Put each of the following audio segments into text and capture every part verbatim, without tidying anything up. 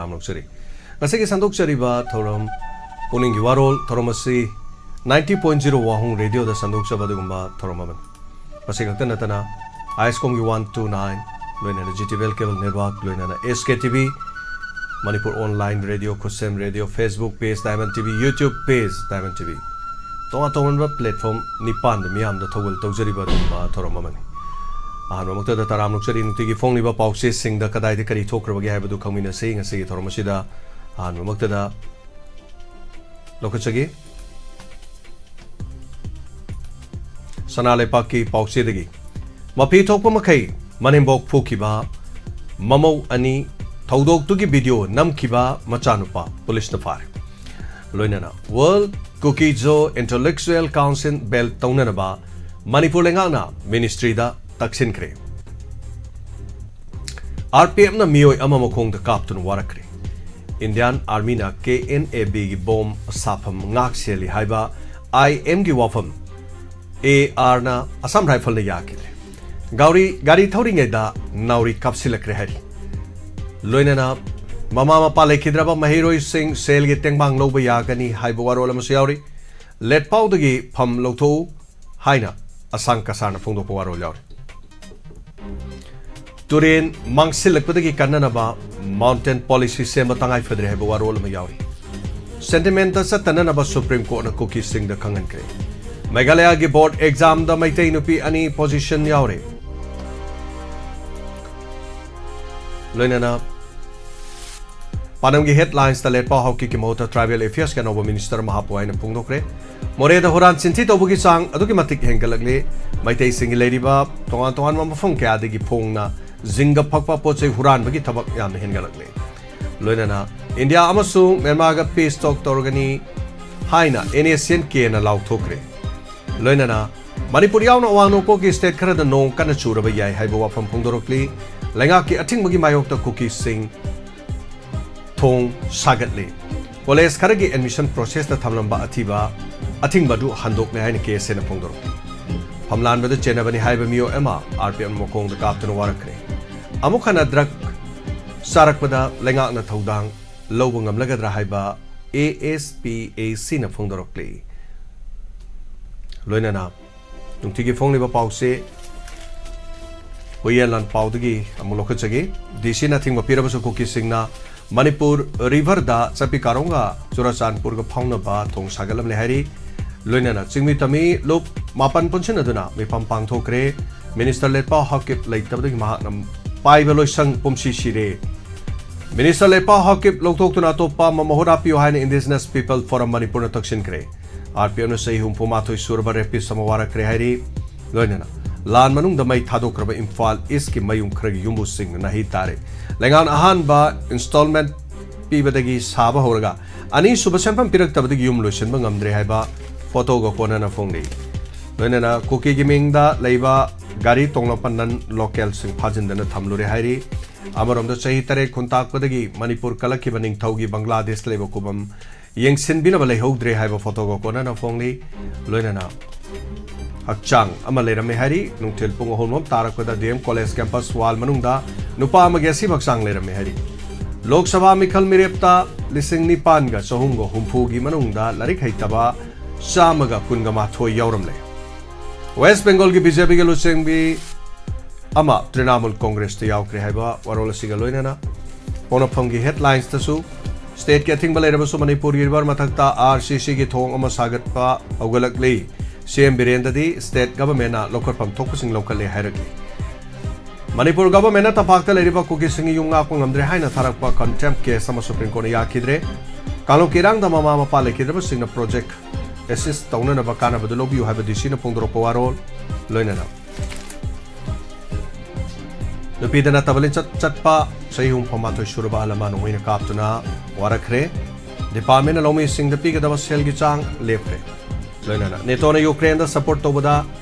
ꯇꯥꯝꯂꯣꯛꯆꯔꯤ꯫ ꯉꯁꯤꯒꯤ ꯁꯟꯗꯣꯛꯆꯔꯤꯕ ꯊꯧꯔꯝ ꯄꯨꯛꯅꯤꯡꯒꯤ ꯋꯥꯔꯣꯜ ꯊꯧꯔꯝ ꯑꯁꯤ ninety point zero ꯋꯥꯍꯣꯡ ꯔꯦꯗꯤꯑꯣꯗ ꯁꯟꯗꯣꯛꯆꯕ ꯑꯗꯨꯒꯨꯝꯕ ꯊꯧꯔꯝ ꯑꯃꯅꯤ꯫ ꯃꯁꯤ ꯈꯛꯇ ꯅꯠꯇꯅ ꯑꯥꯏꯁꯀꯣꯝꯒꯤ one two nine, ꯂꯣꯏꯅꯅ G T V L cable network, ꯂꯣꯏꯅꯅ S K T V, Manipur online radio, ꯈꯨꯠꯁꯦꯝ radio, Facebook page Diamond T V, YouTube page Diamond T V, ꯇꯣꯉꯥꯟ ꯇꯣꯉꯥꯟꯕ platform ꯅꯤꯄꯥꯟꯗ ꯃꯤꯌꯥꯝꯗ ꯊꯧꯒꯜ ꯇꯧꯖꯔꯤꯕ ꯑꯗꯨꯒꯨꯝꯕ ꯊꯧꯔꯝ ꯑꯃꯅꯤ꯫ ꯑꯍꯥꯟꯕꯃꯛꯇꯗ ꯇꯔꯥꯝꯅ ꯑꯣꯛꯆꯔꯤ꯫ ꯅꯨꯡꯇꯤꯒꯤ ꯐꯣꯡꯂꯤꯕꯕ ꯄꯥꯎꯆꯦꯁꯤꯡꯗ ꯀꯗꯥꯏꯗ ꯀꯔꯤ ꯊꯣꯛꯈ꯭ꯔꯕꯒꯦ ꯍꯥꯏꯕꯗꯨ ꯈꯪꯃꯤꯟꯅꯁꯤ꯫ ꯉꯁꯤꯒꯤ ꯊꯧꯔꯝ ꯑꯁꯤꯗ ꯑꯍꯥꯟꯕꯃꯛꯇꯗ ꯂꯧꯈꯠꯆꯒꯦ꯫ ꯁꯅꯥ ꯂꯩꯄꯥꯛꯀꯤ ꯄꯥꯎꯆꯦꯗꯒꯤ, ꯃꯐꯤ ꯊꯣꯛꯄ ꯃꯈꯩ ꯃꯅꯦꯝꯕꯣꯛ ꯐꯨꯈꯤꯕ ꯃꯃꯧ ꯑꯅꯤ, ꯊꯧꯗꯣꯛꯇꯨꯒꯤ video ꯅꯝꯈꯤꯕ ꯃꯆꯥꯅꯨꯄꯥ ꯄꯨꯂꯤꯁꯅ ꯐꯥꯔꯦ꯫ ꯂꯣꯏꯅꯅ World Kuki-Zo Intellectual Council bell ꯇꯧꯅꯅꯕ ꯃꯅꯤꯄꯨꯔ ꯂꯩꯉꯥꯛꯅ ministryꯗ ꯇꯛꯁꯤꯟꯈ꯭ꯔꯦ꯫ ꯑꯥꯔ ꯄꯤ ꯑꯦꯐꯅ ꯃꯤꯑꯣꯏ ꯑꯃ ꯃꯈꯣꯡꯗ ꯀꯥꯞꯇꯨꯅ ꯋꯥꯔꯛꯈ꯭ꯔꯦ꯫ Indian Armyꯅ ꯀꯦ ꯑꯦꯟ ꯑꯦ ꯕꯤꯒꯤ ꯕꯣꯝ ꯁꯥꯐꯝ ꯉꯥꯛ ꯁꯦꯜꯂꯤ ꯍꯥꯏꯕ ꯑꯥꯏ ꯑꯦꯝꯒꯤ ꯋꯥꯐꯝ ꯑꯦ ꯑꯥꯔꯅ ꯑꯁꯥꯝ ꯔꯥꯏꯐꯜꯅ ꯌꯥꯈꯤꯗ꯭ꯔꯦ꯫ ꯒꯥꯎꯔꯤ, ꯒꯥꯔꯤ ꯊꯧꯔꯤꯉꯩꯗ ꯅꯥꯎꯔꯤ ꯀꯥꯞꯁꯤꯜꯂꯛꯈ꯭ꯔꯦ ꯍꯥꯏꯔꯤ꯫ ꯂꯣꯏꯅꯅ ꯃꯃꯥ ꯃꯄꯥ ꯂꯩꯈꯤꯗ꯭ꯔꯕ ꯃꯍꯩꯔꯣꯏꯁꯤꯡ ꯁꯦꯜꯒꯤ ꯇꯦꯡꯕꯥꯡ ꯂꯧꯕ ꯌꯥꯒꯅꯤ ꯍꯥꯏꯕ ꯋꯥꯔꯣꯜ ꯑꯃꯁꯨ ꯌꯥꯎꯔꯤ꯫ ꯂꯦꯠꯄꯥꯎꯗꯒꯤ ꯐꯝ ꯂꯧꯊꯣꯛꯎ ꯍꯥꯏꯅ ꯑꯁꯥꯡ ꯀꯁꯥꯔꯅ ꯐꯣꯡꯗꯣꯛꯄ ꯋꯥꯔꯣꯜ ꯌꯥꯎꯔꯤ꯫ ꯇꯨꯔꯦꯟ ꯃꯥꯡꯁꯤꯜꯂꯛꯄꯗꯒꯤ ꯀꯟꯅꯅꯕ mountain policy ꯁꯦꯝꯕ ꯇꯉꯥꯏ ꯐꯗ꯭ꯔꯦ ꯍꯥꯏꯕ ꯋꯥꯔꯣꯜ ꯑꯃ ꯌꯥꯎꯔꯤ꯫ Sentimentꯇ ꯆꯠꯇꯅꯅꯕ Supreme Courtꯅ ꯀꯨꯀꯤꯁꯤꯡꯗ ꯈꯪꯍꯟꯈ꯭ꯔꯦ꯫ ꯃꯦꯘꯥꯂꯌꯥꯒꯤ board examꯗ ꯃꯩꯇꯩ ꯅꯨꯄꯤ ꯑꯅꯤ position ꯌꯥꯎꯔꯦ꯫ ꯂꯣꯏꯅꯅ ꯄꯥꯟꯗꯝꯒꯤ headlinesꯇ ꯂꯦꯠꯄꯥꯎ ꯍꯥꯎꯀꯤꯞꯀꯤ ꯃꯍꯨꯠꯇ tribal affairsꯀꯤ ꯑꯅꯧꯕ minister ꯑꯃ ꯍꯥꯞꯄꯨ ꯍꯥꯏꯅ ꯐꯣꯡꯗꯣꯛꯈ꯭ꯔꯦ꯫ ꯃꯣꯔꯦꯗ ꯍꯨꯔꯥꯟ ꯆꯤꯟꯊꯤ ꯇꯧꯕꯒꯤ ꯆꯥꯡ ꯑꯗꯨꯛꯀꯤ ꯃꯇꯤꯛ ꯍꯦꯟꯒꯠꯂꯛꯂꯤ꯫ ꯃꯩꯇꯩꯁꯤꯡꯒꯤ ꯂꯩꯔꯤꯕ ꯇꯣꯉꯥꯟ ꯇꯣꯉꯥꯟꯕ ꯃꯐꯝ ꯀꯌꯥꯗꯒꯤ ꯐꯣꯡꯅ ꯖꯤꯡꯒ ꯐꯛꯄ ꯄꯣꯠ ꯆꯩ ꯍꯨꯔꯥꯟꯕꯒꯤ ꯊꯕꯛ ꯌꯥꯝꯅ ꯍꯦꯟꯒꯠꯂꯛꯂꯤ꯫ ꯂꯣꯏꯅꯅ ꯏꯟꯗꯤꯌꯥ ꯑꯃꯁꯨꯡ ꯃ꯭ꯌꯥꯟꯃꯥꯔꯒ peace talk ꯇꯧꯔꯒꯅꯤ ꯍꯥꯏꯅ NSCN-Kꯅ ꯂꯥꯎꯊꯣꯛꯈ꯭ꯔꯦ꯫ ꯂꯣꯏꯅꯅ ꯃꯅꯤꯄꯨꯔ ꯌꯥꯎꯅ ꯑꯋꯥꯡ ꯅꯣꯡꯄꯣꯛꯀꯤ state ꯈꯔꯗ ꯅꯣꯡ ꯀꯟꯅ ꯆꯨꯔꯕ ꯌꯥꯏ ꯍꯥꯏꯕ ꯋꯥꯐꯝ ꯐꯣꯡꯗꯣꯔꯛꯂꯤ꯫ ꯂꯩꯉꯥꯛꯀꯤ ꯑꯊꯤꯡꯕꯒꯤ ꯃꯥꯌꯣꯛꯇ ꯀꯨꯀꯤꯁꯤꯡ ꯊꯣꯡ ꯁꯥꯒꯠꯂꯤ꯫ College ꯈꯔꯒꯤ admission processꯇ ꯊꯝꯂꯝꯕ ꯑꯊꯤꯕ, ꯑꯊꯤꯡꯕ ꯑꯗꯨ ꯍꯟꯗꯣꯛꯂꯦ ꯍꯥꯏꯅ KSAꯅ ꯐꯣꯡꯗꯣꯔꯛꯂꯤ꯫ ꯐꯝꯂꯥꯟꯕꯗ ꯆꯦꯟꯅꯕꯅꯤ ꯍꯥꯏꯕ ꯃꯤꯑꯣꯏ ꯑꯃ RPF ꯃꯈꯣꯡꯗ ꯀꯥꯞꯇꯨꯅ ꯋꯥꯔꯛꯈ꯭ꯔꯦ꯫ ꯑꯃꯨꯛ ꯍꯟꯅ drug ꯆꯥꯔꯛꯄꯗ ꯂꯩꯉꯥꯛꯅ ꯊꯧꯗꯥꯡ ꯂꯧꯕ ꯉꯝꯂꯒꯗ꯭ꯔꯥ ꯍꯥꯏꯕ ꯑꯦ ꯑꯦꯁ ꯄꯤ ꯑꯦ ꯁꯤꯅ ꯐꯣꯡꯗꯣꯔꯛꯂꯤ꯫ ꯂꯣꯏꯅꯅ ꯅꯨꯡꯇꯤꯒꯤ ꯐꯣꯡꯂꯤꯕ ꯄꯥꯎꯁꯦ ꯍꯨꯏꯌꯦꯟ ꯂꯥꯟꯄꯥꯎꯗꯒꯤ ꯑꯃꯨꯛ ꯂꯧꯈꯠꯆꯒꯦ꯫ ꯗꯤ ꯁꯤꯅ ꯑꯊꯤꯡꯕ ꯄꯤꯔꯕꯁꯨ ꯀꯨꯀꯤꯁꯤꯡꯅ ꯃꯅꯤꯄꯨꯔ ꯔꯤꯚꯔꯗ ꯆꯠꯄꯤ ꯀꯥꯔꯣꯡꯒ ꯆꯨꯔꯆꯥꯟꯄꯨꯔꯒ ꯐꯥꯎꯅꯕ ꯊꯣꯡ ꯁꯥꯒꯠꯂꯝꯂꯦ ꯍꯥꯏꯔꯤ꯫ ꯂꯣꯏꯅꯅ ꯆꯤꯡꯃꯤ ꯇꯝꯃꯤ ꯂꯨꯞ ꯃꯥꯄꯟ ꯄꯨꯟꯁꯤꯟꯅꯗꯨꯅ ꯃꯤꯐꯝ ꯄꯥꯡꯊꯣꯛꯈ꯭ꯔꯦ꯫ ꯃꯤꯅꯤꯁꯇꯔ ꯂꯦꯠꯄꯥꯎ ꯍꯥꯀꯤꯞ ꯂꯩꯇꯕꯗꯒꯤ ꯃꯍꯥꯛꯅ ꯄꯥꯏꯕ ꯂꯣꯏꯁꯪ ꯄꯨꯝꯁꯤ ꯁꯤꯔꯦ꯫ ꯃꯤꯅꯤꯁꯇꯔ ꯂꯦꯠꯄꯥꯎ ꯍꯥꯀꯤꯞ ꯂꯧꯊꯣꯛꯇꯨꯅ ꯑꯇꯣꯞꯄ ꯑꯃ ꯃꯍꯨꯠ ꯍꯥꯞꯄꯤꯌꯨ ꯍꯥꯏꯅ ꯏꯟꯗꯤꯖꯤꯅꯁ ꯄꯤꯄꯜ ꯐꯣꯔꯝ ꯃꯅꯤꯄꯨꯔꯅ ꯇꯛꯁꯤꯟꯈ꯭ꯔꯦ꯫ ꯑꯥꯔ ꯄꯤ ꯑꯦꯐꯅ ꯆꯍꯤ ꯍꯨꯝꯐꯨ ꯃꯥꯊꯣꯏ ꯁꯨꯔꯕ ꯔꯦꯄꯤꯁ ꯑꯃ ꯋꯥꯔꯛꯈ꯭ꯔꯦ ꯍꯥꯏꯔꯤ꯫ ꯂꯣꯏꯅꯅ ꯂꯥꯟ ꯃꯅꯨꯡꯗ ꯃꯩ ꯊꯥꯗꯣꯛꯈ꯭ꯔꯕ ꯏꯝꯐꯥꯜ ꯏꯁꯀꯤ ꯃꯌꯨꯝ ꯈꯔꯒꯤ ꯌꯨꯝꯕꯨꯁꯤꯡꯅ ꯅꯥꯍꯩ ꯇꯥꯔꯦ꯫ ꯂꯩꯉꯥꯛꯅ ꯑꯍꯥꯟꯕ ꯏꯟꯁꯇꯣꯜꯃꯦꯟ ꯄꯤꯕꯗꯒꯤ ꯁꯥꯕ ꯍꯧꯔꯒ ꯑꯅꯤꯁꯨꯕ ꯁꯦꯟꯐꯝ ꯄꯤꯔꯛꯇꯕꯗꯒꯤ ꯌꯨꯝ ꯂꯣꯏꯁꯤꯟꯕ ꯉꯝꯗ꯭ꯔꯦ ꯍꯥꯏꯕ ꯐꯣꯇꯣꯒ ꯀꯣꯟꯅꯅ ꯐꯣꯡꯂꯤ꯫ ꯂꯣꯏꯅꯅ ꯀꯨꯀꯤꯒꯤ ꯃꯤꯡꯗ ꯂꯩꯕ ꯒꯥꯔꯤ ꯇꯣꯡꯂꯛꯄ ꯅꯟ ꯂꯣꯀꯦꯜꯁꯤꯡ ꯐꯥꯖꯤꯟꯗꯅ ꯊꯝꯂꯨꯔꯦ ꯍꯥꯏꯔꯤ꯫ ꯑꯃꯔꯣꯝꯗ ꯆꯍꯤ ꯇꯔꯦꯠ ꯈꯨꯟꯇꯥꯛꯄꯗꯒꯤ ꯃꯅꯤꯄꯨꯔ ꯀꯜꯂꯛꯈꯤꯕ ꯅꯤꯡꯊꯧꯒꯤ ꯕꯪꯒ꯭ꯂꯥꯗꯦꯁ ꯂꯩꯕ ꯈꯨꯕꯝ ꯌꯦꯡꯁꯤꯟꯕꯤꯅꯕ ꯂꯩꯍꯧꯗ꯭ꯔꯦ ꯍꯥꯏꯕ ꯐꯣꯇꯣꯒ ꯀꯣꯟꯅꯅ ꯐꯣꯡꯂꯤ꯫ ꯂꯣꯏꯅꯅ ꯍꯛꯆꯥꯡ ꯑꯃ ꯂꯩꯔꯝꯃꯦ ꯍꯥꯏꯔꯤ꯫ ꯅꯨꯡꯊꯤꯜ ꯄꯨꯡ ꯑꯍꯨꯝ ꯂꯣꯝ ꯇꯥꯔꯛꯄꯗ ꯗꯤ ꯑꯦꯝ ꯀꯣꯂꯦꯖ ꯀꯦꯝꯄꯁ ꯋꯥꯜ ꯃꯅꯨꯡꯗ ꯅꯨꯄꯥ ꯑꯃꯒꯤ ꯑꯁꯤꯕ ꯍꯛꯆꯥꯡ ꯂꯩꯔꯝꯃꯦ ꯍꯥꯏꯔꯤ꯫ ꯂꯣꯛ ꯁꯚꯥ ꯃꯤꯈꯜ ꯃꯤꯔꯦꯞꯇ ꯂꯤꯁꯤꯡ ꯅꯤꯄꯥꯟꯒ ꯆꯍꯨꯝꯒ ꯍꯨꯝꯐꯨꯒꯤ ꯃꯅꯨꯡꯗ ꯂꯥꯏꯔꯤꯛ ꯍꯩꯇꯕ ꯆꯥꯝꯃꯒ ꯀꯨꯟꯒ ꯃꯥꯊꯣꯏ ꯌꯥꯎꯔꯝꯂꯦ꯫ ꯋꯦꯁ ꯕꯦꯡꯒꯣꯜꯒꯤ ꯕꯤ ꯖꯦ ꯄꯤꯒꯤ ꯂꯨꯆꯤꯡꯕꯤ ꯑꯃ ꯇ꯭ꯔꯤꯅꯥꯃꯨꯜ ꯀꯣꯡꯒ꯭ꯔꯦꯁꯇ ꯌꯥꯎꯈ꯭ꯔꯦ ꯍꯥꯏꯕ ꯋꯥꯔꯣꯜ ꯑꯁꯤꯒ ꯂꯣꯏꯅꯅ ꯄꯣꯛꯅꯐꯝꯒꯤ ꯍꯦꯗꯂꯥꯏꯟꯁꯇꯁꯨ ꯁ꯭ꯇꯦꯠꯀꯤ ꯑꯊꯤꯡꯕ ꯂꯩꯔꯕꯁꯨ ꯃꯅꯤꯄꯨꯔꯒꯤ ꯔꯤꯚꯔ ꯃꯊꯛꯇ ꯑꯥꯔ ꯁꯤ ꯁꯤꯒꯤ ꯊꯣꯡ ꯑꯃ ꯁꯥꯒꯠꯄ ꯍꯧꯒꯠꯂꯛꯂꯤ꯫ ꯁꯤ ꯑꯦꯝ ꯕꯤꯔꯦꯟꯗꯗꯤ ꯁ꯭ꯇꯦꯠ ꯒꯚꯔꯟꯃꯦꯟꯠꯅ ꯂꯧꯈꯠꯐꯝ ꯊꯣꯛꯄꯁꯤꯡ ꯂꯧꯈꯠꯂꯦ ꯍꯥꯏꯔꯛꯂꯤ꯫ ꯃꯅꯤꯄꯨꯔ ꯒꯚꯔꯟꯃꯦꯟꯠꯅ ꯇꯝꯄꯥꯛꯇ ꯂꯩꯔꯤꯕ ꯀꯨꯀꯤꯁꯤꯡꯒꯤ ꯌꯨꯝ ꯉꯥꯛꯄ ꯉꯝꯗ꯭ꯔꯦ ꯍꯥꯏꯅ ꯊꯥꯔꯛꯄ ꯀꯟꯇꯦꯝꯞ ꯀꯦꯁ ꯑꯃ ꯁꯨꯄ꯭ꯔꯤꯝ ꯀꯣꯔꯠꯅ ꯌꯥꯈꯤꯗ꯭ꯔꯦ꯫ ꯀꯥꯡꯂꯨꯞꯀꯤ ꯏꯔꯥꯡꯗ ꯃꯃꯥ ꯃꯄꯥ ꯂꯩꯈꯤꯗ꯭ꯔꯕꯁꯤꯡꯅ ꯄ꯭ꯔꯣꯖꯦꯛ ꯑꯦꯁꯤꯁ ꯇꯧꯅꯅꯕ ꯀꯥꯟꯅꯕꯗꯨ ꯂꯧꯕꯤꯌꯨ ꯍꯥꯏꯕ ꯗꯤ ꯁꯤꯅ ꯐꯣꯡꯗꯣꯔꯛꯄ ꯋꯥꯔꯣꯜ ꯂꯣꯏꯅꯅ ꯅꯨꯄꯤꯗ ꯅꯠꯇꯕ ꯂꯤꯆꯠ ꯆꯠꯄ ꯆꯍꯤ ꯍꯨꯝꯐꯨ ꯃꯥꯊꯣꯏ ꯁꯨꯔꯕ ꯑꯍꯜ ꯑꯃ ꯅꯣꯡꯃꯩꯅ ꯀꯥꯞꯇꯨꯅ ꯋꯥꯔꯛꯈ꯭ꯔꯦ꯫ ꯗꯤꯄꯥꯔꯠꯃꯦꯟꯠꯅ ꯂꯧꯃꯤꯁꯤꯡꯗ ꯄꯤꯒꯗꯕ ꯁꯦꯜꯒꯤ ꯆꯥꯡ ꯂꯦꯞꯈ꯭ꯔꯦ꯫ ꯂꯣꯏꯅꯅ ꯅꯦꯇꯣꯅ ꯌꯨꯀ꯭ꯔꯦꯟꯗ ꯁꯄꯣꯔꯠ ꯇꯧꯕꯗ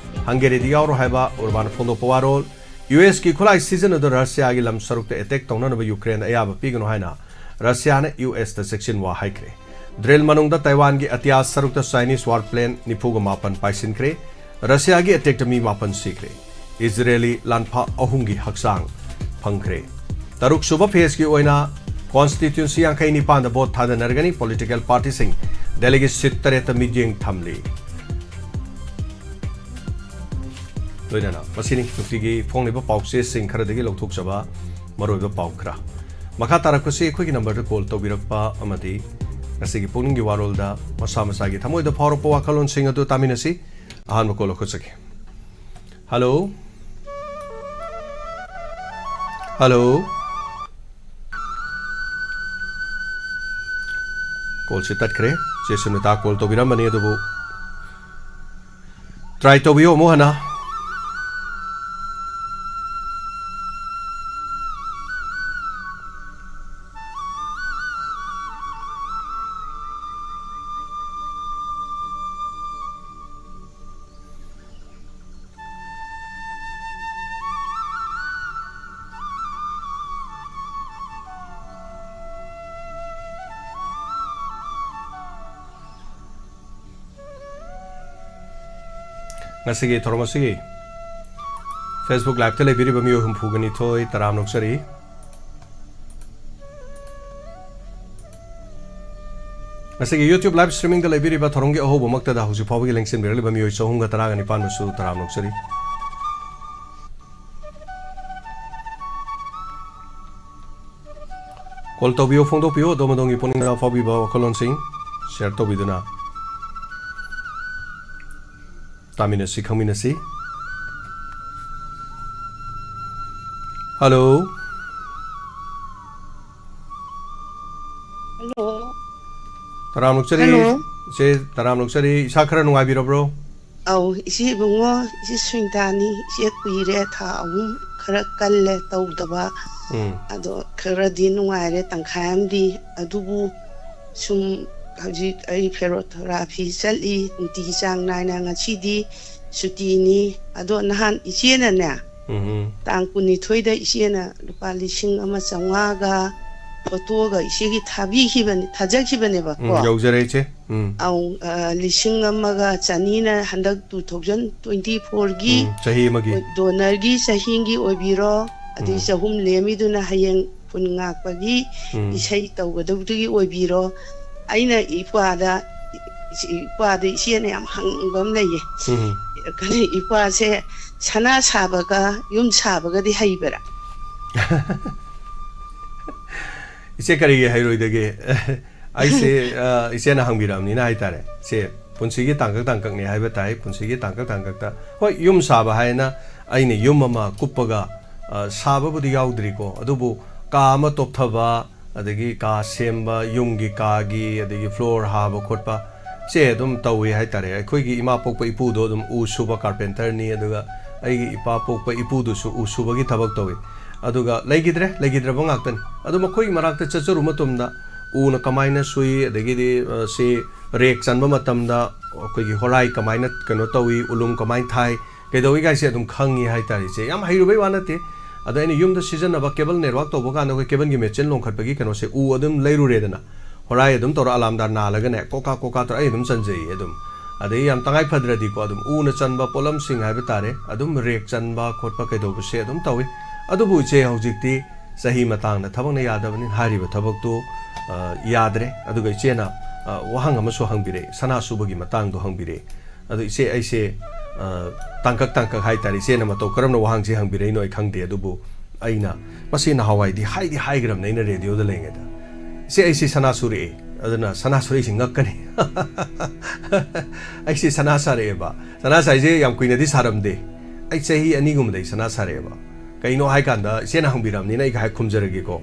ꯍꯪꯒꯦꯔꯤꯗꯤ ꯌꯥꯎꯔꯣ ꯍꯥꯏꯕ ꯎꯔꯕꯥꯟ ꯐꯣꯡꯗꯣꯛꯄ ꯋꯥꯔꯣꯜ꯫ ꯌꯨ ꯑꯦꯁꯀꯤ ꯈꯨꯠꯂꯥꯏ ꯁꯤꯖꯤꯟꯅꯗꯨꯅ ꯔꯁꯤꯌꯥꯒꯤ ꯂꯝ ꯁꯔꯨꯛꯇ ꯑꯦꯇꯦꯛ ꯇꯧꯅꯅꯕ ꯌꯨꯀ꯭ꯔꯦꯟꯗ ꯑꯌꯥꯕ ꯄꯤꯒꯅꯨ ꯍꯥꯏꯅ ꯔꯁꯤꯌꯥꯅ ꯌꯨ ꯑꯦꯁꯇ ꯆꯦꯛꯁꯤꯟ ꯋꯥ ꯍꯥꯏꯈ꯭ꯔꯦ꯫ ꯗ꯭ꯔꯤꯜ ꯃꯅꯨꯡꯗ ꯇꯥꯏꯋꯥꯟꯒꯤ ꯑꯇꯤꯌꯥ ꯁꯔꯨꯛꯇ ꯆꯥꯏꯅꯤꯁ ꯋꯥꯔ ꯄ꯭ꯂꯦꯟ ꯅꯤꯐꯨꯒ ꯃꯥꯄꯟ ꯄꯥꯏꯁꯤꯟꯈ꯭ꯔꯦ꯫ ꯔꯁꯤꯌꯥꯒꯤ ꯑꯦꯇꯦꯛꯇ ꯃꯤ ꯃꯥꯄꯟ ꯁꯤꯈ꯭ꯔꯦ꯫ ꯏꯖꯔꯦꯂꯤ ꯂꯥꯟꯐꯥ ꯑꯍꯨꯝꯒꯤ ꯍꯛꯆꯥꯡ ꯐꯪꯈ꯭ꯔꯦ꯫ ꯇꯔꯨꯛ ꯁꯨꯕ ꯐꯦꯖꯀꯤ ꯑꯣꯏꯅ ꯀꯣꯟꯁꯇꯤꯇ꯭ꯌꯨꯟꯁꯤ ꯌꯥꯡꯈꯩ ꯅꯤꯄꯥꯟꯗ ꯚꯣꯠ ꯊꯥꯗꯅꯔꯒꯅꯤ꯫ ꯄꯣꯂꯤꯇꯤꯀꯦꯜ ꯄꯥꯔꯇꯤꯁꯤꯡ ꯗꯦꯂꯤꯒꯦꯠ ꯁꯤꯠ ꯇꯔꯦꯠꯇ ꯃꯤꯠꯌꯦꯡ ꯊꯝꯂꯤ꯫ ꯂꯣꯏꯅꯅ ꯃꯁꯤꯅꯤ ꯅꯨꯡꯇꯤꯒꯤ ꯐꯣꯡꯂꯤꯕ ꯄꯥꯎꯆꯦꯁꯤꯡ ꯈꯔꯗꯒꯤ ꯂꯧꯊꯣꯛꯆꯕ ꯃꯔꯨꯑꯣꯏꯕ ꯄꯥꯎ ꯈꯔ꯫ ꯃꯈꯥ ꯇꯥꯔꯛꯄꯁꯤ ꯑꯩꯈꯣꯏꯒꯤ ꯅꯝꯕꯔꯗ ꯀꯣꯜ ꯇꯧꯕꯤꯔꯛꯄ ꯑꯃꯗꯤ ꯉꯁꯤꯒꯤ ꯄꯨꯛꯅꯤꯡꯒꯤ ꯋꯥꯔꯣꯜꯗ ꯃꯁꯥ ꯃꯁꯥꯒꯤ ꯊꯃꯣꯏꯗ ꯐꯥꯎꯔꯛꯄ ꯋꯥꯈꯜꯂꯣꯟꯁꯤꯡ ꯑꯗꯨ ꯇꯥꯃꯤꯟꯅꯁꯤ꯫ ꯑꯍꯥꯟꯕ ꯀꯣꯜ ꯂꯧꯈꯠꯆꯒꯦ꯫ ꯍꯜꯂꯣ꯫ ꯍꯜꯂꯣ꯫ ꯀꯣꯜꯁꯤ ꯇꯠꯈ꯭ꯔꯦ꯫ ꯆꯦ ꯁꯨꯅꯤꯇꯥ ꯀꯣꯜ ꯇꯧꯕꯤꯔꯝꯕꯅꯤ, ꯑꯗꯨꯕꯨ ꯇ꯭ꯔꯥꯏ ꯇꯧꯕꯤꯌꯨ ꯑꯃꯨꯛ ꯍꯟꯅ꯫ ꯉꯁꯤꯒꯤ ꯊꯧꯔꯝ ꯑꯁꯤꯒꯤ Facebook Live-ꯇ ꯂꯩꯕꯤꯔꯤꯕ ꯃꯤꯑꯣꯏ ꯍꯨꯝꯐꯨꯒ ꯅꯤꯊꯣꯏ ꯇꯔꯥꯝꯅ ꯑꯣꯛꯆꯔꯤ꯫ ꯉꯁꯤꯒꯤ YouTube Live Streaming-ꯗ ꯂꯩꯕꯤꯔꯤꯕ ꯊꯧꯔꯝꯒꯤ ꯑꯍꯧꯕꯃꯛꯇꯗ ꯍꯧꯖꯤꯛ ꯐꯥꯎꯕꯒꯤ ꯂꯦꯡꯁꯤꯟꯕꯤꯔꯛꯂꯤꯕ ꯃꯤꯑꯣꯏ ꯆꯍꯨꯝꯒ ꯇꯔꯥꯒ ꯅꯤꯄꯥꯟꯕꯨꯁꯨ ꯇꯔꯥꯝꯅ ꯑꯣꯛꯆꯔꯤ꯫ ꯀꯣꯜ ꯇꯧꯕꯤꯌꯨ, ꯐꯣꯡꯗꯣꯛꯄꯤꯌꯨ ꯑꯗꯣꯝ ꯑꯗꯣꯝꯒꯤ ꯄꯨꯛꯅꯤꯡꯗ ꯐꯥꯎꯕꯤꯕ ꯋꯥꯈꯜꯂꯣꯟꯁꯤꯡ ꯁꯤꯌꯔ ꯇꯧꯕꯤꯗꯨꯅ꯫ ꯇꯥꯃꯤꯟꯅꯁꯤ, ꯈꯪꯃꯤꯟꯅꯁꯤ꯫ ꯍꯜꯂꯣ꯫ ꯍꯜꯂꯣ꯫ ꯇꯔꯥꯝ ꯅꯣꯛꯆꯔꯤ꯫ ꯍꯜꯂꯣ꯫ ꯏꯆꯦ, ꯇꯔꯥꯝ ꯅꯣꯛꯆꯔꯤ꯫ ꯏꯁꯥ ꯈꯔ ꯅꯨꯡꯉꯥꯏꯕꯤꯔꯕ꯭ꯔꯣ? ꯑꯧ, ꯏꯆꯦ ꯏꯕꯨꯡꯉꯣ, ꯏꯆꯦ ꯁꯨꯅꯤꯇꯥꯅꯤ꯫ ꯏꯆꯦ ꯀꯨꯏꯔꯦ, ꯊꯥ ꯑꯍꯨꯝ ꯈꯔ ꯀꯜꯂꯦ ꯇꯧꯗꯕ꯫ ꯎꯝ꯫ ꯑꯗꯣ ꯈꯔꯗꯤ ꯅꯨꯡꯉꯥꯏꯔꯦ, ꯇꯪꯈꯥꯏ ꯑꯃꯗꯤ꯫ ꯑꯗꯨꯕꯨ ꯁꯨꯝ ꯍꯧꯖꯤꯛ ꯑꯩ ꯐꯤꯖꯤꯑꯣꯊꯦꯔꯥꯄꯤ ꯆꯠꯂꯤ ꯅꯨꯡꯇꯤꯒꯤ ꯆꯥꯡ ꯅꯥꯏꯅ꯫ ꯉꯁꯤꯗꯤ ꯁꯨꯇꯤꯅꯤ꯫ ꯑꯗꯣ ꯅꯍꯥꯟ ꯏꯆꯦꯅꯅꯦ, ꯎꯝ, ꯎꯝ꯫ ꯇꯥꯡ ꯀꯨꯟꯅꯤꯊꯣꯏꯗ ꯏꯆꯦꯅ ꯂꯨꯄꯥ ꯂꯤꯁꯤꯡ ꯑꯃ ꯆꯥꯝꯃꯉꯥꯒ ꯐꯣꯇꯣꯒ ꯏꯆꯦꯒꯤ ꯊꯥꯕꯤꯈꯤꯕꯅꯤ, ꯊꯥꯖꯈꯤꯕꯅꯦꯕꯀꯣ꯫ ꯎꯝ, ꯌꯧꯖꯔꯦ ꯏꯆꯦ꯫ ꯎꯝ꯫ ꯑꯧ, ꯑ, ꯂꯤꯁꯤꯡ ꯑꯃꯒ ꯆꯅꯤꯅ ꯍꯟꯗꯛ two thousand twenty fourꯒꯤ ꯎꯝ, ꯆꯍꯤ ꯑꯃꯒꯤ꯫ ꯗꯣꯅꯔꯒꯤ ꯆꯍꯤꯒꯤ ꯑꯣꯏꯕꯤꯔꯣ꯫ ꯑꯗꯨꯒꯤ ꯎꯝ꯫ ꯆꯍꯨꯝ ꯂꯦꯝꯃꯤꯗꯨꯅ ꯍꯌꯦꯡ ꯄꯨꯟ ꯉꯥꯛꯄꯒꯤ ꯎꯝ꯫ ꯏꯁꯩ ꯇꯧꯒꯗꯕꯗꯨꯒꯤ ꯑꯣꯏꯕꯤꯔꯣ꯫ ꯑꯩꯅ ꯏꯄ꯭ꯋꯥꯗ, ꯏꯄ꯭ꯋꯥꯗ ꯏꯆꯦꯅ ꯌꯥꯝ ꯍꯪꯅꯤꯡꯕ ꯑꯃ ꯂꯩꯌꯦ꯫ ꯎꯝ꯫ ꯀꯔꯤ, ꯏꯄ꯭ꯋꯥꯁꯦ ꯁꯅꯥ ꯁꯥꯕꯒ ꯌꯨꯝ ꯁꯥꯕꯒꯗꯤ ꯍꯩꯕ꯭ꯔꯥ? ꯏꯆꯦ ꯀꯔꯤꯒꯤ ꯍꯩꯔꯣꯏꯗꯒꯦ? ꯑꯩꯁꯦ, ꯑ, ꯏꯆꯦꯅ ꯍꯪꯕꯤꯔꯛꯑꯕꯅꯤꯅ ꯍꯥꯏꯇꯥꯔꯦ꯫ ꯁꯦ ꯄꯨꯟꯁꯤꯒꯤ ꯇꯥꯡꯀꯛ ꯇꯥꯡꯀꯛꯅꯦ ꯍꯥꯏꯕ ꯇꯥꯏ꯫ ꯄꯨꯟꯁꯤꯒꯤ ꯇꯥꯡꯀꯛ ꯇꯥꯡꯀꯛꯇ, ꯍꯣꯏ, ꯌꯨꯝ ꯁꯥꯕ ꯍꯥꯏꯅ ꯑꯩꯅ ꯌꯨꯝ ꯑꯃ ꯀꯨꯞꯄꯒ, ꯑ, ꯁꯥꯕꯕꯨꯗꯤ ꯌꯥꯎꯗ꯭ꯔꯤꯀꯣ, ꯑꯗꯨꯕꯨ ꯀꯥ ꯑꯃ ꯇꯣꯞꯊꯕ, ꯑꯗꯒꯤ ꯀꯥ ꯁꯦꯝꯕ, ꯌꯨꯝꯒꯤ ꯀꯥꯒꯤ, ꯑꯗꯒꯤ floor ꯍꯥꯕ ꯈꯣꯠꯄ, ꯁꯦ ꯑꯗꯨꯝ ꯇꯧꯏ ꯍꯥꯏꯇꯥꯔꯦ꯫ ꯑꯩꯈꯣꯏꯒꯤ ꯏꯃꯥ ꯄꯣꯛꯄ ꯏꯄꯨꯗꯣ ꯑꯗꯨꯝ ꯎ ꯁꯨꯕ carpenterꯅꯤ, ꯑꯗꯨꯒ ꯑꯩꯒꯤ ꯏꯄꯥ ꯄꯣꯛꯄ ꯏꯄꯨꯗꯨꯁꯨ ꯎ ꯁꯨꯕꯒꯤ ꯊꯕꯛ ꯇꯧꯏ꯫ ꯑꯗꯨꯒ ꯂꯩꯈꯤꯗ꯭ꯔꯦ, ꯂꯩꯈꯤꯗ꯭ꯔꯕ ꯉꯥꯛꯇꯅꯤ꯫ ꯑꯗꯨ ꯃꯈꯣꯏꯒꯤ ꯃꯅꯥꯛꯇ ꯆꯠꯆꯔꯨ ꯃꯇꯝꯗ ꯎꯅ ꯀꯃꯥꯏꯅ ꯁꯨꯏ, ꯑꯗꯒꯤꯗꯤ, ꯑ, ꯁꯤ ꯔꯦꯛ ꯆꯟꯕ ꯃꯇꯝꯗ ꯑꯩꯈꯣꯏꯒꯤ ꯍꯣꯔꯥꯏ ꯀꯃꯥꯏꯅ ꯀꯩꯅꯣ ꯇꯧꯏ, ꯎꯂꯨꯝ ꯀꯃꯥꯏꯅ ꯊꯥꯏ, ꯀꯩꯗꯧꯏ ꯀꯥꯏꯁꯦ ꯑꯗꯨꯝ ꯈꯪꯉꯤ ꯍꯥꯏꯇꯥꯔꯦ ꯏꯆꯦ꯫ ꯌꯥꯝ ꯍꯩꯔꯨꯕꯩ ꯋꯥ ꯅꯠꯇꯦ꯫ ꯑꯗ ꯑꯩꯅ ꯌꯨꯝꯗ ꯁꯤꯖꯤꯟꯅꯕ cable network ꯇꯧꯕ ꯀꯥꯟꯗ ꯑꯩꯈꯣꯏ cableꯒꯤ machine ꯂꯣꯡꯈꯠꯄꯒꯤ ꯀꯩꯅꯣꯁꯦ ꯎ ꯑꯗꯨꯝ ꯂꯩꯔꯨꯔꯦꯗꯅ, ꯍꯣꯔꯥꯏ ꯑꯗꯨꯝ ꯇꯧꯔ ꯑꯂꯥꯝꯗꯥꯔ ꯅꯥꯜꯂꯒꯅꯦ ꯀꯣꯀꯥ ꯀꯣꯀꯥ ꯇꯧꯔ ꯑꯩ ꯑꯗꯨꯝ ꯆꯟꯖꯩꯌꯦ ꯑꯗꯨꯝ꯫ ꯑꯗꯩ ꯌꯥꯝ ꯇꯉꯥꯏ ꯐꯗ꯭ꯔꯗꯤꯀꯣ ꯑꯗꯨꯝ ꯎꯅ ꯆꯟꯕ ꯄꯣꯠꯂꯝꯁꯤꯡ ꯍꯥꯏꯕ ꯇꯥꯔꯦ, ꯑꯗꯨꯝ ꯔꯦꯛ ꯆꯟꯕ ꯈꯣꯠꯄ ꯀꯩꯗꯧꯕꯁꯦ ꯑꯗꯨꯝ ꯇꯧꯏ꯫ ꯑꯗꯨꯕꯨ ꯏꯆꯦ ꯍꯧꯖꯤꯛꯇꯤ ꯆꯍꯤ ꯃꯇꯥꯡꯅ ꯊꯕꯛꯅ ꯌꯥꯗꯕꯅꯤꯅ ꯍꯥꯏꯔꯤꯕ ꯊꯕꯛꯇꯨ, ꯑ, ꯌꯥꯗ꯭ꯔꯦ꯫ ꯑꯗꯨꯒ ꯏꯆꯦꯅ, ꯑ, ꯋꯥꯍꯪ ꯑꯃꯁꯨ ꯍꯪꯕꯤꯔꯛꯑꯦ, ꯁꯅꯥ ꯁꯨꯕꯒꯤ ꯃꯇꯥꯡꯗꯣ ꯍꯪꯕꯤꯔꯛꯑꯦ꯫ ꯑꯗꯣ ꯏꯆꯦ, ꯑꯩꯁꯦ, ꯑ, ꯇꯥꯡꯀꯛ ꯇꯥꯡꯀꯛ ꯍꯥꯏꯇꯥꯔꯦ, ꯏꯆꯦꯅ ꯃꯇꯧ ꯀꯔꯝꯅ ꯋꯥꯍꯪꯁꯤ ꯍꯪꯕꯤꯔꯛꯏꯅꯣ ꯑꯩ ꯈꯪꯗꯦ, ꯑꯗꯨꯕꯨ ꯑꯩꯅ ꯃꯁꯤ ꯅꯍꯥꯟꯋꯥꯏꯗꯤ ꯍꯥꯏꯗꯤ ꯍꯥꯏꯈ꯭ꯔꯕꯅꯦ ꯑꯩꯅ radioꯗ ꯂꯩꯔꯤꯉꯩꯗ꯫ ꯏꯆꯦ, ꯑꯩꯁꯦ ꯁꯅꯥ ꯁꯨꯔꯛꯑꯦ, ꯑꯗꯨꯅ ꯁꯅꯥ ꯁꯨꯔꯛꯏꯁꯤ ꯉꯛꯀꯅꯤ꯫ ꯑꯩꯁꯦ ꯁꯅꯥ ꯁꯥꯔꯛꯑꯦꯕ꯫ ꯁꯅꯥ ꯁꯥꯏꯁꯦ ꯌꯥꯝ ꯀꯨꯏꯅꯗꯤ ꯁꯥꯔꯝꯗꯦ꯫ ꯑꯩ ꯆꯍꯤ ꯑꯅꯤꯒꯨꯝꯕꯗ ꯑꯩ ꯁꯅꯥ ꯁꯥꯔꯛꯑꯦꯕ꯫ ꯀꯩꯅꯣ ꯍꯥꯏꯀꯥꯟꯗ, ꯏꯆꯦꯅ ꯍꯪꯕꯤꯔꯕꯅꯤꯅ ꯑꯩ ꯉꯥꯏꯍꯥꯛ ꯈꯨꯝꯖꯔꯒꯦꯀꯣ꯫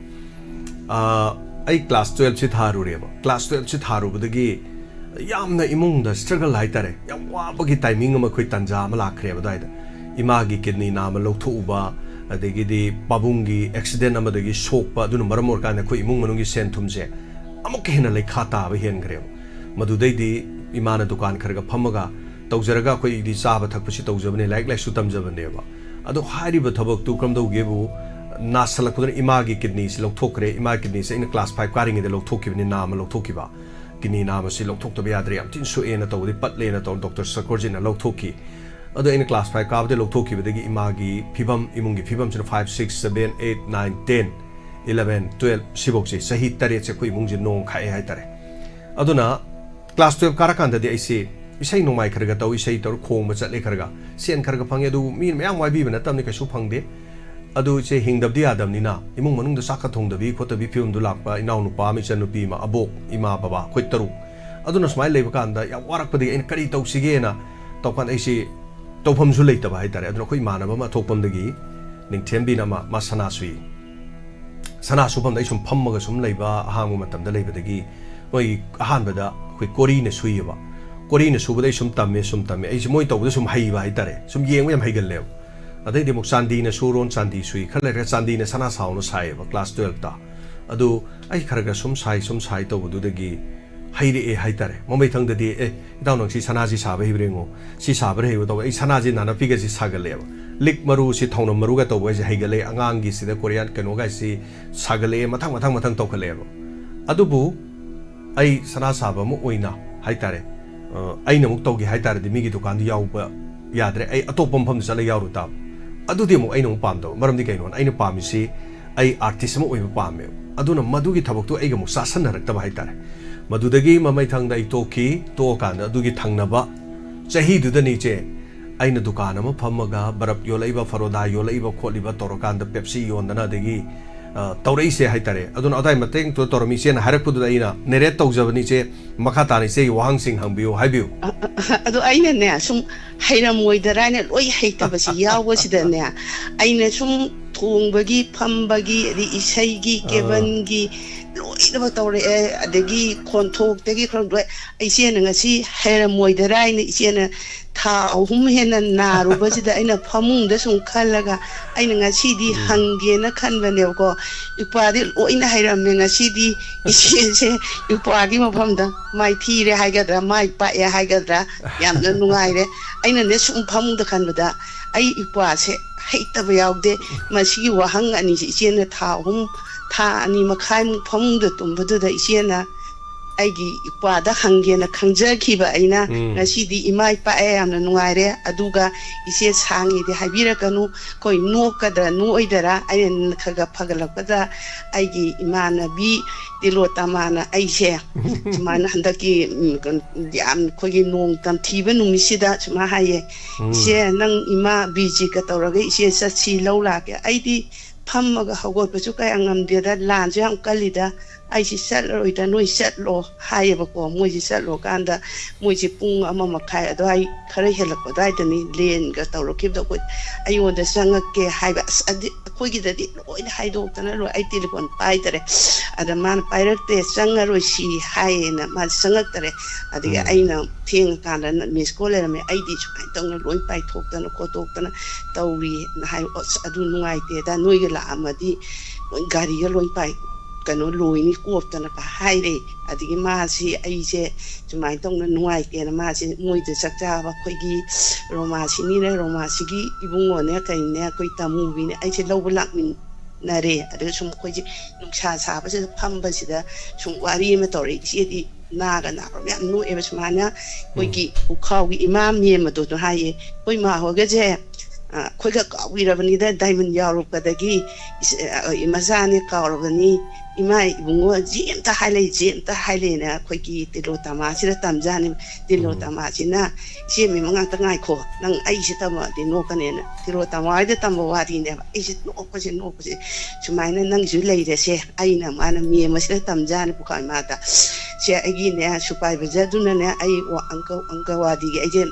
ꯑ, ꯑꯩ class twelveꯁꯤ ꯊꯥꯔꯨꯔꯦꯕ꯫ Class twelveꯁꯤ ꯊꯥꯔꯨꯕꯗꯒꯤ ꯌꯥꯝꯅ ꯏꯃꯨꯡꯗ struggle ꯍꯥꯏꯇꯥꯔꯦ, ꯌꯥꯝ ꯋꯥꯕꯒꯤ timing ꯑꯃ, ꯑꯩꯈꯣꯏ ꯇꯥꯟꯖꯥ ꯑꯃ ꯂꯥꯛꯈ꯭ꯔꯦꯕ ꯑꯗꯨꯋꯥꯏꯗ꯫ ꯏꯃꯥꯒꯤ kidney ꯅꯥꯝꯃ ꯂꯧꯊꯣꯛꯎꯕ, ꯑꯗꯒꯤꯗꯤ ꯄꯥꯕꯨꯡꯒꯤ accident ꯑꯃꯗꯒꯤ ꯁꯣꯛꯄ, ꯑꯗꯨꯅ ꯃꯔꯝ ꯑꯣꯏꯔꯀꯥꯟꯗ ꯑꯩꯈꯣꯏ ꯏꯃꯨꯡ ꯃꯅꯨꯡꯒꯤ ꯁꯦꯟ ꯊꯨꯝꯁꯦ ꯑꯃꯨꯛꯀ ꯍꯦꯟꯅ ꯂꯩꯈꯥ ꯇꯥꯕ ꯍꯦꯟꯈ꯭ꯔꯦꯕ꯫ ꯃꯗꯨꯗꯩꯗꯤ ꯏꯃꯥꯅ ꯗꯨꯀꯥꯟ ꯈꯔ ꯈꯔ ꯐꯝꯃꯒ ꯇꯧꯖꯔꯒ ꯑꯩꯈꯣꯏꯗꯤ ꯆꯥꯕ ꯊꯛꯄꯁꯤ ꯇꯧꯖꯕꯅꯦ, ꯂꯥꯏꯔꯤꯛ ꯂꯥꯏꯁꯨ ꯇꯝꯖꯕꯅꯦꯕ꯫ ꯑꯗꯣ ꯍꯥꯏꯔꯤꯕ ꯊꯕꯛꯇꯨ ꯀꯝꯗꯧꯒꯦꯕꯨ, ꯅꯥꯁꯜꯂꯛꯄꯗꯨꯅ ꯏꯃꯥꯒꯤ kidneyꯁꯤ ꯂꯧꯊꯣꯛꯈ꯭ꯔꯦ꯫ ꯏꯃꯥꯒꯤ kidneyꯁꯤ ꯑꯩꯅ class five ꯀꯥꯔꯤꯉꯩꯗ ꯂꯧꯊꯣꯛꯈꯤꯕꯅꯤ, ꯅꯥꯝꯃ ꯂꯧꯊꯣꯛꯈꯤꯕ꯫ Kidney ꯅꯥꯝꯃꯁꯤ ꯂꯧꯊꯣꯛꯇꯕ ꯌꯥꯗ꯭ꯔꯦ, ꯌꯥꯝ ꯊꯤꯅ ꯁꯣꯛꯑꯦꯅ ꯇꯧꯕꯗꯤ ꯄꯠꯂꯦꯅ ꯇꯧ doctor ꯁꯔꯀꯣꯔꯖꯤꯠꯅ ꯂꯧꯊꯣꯛꯈꯤ꯫ ꯑꯗꯣ ꯑꯩꯅ class five ꯀꯥꯕꯗ ꯂꯧꯊꯣꯛꯈꯤꯕꯗꯒꯤ ꯏꯃꯥꯒꯤ ꯐꯤꯕꯝ, ꯏꯃꯨꯡꯒꯤ ꯐꯤꯕꯝꯁꯤꯅ five, six, seven, eight, nine, ten, eleven, twelve ꯁꯤꯐꯧꯁꯦ ꯆꯍꯤ ꯇꯔꯦꯠꯁꯦ ꯑꯩꯈꯣꯏ ꯏꯃꯨꯡꯁꯦ ꯅꯣꯡ ꯈꯥꯛꯑꯦ ꯍꯥꯏꯇꯥꯔꯦ꯫ ꯑꯗꯨꯅ class twelve ꯀꯥꯔꯀꯥꯟꯗꯗꯤ ꯑꯩꯁꯦ ꯏꯁꯩ ꯅꯣꯡꯃꯥꯏ ꯈꯔꯒ ꯇꯧ, ꯏꯁꯩ ꯇꯧꯔ ꯈꯣꯡꯕ ꯆꯠꯂꯦ ꯈꯔꯒ, ꯁꯦꯟ ꯈꯔꯒ ꯐꯪꯉꯦ, ꯑꯗꯨꯕꯨ ꯃꯤꯅ ꯃꯌꯥꯝ ꯋꯥꯏꯕꯤꯕ ꯅꯠꯇꯕꯅꯤ, ꯀꯩꯁꯨ ꯐꯪꯗꯦ꯫ ꯑꯗꯨ ꯏꯆꯦ ꯍꯤꯡꯗꯕꯗꯤ ꯌꯥꯗꯕꯅꯤꯅ ꯏꯃꯨꯡ ꯃꯅꯨꯡꯗ ꯆꯥꯛꯀ ꯊꯣꯡꯗꯕꯤ ꯈꯣꯠꯇꯕꯤ ꯐꯤꯕꯝꯗꯨ ꯂꯥꯛꯄ, ꯏꯅꯥꯎ ꯅꯨꯄꯥ ꯑꯃ, ꯏꯆꯟ ꯅꯨꯄꯤ ꯑꯃ, ꯑꯕꯣꯛ, ꯏꯃꯥ, ꯕꯕꯥ, ꯑꯩꯈꯣꯏ ꯇꯔꯨꯛ꯫ ꯑꯗꯨꯅ ꯁꯨꯃꯥꯏꯅ ꯂꯩꯕ ꯀꯥꯟꯗ ꯌꯥꯝ ꯋꯥꯔꯛꯄꯗꯒꯤ ꯑꯩꯅ ꯀꯔꯤ ꯇꯧꯁꯤꯒꯦꯅ ꯇꯧꯀꯥꯟꯗ ꯑꯩꯁꯤ ꯇꯧꯐꯝꯁꯨ ꯂꯩꯇꯕ ꯍꯥꯏꯇꯥꯔꯦ꯫ ꯑꯗꯨꯅ ꯑꯩꯈꯣꯏ ꯏꯃꯥꯟꯅꯕ ꯑꯃ ꯑꯊꯣꯛꯄꯝꯗꯒꯤ ꯅꯤꯡꯊꯦꯝꯕꯤꯅ ꯑꯃ, ꯃꯥ ꯁꯅꯥ ꯁꯨꯏ꯫ ꯁꯅꯥ ꯁꯨꯐꯝꯗ ꯑꯩ ꯁꯨꯝ ꯐꯝꯃꯒ ꯁꯨꯝ ꯂꯩꯕ ꯑꯍꯥꯡꯕ ꯃꯇꯝꯗ ꯂꯩꯕꯗꯒꯤ ꯃꯣꯏ ꯑꯍꯥꯟꯕꯗ ꯑꯩꯈꯣꯏ ꯀꯣꯔꯤꯅ ꯁꯨꯏꯌꯦꯕ꯫ ꯀꯣꯔꯤꯅ ꯁꯨꯕꯗ ꯑꯩ ꯁꯨꯝ ꯇꯝꯃꯦ, ꯁꯨꯝ ꯇꯝꯃꯦ꯫ ꯑꯩꯁꯦ ꯃꯣꯏ ꯇꯧꯕꯗ ꯁꯨꯝ ꯍꯩꯕ ꯍꯥꯏꯇꯥꯔꯦ꯫ ꯁꯨꯝ ꯌꯦꯡꯕ ꯌꯥꯝ ꯍꯩꯒꯜꯂꯦꯕ꯫ ꯑꯗꯩꯗꯤ ꯑꯃꯨꯛ ꯆꯥꯟꯗꯤꯅ ꯁꯨꯔꯣꯟ, ꯆꯥꯟꯗꯤ ꯁꯨꯏ꯫ ꯈꯔ ꯂꯩꯔꯒ ꯆꯥꯟꯗꯤꯅ ꯁꯅꯥ ꯁꯥꯎꯅ ꯁꯥꯏꯌꯦꯕ class twelveꯇ꯫ ꯑꯗꯨ ꯑꯩ ꯈꯔ ꯈꯔ ꯁꯨꯝ ꯁꯥꯏ, ꯁꯨꯝ ꯁꯥꯏ ꯇꯧꯕꯗꯨꯗꯒꯤ ꯍꯩꯔꯛꯑꯦ ꯍꯥꯏꯇꯥꯔꯦ꯫ ꯃꯃꯩꯊꯪꯗꯗꯤ, "ꯑꯦ, ꯏꯇꯥꯎ ꯅꯪ ꯁꯤ ꯁꯅꯥꯁꯤ ꯁꯥꯕ ꯍꯩꯕ꯭ꯔꯥ ꯌꯦꯡꯉꯣ, ꯁꯤ ꯁꯥꯕ꯭ꯔꯥ ꯍꯩꯕ꯭ꯔꯥ?" ꯇꯧꯕ꯫ ꯑꯩ ꯁꯅꯥꯁꯤ ꯅꯥꯅꯞꯄꯤꯒꯁꯤ ꯁꯥꯒꯠꯂꯛꯑꯦꯕ꯫ ꯂꯤꯛ ꯃꯔꯨꯁꯤ, ꯊꯧꯅꯝ ꯃꯔꯨꯒ ꯇꯧꯕ ꯍꯥꯏꯁꯦ ꯍꯩꯒꯠꯂꯛꯑꯦ꯫ ꯑꯉꯥꯡꯒꯤꯁꯤꯗ ꯀꯣꯔꯤꯌꯥꯟ ꯀꯩꯅꯣꯒꯥꯏꯁꯤ ꯁꯥꯒꯠꯂꯛꯑꯦ, ꯃꯊꯪ, ꯃꯊꯪ, ꯃꯊꯪ ꯇꯧꯈꯠꯂꯛꯑꯦꯕ꯫ ꯑꯗꯨꯕꯨ ꯑꯩ ꯁꯅꯥ ꯁꯥꯕ ꯑꯃ ꯑꯣꯏꯅ ꯍꯥꯏꯇꯥꯔꯦ, ꯑ, ꯑꯩꯅ ꯑꯃꯨꯛ ꯇꯧꯒꯦ ꯍꯥꯏꯇꯥꯔꯗꯤ ꯃꯤꯒꯤ ꯗꯨꯀꯥꯟꯗꯨ ꯌꯥꯎꯕ ꯌꯥꯗ꯭ꯔꯦ, ꯑꯩ ꯑꯇꯣꯞꯄ ꯃꯐꯝꯗ ꯆꯠꯂꯒ ꯌꯥꯎꯔꯨ ꯇꯥꯕ꯫ ꯑꯗꯨꯗꯤ ꯑꯃꯨꯛ ꯑꯩꯅ ꯑꯃꯨꯛ ꯄꯥꯝꯗꯕ꯫ ꯃꯔꯝꯗꯤ ꯀꯩꯅꯣꯅ, ꯑꯩꯅ ꯄꯥꯝꯃꯤꯁꯤ ꯑꯩ artist ꯑꯃ ꯑꯣꯏꯕ ꯄꯥꯝꯃꯦꯕ꯫ ꯑꯗꯨꯅ ꯃꯗꯨꯒꯤ ꯊꯕꯛꯇꯨ ꯑꯩꯒ ꯑꯃꯨꯛ ꯆꯥꯁꯟꯅꯔꯛꯇꯕ ꯍꯥꯏꯇꯥꯔꯦ꯫ ꯃꯗꯨꯗꯒꯤ ꯃꯃꯩꯊꯪꯗ ꯑꯩ ꯇꯣꯛꯈꯤ꯫ ꯇꯣꯛꯑꯀꯥꯟꯗ ꯑꯗꯨꯒꯤ ꯊꯪꯅꯕ ꯆꯍꯤꯗꯨꯗꯅꯤ ꯏꯆꯦ ꯑꯩꯅ ꯗꯨꯀꯥꯟ ꯑꯃ ꯐꯝꯃꯒ ꯕꯔꯞ ꯌꯣꯜꯂꯛꯏꯕ, ꯐꯔꯣꯗꯥ ꯌꯣꯜꯂꯛꯏꯕ ꯈꯣꯠꯂꯤꯕ ꯇꯧꯔꯀꯥꯟꯗ ꯄꯦꯞꯁꯤ ꯌꯣꯟꯗꯅ ꯑꯗꯒꯤ, ꯑ, ꯇꯧꯔꯛꯏꯁꯦ ꯍꯥꯏꯇꯥꯔꯦ꯫ ꯑꯗꯨꯅ ꯑꯗꯥꯏ ꯃꯇꯦꯡꯗꯣ ꯇꯧꯔꯝꯃꯤ꯫ ꯏꯆꯦꯅ ꯍꯥꯏꯔꯛꯄꯗꯨꯗ ꯑꯩꯅ narrate ꯇꯧꯖꯕꯅꯤ ꯏꯆꯦ꯫ ꯃꯈꯥ ꯇꯥꯅ ꯏꯆꯦꯒꯤ ꯋꯥꯍꯪꯁꯤꯡ ꯍꯪꯕꯤꯌꯨ, ꯍꯥꯏꯕꯤꯌꯨ꯫ ꯑ-, ꯑ-, ꯑ-, ꯑꯗꯣ ꯑꯩꯅꯅꯦ, ꯁꯨꯝ ꯍꯩꯔꯝꯃꯣꯏꯗꯔꯥ ꯍꯥꯏꯅ ꯂꯣꯏ ꯍꯩꯇꯕꯁꯤ ꯌꯥꯎꯕꯁꯤꯗꯅꯦ, ꯑꯩꯅ ꯁꯨꯝ ꯊꯣꯡꯕꯒꯤ, ꯐꯝꯕꯒꯤ, ꯑꯗꯩ ꯏꯁꯩꯒꯤ, ꯑꯥ꯫ ꯀꯦꯕꯟꯒꯤ, ꯂꯣꯏꯅꯃꯛ ꯇꯧꯔꯛꯑꯦ꯫ ꯑꯗꯒꯤ ꯈꯣꯟꯊꯣꯛꯇꯒꯤ ꯈꯔ ꯂꯣꯏ꯫ ꯏꯆꯦꯅ ꯉꯁꯤ ꯍꯩꯔꯝꯃꯣꯏꯗꯔꯥ ꯍꯥꯏꯅ ꯏꯆꯦꯅ ꯊꯥ ꯑꯍꯨꯝ ꯍꯦꯟꯅ ꯅꯥꯔꯨꯕꯁꯤꯗ ꯑꯩꯅ ꯐꯃꯨꯡꯗ ꯁꯨꯝ ꯈꯜꯂꯒ ꯑꯩꯅ ꯉꯁꯤꯗꯤ ꯎꯝ꯫ ꯍꯪꯒꯦꯅ ꯈꯟꯕꯅꯦꯕꯀꯣ꯫ ꯏꯄ꯭ꯋꯥꯗꯤ ꯂꯣꯏꯅ ꯍꯩꯔꯝꯃꯦ꯫ ꯉꯁꯤꯗꯤ ꯏꯆꯦꯁꯦ ꯏꯄ꯭ꯋꯥꯒꯤ ꯃꯐꯝꯗ ꯃꯥꯏꯊꯤꯔꯦ ꯍꯥꯏꯒꯗ꯭ꯔꯥ, ꯃꯥꯏ ꯄꯥꯛꯑꯦ ꯍꯥꯏꯒꯗ꯭ꯔꯥ, ꯌꯥꯝꯅ ꯅꯨꯡꯉꯥꯏꯔꯦ꯫ ꯑꯩꯅꯅꯦ ꯁꯨꯝ ꯐꯃꯨꯡꯗ ꯈꯟꯕꯗ ꯑꯩ ꯏꯄ꯭ꯋꯥꯁꯦ ꯍꯩꯇꯕ ꯌꯥꯎꯗꯦ꯫ ꯃꯁꯤꯒꯤ ꯋꯥꯍꯪ ꯑꯅꯤꯁꯦ ꯏꯆꯦꯅ ꯊꯥ ꯑꯍꯨꯝ, ꯊꯥ ꯑꯅꯤ ꯃꯈꯥꯏꯃꯨꯛ ꯐꯃꯨꯡꯗ ꯇꯨꯝꯕꯗꯨꯗ ꯏꯆꯦꯅ ꯑꯩꯒꯤ ꯏꯄ꯭ꯋꯥꯗ ꯍꯪꯒꯦꯅ ꯈꯪꯖꯈꯤꯕ ꯑꯩꯅ꯫ ꯎꯝ꯫ ꯉꯁꯤꯗꯤ ꯏꯃꯥ ꯏꯄꯥ ꯑꯩ ꯌꯥꯝꯅ ꯅꯨꯡꯉꯥꯏꯔꯦ꯫ ꯑꯗꯨꯒ ꯏꯆꯦ, ꯁꯥꯡꯉꯤꯗꯤ ꯍꯥꯏꯕꯤꯔꯛꯀꯅꯨ, ꯑꯩꯈꯣꯏ ꯅꯣꯛꯀꯗ꯭ꯔꯥ ꯅꯣꯛꯑꯣꯏꯗꯔꯥ, ꯑꯩꯅ ꯈꯔ ꯈꯔ ꯐꯒꯠꯂꯛꯄꯗ ꯑꯩꯒꯤ ꯏꯃꯥꯟꯅꯕꯤ ꯇꯤꯂꯣꯇꯃꯥꯅ ꯑꯩꯁꯦ ꯁꯨꯃꯥꯏꯅ ꯍꯟꯗꯛꯀꯤ, ꯎꯝ, ꯀꯩꯅꯣ, ꯌꯥꯝ ꯑꯩꯈꯣꯏꯒꯤ ꯅꯣꯡ ꯇꯝꯊꯤꯕ ꯅꯨꯃꯤꯠꯁꯤꯗ ꯁꯨꯃꯥꯏꯅ ꯍꯥꯏꯌꯦ, ꯎꯝ꯫ "ꯏꯆꯦ, ꯅꯪ ꯏꯃꯥ ꯕꯤꯖꯤꯒ ꯇꯧꯔꯒ ꯏꯆꯦ ꯆꯠꯁꯤ, ꯂꯧ ꯂꯥꯛꯀꯦ?" ꯑꯩꯗꯤ ꯐꯝꯃꯒ ꯍꯧꯒꯠꯄꯁꯨ ꯀꯌꯥ ꯉꯝꯗꯦꯗ, ꯂꯥꯟꯁꯨ ꯌꯥꯝ ꯀꯜꯂꯤꯗ, "ꯑꯩꯁꯤ ꯆꯠꯂꯔꯣꯏꯗ, ꯅꯣꯏ ꯆꯠꯂꯣ" ꯍꯥꯏꯌꯦꯕꯀꯣ꯫ ꯃꯣꯏꯁꯤ ꯆꯠꯂꯨꯔꯀꯥꯟꯗ ꯃꯣꯏꯁꯤ ꯄꯨꯡ ꯑꯃ ꯃꯈꯥꯏ ꯑꯗꯨꯋꯥꯏ, ꯈꯔ ꯍꯦꯜꯂꯛꯄ ꯑꯗꯨꯋꯥꯏꯗꯅꯤ ꯂꯦꯟꯒ ꯇꯧꯔꯛꯈꯤꯕꯗꯣ꯫ ꯑꯩꯈꯣꯏ, "ꯑꯩꯉꯣꯟꯗ ꯆꯪꯉꯛꯀꯦ" ꯍꯥꯏꯕ꯫ ꯑꯁ, ꯑꯗꯤ-, ꯑꯩꯈꯣꯏꯒꯤꯗꯗꯤ ꯂꯣꯏꯅ ꯍꯥꯏꯗꯣꯛꯇꯅ ꯂꯣꯏ, ꯑꯩ ꯇꯦꯂꯤꯐꯣꯟ ꯄꯥꯏꯗꯔꯦ꯫ ꯑꯗ ꯃꯥꯅ, "ꯄꯥꯏꯔꯛꯇꯦ, ꯆꯪꯉꯔꯣꯏꯁꯤ" ꯍꯥꯏꯌꯦꯅ ꯃꯥꯁꯦ ꯆꯪꯉꯛꯇꯔꯦ꯫ ꯑꯗꯒꯤ ꯎꯝ꯫ ꯑꯩꯅ ꯊꯦꯡꯉꯀꯥꯟꯗ ꯃꯤꯁ ꯀꯣꯜ ꯂꯩꯔꯝꯃꯦ꯫ ꯑꯩꯗꯤ ꯁꯨꯃꯥꯏꯅ ꯇꯧꯅ ꯂꯣꯏ ꯄꯥꯏꯊꯣꯛꯇꯅ ꯈꯣꯠꯇꯣꯛꯇꯅ ꯇꯧꯔꯤꯅ ꯍꯥꯏ꯫ "ꯑꯁ, ꯑꯗꯨ ꯅꯨꯡꯉꯥꯏꯇꯦꯗ, ꯅꯣꯏꯒ ꯂꯥꯛꯑꯝꯃꯗꯤ ꯂꯣꯏ ꯒꯥꯔꯤꯒ ꯂꯣꯏ ꯄꯥꯏ-, ꯀꯩꯅꯣ, ꯂꯣꯏꯅꯤ ꯀꯣꯞꯇꯅ" ꯍꯥꯏꯔꯦ꯫ ꯑꯗꯒꯤ ꯃꯥꯁꯤ ꯑꯩꯁꯦ ꯁꯨꯃꯥꯏꯅ ꯇꯧꯅ ꯅꯨꯡꯉꯥꯏꯇꯦꯅ ꯃꯥꯁꯦ ꯃꯣꯏꯗ ꯆꯥꯛ ꯆꯥꯕ ꯑꯩꯈꯣꯏꯒꯤ ꯔꯣꯃꯥꯁꯤꯅꯤꯅꯦ, ꯔꯣꯃꯥꯁꯤꯒꯤ ꯏꯕꯨꯡꯉꯣꯅꯦ ꯀꯩꯅꯦ, ꯑꯩꯈꯣꯏ ꯇꯃꯨꯕꯤꯅꯦ, ꯑꯩꯁꯦ ꯂꯧꯕ ꯂꯥꯛꯃꯤꯟꯅꯔꯦ꯫ ꯑꯗꯨꯒ ꯁꯨꯝ ꯑꯩꯈꯣꯏꯁꯦ ꯅꯨꯡꯁꯥ ꯁꯥꯕꯁꯤꯗ ꯐꯝꯕꯁꯤꯗ ꯁꯨꯝ ꯋꯥꯔꯤ ꯑꯃ ꯇꯧꯔꯦ꯫ ꯏꯆꯦꯗꯤ ꯅꯥꯒ ꯅꯥꯕ ꯌꯥꯝ ꯅꯣꯛꯑꯦꯕ꯫ ꯁꯨꯃꯥꯏꯅ ꯑꯩꯈꯣꯏꯒꯤ ꯎꯝ꯫ ꯄꯨꯈꯥꯎꯒꯤ ꯏꯃꯥ ꯃꯦꯝꯕꯗꯨꯅ ꯍꯥꯏꯌꯦ, "ꯑꯩꯈꯣꯏ ꯃꯥ ꯍꯣꯏꯒꯁꯦ, ꯑ, ꯑꯩꯈꯣꯏꯒ ꯀꯥꯎꯕꯤꯔꯕꯅꯤꯗ, ꯗꯥꯏꯃꯟ ꯌꯥꯎꯔꯛꯄꯗꯒꯤ ꯏꯆ-, ꯑ, ꯏ-, ꯃꯆꯥꯅꯦ ꯀꯥꯎꯔꯕꯅꯤ, ꯏꯃꯥ ꯏꯕꯨꯡꯉꯣ ꯖꯤ ꯑꯝꯇ ꯍꯥꯏꯂꯩ, ꯖꯤ ꯑꯝꯇ ꯍꯥꯏꯂꯩꯅ" ꯑꯩꯈꯣꯏꯒꯤ ꯇꯤꯂꯣꯇꯃꯥꯁꯤꯗ ꯇꯝꯖꯥꯅꯤ꯫ ꯎꯝ꯫ ꯇꯤꯂꯣꯇꯃꯥꯁꯤꯅ, "ꯏꯆꯦ, ꯃꯤꯃ ꯉꯥꯛꯇ ꯉꯥꯏꯈꯣ, ꯅꯪ ꯑꯩꯁꯦ ꯇꯝꯃꯛꯑꯗꯤ ꯅꯣꯛꯀꯅꯦꯅ" ꯇꯤꯂꯣꯇꯃꯥ ꯍꯣꯏꯗ ꯇꯝꯕ ꯋꯥꯔꯤꯅꯦꯕ꯫ ꯑꯩꯁꯦ ꯅꯣꯛꯄꯁꯦ, ꯅꯣꯛꯄꯁꯦ, ꯁꯨꯃꯥꯏꯅ ꯅꯪꯁꯨ ꯂꯩꯔꯁꯦ꯫ ꯑꯩꯅ, ꯃꯥꯅ ꯃꯦꯝ ꯑꯁꯤꯗ ꯇꯝꯖꯥꯅꯤ ꯄꯨꯈꯥꯏ ꯃꯥꯗ꯫ ꯁꯦ, ꯑꯩꯒꯤꯅꯦ ꯁꯨꯄꯥꯏꯚꯥꯏꯖꯔꯗꯨꯅꯅꯦ, ꯑꯩ ꯋꯥ-, ꯑꯪꯀ-, ꯑꯪꯀꯋꯥꯗꯤꯒꯤ ꯑꯩꯁꯦ,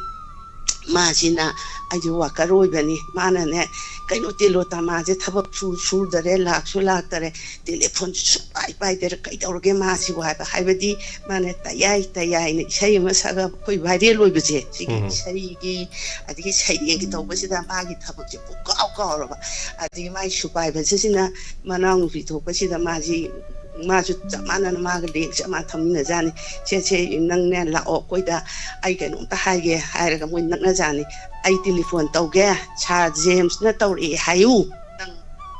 ꯃꯥꯁꯤꯅ, ꯑꯩꯁꯦ ꯋꯥꯀꯔ ꯑꯣꯏꯕꯅꯤ, ꯃꯥꯅꯅꯦ, "ꯀꯩꯅꯣ, ꯇꯦꯂꯣꯇꯃꯥꯁꯦ ꯊꯕꯛ ꯁꯨ-, ꯁꯨꯗꯔꯦ, ꯂꯥꯛꯁꯨ ꯂꯥꯛꯇꯔꯦ, ꯇꯦꯂꯤꯐꯣꯟꯁꯨ ꯁꯨꯡꯄꯥꯏ ꯄꯥꯏꯗꯔꯦ, ꯀꯩꯗꯧꯔꯒꯦ ꯃꯥꯁꯤꯕꯨ?" ꯍꯥꯏꯕ꯫ ꯍꯥꯏꯕꯗꯤ ꯃꯥꯅ "ꯇꯌꯥꯏ ꯇꯌꯥꯏꯅ" ꯏꯁꯩ ꯑꯃ ꯁꯛꯑꯒ ꯑꯩꯈꯣꯏ ꯚꯥꯏꯔꯦꯜ ꯑꯣꯏꯕꯁꯦ, ꯁꯤꯒꯤ ꯎꯝ꯫ ꯏꯁꯩꯒꯤ ꯑꯗꯒꯤ ꯁꯩꯔꯦꯡꯒꯤ ꯇꯧꯕꯁꯤꯗ ꯃꯥꯒꯤ ꯊꯕꯛꯁꯦ ꯄꯨꯡꯀꯥꯎ ꯀꯥꯎꯔꯕ꯫ ꯑꯗꯒꯤ ꯃꯥꯒꯤ ꯁꯨꯄꯥꯏꯚꯥꯏꯖꯔꯁꯤꯅ ꯃꯅꯥꯎꯅꯨꯄꯤ ꯊꯣꯛꯄꯁꯤꯗ ꯃꯥꯁꯤ, ꯃꯥꯁꯨ ꯆꯞ ꯃꯥꯟꯅꯅ ꯃꯥꯒ ꯂꯦꯡ ꯆꯞ ꯃꯥꯟꯅ ꯊꯝꯃꯤꯟꯅꯖꯥꯠꯅꯤ꯫ "ꯁꯦ, ꯁꯦ, ꯅꯪꯅꯦ ꯂꯥꯛꯑꯣ ꯑꯩꯈꯣꯏꯗ, ꯑꯩ ꯀꯩꯅꯣꯝꯇ ꯍꯥꯏꯒꯦ" ꯍꯥꯏꯔꯒ ꯃꯣꯏ ꯅꯛꯅꯖꯥꯠꯅꯤ꯫ "ꯑꯩ ꯇꯦꯂꯤꯐꯣꯟ ꯇꯧꯒꯦ, ꯁꯥꯔ ꯖꯦꯝꯁꯅ ꯇꯧꯔꯛꯑꯦ ꯍꯥꯏꯌꯨ ꯅꯪ"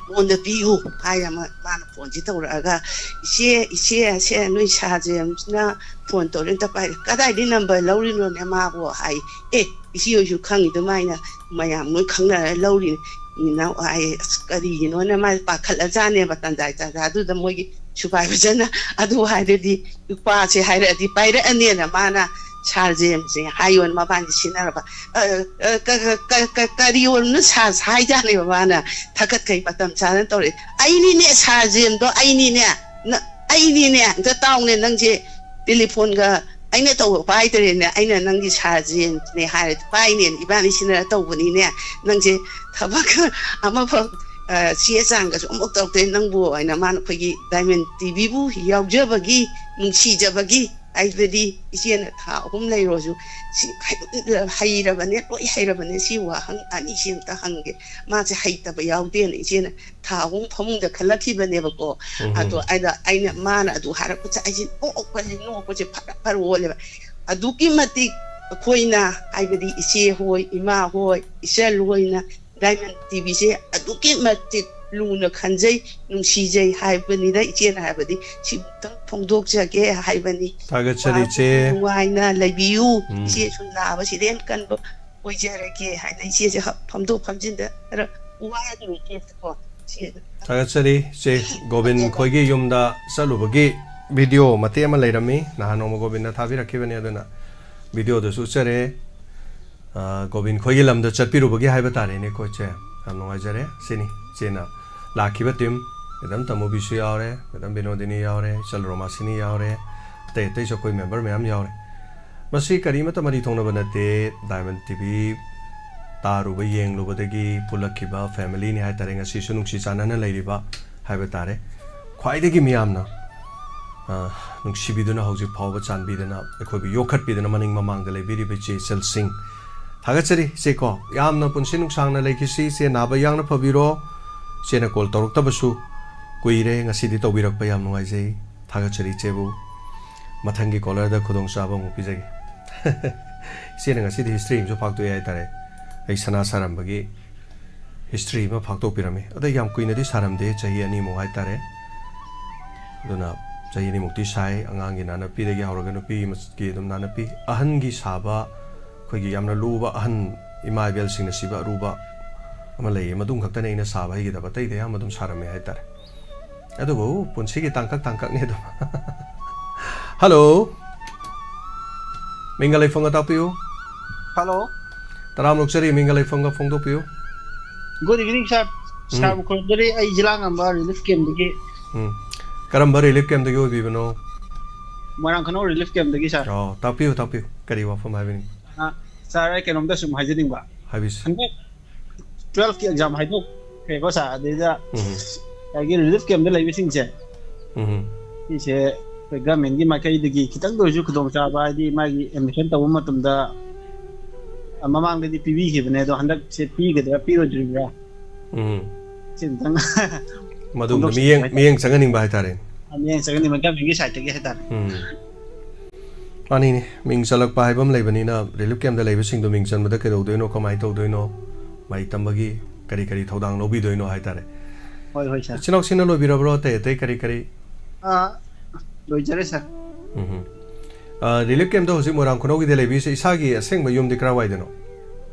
ꯃꯉꯣꯟꯗ ꯄꯤꯌꯨ ꯍꯥꯏ꯫ ꯑꯃ ꯃꯥꯅ ꯐꯣꯟꯁꯤ ꯇꯧꯔꯛꯑꯒ, "ꯏꯆꯦ, ꯏꯆꯦ, ꯁꯦ ꯅꯣꯏ ꯁꯥꯔ ꯖꯦꯝꯁꯅ ꯐꯣꯟ ꯇꯧꯔꯦ, ꯑꯝꯇ ꯄꯥꯏꯔꯦ꯫ ꯀꯗꯥꯏꯗꯒꯤ ꯅꯝꯕꯔ ꯂꯧꯔꯤꯅꯣꯅꯦ ꯃꯥꯕꯨ?" ꯍꯥꯏ꯫ "ꯑꯦ, ꯏꯆꯦ ꯍꯣꯏꯁꯨ ꯈꯪꯉꯤ ꯑꯗꯨꯃꯥꯏꯅ, ꯃꯌꯥꯝ ꯂꯣꯏ ꯈꯪꯅꯔ ꯂꯧꯔꯤꯅꯤ ꯏꯅꯥꯎ" ꯍꯥꯏ꯫ ꯑꯁ, ꯀꯔꯤꯒꯤꯅꯣꯅ ꯃꯥ ꯄꯥꯈꯠꯂꯖꯥꯠꯅꯦꯕ꯫ ꯇꯟꯖꯥ ꯇꯟꯖꯥꯗꯨꯗ ꯃꯣꯏꯒꯤ ꯁꯨꯄꯔꯚꯥꯏꯖꯔꯅ ꯑꯗꯨ ꯍꯥꯏꯔꯗꯤ, ꯅꯨꯄꯥꯁꯦ ꯍꯥꯏꯔꯛꯑꯗꯤ ꯄꯥꯏꯔꯛꯑꯅꯦꯅ ꯃꯥꯅ ꯁꯥꯔ ꯖꯦꯝꯁꯁꯦ ꯍꯥꯏꯌꯣꯅ ꯃꯕꯥꯅꯤ ꯁꯤꯟꯅꯔꯕ꯫ ꯑ, ꯑ, ꯀ-, ꯀ-, ꯀ-, ꯀ-, ꯀꯔꯤ ꯑꯣꯏꯔꯝꯅꯣ ꯁꯥꯔ ꯍꯥꯏꯖꯥꯠꯅꯦꯕ ꯃꯥꯅ꯫ ꯊꯥꯒꯠꯈꯩ ꯃꯇꯝ ꯆꯥꯗꯅ ꯇꯧꯔꯛꯑꯦ꯫ "ꯑꯩꯅꯤꯅꯦ ꯁꯥꯔ ꯖꯦꯝꯗꯣ, ꯑꯩꯅꯤꯅꯦ, ꯅ-, ꯑꯩꯅꯤꯅꯦ, ꯑꯝꯇ ꯇꯥꯎꯅꯦ ꯅꯪꯁꯦ ꯇꯦꯂꯤꯐꯣꯟꯒ ꯑꯩꯅ ꯇꯧꯕ ꯄꯥꯏꯗ꯭ꯔꯦꯅꯦ, ꯑꯩꯅ ꯅꯪꯒꯤ ꯁꯥꯔ ꯖꯦꯝꯅꯦ ꯍꯥꯏꯔꯗꯤ ꯄꯥꯏꯅꯦꯅ ꯏꯕꯥꯅꯤ ꯁꯤꯟꯅꯔ ꯇꯧꯕꯅꯤꯅꯦ, ꯅꯪꯁꯦ ꯊꯕꯛ ꯑꯃꯐꯥꯎ, ꯑ, ꯆꯦ ꯆꯥꯡꯒꯁꯨ ꯑꯃꯐꯥꯎ ꯇꯧꯔꯛꯇꯦ ꯅꯪꯕꯨ" ꯍꯥꯏꯅ ꯃꯥꯅ ꯑꯩꯈꯣꯏꯒꯤ ꯗꯥꯏꯃꯟ ꯇꯤꯚꯤꯕꯨ ꯌꯥꯎꯖꯕꯒꯤ, ꯅꯨꯡꯁꯤꯖꯕꯒꯤ, ꯍꯥꯏꯕꯗꯤ ꯏꯆꯦꯅ ꯊꯥ ꯑꯍꯨꯝ ꯂꯩꯔꯣꯁꯨ ꯁꯤ ꯍꯩ-, ꯍꯩꯔꯕꯅꯦ, ꯂꯣꯏ ꯍꯩꯔꯕꯅꯦ, ꯁꯤ ꯋꯥꯍꯪ ꯑꯅꯤꯁꯤ ꯑꯝꯇ ꯍꯪꯒꯦ, ꯃꯥꯁꯦ ꯍꯩꯇꯕ ꯌꯥꯎꯗꯦꯅ ꯏꯆꯦꯅ ꯊꯥ ꯑꯍꯨꯝ ꯐꯃꯨꯡꯗ ꯈꯜꯂꯛꯈꯤꯕꯅꯦꯕꯀꯣ꯫ ꯎꯝ꯫ ꯑꯗꯣ ꯑꯩꯅ, ꯑꯩꯅ, ꯃꯥꯅ ꯑꯗꯨ ꯍꯥꯏꯔꯛꯄꯁꯦ ꯑꯩꯁꯦ ꯅꯣꯛꯄꯁꯦ, ꯐꯔ ꯐꯔ ꯑꯣꯜꯂꯦꯕ꯫ ꯑꯗꯨꯛꯀꯤ ꯃꯇꯤꯛ ꯑꯩꯈꯣꯏꯅ, ꯍꯥꯏꯕꯗꯤ ꯏꯆꯦ ꯍꯣꯏ, ꯏꯃꯥ ꯍꯣꯏ, ꯏꯆꯜ ꯍꯣꯏꯅ ꯗꯥꯏꯃꯟ ꯇꯤꯚꯤꯁꯦ ꯑꯗꯨꯛꯀꯤ ꯃꯇꯤꯛ ꯂꯨꯅ ꯈꯟꯖꯩ, ꯅꯨꯡꯁꯤꯖꯩ ꯍꯥꯏꯕꯅꯤꯗ꯫ ꯏꯆꯦꯅ ꯍꯥꯏꯕꯗꯤ ꯁꯤꯃꯇꯪ ꯐꯣꯡꯗꯣꯛꯆꯒꯦ ꯍꯥꯏꯕꯅꯤ꯫ ꯊꯥꯒꯠꯆꯔꯤ, ꯏꯆꯦ꯫ ꯅꯨꯡꯉꯥꯏꯅ ꯂꯩꯕꯤꯌꯨ꯫ ꯎꯝ꯫ ꯏꯆꯦꯁꯨ ꯅꯥꯕ ꯁꯤꯗꯦꯟ ꯀꯟꯕ ꯑꯣꯏꯖꯔꯒꯦ ꯍꯥꯏꯅ ꯏꯆꯦꯁꯦ ꯍ-, ꯐꯝꯗꯣꯛ ꯐꯝꯖꯤꯟꯗ ꯈꯔ ꯋꯥꯗ꯭ꯔꯣ ꯏꯆꯦꯁꯦꯀꯣ? ꯏꯆꯦ꯫ ꯊꯥꯒꯠꯆꯔꯤ, ꯏꯆꯦ꯫ ꯒꯣꯕꯤꯟ ꯈꯣꯏꯒꯤ ꯌꯨꯝꯗ ꯆꯠꯂꯨꯕꯒꯤ ꯚꯤꯗꯤꯑꯣ ꯃꯇꯦꯛ ꯑꯃ ꯂꯩꯔꯝꯃꯤ, ꯅꯍꯥꯟ ꯅꯣꯡꯃ ꯒꯣꯕꯤꯟꯅ ꯊꯥꯕꯤꯔꯛꯈꯤꯕꯅꯤ, ꯑꯗꯨꯅ ꯚꯤꯗꯤꯑꯣꯗꯨꯁꯨ ꯎꯠꯆꯔꯦ꯫ ꯑ, ꯒꯣꯕꯤꯟ ꯈꯣꯏꯒꯤ ꯂꯝꯗ ꯆꯠꯄꯤꯔꯨꯕꯒꯤ ꯍꯥꯏꯕ ꯇꯥꯔꯦꯅꯦꯀꯣ, ꯏꯆꯦ꯫ ꯌꯥꯝ ꯅꯨꯡꯉꯥꯏꯖꯔꯦ꯫ ꯁꯤꯅꯤ ꯏꯆꯦꯅ ꯂꯥꯛꯈꯤꯕ ꯇꯤꯝ, ꯃꯦꯗꯥꯝ ꯇꯃꯨꯕꯤꯁꯨ ꯌꯥꯎꯔꯦ, ꯃꯦꯗꯥꯝ ꯕꯤꯅꯣꯗꯤꯅꯤ ꯌꯥꯎꯔꯦ, ꯏꯆꯜ ꯔꯣꯃꯥꯁꯤꯅꯤ ꯌꯥꯎꯔꯦ, ꯑꯇꯩ ꯑꯇꯩꯁꯨ ꯑꯩꯈꯣꯏ ꯃꯦꯝꯕꯔ ꯃꯌꯥꯝ ꯌꯥꯎꯔꯦ꯫ ꯃꯁꯤ ꯀꯔꯤꯃꯠꯇ ꯃꯔꯤ ꯊꯣꯛꯅꯕ ꯅꯠꯇꯦ, ꯗꯥꯏꯃꯟ ꯇꯤꯚꯤ ꯇꯥꯔꯨꯕ ꯌꯦꯡꯂꯨꯕꯗꯒꯤ ꯄꯨꯜꯂꯛꯈꯤꯕ ꯐꯦꯃꯤꯂꯤꯅꯤ ꯍꯥꯏ ꯇꯥꯔꯦ꯫ ꯉꯁꯤꯁꯨ ꯅꯨꯡꯁꯤ ꯆꯥꯟꯅꯅ ꯂꯩꯔꯤꯕ ꯍꯥꯏꯕ ꯇꯥꯔꯦ꯫ ꯈ꯭ꯋꯥꯏꯗꯒꯤ ꯃꯤꯌꯥꯝꯅ, ꯑ, ꯅꯨꯡꯁꯤꯕꯤꯗꯨꯅ ꯍꯧꯖꯤꯛ ꯐꯥꯎꯕ ꯆꯥꯟꯕꯤꯗꯨꯅ ꯑꯩꯈꯣꯏꯕꯨ ꯌꯣꯛꯈꯠꯄꯤꯗꯨꯅ ꯃꯅꯤꯡ ꯃꯃꯥꯡꯗ ꯂꯩꯕꯤꯔꯤꯕ ꯏꯆꯦ ꯏꯆꯜꯁꯤꯡ, ꯊꯥꯒꯠꯆꯔꯤ ꯏꯆꯦꯀꯣ꯫ ꯌꯥꯝꯅ ꯄꯨꯟꯁꯤ ꯅꯨꯡꯁꯥꯡꯅ ꯂꯩꯈꯤꯁꯤ꯫ ꯏꯆꯦ ꯅꯥꯕ ꯌꯥꯡꯅ ꯐꯕꯤꯔꯣ꯫ ꯏꯆꯦꯅ ꯀꯣꯜ ꯇꯧꯔꯛꯇꯕꯁꯨ ꯀꯨꯏꯔꯦ, ꯉꯁꯤꯗꯤ ꯇꯧꯕꯤꯔꯛꯄ ꯌꯥꯝ ꯅꯨꯡꯉꯥꯏꯖꯩ꯫ ꯊꯥꯒꯠꯆꯔꯤ ꯏꯆꯦꯕꯨ꯫ ꯃꯊꯪꯒꯤ ꯀꯣꯂꯔꯗ ꯈꯨꯗꯣꯡꯆꯥꯕ ꯑꯃꯨꯛ ꯄꯤꯖꯒꯦ꯫ ꯏꯆꯦꯅ ꯉꯁꯤꯗꯤ ꯍꯤꯁꯇ꯭ꯔꯤ ꯑꯃꯁꯨ ꯐꯥꯛꯇꯣꯛꯑꯦ ꯍꯥꯏꯇꯥꯔꯦ, ꯑꯩ ꯁꯅꯥ ꯁꯥꯔꯝꯕꯒꯤ꯫ ꯍꯤꯁꯇ꯭ꯔꯤ ꯑꯃ ꯐꯥꯛꯇꯣꯛꯄꯤꯔꯝꯃꯤ꯫ ꯑꯗ ꯌꯥꯝ ꯀꯨꯏꯅꯗꯤ ꯁꯥꯔꯝꯗꯦ, ꯆꯍꯤ ꯑꯅꯤꯃꯨꯛ ꯍꯥꯏꯇꯥꯔꯦ꯫ ꯑꯗꯨꯅ ꯆꯍꯤ ꯑꯅꯤꯃꯨꯛꯇꯤ ꯁꯥꯏ꯫ ꯑꯉꯥꯡꯒꯤ ꯅꯥꯅꯞꯄꯤꯗꯒꯤ ꯍꯧꯔꯒ ꯅꯨꯄꯤꯒꯤ ꯑꯗꯨꯝ ꯅꯥꯅꯞꯄꯤ, ꯑꯍꯟꯒꯤ ꯁꯥꯕ, ꯑꯩꯈꯣꯏꯒꯤ ꯌꯥꯝꯅ ꯂꯨꯕ, ꯑꯍꯟ ꯏꯃꯥ ꯏꯕꯦꯜꯁꯤꯡꯅ ꯁꯤꯕ ꯑꯔꯨꯕ ꯑꯃ ꯂꯩꯌꯦ, ꯃꯗꯨꯝ ꯈꯛꯇꯅꯦ ꯑꯩꯅ ꯁꯥꯕ ꯍꯩꯒꯗꯕ, ꯑꯇꯩꯗꯤ ꯑꯌꯥꯝꯕ ꯑꯗꯨꯝ ꯁꯥꯔꯝꯃꯦ ꯍꯥꯏꯇꯥꯔꯦ꯫ ꯑꯗꯨꯕꯨ ꯄꯨꯟꯁꯤꯒꯤ ꯇꯥꯡꯀꯛ ꯇꯥꯡꯀꯛꯅꯤ ꯑꯗꯨꯝ꯫ ꯍꯜꯂꯣ, ꯃꯤꯡꯒ ꯂꯩꯐꯝꯒ ꯇꯥꯛꯄꯤꯌꯨ꯫ ꯍꯜꯂꯣ꯫ ꯇꯔꯥꯝ ꯑꯣꯛꯆꯔꯤ, ꯃꯤꯡꯒ ꯂꯩꯐꯝꯒ ꯐꯣꯡꯗꯣꯛꯄꯤꯌꯨ꯫ ꯒꯨꯗ ꯏꯚꯤꯅꯤꯡ ꯁꯥꯔ꯫ ꯁꯥꯔꯕꯨ ꯈꯨꯔꯨꯝꯖꯔꯤ꯫ ꯑꯩ ꯖꯤꯂꯥ ꯉꯝꯕ ꯔꯤꯂꯤꯐ ꯀꯦꯝꯗꯒꯤ꯫ ꯎꯝ꯫ ꯀꯔꯝꯕ ꯔꯤꯂꯤꯐ ꯀꯦꯝꯗꯒꯤ ꯑꯣꯏꯕꯤꯕꯅꯣ? ꯃꯣꯏꯔꯥꯡ ꯈꯨꯅꯧ ꯔꯤꯂꯤꯐ ꯀꯦꯝꯗꯒꯤ ꯁꯥꯔ꯫ ꯑꯣ, ꯇꯥꯛꯄꯤꯌꯨ, ꯇꯥꯛꯄꯤꯌꯨ, ꯀꯔꯤ ꯋꯥꯐꯝ ꯍꯥꯏꯕꯤꯅꯤꯡ? ꯑ, ꯁꯥꯔ, ꯑꯩ ꯀꯩꯅꯣꯝꯇ ꯁꯨꯝ ꯍꯥꯏꯖꯅꯤꯡꯕ꯫ ꯍꯥꯏꯕꯤꯁꯤ꯫ ꯍꯟꯗꯛ ꯇꯨꯋꯦꯜꯐꯀꯤ ꯑꯦꯛꯖꯥꯝ ꯍꯥꯏꯗꯣꯛꯈ꯭ꯔꯦꯀꯣ ꯁꯥꯔ, ꯑꯗꯩꯗ ꯎꯝ꯫ ꯉꯁꯥꯏꯒꯤ ꯔꯤꯂꯤꯐ ꯀꯦꯝꯗ ꯂꯩꯕꯁꯤꯡꯁꯦ, ꯎꯝ꯫ ꯁꯤꯁꯦ ꯑꯩꯈꯣꯏ ꯒꯃꯦꯟꯒꯤ ꯃꯥꯏꯀꯩꯗꯒꯤ ꯈꯤꯇꯪꯗ ꯑꯣꯏꯔꯁꯨ ꯈꯨꯗꯣꯡꯆꯥꯕ, ꯍꯥꯏꯗꯤ ꯃꯥꯒꯤ ꯑꯦꯗꯃꯤꯁꯟ ꯇꯧꯕ ꯃꯇꯝꯗ, ꯑ, ꯃꯃꯥꯡꯗꯗꯤ ꯄꯤꯕꯤꯈꯤꯕꯅꯦ, ꯑꯗꯣ ꯍꯟꯗꯛꯁꯦ ꯄꯤꯒꯗ꯭ꯔꯥ ꯄꯤꯔꯣꯏꯗ꯭ꯔꯤꯕ꯭ꯔꯥ? ꯎꯝ꯫ ꯁꯤ ꯑꯝꯇꯪ ꯃꯗꯨꯝꯗ ꯐꯣꯡꯗꯣꯛꯄꯤꯌꯨ ꯃꯤꯠꯌꯦꯡ, ꯍꯥꯏꯇꯥꯔꯦ꯫ ꯃꯤꯠꯌꯦꯡ ꯆꯪꯍꯟꯅꯤꯡꯕ ꯍꯥꯏꯇꯥꯔꯦ꯫ ꯃꯤꯠꯌꯦꯡ ꯆꯪꯍꯟꯅꯤꯡꯕ ꯒꯃꯦꯟꯒꯤ ꯁꯥꯏꯠꯇꯒꯤ ꯍꯥꯏꯇꯥꯔꯦ꯫ ꯎꯝ꯫ ꯃꯥꯅꯤꯅꯦ, ꯃꯤꯡ ꯆꯜꯂꯛꯄ ꯍꯥꯏꯕ ꯑꯃ ꯂꯩꯕꯅꯤꯅ, ꯔꯤꯂꯤꯐ ꯀꯦꯝꯗ ꯂꯩꯕꯁꯤꯡꯗꯣ ꯃꯤꯡ ꯆꯟꯕꯗ ꯀꯩꯗꯧꯗꯣꯏꯅꯣ, ꯀꯃꯥꯏꯅ ꯇꯧꯗꯣꯏꯅꯣ, ꯃꯍꯩ ꯇꯝꯕꯒꯤ ꯀꯔꯤ ꯀꯔꯤ ꯊꯧꯗꯥꯡ ꯂꯧꯕꯤꯗꯣꯏꯅꯣ ꯍꯥꯏꯇꯥꯔꯦ꯫ ꯍꯣꯏ, ꯍꯣꯏ, ꯁꯥꯔ꯫ ꯏꯆꯤꯟ ꯏꯅꯥꯎꯁꯤꯡꯅ ꯂꯣꯏꯕꯤꯔꯕ꯭ꯔꯣ? ꯑꯇꯩ ꯑꯇꯩ ꯀꯔꯤ ꯀꯔꯤ? ꯑꯥ, ꯂꯣꯏꯖꯔꯦ, ꯁꯥꯔ꯫ ꯎꯝ꯫ ꯑ, ꯔꯤꯂꯤꯐ ꯀꯦꯝꯗ ꯍꯧꯖꯤꯛ ꯃꯣꯏꯔꯥꯡ ꯈꯨꯅꯧꯒꯤꯗ ꯂꯩꯕꯤꯔꯤꯁꯦ ꯏꯁꯥꯒꯤ ꯑꯁꯦꯡꯕ ꯌꯨꯝꯗꯤ ꯀꯔꯥꯏꯋꯥꯏꯗꯅꯣ?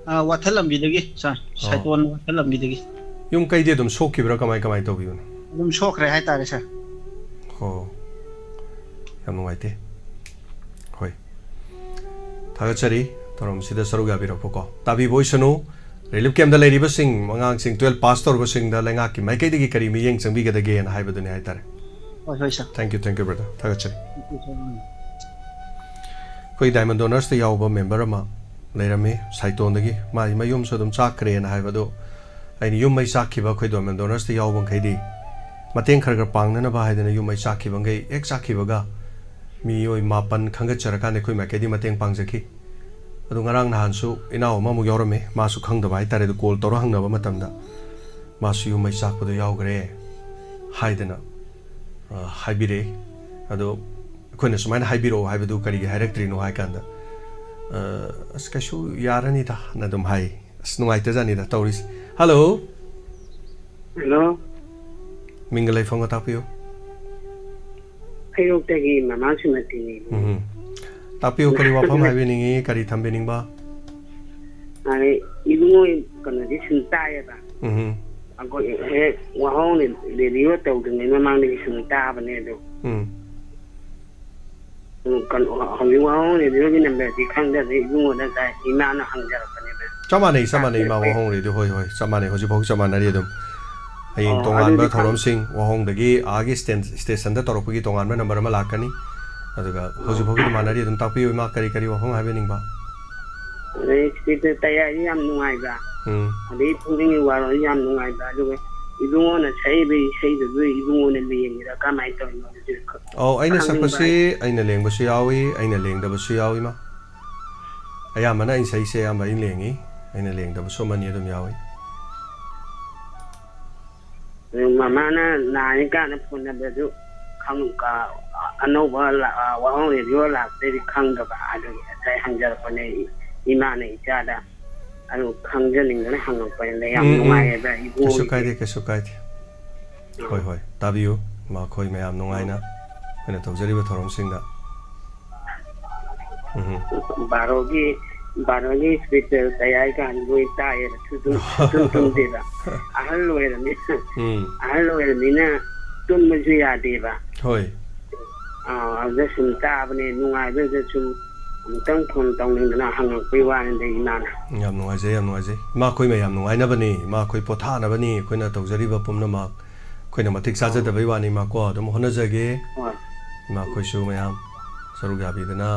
ꯑꯥ, ꯋꯥꯊꯜ ꯂꯝꯕꯤꯗꯒꯤ, ꯁꯥꯔ꯫ ꯁꯥꯏꯇꯣꯟ ꯋꯥꯊꯜ ꯂꯝꯕꯤꯗꯒꯤ꯫ ꯌꯨꯝ ꯀꯩꯗꯤ ꯑꯗꯨꯝ ꯁꯣꯛꯈꯤꯕ꯭ꯔꯥ? ꯀꯃꯥꯏ, ꯀꯃꯥꯏ ꯇꯧꯕꯤꯕꯅꯣ? ꯑꯗꯨꯝ ꯁꯣꯛꯈ꯭ꯔꯦ ꯍꯥꯏꯇꯥꯔꯦ, ꯁꯥꯔ꯫ ꯍꯣ꯫ ꯌꯥꯝ ꯅꯨꯡꯉꯥꯏꯇꯦ꯫ ꯍꯣꯏ꯫ ꯊꯥꯒꯠꯆꯔꯤ ꯊꯧꯔꯝꯁꯤꯗ ꯁꯔꯨꯛ ꯌꯥꯕꯤꯔꯛꯄꯀꯣ꯫ ꯇꯥꯕꯤꯕ ꯑꯣꯏꯁꯅꯨ꯫ ꯔꯤꯂꯤꯐ ꯀꯦꯝꯗ ꯂꯩꯔꯤꯕꯁꯤꯡ, ꯑꯉꯥꯡꯁꯤꯡ, ꯇꯨꯋꯦꯜꯐ ꯄꯥꯁ ꯇꯧꯔꯕꯁꯤꯡꯗ ꯂꯩꯉꯥꯛꯀꯤ ꯃꯥꯏꯀꯩꯗꯒꯤ ꯀꯔꯤ ꯃꯤꯠꯌꯦꯡ ꯆꯪꯕꯤꯒꯗꯒꯦꯅ ꯍꯥꯏꯕꯗꯨꯅꯤ ꯍꯥꯏꯇꯥꯔꯦ꯫ ꯍꯣꯏ, ꯍꯣꯏ, ꯁꯥꯔ꯫ Thank you, thank you, brother. ꯊꯥꯒꯠꯆꯔꯤ꯫ Thank you, sir. ꯑꯩꯈꯣꯏ Diamond Donors ꯇ ꯌꯥꯎꯕ member ꯑꯃ ꯂꯩꯔꯝꯃꯤ, ꯁꯥꯏꯇꯣꯟꯗꯒꯤ꯫ ꯃꯥꯒꯤ ꯃꯌꯨꯝꯁꯨ ꯑꯗꯨꯝ ꯆꯥꯛꯈ꯭ꯔꯦꯅ ꯍꯥꯏꯕ ꯑꯗꯣ, ꯑꯩꯅ ꯌꯨꯝ ꯃꯩ ꯆꯥꯛꯈꯤꯕ ꯑꯩꯈꯣꯏ Diamond Donors ꯇ ꯌꯥꯎꯕ ꯃꯈꯩꯗꯤ ꯃꯇꯦꯡ ꯈꯔ ꯈꯔ ꯄꯥꯡꯅꯅꯕ ꯍꯥꯏꯗꯅ ꯌꯨꯝ ꯃꯩ ꯆꯥꯛꯈꯤꯕ ꯃꯈꯩ, ꯍꯦꯛ ꯆꯥꯛꯈꯤꯕꯒ ꯃꯤꯑꯣꯏ ꯃꯥꯄꯟ ꯈꯟꯒꯠꯆꯔꯀꯥꯟꯗ ꯑꯩꯈꯣꯏ ꯃꯥꯏꯀꯩꯗꯤ ꯃꯇꯦꯡ ꯄꯥꯡꯖꯈꯤ꯫ ꯑꯗꯣ ꯉꯔꯥꯡ ꯅꯍꯥꯟꯁꯨ ꯏꯅꯥꯎ ꯑꯃꯃꯨꯛ ꯌꯥꯎꯔꯝꯃꯦ, ꯃꯥꯁꯨ ꯈꯪꯗꯕ ꯍꯥꯏꯇꯥꯔꯦ꯫ ꯑꯗꯨ call ꯇꯧꯔ ꯍꯪꯅꯕ ꯃꯇꯝꯗ ꯃꯥꯁꯨ ꯌꯨꯝ ꯃꯩ ꯆꯥꯛꯄꯗꯣ ꯌꯥꯎꯈ꯭ꯔꯦ ꯍꯥꯏꯗꯅ, ꯑ, ꯍꯥꯏꯕꯤꯔꯛꯑꯦ꯫ ꯑꯗꯣ ꯑꯩꯈꯣꯏꯅ ꯁꯨꯃꯥꯏꯅ ꯍꯥꯏꯕꯤꯔꯛꯑꯣ ꯍꯥꯏꯕꯗꯨ ꯀꯔꯤꯒꯤ ꯍꯥꯏꯔꯛꯇ꯭ꯔꯤꯅꯣ ꯍꯥꯏ ꯀꯥꯟꯗ, "ꯑ, ꯑꯁ, ꯀꯩꯁꯨ ꯌꯥꯔꯅꯤꯗ" ꯅ ꯑꯗꯨꯝ ꯍꯥꯏ꯫ ꯑꯁ, ꯅꯨꯡꯉꯥꯏꯇꯖꯥꯠꯅꯤꯗ ꯇꯧꯔꯤꯁꯦ꯫ ꯍꯜꯂꯣ꯫ ꯍꯜꯂꯣ꯫ ꯃꯤꯡꯒ ꯂꯩꯐꯝꯒ ꯇꯥꯛꯄꯤꯌꯨ꯫ ꯍꯩꯔꯣꯛꯇꯒꯤ ꯃꯃꯥ ꯁꯨꯃꯇꯤꯅꯤ꯫ ꯎꯝ꯫ ꯇꯥꯛꯄꯤꯌꯨ, ꯀꯔꯤ ꯋꯥꯐꯝ ꯍꯥꯏꯕꯤꯅꯤꯡꯉꯤ, ꯀꯔꯤ ꯊꯝꯕꯤꯅꯤꯡꯕ? ꯑꯗꯩ ꯏꯕꯨꯡꯉꯣ ꯀꯩꯅꯣꯗꯤ ꯁꯨꯝ ꯇꯥꯏꯌꯦꯕ꯫ ꯎꯝ꯫ ꯑꯩꯈꯣꯏ ꯍꯦꯛ ꯋꯥꯍꯧꯅ ꯔꯦꯗꯤꯑꯣ ꯇꯧꯗ꯭ꯔꯤꯉꯩ ꯃꯃꯥꯡꯗꯒꯤ ꯁꯨꯝ ꯇꯥꯕꯅꯦ ꯑꯗꯣ꯫ ꯎꯝ꯫ ꯎꯝ, ꯀꯩꯅꯣ, ꯍꯧꯖꯤꯛ ꯋꯥꯍꯧꯅ ꯔꯦꯗꯤꯑꯣꯒꯤ ꯅꯝꯕꯔꯗꯤ ꯈꯪꯗꯦ, ꯑꯗꯩ ꯏꯕꯨꯡꯉꯣꯗ ꯉꯁꯥꯏ ꯏꯃꯥꯅ ꯍꯪꯖꯔꯛꯄꯅꯦꯕ꯫ ꯆꯞ ꯃꯥꯟꯅꯩ, ꯆꯞ ꯃꯥꯟꯅꯩ, ꯏꯃꯥ ꯇꯥꯛꯄꯤꯔꯛꯄ꯫ ꯋꯥꯍꯣꯡ ꯔꯦꯗꯤꯑꯣ꯫ ꯍꯣꯏ, ꯍꯣꯏ, ꯆꯞ ꯃꯥꯟꯅꯩ, ꯍꯧꯖꯤꯛꯐꯥꯎ ꯆꯞ ꯃꯥꯟꯅꯔꯤ ꯑꯗꯨꯝ꯫ ꯍꯌꯦꯡ ꯑꯣ, ꯇꯣꯉꯥꯟꯕ ꯑꯗꯨꯗꯤ ꯈꯪ- ꯊꯧꯔꯝꯁꯤꯡ, ꯋꯥꯍꯣꯡꯗꯒꯤ ꯑꯥꯒꯤ ꯁ꯭ꯇꯦꯟ-, ꯁ꯭ꯇꯦꯁꯟꯗ ꯇꯧꯔꯛꯄꯒꯤ ꯇꯣꯉꯥꯟꯕ ꯅꯝꯕꯔ ꯑꯃ ꯂꯥꯛꯀꯅꯤ꯫ ꯑꯗꯨꯒ ꯍꯧꯖꯤꯛꯐꯥꯎꯒꯤꯗꯤ ꯃꯥꯟꯅꯔꯤ ꯑꯗꯨꯝ꯫ ꯇꯥꯛꯄꯤꯌꯨ ꯏꯃꯥ, ꯀꯔꯤ ꯀꯔꯤ ꯋꯥꯐꯝ ꯍꯥꯏꯕꯤꯅꯤꯡꯕ? ꯑꯗꯩ ꯁ꯭ꯇꯦꯖꯇ ꯇꯌꯥꯔꯤ ꯌꯥꯝ ꯅꯨꯡꯉꯥꯏꯕ꯫ ꯎꯝ꯫ ꯑꯗꯩ ꯄꯨꯛꯅꯤꯡꯒꯤ ꯋꯥꯔꯣꯜ ꯌꯥꯝ ꯅꯨꯡꯉꯥꯏꯕ꯫ ꯑꯗꯨꯒ ꯏꯕꯨꯡꯉꯣꯅ ꯁꯛꯏꯕ ꯏꯁꯩꯗꯨꯁꯨ ꯏꯕꯨꯡꯉꯣꯅ ꯂꯦꯡꯉꯤꯔꯥ ꯀꯃꯥꯏꯅ ꯇꯧꯔꯤꯅꯣ ꯑꯗꯨꯁꯨ ꯈ-, ꯑꯧ, ꯑꯩꯅ ꯈꯪꯅꯤꯡꯕ ꯁꯛꯄꯁꯤ ꯍꯥꯏ-, ꯑꯩꯅ ꯂꯦꯡꯕꯁꯨ ꯌꯥꯎꯏ, ꯑꯩꯅ ꯂꯦꯡꯗꯕꯁꯨ ꯌꯥꯎꯏ, ꯏꯃꯥ꯫ ꯑꯌꯥꯝꯕꯅ ꯑꯩꯅ ꯁꯛꯏꯁꯦ ꯑꯌꯥꯝꯕ ꯑꯩꯅ ꯂꯦꯡꯉꯤ, ꯑꯩꯅ ꯂꯦꯡꯗꯕꯁꯨ ꯑꯃꯅꯤ ꯑꯗꯨꯝ ꯌꯥꯎꯏ꯫ ꯑꯗꯨ ꯃꯃꯥꯅ ꯅꯥꯔꯤ ꯀꯥꯟꯗ ꯐꯣꯟ ꯅꯝꯕꯔꯗꯨ ꯈꯪ-, ꯀ-, ꯑꯅꯧꯕ ꯂꯥ-, ꯋꯥꯍꯣꯡ ꯔꯦꯗꯤꯑꯣ ꯂꯥꯛꯄꯗꯩꯗꯤ ꯈꯪꯗꯕ, ꯑꯗꯨꯒꯤ ꯉꯁꯥꯏ ꯍꯪꯖꯔꯛꯄꯅꯦ ꯏ-, ꯏꯃꯥꯅ ꯏꯆꯥꯗ꯫ ꯑꯗꯨ ꯈꯪꯖꯅꯤꯡꯗꯅ ꯍꯪꯉꯛꯄꯅꯤꯗ꯫ ꯌꯥꯝ ꯎꯝ, ꯎꯝ꯫ ꯅꯨꯡꯉꯥꯏꯌꯦꯕ ꯀꯩꯁꯨ ꯏꯕꯨꯡꯉꯣꯒꯤꯗꯤ꯫ ꯀꯥꯏꯗꯦ, ꯀꯩꯁꯨ ꯀꯥꯏꯗꯦ꯫ ꯍꯣꯏ, ꯍꯣꯏ, ꯇꯥꯕꯤꯌꯨ, ꯃꯈꯣꯏ ꯃꯌꯥꯝ ꯅꯨꯡꯉꯥꯏꯅ ꯑꯩꯈꯣꯏꯅ ꯇꯧꯖꯔꯤꯕ ꯊꯧꯔꯝꯁꯤꯡꯗ꯫ ꯎꯝ꯫ ꯕꯥꯔꯣꯒꯤ, ꯕꯥꯔꯣꯒꯤ ꯏꯁꯄꯤꯀꯔ ꯇꯌꯥꯏ ꯀꯥꯟꯗ ꯂꯣꯏ ꯇꯥꯏꯌꯦꯕ꯫ ꯁꯨꯝ, ꯁꯨꯝ ꯇꯨꯝꯗꯦꯕ꯫ ꯑꯍꯜ ꯑꯣꯏꯔꯕꯅꯤꯅ, ꯎꯝ꯫ ꯑꯍꯜ ꯑꯣꯏꯔꯕꯅꯤꯅ ꯇꯨꯝꯕꯁꯨ ꯌꯥꯗꯦꯕ꯫ ꯍꯣꯏ꯫ ꯑꯥ, ꯑꯗꯨꯗ ꯁꯨꯝ ꯇꯥꯕꯅꯦ, ꯅꯨꯡꯉꯥꯏꯕꯗꯨꯗ ꯁꯨꯝ ꯑꯃꯨꯛꯇꯪ ꯐꯣꯟ ꯇꯧꯅꯤꯡꯗꯅ ꯍꯪꯉꯛꯄꯩ ꯋꯥꯅꯤꯗ ꯏꯃꯥꯅ꯫ ꯌꯥꯝ ꯅꯨꯡꯉꯥꯏꯖꯩ, ꯌꯥꯝ ꯅꯨꯡꯉꯥꯏꯖꯩ꯫ ꯏꯃꯥ, ꯑꯩꯈꯣꯏ ꯃꯌꯥꯝ ꯅꯨꯡꯉꯥꯏꯅꯕꯅꯤ, ꯏꯃꯥ, ꯑꯩꯈꯣꯏ ꯄꯣꯊꯥꯅꯕꯅꯤ, ꯑꯩꯈꯣꯏꯅ ꯇꯧꯖꯔꯤꯕ ꯄꯨꯝꯅꯃꯛ꯫ ꯑꯩꯈꯣꯏꯅ ꯃꯇꯤꯛ ꯆꯥꯖꯗꯕꯩ ꯋꯥꯅꯤ, ꯏꯃꯥ, ꯀꯣ꯫ ꯑꯗꯨꯝ ꯍꯣꯠꯅꯖꯒꯦ꯫ ꯍꯣꯏ꯫ ꯏꯃꯥ, ꯑꯩꯈꯣꯏꯁꯨ ꯃꯌꯥꯝ ꯁꯔꯨꯛ ꯌꯥꯕꯤꯗꯅ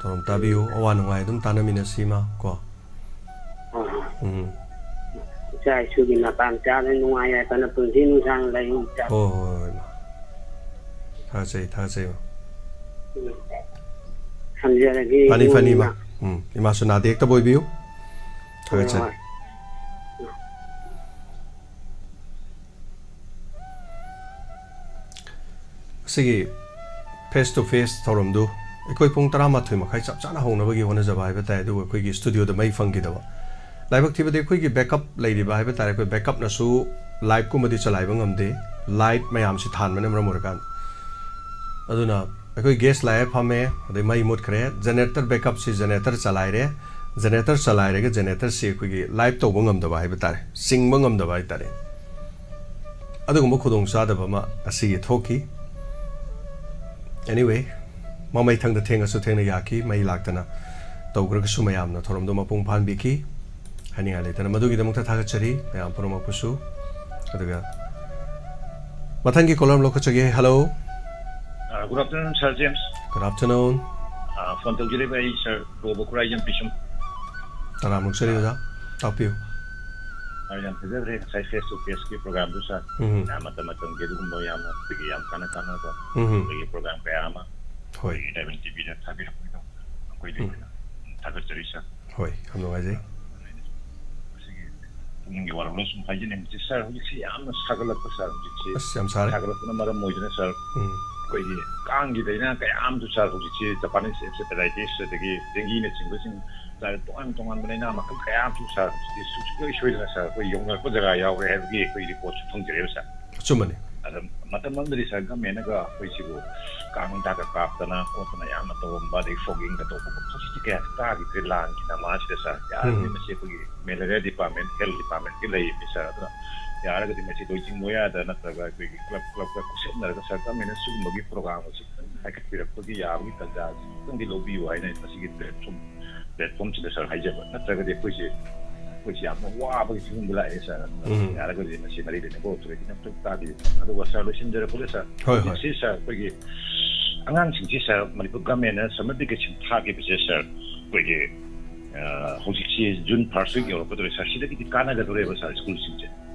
ꯊꯧꯔꯝ ꯇꯥꯕꯤꯌꯨ, ꯑꯋꯥ ꯅꯨꯡꯉꯥꯏ ꯑꯗꯨꯝ ꯇꯥꯟꯅꯃꯤꯟꯅꯁꯤ, ꯏꯃꯥ, ꯀꯣ꯫ ꯍꯣꯏ, ꯍꯣꯏ꯫ ꯎꯝ꯫ ꯏꯆꯥ ꯏꯁꯨꯒꯤ ꯃꯄꯥꯟ ꯆꯥꯗꯅ ꯅꯨꯡꯉꯥꯏ ꯌꯥꯏꯐꯅ ꯄꯨꯟꯁꯤ ꯅꯨꯡꯁꯥꯡꯅ ꯂꯩꯌꯨ, ꯏꯆꯥ꯫ ꯍꯣꯏ, ꯍꯣꯏ, ꯍꯣꯏ, ꯏꯃꯥ꯫ ꯊꯥꯒꯠꯆꯩ, ꯊꯥꯒꯠꯆꯩ, ꯏꯃꯥ꯫ ꯎꯝ꯫ ꯊꯝꯖꯔꯒꯦ, ꯐꯅꯤ, ꯏꯕꯨꯡꯉꯣ ꯐꯅꯤ, ꯏꯃꯥ꯫ ꯏꯃꯥ꯫ ꯎꯝ, ꯏꯃꯥꯁꯨ ꯅꯥꯗ ꯌꯦꯛꯇꯕ ꯑꯣꯏꯕꯤꯌꯨ꯫ ꯍꯣꯏ, ꯊꯥꯒꯠꯆꯔꯤ꯫ ꯍꯣꯏ꯫ ꯑꯁꯤꯒꯤ face to face ꯊꯧꯔꯝꯗꯨ ꯑꯩꯈꯣꯏ ꯄꯨꯡ ꯇꯔꯥꯃꯥꯊꯣꯏ ꯃꯈꯥꯏ ꯆꯞ ꯆꯥꯅ ꯍꯧꯅꯕꯒꯤ ꯍꯣꯠꯅꯖꯕ ꯍꯥꯏꯕ ꯇꯥꯏ, ꯑꯗꯨꯕꯨ ꯑꯩꯈꯣꯏꯒꯤ ꯁ꯭ꯇꯨꯗꯤꯑꯣꯗ ꯃꯩ ꯐꯪꯈꯤꯗꯕ꯫ ꯂꯥꯏꯕꯛ ꯊꯤꯕꯗꯤ ꯑꯩꯈꯣꯏꯒꯤ ꯕꯦꯛꯀꯞ ꯂꯩꯔꯤꯕ ꯍꯥꯏꯕ ꯇꯥꯔꯦ, ꯑꯩꯈꯣꯏ ꯕꯦꯛꯀꯞꯅꯁꯨ ꯂꯥꯏꯠꯀꯨꯝꯕꯗꯤ ꯆꯂꯥꯏꯕ ꯉꯝꯗꯦ, ꯂꯥꯏꯠ ꯃꯌꯥꯝꯁꯤ ꯊꯥꯟꯕꯅ ꯃꯔꯝ ꯑꯣꯏꯔꯀꯥꯟꯗ꯫ ꯑꯗꯨꯅ ꯑꯩꯈꯣꯏ ꯒꯦꯁ ꯂꯥꯛꯑꯦ ꯐꯝꯃꯦ, ꯑꯗꯩ ꯃꯩ ꯃꯨꯠꯈ꯭ꯔꯦ, ꯖꯦꯅꯦꯔꯦꯇꯔ ꯕꯦꯛꯀꯞꯁꯤ ꯖꯦꯅꯦꯔꯦꯇꯔ ꯆꯂꯥꯏꯔꯦ, ꯖꯦꯅꯦꯔꯦꯇꯔ ꯆꯂꯥꯏꯔꯒ ꯖꯦꯅꯦꯔꯦꯇꯔꯁꯤ ꯑꯩꯈꯣꯏꯒꯤ ꯂꯥꯏꯠ ꯇꯧꯕ ꯉꯝꯗꯕ ꯍꯥꯏꯕ ꯇꯥꯔꯦ, ꯆꯤꯡꯕ ꯉꯝꯗꯕ ꯍꯥꯏ ꯇꯥꯔꯦ꯫ ꯑꯗꯨꯒꯨꯝꯕ ꯈꯨꯗꯣꯡꯆꯥꯗꯕ ꯑꯃ ꯉꯁꯤꯒꯤ ꯊꯣꯛꯈꯤ꯫ Anyway, ꯃꯃꯩ ꯊꯪꯗ ꯊꯦꯡꯉꯁꯨ ꯊꯦꯡꯅ ꯌꯥꯈꯤ, ꯃꯩ ꯂꯥꯛꯇꯅ ꯇꯧꯈ꯭ꯔꯒꯁꯨ ꯃꯌꯥꯝꯅ ꯊꯧꯔꯝꯗꯣ ꯃꯄꯨꯡ ꯐꯥꯍꯟꯕꯤꯈꯤ꯫ ꯍꯥꯏꯅꯤꯡꯉꯥꯏ ꯂꯩꯇꯅ ꯃꯗꯨꯒꯤꯗꯃꯛꯇ ꯊꯥꯒꯠꯆꯔꯤ ꯃꯌꯥꯝ ꯄꯨꯝꯅꯃꯛꯄꯨꯁꯨ꯫ ꯑꯗꯨꯒ ꯃꯊꯪꯒꯤ colour ꯂꯧꯈꯠꯆꯒꯦ꯫ Hello꯫ Uh, good afternoon, Sir James. Good afternoon꯫ Uh, phone ꯇꯧꯖꯔꯤꯕ ꯑꯩ ꯁꯥꯔ ꯔꯣꯕꯣ ꯈꯨꯔꯥꯏꯖꯝ ꯄꯤꯁꯨꯝ꯫ ꯇꯔꯥꯝꯅ ꯑꯣꯛꯆꯔꯤ ꯑꯣꯖꯥ, ꯇꯥꯛꯄꯤꯌꯨ꯫ ꯁꯥꯔ, ꯌꯥꯝ ꯐꯖꯈ꯭ꯔꯦ ꯉꯁꯥꯏ ꯐꯦꯁ ꯇꯨ ꯐꯦꯁꯀꯤ ꯄ꯭ꯔꯣꯒ꯭ꯔꯥꯝꯗꯨ ꯁꯥꯔ꯫ ꯎꯝ꯫ ꯌꯥꯝ ꯃꯇꯝ ꯃꯇꯝꯒꯤ ꯑꯗꯨꯒꯨꯝꯕ ꯌꯥꯝꯅ ꯑꯩꯈꯣꯏꯒꯤ ꯌꯥꯝ ꯀꯥꯟꯅ ꯀꯥꯟꯅꯕ ꯎꯝ꯫ ꯑꯩꯈꯣꯏꯒꯤ ꯄ꯭ꯔꯣꯒ꯭ꯔꯥꯝ ꯀꯌꯥ ꯑꯃ ꯍꯣꯏ꯫ ꯑꯩꯈꯣꯏꯒꯤ ꯗꯥꯏꯃꯟ ꯇꯤꯚꯤꯗ ꯊꯥꯕꯤꯔꯛꯄꯒꯤꯗꯃꯛꯇ ꯑꯩꯈꯣꯏꯗꯒꯤ ꯎꯝ꯫ ꯑꯣꯏꯅ ꯊꯥꯒꯠꯆꯔꯤ ꯁꯥꯔ꯫ ꯍꯣꯏ, ꯌꯥꯝ ꯅꯨꯡꯉꯥꯏꯖꯩ꯫ ꯃꯁꯤꯒꯤ ꯄꯨꯛꯅꯤꯡꯒꯤ ꯋꯥꯔꯣꯜ ꯁꯨꯝ ꯍꯥꯏꯖꯅꯤꯡꯕꯁꯤ ꯁꯥꯔ, ꯍꯧꯖꯤꯛꯁꯤ ꯌꯥꯝꯅ ꯁꯥꯒꯠꯂꯛꯄ ꯁꯥꯔ, ꯍꯧꯖꯤꯛꯁꯤ ꯑꯁ, ꯌꯥꯝ ꯁꯥꯔꯦ꯫ ꯁꯥꯒꯠꯂꯛꯄꯅ ꯃꯔꯝ ꯑꯣꯏꯗꯨꯅ ꯁꯥꯔ, ꯎꯝ꯫ ꯑꯩꯈꯣꯏꯒꯤ ꯀꯥꯡꯒꯤ ꯂꯥꯏꯅꯥ ꯀꯌꯥ ꯑꯃꯁꯨ ꯁꯥꯔ ꯍꯧꯖꯤꯛꯁꯤ ꯖꯄꯥꯅꯤꯁ ꯑꯦꯟꯁꯦꯐꯦꯂꯥꯏꯇꯤꯁ ꯑꯗꯒꯤ ꯗꯦꯡꯒꯤꯅꯆꯤꯡꯕꯁꯤꯡ ꯁꯥꯔ, ꯇꯣꯉꯥꯟ ꯇꯣꯉꯥꯟꯕ ꯂꯥꯏꯅꯥ ꯃꯈꯜ ꯀꯌꯥ ꯑꯃꯁꯨ ꯁꯥꯔ ꯍꯧꯖꯤꯛꯇꯤ ꯁꯨꯡꯁꯣꯏ ꯁꯣꯏꯗꯅ ꯁꯥꯔ ꯑꯩꯈꯣꯏ ꯌꯧꯅꯔꯛꯄ ꯖꯒꯥ ꯌꯥꯎꯔꯦ ꯍꯥꯏꯕꯒꯤ ꯑꯩꯈꯣꯏ ꯔꯤꯄꯣꯔꯠꯁꯨ ꯐꯪꯖꯔꯦꯕ ꯁꯥꯔ꯫ ꯑꯆꯨꯝꯕꯅꯤ꯫ ꯑꯗ ꯃꯇꯝ ꯑꯃꯗꯗꯤ ꯁꯥꯔ ꯒꯃꯦꯟꯅꯒ ꯑꯩꯈꯣꯏꯁꯤꯕꯨ ꯀꯥꯡ ꯍꯤꯗꯥꯛꯀ ꯀꯥꯞꯇꯅ ꯈꯣꯠꯇꯅ ꯌꯥꯝꯅ ꯇꯧꯔꯝꯕ, ꯑꯗꯩ ꯐꯣꯒꯤꯡꯒ ꯇꯧꯕ ꯈꯣꯠꯄ, ꯍꯧꯖꯤꯛꯇꯤ ꯀꯌꯥ ꯇꯥꯈꯤꯗ꯭ꯔꯦ ꯂꯥꯟꯒꯤ ꯅꯃꯥꯁꯤꯗ ꯁꯥꯔ꯫ ꯌꯥꯔꯒꯗꯤ ꯎꯝ꯫ ꯃꯁꯤ ꯑꯩꯈꯣꯏꯒꯤ ꯃꯦꯂꯦꯔꯤꯌꯥ ꯗꯤꯄꯥꯔꯠꯃꯦꯟ, ꯍꯦꯜꯊ ꯗꯤꯄꯥꯔꯠꯃꯦꯟꯒꯤ ꯂꯩꯔꯤꯕꯅꯤ ꯁꯥꯔ꯫ ꯑꯗꯨꯅ ꯌꯥꯔꯒꯗꯤ ꯃꯁꯤ ꯂꯣꯏꯖꯤꯡ ꯂꯣꯌꯥꯗ ꯅꯠꯇ꯭ꯔꯒ ꯑꯩꯈꯣꯏꯒꯤ ꯀ꯭ꯂꯕ ꯀ꯭ꯂꯕꯀ ꯈꯨꯠꯁꯝꯅꯔꯒ ꯁꯥꯔ ꯒꯃꯦꯟꯅ ꯁꯤꯒꯨꯝꯕꯒꯤ ꯄ꯭ꯔꯣꯒ꯭ꯔꯥꯝ ꯑꯁꯤ ꯈꯤꯇꯪ ꯍꯥꯏꯒꯠꯄꯤꯔꯛꯄꯒꯤ ꯌꯥꯕꯒꯤ ꯇꯥꯟꯖꯥ ꯑꯁꯤ ꯈꯤꯇꯪꯗꯤ ꯂꯧꯕꯤꯌꯨ ꯍꯥꯏꯅ ꯃꯁꯤꯒꯤ ꯄ꯭ꯂꯦꯠꯐꯣꯝ ꯄ꯭ꯂꯦꯠꯐꯣꯝꯁꯤꯗ ꯁꯥꯔ ꯍꯥꯏꯖꯕ꯫ ꯅꯠꯇ꯭ꯔꯒꯗꯤ ꯑꯩꯈꯣꯏꯁꯦ ꯑꯩꯈꯣꯏꯁꯦ ꯌꯥꯝꯅ ꯋꯥꯕꯒꯤ ꯐꯤꯕꯝꯗ ꯂꯥꯛꯑꯦ ꯁꯥꯔ꯫ ꯑꯗꯨꯅ ꯎꯝ꯫ ꯌꯥꯔꯒꯗꯤ ꯃꯁꯤ ꯃꯔꯤ ꯂꯩꯅꯕ ꯑꯣꯊꯣꯔꯤꯇꯤꯅ ꯑꯝꯇꯪ ꯇꯥꯕꯤꯌꯨ꯫ ꯑꯗꯨꯒ ꯁꯥꯔ ꯂꯣꯏꯁꯤꯟꯖꯔꯛꯄꯗ ꯁꯥꯔ, ꯍꯣꯏ, ꯍꯣꯏ꯫ ꯍꯧꯖꯤꯛꯁꯤ ꯁꯥꯔ ꯑꯩꯈꯣꯏꯒꯤ ꯑꯉꯥꯡꯁꯤꯡꯁꯤ ꯁꯥꯔ ꯃꯅꯤꯄꯨꯔ ꯒꯃꯦꯟꯅ ꯁꯝꯃꯔ ꯚꯦꯀꯦꯁꯟ ꯊꯥꯈꯤꯕꯁꯦ ꯁꯥꯔ ꯑꯩꯈꯣꯏꯒꯤ ꯑ, ꯍꯧꯖꯤꯛꯁꯤ ꯖꯨꯟ ꯐꯥꯔꯁ ꯋꯤꯛ ꯌꯧꯔꯛꯀꯗꯧꯔꯦ ꯁꯥꯔ, ꯁꯤꯗꯒꯤꯗꯤ ꯀꯥꯟꯅꯒꯗꯧꯔꯦꯕ ꯁꯥꯔ ꯁ꯭ꯀꯨꯜꯁꯤꯡꯁꯦ꯫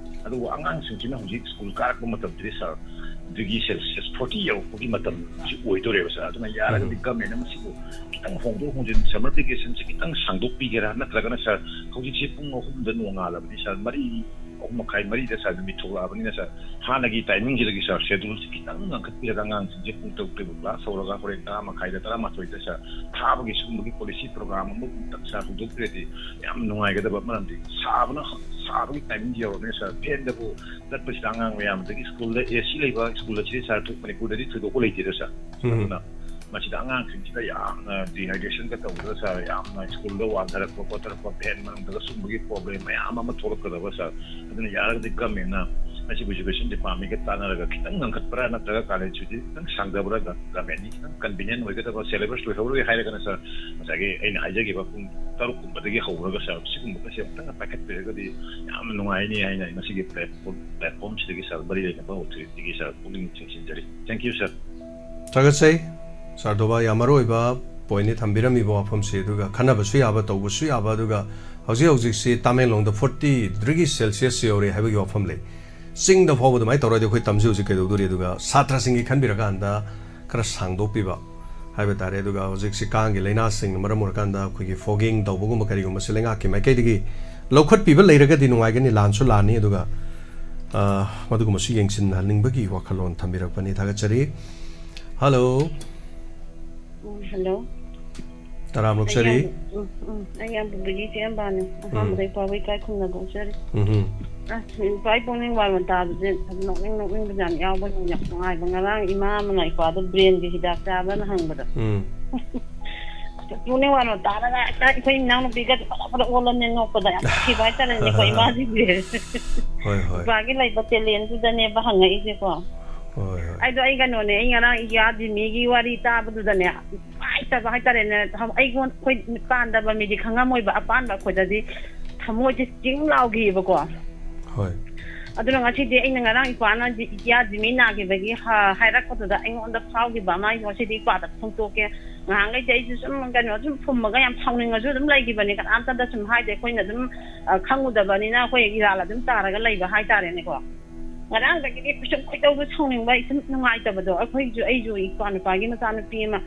ꯑꯗꯨꯕꯨ ꯑꯉꯥꯡꯁꯤꯡꯁꯤꯅ ꯍꯧꯖꯤꯛ ꯁ꯭ꯀꯨꯜ ꯀꯥꯔꯛꯄ ꯃꯇꯝꯗꯗꯤ ꯁꯥꯔ ꯗꯤꯒ꯭ꯔꯤ ꯁꯦꯜꯁꯤꯌꯁ ꯐꯣꯔꯇꯤ ꯌꯧꯔꯛꯄꯒꯤ ꯃꯇꯝꯁꯤ ꯑꯣꯏꯗꯧꯔꯦꯕ ꯁꯥꯔ꯫ ꯑꯗꯨꯅ ꯌꯥꯔꯒꯗꯤ ꯎꯝ꯫ ꯒꯃꯦꯟꯅ ꯃꯁꯤꯕꯨ ꯈꯤꯇꯪ ꯍꯣꯡꯗꯣꯛ ꯍꯣꯡꯖꯤꯟ, ꯁꯝꯃꯔ ꯚꯦꯀꯦꯁꯟꯁꯦ ꯈꯤꯇꯪ ꯁꯥꯡꯗꯣꯛꯄꯤꯒꯦꯔꯥ, ꯅꯠꯇ꯭ꯔꯒꯅ ꯁꯥꯔ ꯍꯧꯖꯤꯛꯁꯦ ꯄꯨꯡ ꯑꯍꯨꯝꯗ ꯅꯣꯡꯉꯥꯜꯂꯕꯗꯤ ꯁꯥꯔ ꯃꯔꯤ ꯑꯍꯨꯝ ꯃꯈꯥꯏ ꯃꯔꯤꯗ ꯁꯥꯔ ꯅꯨꯃꯤꯠ ꯊꯣꯛꯂꯛꯑꯕꯅꯤꯅ ꯁꯥꯔ, ꯍꯥꯟꯅꯒꯤ ꯇꯥꯏꯃꯤꯡꯁꯤꯗꯒꯤ ꯁꯥꯔ ꯁꯦꯗꯨꯜꯁꯤ ꯈꯤꯇꯪ ꯉꯟꯈꯠꯄꯤꯔꯒ ꯑꯉꯥꯡꯁꯤꯡꯁꯦ ꯄꯨꯡ ꯇꯔꯨꯛꯇꯒꯤ ꯀ꯭ꯂꯥꯁ ꯍꯧꯔꯒ ꯍꯣꯔꯦꯟ ꯇꯔꯥ ꯃꯈꯥꯏꯗ, ꯇꯔꯥꯃꯥꯊꯣꯏꯗ ꯁꯥꯔ ꯊꯥꯕꯒꯤ ꯁꯤꯒꯨꯝꯕꯒꯤ ꯄꯣꯂꯤꯁꯤ ꯄ꯭ꯔꯣꯒ꯭ꯔꯥꯝ ꯑꯃ ꯑꯃꯨꯛꯇꯪ ꯁꯥꯔ ꯍꯧꯗꯣꯛꯄꯤꯔꯗꯤ ꯌꯥꯝ ꯅꯨꯡꯉꯥꯏꯒꯗꯕ꯫ ꯃꯔꯝꯗꯤ ꯁꯥꯕꯅ, ꯁꯥꯕꯒꯤ ꯇꯥꯏꯃꯤꯡ ꯌꯧꯔꯕꯅꯤꯅ ꯁꯥꯔ ꯐꯦꯟꯗꯕꯨ ꯆꯠꯄꯁꯤꯗ ꯑꯉꯥꯡ ꯃꯌꯥꯝꯗꯒꯤ ꯁ꯭ꯀꯨꯜꯗ ꯑꯦ ꯁꯤ ꯂꯩꯕ ꯁ꯭ꯀꯨꯜ ꯑꯁꯤꯗꯤ ꯁꯥꯔ ꯊꯣꯏ-, ꯃꯅꯤꯄꯨꯔꯗꯗꯤ ꯊꯣꯏꯗꯣꯛꯄ ꯂꯩꯇꯦꯗ ꯁꯥꯔ꯫ ꯎꯝ꯫ ꯑꯗꯨꯅ ꯃꯁꯤꯗ ꯑꯉꯥꯡꯁꯤꯡꯁꯤꯗ ꯌꯥꯝꯅ ꯗꯤꯍꯥꯏꯗ꯭ꯔꯦꯁꯟꯒ ꯇꯧꯗꯅ ꯁꯥꯔ, ꯌꯥꯝꯅ ꯁ꯭ꯀꯨꯜꯗ ꯋꯥꯟꯊꯔꯛꯄ ꯈꯣꯠꯊꯔꯛꯄ, ꯐꯦꯟ ꯃꯅꯨꯡꯗꯒ ꯁꯨꯝꯕꯒꯤ ꯄ꯭ꯔꯣꯕ꯭ꯂꯦꯝ ꯃꯌꯥꯝ ꯑꯃ ꯊꯣꯛꯂꯛꯀꯗꯕ ꯁꯥꯔ꯫ ꯑꯗꯨꯅ ꯌꯥꯔꯒꯗꯤ ꯒꯃꯦꯟꯅ ꯃꯁꯤꯕꯨ ꯏꯖꯨꯀꯦꯁꯟ ꯗꯤꯄꯥꯔꯠꯃꯦꯟꯒ ꯇꯥꯟꯅꯔꯒ ꯈꯤꯇꯪ ꯉꯟꯈꯠꯄ꯭ꯔꯥ ꯅꯠꯇ꯭ꯔꯒ ꯀꯥꯂꯦꯟ ꯁꯨꯇꯤ ꯈꯤꯇꯪ ꯁꯥꯡꯊꯕ꯭ꯔꯥ, ꯒ-, ꯒꯃꯦꯟꯒꯤ ꯈꯤꯇꯪ ꯀꯟꯚꯤꯅꯤꯌꯟ ꯑꯣꯏꯒꯗꯕ, ꯁꯦꯂꯦꯕꯁ ꯂꯣꯏꯍꯧꯔꯣꯏ ꯍꯥꯏꯔꯒꯅ ꯁꯥꯔ ꯉꯁꯥꯏꯒꯤ ꯑꯩꯅ ꯍꯥꯏꯖꯈꯤꯕ ꯄꯨꯡ ꯇꯔꯨꯛ ꯀꯨꯝꯕꯗꯒꯤ ꯍꯧꯔꯒ ꯁꯥꯔ ꯁꯤꯒꯨꯝꯕꯒꯁꯦ ꯑꯃꯨꯛꯇꯪ ꯄꯥꯏꯈꯠꯄꯤꯔꯒꯗꯤ ꯌꯥꯝꯅ ꯅꯨꯡꯉꯥꯏꯅꯤ ꯍꯥꯏꯅ ꯉꯁꯤꯒꯤ ꯄ꯭ꯂꯦꯠꯐꯣꯝ, ꯄ꯭ꯂꯦꯠꯐꯣꯝꯁꯤꯗꯒꯤ ꯁꯥꯔ ꯃꯔꯤ ꯂꯩꯅꯕ ꯑꯣꯊꯣꯔꯤꯇꯤꯒꯤ ꯁꯥꯔ ꯄꯨꯛꯅꯤꯡ ꯆꯤꯡꯁꯤꯟꯖꯔꯤ꯫ Thank you, sir. ꯊꯥꯒꯠꯆꯩ꯫ ꯁꯥꯔ ꯗꯣꯕꯥ ꯌꯥꯝ ꯃꯔꯨ ꯑꯣꯏꯕ ꯄꯣꯏꯟꯅꯤ ꯊꯝꯕꯤꯔꯝꯃꯤꯕ ꯋꯥꯐꯝꯁꯤ, ꯑꯗꯨꯒ ꯈꯟꯅꯕꯁꯨ ꯌꯥꯕ, ꯇꯧꯕꯁꯨ ꯌꯥꯕ, ꯑꯗꯨꯒ ꯍꯧꯖꯤꯛ ꯍꯧꯖꯤꯛꯁꯤ ꯇꯃꯦꯡꯂꯣꯡꯗ ꯐꯣꯔꯇꯤ ꯗꯤꯒ꯭ꯔꯤ ꯁꯦꯜꯁꯤꯌꯁ ꯌꯧꯔꯦ ꯍꯥꯏꯕꯒꯤ ꯋꯥꯐꯝ ꯂꯩ꯫ ꯆꯤꯡꯗ ꯐꯥꯎꯕ ꯑꯗꯨꯃꯥꯏꯅ ꯇꯧꯔꯗꯤ ꯑꯩꯈꯣꯏ ꯇꯝꯁꯤ ꯍꯧꯖꯤꯛ ꯀꯩꯗꯧꯗꯣꯔꯤ? ꯑꯗꯨꯒ ꯁꯥꯇ꯭ꯔꯁꯤꯡꯒꯤ ꯈꯟꯕꯤꯔꯀꯥꯟꯗ ꯈꯔ ꯁꯥꯡꯗꯣꯛꯄꯤꯕ ꯍꯥꯏꯕ ꯇꯥꯔꯦ꯫ ꯑꯗꯨꯒ ꯍꯧꯖꯤꯛꯁꯤ ꯀꯥꯡꯒꯤ ꯂꯥꯏꯅꯥꯁꯤꯡꯅ ꯃꯔꯝ ꯑꯣꯏꯔꯀꯥꯟꯗ ꯑꯩꯈꯣꯏꯒꯤ ꯐꯣꯒꯤꯡ ꯇꯧꯕꯒꯨꯝꯕ ꯀꯔꯤꯒꯨꯝꯕꯁꯤ ꯂꯩꯉꯥꯛꯀꯤ ꯃꯥꯏꯀꯩꯗꯒꯤ ꯂꯧꯈꯠꯄꯤꯕ ꯂꯩꯔꯒꯗꯤ ꯅꯨꯡꯉꯥꯏꯒꯅꯤ, ꯂꯥꯟꯁꯨ ꯂꯥꯟꯅꯤ꯫ ꯑꯗꯨꯒ, ꯑ, ꯃꯗꯨꯒꯨꯝꯕꯁꯨ ꯌꯦꯡꯁꯤꯟꯍꯟꯅꯤꯡꯕꯒꯤ ꯋꯥꯈꯜꯂꯣꯟ ꯊꯝꯕꯤꯔꯛꯄꯅꯤ꯫ ꯊꯥꯒꯠꯆꯔꯤ꯫ ꯍꯜꯂꯣ꯫ ꯎꯝ, ꯍꯜꯂꯣ꯫ ꯇꯔꯥꯝ ꯑꯣꯛꯆꯔꯤ꯫ ꯑꯩ ꯌꯥꯝ, ꯎꯝ, ꯎꯝ, ꯑꯩ ꯌꯥꯝ ꯄꯨꯕꯤꯒꯤ ꯏꯆꯦ ꯑꯝꯕꯥꯅꯤ꯫ ꯎꯝ꯫ ꯑꯍꯥꯟꯕꯗ ꯏꯄꯥꯕꯨ ꯏꯀꯥꯏ ꯈꯨꯝꯅꯕ ꯎꯠꯆꯔꯤ꯫ ꯎꯝ ꯍꯨꯝ꯫ ꯑꯁ, ꯏꯄꯥ, ꯑꯩ ꯄꯨꯛꯅꯤꯡ ꯋꯥꯔꯣꯟ ꯇꯥꯕꯁꯦ ꯅꯣꯛꯅꯤꯡ ꯅꯣꯛꯅꯤꯡꯕ ꯌꯥꯝ ꯌꯥꯎꯕ, ꯌꯥꯝ ꯅꯨꯡꯉꯥꯏꯕ꯫ ꯉꯔꯥꯡ ꯏꯃꯥ ꯑꯃꯅ ꯏꯄꯥꯗꯣ ꯕ꯭ꯔꯦꯟꯒꯤ ꯍꯤꯗꯥꯛ ꯆꯥꯕ꯭ꯔꯅ ꯍꯪꯕꯗ꯫ ꯎꯝ꯫ ꯑꯁ, ꯄꯨꯛꯅꯤꯡ ꯋꯥꯔꯣꯟ ꯇꯥꯔꯒ ꯍꯦꯛꯇ ꯑꯩꯈꯣꯏ ꯏꯅꯥꯎꯅꯨꯄꯤꯒꯁꯦ ꯐꯗ ꯐꯗ ꯑꯣꯜꯂꯝꯃꯦ ꯅꯣꯛꯄꯗ꯫ ꯌꯥꯝ ꯅꯨꯡꯁꯤꯕ ꯍꯥꯏꯇꯥꯔꯦꯅꯦꯀꯣ, ꯏꯃꯥꯁꯤꯡꯁꯦ꯫ ꯍꯣꯏ, ꯍꯣꯏ꯫ ꯏꯄꯥꯒꯤ ꯂꯩꯕ ꯇꯦꯂꯦꯟꯗꯨꯗꯅꯦꯕ ꯍꯪꯉꯛꯏꯁꯦꯀꯣ꯫ ꯍꯣꯏ, ꯍꯣꯏ꯫ ꯑꯩꯗꯣ ꯑꯩ ꯀꯩꯅꯣꯅꯦ, ꯑꯩ ꯉꯔꯥꯡ ꯏꯌꯥ ꯖꯤꯃꯤꯒꯤ ꯋꯥꯔꯤ ꯇꯥꯕꯗꯨꯗꯅꯦ, ꯅꯨꯡꯉꯥꯏꯇꯕ ꯍꯥꯏꯇꯥꯔꯦꯅꯦ꯫ ꯊꯝ-, ꯑꯩꯉꯣꯟ-, ꯑꯩꯈꯣꯏ ꯄꯥꯟꯗꯕ ꯃꯤꯗꯤ ꯈꯪꯉꯝꯃꯣꯏꯕ, ꯑꯄꯥꯟꯕ ꯑꯩꯈꯣꯏꯗꯗꯤ ꯊꯃꯣꯏꯁꯦ ꯆꯤꯡ ꯂꯥꯎꯈꯤꯕꯀꯣ꯫ ꯍꯣꯏ꯫ ꯑꯗꯨꯅ ꯉꯁꯤꯗꯤ ꯑꯩꯅ ꯉꯔꯥꯡ ꯏꯄꯥꯅ ꯖꯤ-, ꯏꯌꯥ ꯖꯤꯃꯤ ꯅꯥꯈꯤꯕꯒꯤ ꯍ-, ꯍꯥꯏꯔꯛꯄꯗꯨꯗ ꯑꯩꯉꯣꯟꯗ ꯐꯥꯎꯈꯤꯕ ꯑꯃ ꯑꯩ ꯉꯁꯤꯗꯤ ꯏꯄꯥꯗ ꯐꯣꯡꯗꯣꯛꯀꯦ꯫ ꯉꯍꯥꯟꯈꯩꯗꯤ ꯑꯩꯁꯨ ꯁꯨꯝ ꯀꯩꯅꯣ ꯁꯨꯝ ꯐꯨꯝꯃꯒ ꯌꯥꯝ ꯁꯥꯎꯅꯤꯡꯉꯁꯨ ꯑꯗꯨꯝ ꯂꯩꯈꯤꯕꯅꯤ, ꯀꯅꯥꯝꯇꯗ ꯁꯨꯝ ꯍꯥꯏꯗꯦ꯫ ꯑꯩꯈꯣꯏꯅ ꯑꯗꯨꯝ, ꯑ, ꯈꯪꯉꯨꯗꯕꯅꯤꯅ ꯑꯩꯈꯣꯏ ꯏꯔꯥꯜ ꯑꯗꯨꯝ ꯇꯥꯔꯒ ꯂꯩꯕ ꯍꯥꯏꯇꯥꯔꯦꯅꯦꯀꯣ꯫ ꯉꯔꯥꯡꯗꯒꯤꯗꯤ ꯁꯨꯝ ꯈꯣꯏꯗꯧꯗꯣ ꯁꯥꯎꯅꯤꯡꯕ, ꯑꯩ ꯁꯨꯝ ꯅꯨꯡꯉꯥꯏꯇꯕꯗꯣ꯫ ꯑꯩꯈꯣꯏꯁꯨ, ꯑꯩꯁꯨ ꯏꯄ꯭ꯋꯥ ꯅꯨꯄꯥꯒꯤ ꯃꯆꯥꯅꯨꯄꯤ ꯑꯃ,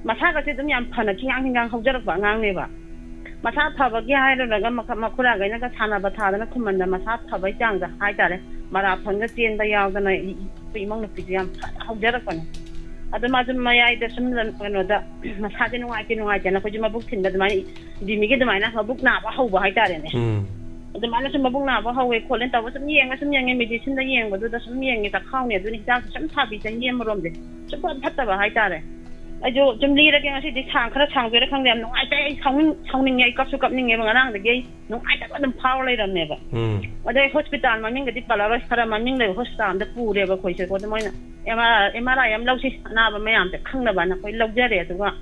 ꯃꯁꯥꯒꯁꯦ ꯑꯗꯨꯝ ꯌꯥꯝ ꯐꯅ ꯈꯤꯡꯉꯥꯡ ꯈꯤꯡꯉꯥꯡ ꯍꯧꯖꯔꯛꯄ ꯑꯉꯥꯡꯅꯦꯕ꯫ ꯃꯁꯥ ꯐꯕꯒꯤ ꯍꯥꯏꯔꯨꯔꯒ ꯃꯈ- ꯃꯈꯨꯔꯥꯈꯩꯅꯒ ꯁꯥꯟꯅꯕ ꯊꯥꯗꯅ ꯈꯨꯃꯟꯗ ꯃꯁꯥ ꯐꯕꯩ ꯆꯥꯡꯗ ꯍꯥꯏꯇꯥꯔꯦ, ꯃꯔꯥꯊꯣꯟꯒ ꯆꯦꯟꯕ ꯌꯥꯎꯗꯅ ꯑꯩꯈꯣꯏ ꯏꯃꯧ ꯅꯨꯄꯤꯁꯦ ꯌꯥꯝ ꯐꯅ ꯍꯧꯖꯔꯛꯄꯅꯦ꯫ ꯑꯗꯣ ꯃꯥꯁꯨ ꯃꯌꯥꯏꯗ ꯁꯨꯝ ꯀꯩꯅꯣꯗ ꯃꯁꯥꯁꯦ ꯅꯨꯡꯉꯥꯏꯇꯦ ꯅꯨꯡꯉꯥꯏꯇꯦꯅ ꯑꯩꯈꯣꯏꯁꯨ ꯃꯕꯨꯛ ꯊꯤꯟꯕ ꯑꯗꯨꯃꯥꯏꯅ ꯗꯤꯃꯤꯒꯤ ꯑꯗꯨꯃꯥꯏꯅ ꯃꯕꯨꯛ ꯅꯥꯕ ꯍꯧꯕ ꯍꯥꯏꯇꯥꯔꯦꯅꯦ꯫ ꯎꯝ ꯑꯗꯨꯃꯥꯏꯅ ꯁꯨꯝ ꯃꯕꯨꯛ ꯅꯥꯕ ꯍꯧꯋꯦ ꯈꯣꯠꯂꯦꯅ ꯇꯧꯕ ꯁꯨꯝ ꯌꯦꯡꯉ ꯁꯨꯝ ꯌꯦꯡꯉꯦ, ꯃꯦꯗꯤꯁꯤꯟꯗ ꯌꯦꯡꯕꯗꯨꯗ ꯁꯨꯝ ꯌꯦꯡꯉꯦ, ꯆꯈꯥꯎꯅꯦ ꯑꯗꯨꯅ ꯍꯤꯗꯥꯛꯁꯦ ꯁꯨꯝ ꯊꯥꯕꯤ ꯆꯍꯤ ꯑꯃꯔꯣꯝꯁꯦ ꯁꯨꯝ ꯐꯠꯇꯕ ꯍꯥꯏꯇꯥꯔꯦ꯫ ꯑꯩꯁꯨ ꯁꯨꯝ ꯂꯤꯔꯒꯦ ꯉꯁꯤꯗꯤ, ꯁꯥꯡ ꯈꯔ ꯁꯥꯡꯗꯣꯏꯔꯥ ꯈꯪꯗꯦ, ꯌꯥꯝ ꯅꯨꯡꯉꯥꯏꯇꯦ꯫ ꯑꯩ ꯁꯥꯎꯅꯤꯡ ꯁꯥꯎꯅꯤꯡꯉꯦ, ꯑꯩ ꯀꯞꯁꯨ ꯀꯞꯅꯤꯡꯉꯦꯕ꯫ ꯉꯔꯥꯡꯗꯒꯤ ꯑꯩ ꯅꯨꯡꯉꯥꯏꯇꯕ ꯑꯗꯨꯝ ꯐꯥꯎꯔ ꯂꯩꯔꯝꯅꯦꯕ꯫ ꯎꯝ ꯑꯗꯩ ꯍꯣꯁꯄꯤꯇꯥꯜ ꯃꯃꯤꯡꯒꯗꯤ ꯄꯜꯂꯔꯣꯏ, ꯈꯔ ꯃꯃꯤꯡ ꯂꯩꯕ ꯍꯣꯁꯄꯤꯇꯥꯜ ꯑꯝꯗ ꯄꯨꯔꯦꯕ ꯑꯩꯈꯣꯏꯁꯦ꯫ ꯑꯗꯣ ꯃꯣꯏꯅ ꯑꯦꯝ ꯑꯥꯔ ꯑꯥꯏ ꯑꯃ ꯂꯧꯁꯤ, ꯑꯅꯥꯕ ꯃꯌꯥꯝꯁꯦ ꯈꯪꯅꯕꯅ ꯑꯩꯈꯣꯏ ꯂꯧꯖꯔꯦ꯫ ꯑꯗꯨꯒ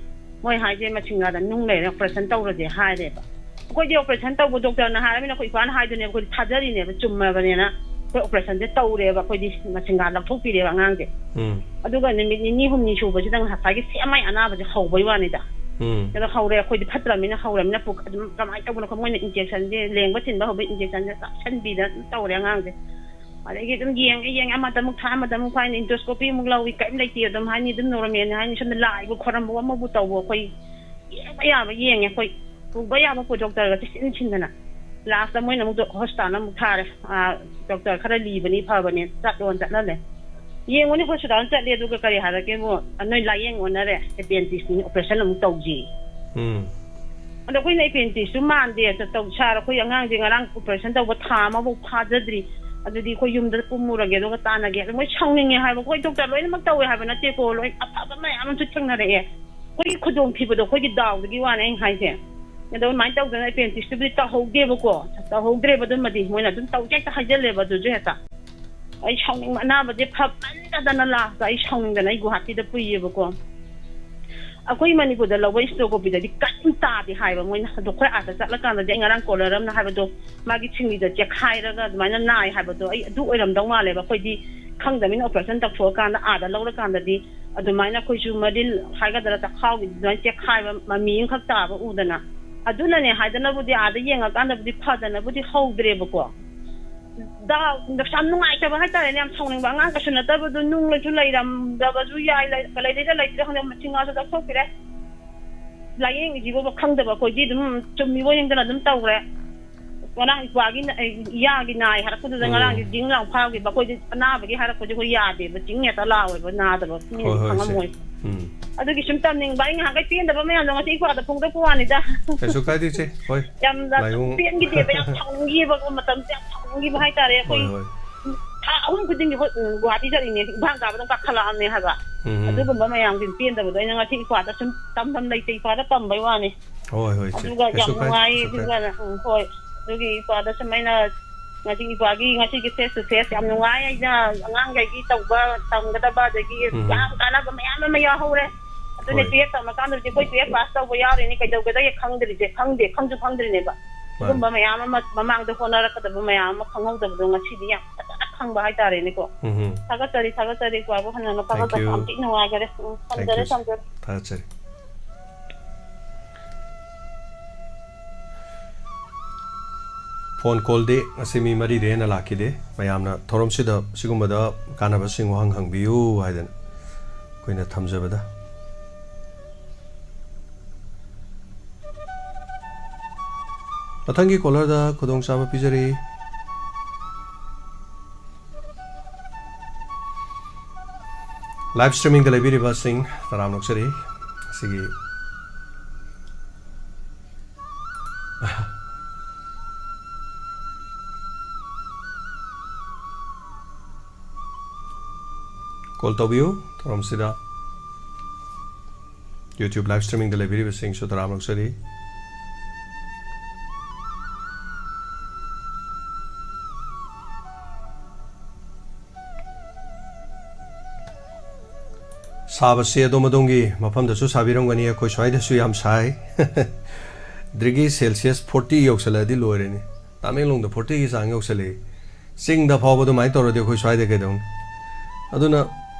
ꯃꯣꯏ ꯍꯥꯏꯁꯦ ꯃꯁꯤꯡꯒꯥꯗ ꯅꯨꯡ ꯂꯩꯔꯦ, ꯑꯣꯄꯔꯦꯁꯟ ꯇꯧꯔꯁꯦ ꯍꯥꯏꯔꯦꯕ꯫ ꯑꯩꯈꯣꯏꯗꯤ ꯑꯣꯄꯔꯦꯁꯟ ꯇꯧꯕ ꯗꯣꯛꯇꯔꯅ ꯍꯥꯏꯔꯕꯅꯤꯅ ꯑꯩꯈꯣꯏ ꯏꯄꯥꯅ ꯍꯥꯏꯗꯨꯅꯦꯕ, ꯑꯩꯈꯣꯏꯗꯤ ꯊꯥꯖꯔꯤꯅꯦꯕ, ꯆꯨꯝꯃꯕꯅꯤꯅ ꯑꯩꯈꯣꯏ ꯑꯣꯄꯔꯦꯁꯟꯁꯦ ꯇꯧꯔꯦꯕ꯫ ꯑꯩꯈꯣꯏꯗꯤ ꯃꯁꯤꯡꯒꯥ ꯂꯧꯊꯣꯛꯄꯤꯔꯦꯕ ꯑꯉꯥꯡꯁꯦ꯫ ꯎꯝ ꯑꯗꯨꯒ ꯅꯨꯃꯤꯠ ꯅꯤꯅꯤ ꯍꯨꯝꯅꯤ ꯁꯨꯕꯁꯤꯗ ꯉꯁꯥꯏꯒꯤ ꯁꯦꯝꯃꯩ ꯑꯅꯥꯕꯁꯦ ꯍꯧꯕꯩ ꯋꯥꯅꯤꯗ꯫ ꯎꯝ ꯑꯗꯣ ꯍꯧꯔꯦ, ꯑꯩꯈꯣꯏꯗꯤ ꯐꯠꯇ꯭ꯔꯕꯅꯤꯅ ꯍꯧꯔꯕꯅꯤꯅ ꯄꯨ- ꯑꯗꯨꯝ ꯀꯃꯥꯏꯅ ꯇꯧꯕꯅꯣ ꯈꯪ-, ꯃꯣꯏꯅ ꯏꯟꯖꯦꯛꯁꯟꯁꯦ, ꯂꯦꯡꯕ ꯊꯤꯟꯕ ꯍꯧꯕ ꯏꯟꯖꯦꯛꯁꯟꯁꯦ ꯀꯥꯞꯁꯟꯕꯤꯗꯅ ꯑꯗꯨꯝ ꯇꯧꯔꯦ ꯑꯉꯥꯡꯁꯦ꯫ ꯑꯗꯒꯤ ꯑꯗꯨꯝ ꯌꯦꯡꯉꯦ ꯌꯦꯡꯉꯦ, ꯑꯃꯗ ꯑꯃꯨꯛ ꯊꯥ, ꯑꯃꯗ ꯑꯃꯨꯛ ꯊꯥ, ꯏꯟꯗꯣꯁꯀꯣꯄꯤ ꯑꯃꯨꯛ ꯂꯧꯏ, ꯀꯔꯤꯝ ꯂꯩꯇꯦ ꯑꯗꯨꯝ ꯍꯥꯏꯅꯤ, ꯑꯗꯨꯝ ꯅꯣꯔꯃꯦꯜꯅꯤ ꯍꯥꯏꯅꯤ꯫ ꯁꯣꯝꯗ ꯂꯥꯏꯕꯨ ꯈꯣꯏꯔꯝꯕ ꯑꯃꯕꯨ ꯇꯧꯕ, ꯑꯩꯈꯣꯏ ꯌꯦꯡꯕ ꯌꯥꯕ ꯌꯦꯡꯉꯦ, ꯑꯩꯈꯣꯏ ꯄꯨꯕ ꯌꯥꯕ ꯄꯨ ꯗꯣꯛꯇꯔꯒ ꯆꯦꯛꯁꯤꯟ ꯁꯤꯟꯗꯅ꯫ ꯂꯥꯁꯇ ꯃꯣꯏꯅ ꯑꯃꯨꯛ ꯗꯣ-, ꯍꯣꯁꯄꯤꯇꯥꯜ ꯑꯃꯨꯛ ꯊꯥꯔꯦ꯫ ꯑꯥ, ꯗꯣꯛꯇꯔ ꯈꯔ ꯂꯤꯕꯅꯤ, ꯐꯕꯅꯦ, ꯆꯠꯂꯣꯅ ꯆꯠꯍꯜꯂꯦ꯫ ꯌꯦꯡꯉꯨꯅꯦ, ꯍꯣꯁꯄꯤꯇꯥꯜ ꯆꯠꯂꯦ, ꯑꯗꯨꯒ ꯀꯔꯤ ꯍꯥꯏꯔꯛꯀꯦꯕꯨ, "ꯅꯣꯏ ꯂꯥꯏꯌꯦꯡ ꯑꯣꯟꯅꯔꯦ, ꯑꯦꯄꯦꯟꯗꯤꯛꯁꯅꯤ, ꯑꯣꯄꯔꯦꯁꯟ ꯑꯃꯨꯛ ꯇꯧꯁꯤ"꯫ ꯎꯝ ꯑꯗꯣ ꯑꯩꯈꯣꯏꯅ ꯑꯦꯄꯦꯟꯗꯤꯛꯁꯁꯨ ꯃꯥꯟꯗꯦ, ꯑꯗ ꯇꯧ-, "ꯁꯥꯔ, ꯑꯩꯈꯣꯏ ꯑꯉꯥꯡꯁꯦ ꯉꯔꯥꯡ ꯑꯣꯄꯔꯦꯁꯟ ꯇꯧꯕ ꯊꯥ ꯑꯃꯐꯥꯎ ꯐꯥꯖꯗ꯭ꯔꯤ, ꯑꯗꯨꯗꯤ ꯑꯩꯈꯣꯏ ꯌꯨꯝꯗ ꯀꯨꯝꯃꯨꯔꯒꯦ ꯑꯗꯨꯒ ꯇꯥꯟꯅꯒꯦ"꯫ ꯑꯗꯣ ꯃꯣꯏ ꯁꯥꯎꯅꯤꯡꯉꯦ ꯍꯥꯏꯕ꯫ ꯑꯩꯈꯣꯏ ꯗꯣꯛꯇꯔ ꯂꯣꯏꯅꯃꯛ ꯇꯧꯋꯦ ꯍꯥꯏꯕ ꯅꯠꯇꯦꯀꯣ, ꯂꯣꯏ ꯑꯐꯕ ꯃꯌꯥꯝ ꯑꯃꯁꯨ ꯊꯦꯡꯅꯔꯛꯑꯦ꯫ ꯑꯩꯈꯣꯏꯒꯤ ꯈꯨꯗꯣꯡꯊꯤꯕꯗꯣ ꯑꯩꯈꯣꯏꯒꯤ ꯗꯥꯎꯗꯒꯤ ꯋꯥꯅꯦ ꯑꯩꯅ ꯍꯥꯏꯁꯦ꯫ ꯑꯗꯣ ꯑꯗꯨꯃꯥꯏꯅ ꯇꯧꯗꯅ ꯑꯦꯄꯦꯟꯗꯤꯛꯁꯇꯨꯕꯨꯗꯤ ꯇꯧꯍꯧꯗꯦꯕꯀꯣ, ꯇꯧꯍꯧꯗ꯭ꯔꯦꯕ꯫ ꯑꯗꯨꯃꯗꯤ ꯃꯣꯏꯅ ꯑꯗꯨꯝ ꯇꯧꯁꯦ ꯍꯦꯛꯇ ꯍꯥꯏꯖꯜꯂꯦꯕ ꯑꯗꯨꯁꯨ ꯍꯦꯛꯇ꯫ ꯑꯩ ꯁꯥꯎꯅꯤꯡꯕ, ꯑꯅꯥꯕꯁꯦ ꯐꯃꯟꯗꯗꯅ ꯂꯥꯁꯇ ꯑꯩ ꯁꯥꯎꯅꯤꯡꯗꯅ ꯑꯩ ꯒꯨꯍꯥꯇꯤꯗ ꯄꯨꯏꯌꯦꯕꯀꯣ꯫ ꯑꯩꯈꯣꯏ ꯃꯅꯤꯄꯨꯔꯗ ꯂꯧꯕ ꯏꯁꯇꯣꯀꯣꯄꯤꯗꯗꯤ ꯀꯔꯤꯝ ꯇꯥꯗꯦ ꯍꯥꯏꯕ ꯃꯣꯏꯅ꯫ ꯑꯗꯣ ꯑꯩꯈꯣꯏ ꯑꯥꯗ ꯆꯠꯂꯀꯥꯟꯗꯗꯤ ꯑꯩ ꯉꯔꯥꯡ ꯀꯣꯂꯔ ꯑꯃꯅ ꯍꯥꯏꯕꯗꯣ, ꯃꯥꯒꯤ ꯁꯤꯡꯂꯤꯗ ꯆꯦꯛꯈꯥꯏꯔꯒ ꯑꯗꯨꯃꯥꯏꯅ ꯅꯥꯏ ꯍꯥꯏꯕꯗꯣ ꯑꯩ ꯑꯗꯨ ꯑꯣꯏꯔꯝꯗꯧ ꯃꯥꯜꯂꯦꯕ꯫ ꯑꯩꯈꯣꯏꯗꯤ ꯈꯪꯗꯕꯅꯤꯅ ꯑꯣꯄꯔꯦꯁꯟ ꯇꯧꯊꯣꯛꯑꯀꯥꯟꯗ ꯑꯥꯗ ꯂꯧꯔꯀꯥꯟꯗꯗꯤ ꯑꯗꯨꯃꯥꯏꯅ ꯑꯩꯈꯣꯏꯁꯨ ꯃꯔꯤꯜ ꯍꯥꯏꯒꯗ꯭ꯔꯥ, ꯆꯈꯥꯎꯒꯤ ꯑꯗꯨꯃꯥꯏꯅ ꯆꯦꯛꯈꯥꯏꯕ ꯃꯃꯤ ꯑꯃꯈꯛ ꯇꯥꯕ ꯎꯗꯅ꯫ ꯑꯗꯨꯅꯅꯦ ꯍꯥꯏꯗꯅꯕꯨꯗꯤ ꯑꯥꯗ ꯌꯦꯡꯉꯀꯥꯟꯗꯕꯨꯗꯤ ꯐꯗꯅꯕꯨꯗꯤ ꯍꯧꯗ꯭ꯔꯦꯕꯀꯣ꯫ ꯗꯥꯎ ꯌꯥꯝ ꯅꯨꯡꯉꯥꯏꯇꯕ ꯍꯥꯏꯇꯥꯔꯦꯅꯦ, ꯌꯥꯝ ꯁꯥꯎꯅꯤꯡꯕ꯫ ꯑꯉꯥꯡ ꯀꯩꯁꯨ ꯅꯠꯇꯕꯗꯨ, ꯅꯨꯡ ꯂꯩꯁꯨ ꯂꯩꯔꯝꯗꯕꯁꯨ ꯌꯥꯏ, ꯂꯩ-, ꯂꯩꯔꯤꯔ ꯂꯩꯇ꯭ꯔꯤꯔ ꯈꯪꯗꯦ, ꯃꯁꯤꯡ ꯉꯥꯁꯨ ꯂꯧꯊꯣꯛꯄꯤꯔꯦ꯫ ꯂꯥꯏꯌꯦꯡꯉꯤꯁꯤꯕꯣꯕ ꯈꯪꯗꯕ ꯑꯩꯈꯣꯏꯗꯤ ꯑꯗꯨꯝ ꯆꯨꯝꯃꯤꯕꯣ ꯌꯦꯡꯗꯅ ꯑꯗꯨꯝ ꯇꯧꯈ꯭ꯔꯦ꯫ ꯉꯔꯥꯡ ꯏꯄ꯭ꯋꯥꯒꯤ ꯅ-, ꯑꯦ, ꯏꯌꯥꯒꯤ ꯅꯥꯏ ꯍꯥꯏꯔꯛꯄꯗꯨꯗ ꯎꯝ꯫ ꯉꯔꯥꯡꯁꯦ ꯖꯤꯡ ꯂꯥꯎ ꯐꯥꯈꯤꯕ꯫ ꯑꯩꯈꯣꯏꯗꯤ ꯑꯅꯥꯕꯒꯤ ꯍꯥꯏꯔꯛꯄꯁꯦ ꯑꯩꯈꯣꯏ ꯌꯥꯗꯦꯕ, ꯖꯤꯡ ꯍꯦꯛꯇ ꯂꯥꯎꯋꯦꯕ, ꯅꯥꯗꯕ ꯃꯤꯅꯗꯤ ꯍꯣꯏ, ꯍꯣꯏ, ꯏꯆꯦ꯫ ꯈꯪꯉꯝꯃꯣꯏ꯫ ꯎꯝ꯫ ꯑꯗꯨꯒꯤ ꯁꯨꯝ ꯇꯝꯅꯤꯡꯕ, ꯑꯩ ꯉꯍꯥꯟꯈꯩ ꯄꯦꯟꯗꯕ ꯃꯌꯥꯝꯗꯣ ꯉꯁꯤ ꯏꯄ꯭ꯋꯥꯗ ꯐꯣꯡꯗꯣꯛꯄ ꯋꯥꯅꯤꯗ꯫ ꯀꯩꯁꯨ ꯀꯥꯏꯗꯦ, ꯏꯆꯦ꯫ ꯍꯣꯏ꯫ ꯌꯥꯝꯅ ꯂꯥꯏꯑꯣꯡ ꯄꯦꯟꯈꯤꯗꯦꯕ, ꯌꯥꯝ ꯁꯥꯎꯅꯤꯡꯈꯤꯕ ꯃꯇꯝꯁꯦ, ꯌꯥꯝ ꯁꯥꯎꯅꯤꯡꯈꯤꯕ ꯍꯥꯏꯇꯥꯔꯦ꯫ ꯑꯩꯈꯣꯏ ꯍꯣꯏ, ꯍꯣꯏ꯫ ꯊꯥ ꯑꯍꯨꯝ ꯈꯨꯗꯤꯡꯒꯤ ꯍꯣꯏ, ꯎꯝ, ꯒꯨꯍꯥꯇꯤ ꯆꯠꯂꯤꯅꯦ, ꯏꯝꯐꯥꯜ ꯀꯥꯕꯗ ꯑꯗꯨꯝ ꯀꯥꯈꯠꯂꯛꯑꯕꯅꯦ ꯍꯥꯏꯕ꯫ ꯎꯝ꯫ ꯑꯗꯨꯒꯨꯝꯕ ꯃꯌꯥꯝꯁꯤꯡ ꯄꯦꯟꯗꯕꯗꯣ ꯑꯩꯅ ꯉꯁꯤ ꯏꯄ꯭ꯋꯥꯗ ꯁꯨꯝ ꯇꯝꯐꯝ ꯂꯩꯇꯦ, ꯏꯄ꯭ꯋꯥꯗ ꯇꯝꯕꯩ ꯋꯥꯅꯤ꯫ ꯍꯣꯏ, ꯍꯣꯏ, ꯏꯆꯦ꯫ ꯑꯗꯨꯒ ꯌꯥꯝ ꯀꯩꯁꯨ ꯀꯥꯏ-, ꯅꯨꯡꯉꯥꯏ, ꯀꯩꯁꯨ ꯀꯥꯏ-, ꯑꯗꯨꯒ, ꯎꯝ, ꯍꯣꯏ꯫ ꯑꯗꯨꯒꯤ ꯏꯄ꯭ꯋꯥꯗ ꯁꯨꯝ ꯑꯩꯅ ꯉꯁꯤ ꯏꯄ꯭ꯋꯥꯒꯤ ꯉꯁꯤꯒꯤ face to face ꯌꯥꯝ ꯅꯨꯡꯉꯥꯏ꯫ ꯑꯩꯅ ꯑꯉꯥꯡꯈꯩꯒꯤ ꯇꯧꯕ ꯇꯝꯒꯗꯕ, ꯑꯗꯒꯤ ꯎꯝ꯫ ꯌꯥꯝ ꯀꯥꯟꯅꯕ ꯃꯌꯥꯝ ꯑꯃ ꯌꯥꯎꯍꯧꯔꯦ꯫ ꯑꯗꯨꯅꯦ ꯍꯣꯏ꯫ ꯇꯨꯌꯦꯜꯐ ꯇꯝꯃꯀꯥꯟꯗꯗꯤ ꯑꯩꯈꯣꯏ ꯇꯨꯌꯦꯜꯐ ꯄꯥꯁ ꯇꯧꯕ ꯌꯥꯎꯔꯤꯅꯤ, ꯀꯩꯗꯧꯒꯗꯒꯦ ꯈꯪꯗ꯭ꯔꯤꯁꯦ, ꯈꯪꯗꯦ, ꯈꯪꯁꯨ ꯈꯪꯗ꯭ꯔꯤꯅꯦꯕ꯫ ꯃꯥꯅꯤ꯫ ꯁꯤꯒꯨꯝꯕ ꯃꯌꯥꯝ ꯑꯃ ꯃꯃꯥꯡꯗ ꯍꯣꯠꯅꯔꯛꯀꯗꯕ ꯃꯌꯥꯝ ꯑꯃ ꯈꯪꯍꯧꯗꯕꯗꯣ ꯉꯁꯤꯗꯤ ꯌꯥꯝ ꯐꯖꯅ ꯈꯪꯕ ꯍꯥꯏꯇꯥꯔꯦꯅꯦꯀꯣ꯫ ꯎꯝ꯫ ꯊꯥꯒꯠꯆꯔꯤ, ꯊꯥꯒꯠꯆꯔꯤ, ꯏꯄ꯭ꯋꯥꯕꯨ ꯍꯟꯅ ꯍꯟꯅ Thank ꯊꯥꯒꯠꯆꯔꯤ꯫ You꯫ ꯌꯥꯝ ꯊꯤ ꯅꯨꯡꯉꯥꯏꯖꯔꯦ꯫ ꯎꯝ, Thank you, ꯊꯝꯖꯔꯦ, ꯏꯆꯦ꯫ ꯊꯝꯖꯔꯦ꯫ ꯊꯥꯒꯠꯆꯔꯤ꯫ ꯐꯣꯟ ꯀꯣꯜꯗꯤ ꯉꯁꯤ ꯃꯤ ꯃꯔꯤꯗꯩ ꯍꯦꯟꯅ ꯂꯥꯛꯈꯤꯗꯦ꯫ ꯃꯌꯥꯝꯅ ꯊꯧꯔꯝꯁꯤꯗ ꯁꯤꯒꯨꯝꯕꯗ ꯀꯥꯟꯅꯕꯁꯤꯡ ꯋꯥꯍꯪ ꯍꯪꯕꯤꯌꯨ ꯍꯥꯏꯗꯅ ꯑꯩꯈꯣꯏꯅ ꯊꯝꯖꯕꯗ꯫ ꯃꯊꯪꯒꯤ ꯀꯣꯂꯔꯗ ꯈꯨꯗꯣꯡꯆꯥꯕ ꯄꯤꯖꯔꯤ꯫ ꯂꯥꯏꯚ ꯁ꯭ꯇ꯭ꯔꯤꯃꯤꯡꯗ ꯂꯩꯕꯤꯔꯤꯕꯁꯤꯡ ꯇꯔꯥꯝꯅ ꯑꯣꯛꯆꯔꯤ꯫ ꯉꯁꯤꯒꯤ ꯀꯣꯜ ꯇꯧꯕꯤꯌꯨ ꯊꯧꯔꯝꯁꯤꯗ꯫ YouTube ꯂꯥꯏꯚ ꯁ꯭ꯇ꯭ꯔꯤꯃꯤꯡꯗ ꯂꯩꯕꯤꯔꯤꯕꯁꯤꯡꯁꯨ ꯇꯔꯥꯝꯅ ꯑꯣꯛꯆꯔꯤ꯫ ꯁꯥꯕꯁꯤ ꯑꯗꯣꯝ ꯑꯗꯣꯝꯒꯤ ꯃꯐꯝꯗꯁꯨ ꯁꯥꯕꯤꯔꯝꯒꯅꯤ, ꯑꯩꯈꯣꯏ ꯁ꯭ꯋꯥꯏꯗꯁꯨ ꯌꯥꯝ ꯁꯥꯏ꯫ ꯗꯤꯒ꯭ꯔꯤ ꯁꯦꯜꯁꯤꯌꯁ ꯐꯣꯔꯇꯤ ꯌꯧꯁꯜꯂꯛꯑꯗꯤ ꯂꯣꯏꯔꯦꯅꯦ꯫ ꯇꯃꯦꯡꯂꯣꯡꯗ ꯐꯣꯔꯇꯤꯒꯤ ꯆꯥꯡ ꯌꯧꯁꯜꯂꯛꯑꯦ꯫ ꯆꯤꯡꯗ ꯐꯥꯎꯕ ꯑꯗꯨꯃꯥꯏꯅ ꯇꯧꯔꯗꯤ ꯑꯩꯈꯣꯏ ꯁ꯭ꯋꯥꯏꯗ ꯀꯩꯗꯧꯅꯤ? ꯑꯗꯨꯅ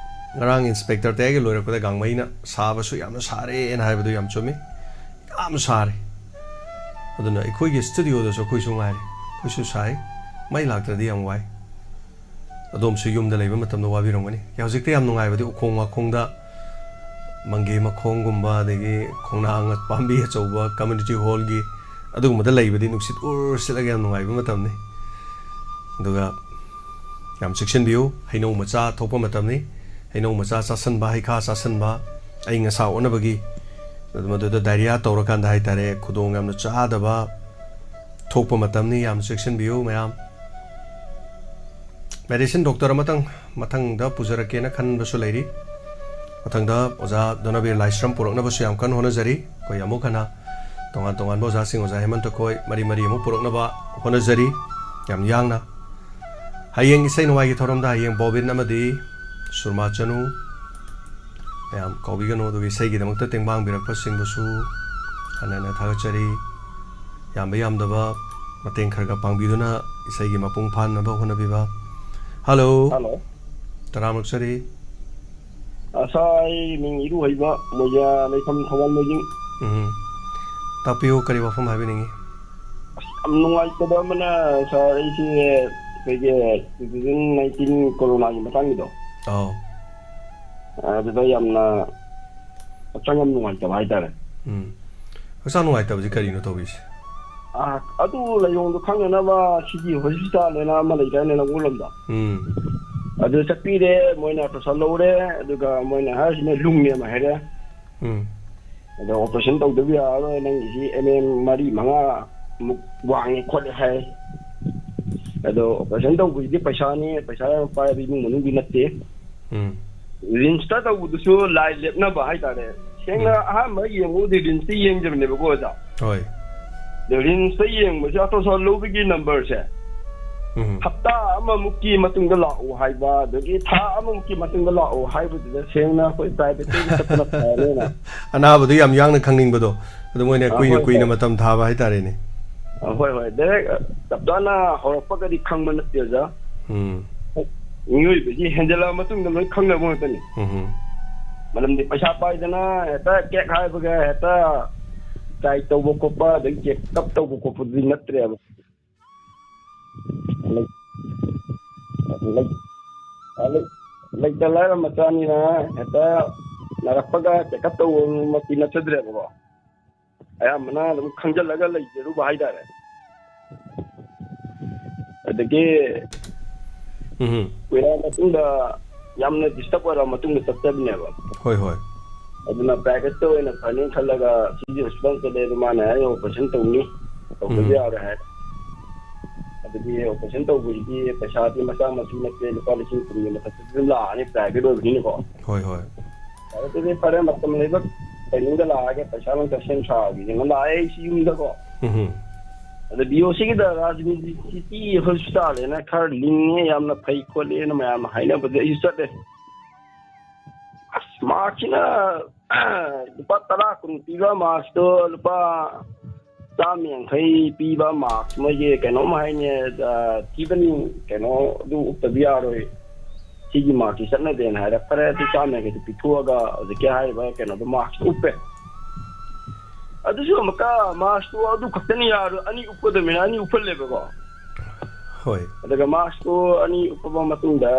ꯉꯔꯥꯡ ꯏꯟꯁꯄꯦꯛꯇꯔ ꯇꯌꯥꯏꯒꯤ ꯂꯣꯏꯔꯛꯄꯗ ꯒꯥꯡꯃꯩꯅ ꯁꯥꯕꯁꯨ ꯌꯥꯝꯅ ꯁꯥꯔꯦꯅ ꯍꯥꯏꯕꯗꯨ ꯌꯥꯝ ꯆꯨꯝꯃꯤ꯫ ꯌꯥꯝ ꯁꯥꯔꯦ꯫ ꯑꯗꯨꯅ ꯑꯩꯈꯣꯏꯒꯤ ꯁ꯭ꯇꯨꯗꯤꯑꯣꯗꯁꯨ ꯑꯩꯈꯣꯏꯁꯨ ꯉꯥꯏꯔꯦ, ꯑꯩꯈꯣꯏꯁꯨ ꯁꯥꯏ꯫ ꯃꯩ ꯂꯥꯛꯇ꯭ꯔꯗꯤ ꯌꯥꯝ ꯋꯥꯏ꯫ ꯑꯗꯣꯝꯁꯨ ꯌꯨꯝꯗ ꯂꯩꯕ ꯃꯇꯝꯗ ꯋꯥꯕꯤꯔꯝꯒꯅꯤ꯫ ꯍꯧꯖꯤꯛꯇꯤ ꯌꯥꯝ ꯅꯨꯡꯉꯥꯏꯕꯗꯤ ꯎꯈꯣꯡ ꯋꯥꯈꯣꯡꯗ ꯃꯪꯒꯦ ꯃꯈꯣꯡꯒꯨꯝꯕ, ꯑꯗꯒꯤ ꯈꯣꯡꯅꯥꯡ ꯄꯥꯝꯕꯤ ꯑꯆꯧꯕ, ꯀꯝꯃ꯭ꯌꯨꯅꯤꯇꯤ ꯍꯣꯜꯒꯤ ꯑꯗꯨꯒꯨꯝꯕꯗ ꯂꯩꯕꯗꯤ ꯅꯨꯡꯁꯤꯠ ꯎꯔ ꯁꯤꯠꯂꯒ ꯌꯥꯝ ꯅꯨꯡꯉꯥꯏꯕ ꯃꯇꯝꯅꯤ꯫ ꯑꯗꯨꯒ ꯌꯥꯝ ꯆꯦꯛꯁꯤꯟꯕꯤꯌꯨ, ꯍꯩꯅꯧ ꯃꯆꯥ ꯊꯣꯛꯄ ꯃꯇꯝꯅꯤ꯫ ꯍꯩꯅꯧ ꯃꯆꯥ ꯆꯥꯁꯟꯕ, ꯍꯩꯈꯥ ꯆꯥꯁꯟꯕ, ꯑꯌꯤꯡ ꯑꯁꯥ ꯑꯣꯟꯅꯕꯒꯤ, ꯃꯗꯨꯗ ꯗꯥꯏꯔꯤꯌꯥ ꯇꯧꯔꯀꯥꯟꯗ ꯍꯥꯏꯇꯥꯔꯦ, ꯈꯨꯗꯣꯡ ꯌꯥꯝꯅ ꯆꯥꯗꯕ ꯊꯣꯛꯄ ꯃꯇꯝꯅꯤ꯫ ꯌꯥꯝ ꯆꯦꯛꯁꯤꯟꯕꯤꯌꯨ ꯃꯌꯥꯝ꯫ ꯃꯦꯗꯤꯁꯤꯟ ꯗꯣꯛꯇꯔ ꯑꯃꯇꯪ ꯃꯊꯪꯗ ꯄꯨꯖꯔꯛꯀꯦꯅ ꯈꯟꯕꯁꯨ ꯂꯩꯔꯤ꯫ ꯃꯊꯪꯗ ꯑꯣꯖꯥ ꯗꯣꯅꯕꯤꯔ ꯂꯥꯏꯁ꯭ꯔꯝ ꯄꯨꯔꯛꯅꯕꯁꯨ ꯌꯥꯝ ꯀꯟꯅ ꯍꯣꯠꯅꯖꯔꯤ꯫ ꯑꯩꯈꯣꯏ ꯑꯃꯨꯛ ꯍꯟꯅ ꯇꯣꯉꯥꯟ ꯇꯣꯉꯥꯟꯕ ꯑꯣꯖꯥꯁꯤꯡ, ꯑꯣꯖꯥ ꯍꯦꯃꯟꯇ ꯈꯣꯏ ꯃꯔꯤ ꯃꯔꯤ ꯑꯃꯨꯛ ꯄꯨꯔꯛꯅꯕ ꯍꯣꯠꯅꯖꯔꯤ꯫ ꯌꯥꯝ ꯌꯥꯡꯅ ꯍꯌꯦꯡ ꯏꯁꯩ ꯅꯣꯡꯃꯥꯏꯒꯤ ꯊꯧꯔꯝꯗ ꯍꯌꯦꯡ ꯕꯣꯕꯤꯟ ꯑꯃꯗꯤ ꯁꯨꯔꯃꯥ ꯆꯅꯨ, ꯃꯌꯥꯝ ꯀꯥꯎꯕꯤꯒꯅꯨ꯫ ꯑꯗꯨꯒ ꯏꯁꯩꯒꯤꯗꯃꯛꯇ ꯇꯦꯡꯕꯥꯡꯕꯤꯔꯛꯄꯁꯤꯡꯕꯨꯁꯨ ꯍꯟꯅ ꯍꯟꯅ ꯊꯥꯒꯠꯆꯔꯤ꯫ ꯌꯥꯝꯕ ꯌꯥꯝꯗꯕ ꯃꯇꯦꯡ ꯈꯔ ꯈꯔ ꯄꯥꯡꯕꯤꯗꯨꯅ ꯏꯁꯩꯒꯤ ꯃꯄꯨꯡ ꯐꯥꯅꯕ ꯍꯣꯠꯅꯕꯤꯕ꯫ ꯍꯜꯂꯣ꯫ ꯍꯜꯂꯣ꯫ ꯇꯔꯥꯝꯅ ꯑꯣꯛꯆꯔꯤ꯫ ꯑ, ꯁꯥꯔ, ꯑꯩ ꯃꯤꯡ ꯏꯔꯨꯍꯩꯕ, ꯃꯣꯏꯖꯥ ꯂꯩꯐꯝ ꯊꯧꯕꯥꯜ ꯃꯣꯏꯖꯤꯡ꯫ ꯎꯝ꯫ ꯇꯥꯛꯄꯤꯌꯨ, ꯀꯔꯤ ꯋꯥꯐꯝ ꯍꯥꯏꯕꯤꯅꯤꯡꯉꯤ? ꯑꯁ, ꯌꯥꯝ ꯅꯨꯡꯉꯥꯏꯇꯕ ꯑꯃꯅ, ꯁꯥꯔ, ꯑꯩꯁꯦ ꯑꯩꯈꯣꯏꯒꯤ two thousand nineteen ꯀꯣꯔꯣꯅꯥꯒꯤ ꯃꯇꯥꯡꯒꯤꯗꯣ, ꯑꯧ꯫ ꯑꯗꯨꯗ ꯌꯥꯝꯅ ꯍꯛꯆꯥꯡ ꯌꯥꯝ ꯅꯨꯡꯉꯥꯏꯇꯕ ꯍꯥꯏꯇꯥꯔꯦ꯫ ꯎꯝ꯫ ꯍꯛꯆꯥꯡ ꯅꯨꯡꯉꯥꯏꯇꯕꯁꯤ ꯀꯔꯤꯅꯣ ꯇꯧꯔꯤꯁꯦ? ꯑ, ꯑꯗꯨ ꯂꯥꯏꯑꯣꯡꯗꯣ ꯈꯪꯅꯅꯕ ꯁꯤꯒꯤ ꯍꯣꯁꯄꯤꯇꯥꯜ ꯍꯥꯏꯅ ꯑꯃ ꯂꯩꯗꯥꯏꯅꯦ, ꯂꯧꯎꯔꯣꯝꯗ? ꯎꯝ꯫ ꯑꯗꯨ ꯆꯠꯄꯤꯔꯦ, ꯃꯣꯏꯅ ultrasound ꯂꯧꯔꯦ, ꯑꯗꯨꯒ ꯃꯣꯏꯅ ꯍꯥꯏꯔꯤꯁꯤꯅ ꯂꯨꯡꯅꯦꯅ ꯍꯥꯏꯔꯦ꯫ ꯎꯝ꯫ ꯑꯗꯣ operation ꯇꯧꯗꯕ ꯌꯥꯔꯔꯣꯏ, ꯅꯪꯒꯤꯁꯤ M M ꯃꯔꯤ ꯃꯉꯥ ꯃꯨꯛ ꯋꯥꯡꯉꯦ ꯈꯣꯠꯂꯦ ꯍꯥꯏ꯫ ꯑꯗꯣ operation ꯇꯧꯕꯁꯤꯗꯤ ꯄꯩꯁꯥꯅꯤ, ꯄꯩꯁꯥ ꯌꯥꯝ ꯄꯥꯏꯕ ꯏꯃꯨꯡ ꯃꯅꯨꯡꯗꯤ ꯅꯠꯇꯦ꯫ ꯎꯝ꯫ ꯔꯤꯝꯁꯇ ꯇꯧꯕꯗꯨꯁꯨ ꯂꯥꯏ ꯂꯦꯞꯅꯕ ꯍꯥꯏꯇꯥꯔꯦ꯫ ꯁꯦꯡꯅ ꯎꯝ꯫ ꯑꯍꯥꯟꯕ ꯌꯦꯡꯕꯕꯨꯗꯤ ꯔꯤꯝꯁꯇ ꯌꯦꯡꯖꯕꯅꯦꯕꯀꯣ, ꯑꯣꯖꯥ꯫ ꯍꯣꯏ꯫ ꯑꯗꯣ ꯔꯤꯝꯁꯇ ꯌꯦꯡꯕꯁꯦ ultrasound ꯂꯧꯕꯒꯤ numberꯁꯦ ꯎꯝ꯫ ꯍꯞꯇꯥ ꯑꯃꯃꯨꯛꯀꯤ ꯃꯇꯨꯡꯗ ꯂꯥꯛꯑꯣ ꯍꯥꯏꯕ, ꯑꯗꯒꯤ ꯊꯥ ꯑꯃꯃꯨꯛꯀꯤ ꯃꯇꯨꯡꯗ ꯂꯥꯛꯑꯣ ꯍꯥꯏꯕꯗꯨꯗ ꯁꯦꯡꯅ ꯑꯩꯈꯣꯏ privateꯇ ꯆꯠꯄꯅ ꯐꯔꯦꯅ꯫ ꯑꯅꯥꯕꯗꯨ ꯌꯥꯝ ꯌꯥꯡꯅ ꯈꯪꯅꯤꯡꯕꯗꯣ, ꯑꯗꯨ ꯃꯣꯏꯅ ꯑꯥ, ꯀꯨꯏꯅ ꯍꯣꯏ, ꯀꯨꯏꯅ ꯍꯣꯏ꯫ ꯃꯇꯝ ꯊꯥꯕ ꯍꯥꯏꯇꯥꯔꯦꯅꯦ꯫ ꯑ, ꯍꯣꯏ, ꯍꯣꯏ꯫ Direct ꯆꯞ ꯆꯥꯅ ꯍꯧꯔꯛꯄꯒꯗꯤ ꯈꯪꯕ ꯅꯠꯇꯦ, ꯑꯣꯖꯥ꯫ ꯎꯝ꯫ ꯃꯤꯑꯣꯏꯕꯁꯤ ꯍꯦꯟꯖꯜꯂꯛꯑ ꯃꯇꯨꯡꯗ ꯂꯣꯏ ꯈꯪꯅꯕ ꯉꯥꯛꯇꯅꯤ꯫ ꯎꯝ꯫ ꯃꯔꯝꯗꯤ ꯄꯩꯁꯥ ꯄꯥꯏꯗꯅ ꯍꯦꯛꯇ ꯀꯦꯛ ꯍꯥꯏꯕꯒ ꯍꯦꯛꯇ try ꯇꯧꯕ ꯈꯣꯠꯄ, ꯑꯗꯒꯤ check up ꯇꯧꯕ ꯈꯣꯠꯄꯗꯨꯗꯤ ꯅꯠꯇ꯭ꯔꯦꯕ꯫ ꯂꯩ-, ꯂꯩ-, ꯂꯩ-, ꯂꯩꯇ ꯂꯥꯏꯔ ꯃꯆꯥꯅꯤꯅ ꯍꯦꯛꯇ ꯅꯥꯔꯛꯄꯒ check up ꯇꯧꯕꯃꯛꯇꯤ ꯅꯠꯆꯗ꯭ꯔꯦꯕꯀꯣ꯫ ꯑꯌꯥꯝꯕꯅ ꯑꯗꯨꯝ ꯈꯪꯖꯤꯜꯂꯒ ꯂꯩꯖꯔꯨꯕ ꯍꯥꯏꯇꯥꯔꯦ꯫ ꯑꯗꯒꯤ ꯎꯝ꯫ ꯀꯨꯏꯔꯛꯑ ꯃꯇꯨꯡꯗ, ꯌꯥꯝꯅ disturb ꯑꯣꯏꯔꯛꯑ ꯃꯇꯨꯡꯗ ꯆꯠꯆꯕꯅꯦꯕ꯫ ꯍꯣꯏ, ꯍꯣꯏ꯫ ꯑꯗꯨꯅ private ꯇ ꯑꯣꯏꯅ ꯐꯅꯤ ꯈꯜꯂꯒ ꯁꯤꯒꯤ hospital ꯆꯠꯂꯦ꯫ ꯑꯗꯨ ꯃꯥꯅ ꯍꯥꯏ operation ꯇꯧꯅꯤ, ꯇꯧꯗꯕ ꯎꯝ꯫ ꯌꯥꯔꯣꯏ ꯍꯥꯏ꯫ ꯑꯗꯨꯗꯤ operation ꯇꯧꯕꯁꯤꯗꯤ ꯄꯩꯁꯥꯗꯤ ꯃꯆꯥ ꯃꯁꯨ ꯅꯠꯇꯦ, ꯂꯨꯄꯥ ꯂꯤꯁꯤꯡ ꯀꯨꯟꯒꯤ ꯃꯊꯛꯇꯗꯤ ꯑꯗꯨꯝ ꯂꯥꯛꯑꯅꯤ private ꯑꯣꯏꯕꯅꯤꯅꯀꯣ꯫ ꯍꯣꯏ, ꯍꯣꯏ꯫ ꯑꯗꯨꯗꯤ ꯐꯔꯦ, ꯃꯇꯝ ꯂꯩꯕ timing ꯗ ꯂꯥꯛꯑꯒꯦ, ꯄꯩꯁꯥ ꯅꯨꯡꯁꯥ ꯁꯦꯝ ꯁꯥꯕꯤꯒꯦꯅ ꯂꯥꯛꯑꯦ ꯑꯩꯁꯤ ꯌꯨꯝꯗꯀꯣ꯫ ꯎꯝ꯫ ꯑꯗ B O C ꯒꯤꯗ ꯔꯥꯖꯅꯤꯇꯤ ꯁꯤꯇꯤ ꯍꯣꯁꯄꯤꯇꯥꯜ ꯍꯥꯏꯅ ꯈꯔ ꯂꯤꯡꯉꯦ, ꯌꯥꯝꯅ ꯐꯩ ꯈꯣꯠꯂꯦꯅ ꯃꯌꯥꯝ ꯍꯥꯏꯅꯕꯗ ꯑꯩꯁꯨ ꯆꯠꯂꯦ꯫ ꯑꯁ, mask ꯁꯤꯅ ꯂꯨꯄꯥ ꯇꯔꯥ ꯀꯨꯟ ꯄꯤꯕ mask ꯇꯣ ꯂꯨꯄꯥ ꯆꯥꯝꯃ ꯌꯥꯡꯈꯩ ꯄꯤꯕ mask, ꯃꯣꯏꯒꯤ ꯀꯩꯅꯣꯝ ꯍꯥꯏꯅꯦ, ꯑ, ꯊꯤꯕꯅꯤ, ꯀꯩꯅꯣ, ꯑꯗꯨ ꯎꯞꯇꯕ ꯌꯥꯔꯣꯏ, ꯁꯤꯒꯤ mask ꯁꯤ ꯆꯠꯅꯗꯦꯅ ꯍꯥꯏꯔꯦ꯫ ꯐꯔꯦ, ꯑꯗꯨ ꯆꯥꯝꯃ ꯌꯥꯡꯈꯩꯗꯨ ꯄꯤꯊꯣꯛꯑꯒ ꯍꯧꯖꯤꯛꯀꯤ ꯍꯥꯏꯔꯤꯕ ꯀꯩꯅꯣꯗꯣ mask ꯎꯞꯄꯦ꯫ ꯑꯗꯨꯁꯨ ꯑꯃꯨꯛꯀ mask ꯇꯣ ꯑꯗꯨ ꯈꯛꯇꯅ ꯌꯥꯔꯣꯏ, ꯑꯅꯤ ꯎꯞꯀꯗꯕꯅꯤꯅ ꯑꯅꯤ ꯎꯞꯍꯜꯂꯦꯕꯀꯣ꯫ ꯍꯣꯏ꯫ ꯑꯗꯨꯒ mask ꯇꯣ ꯑꯅꯤ ꯎꯞꯄꯕ ꯃꯇꯨꯡꯗ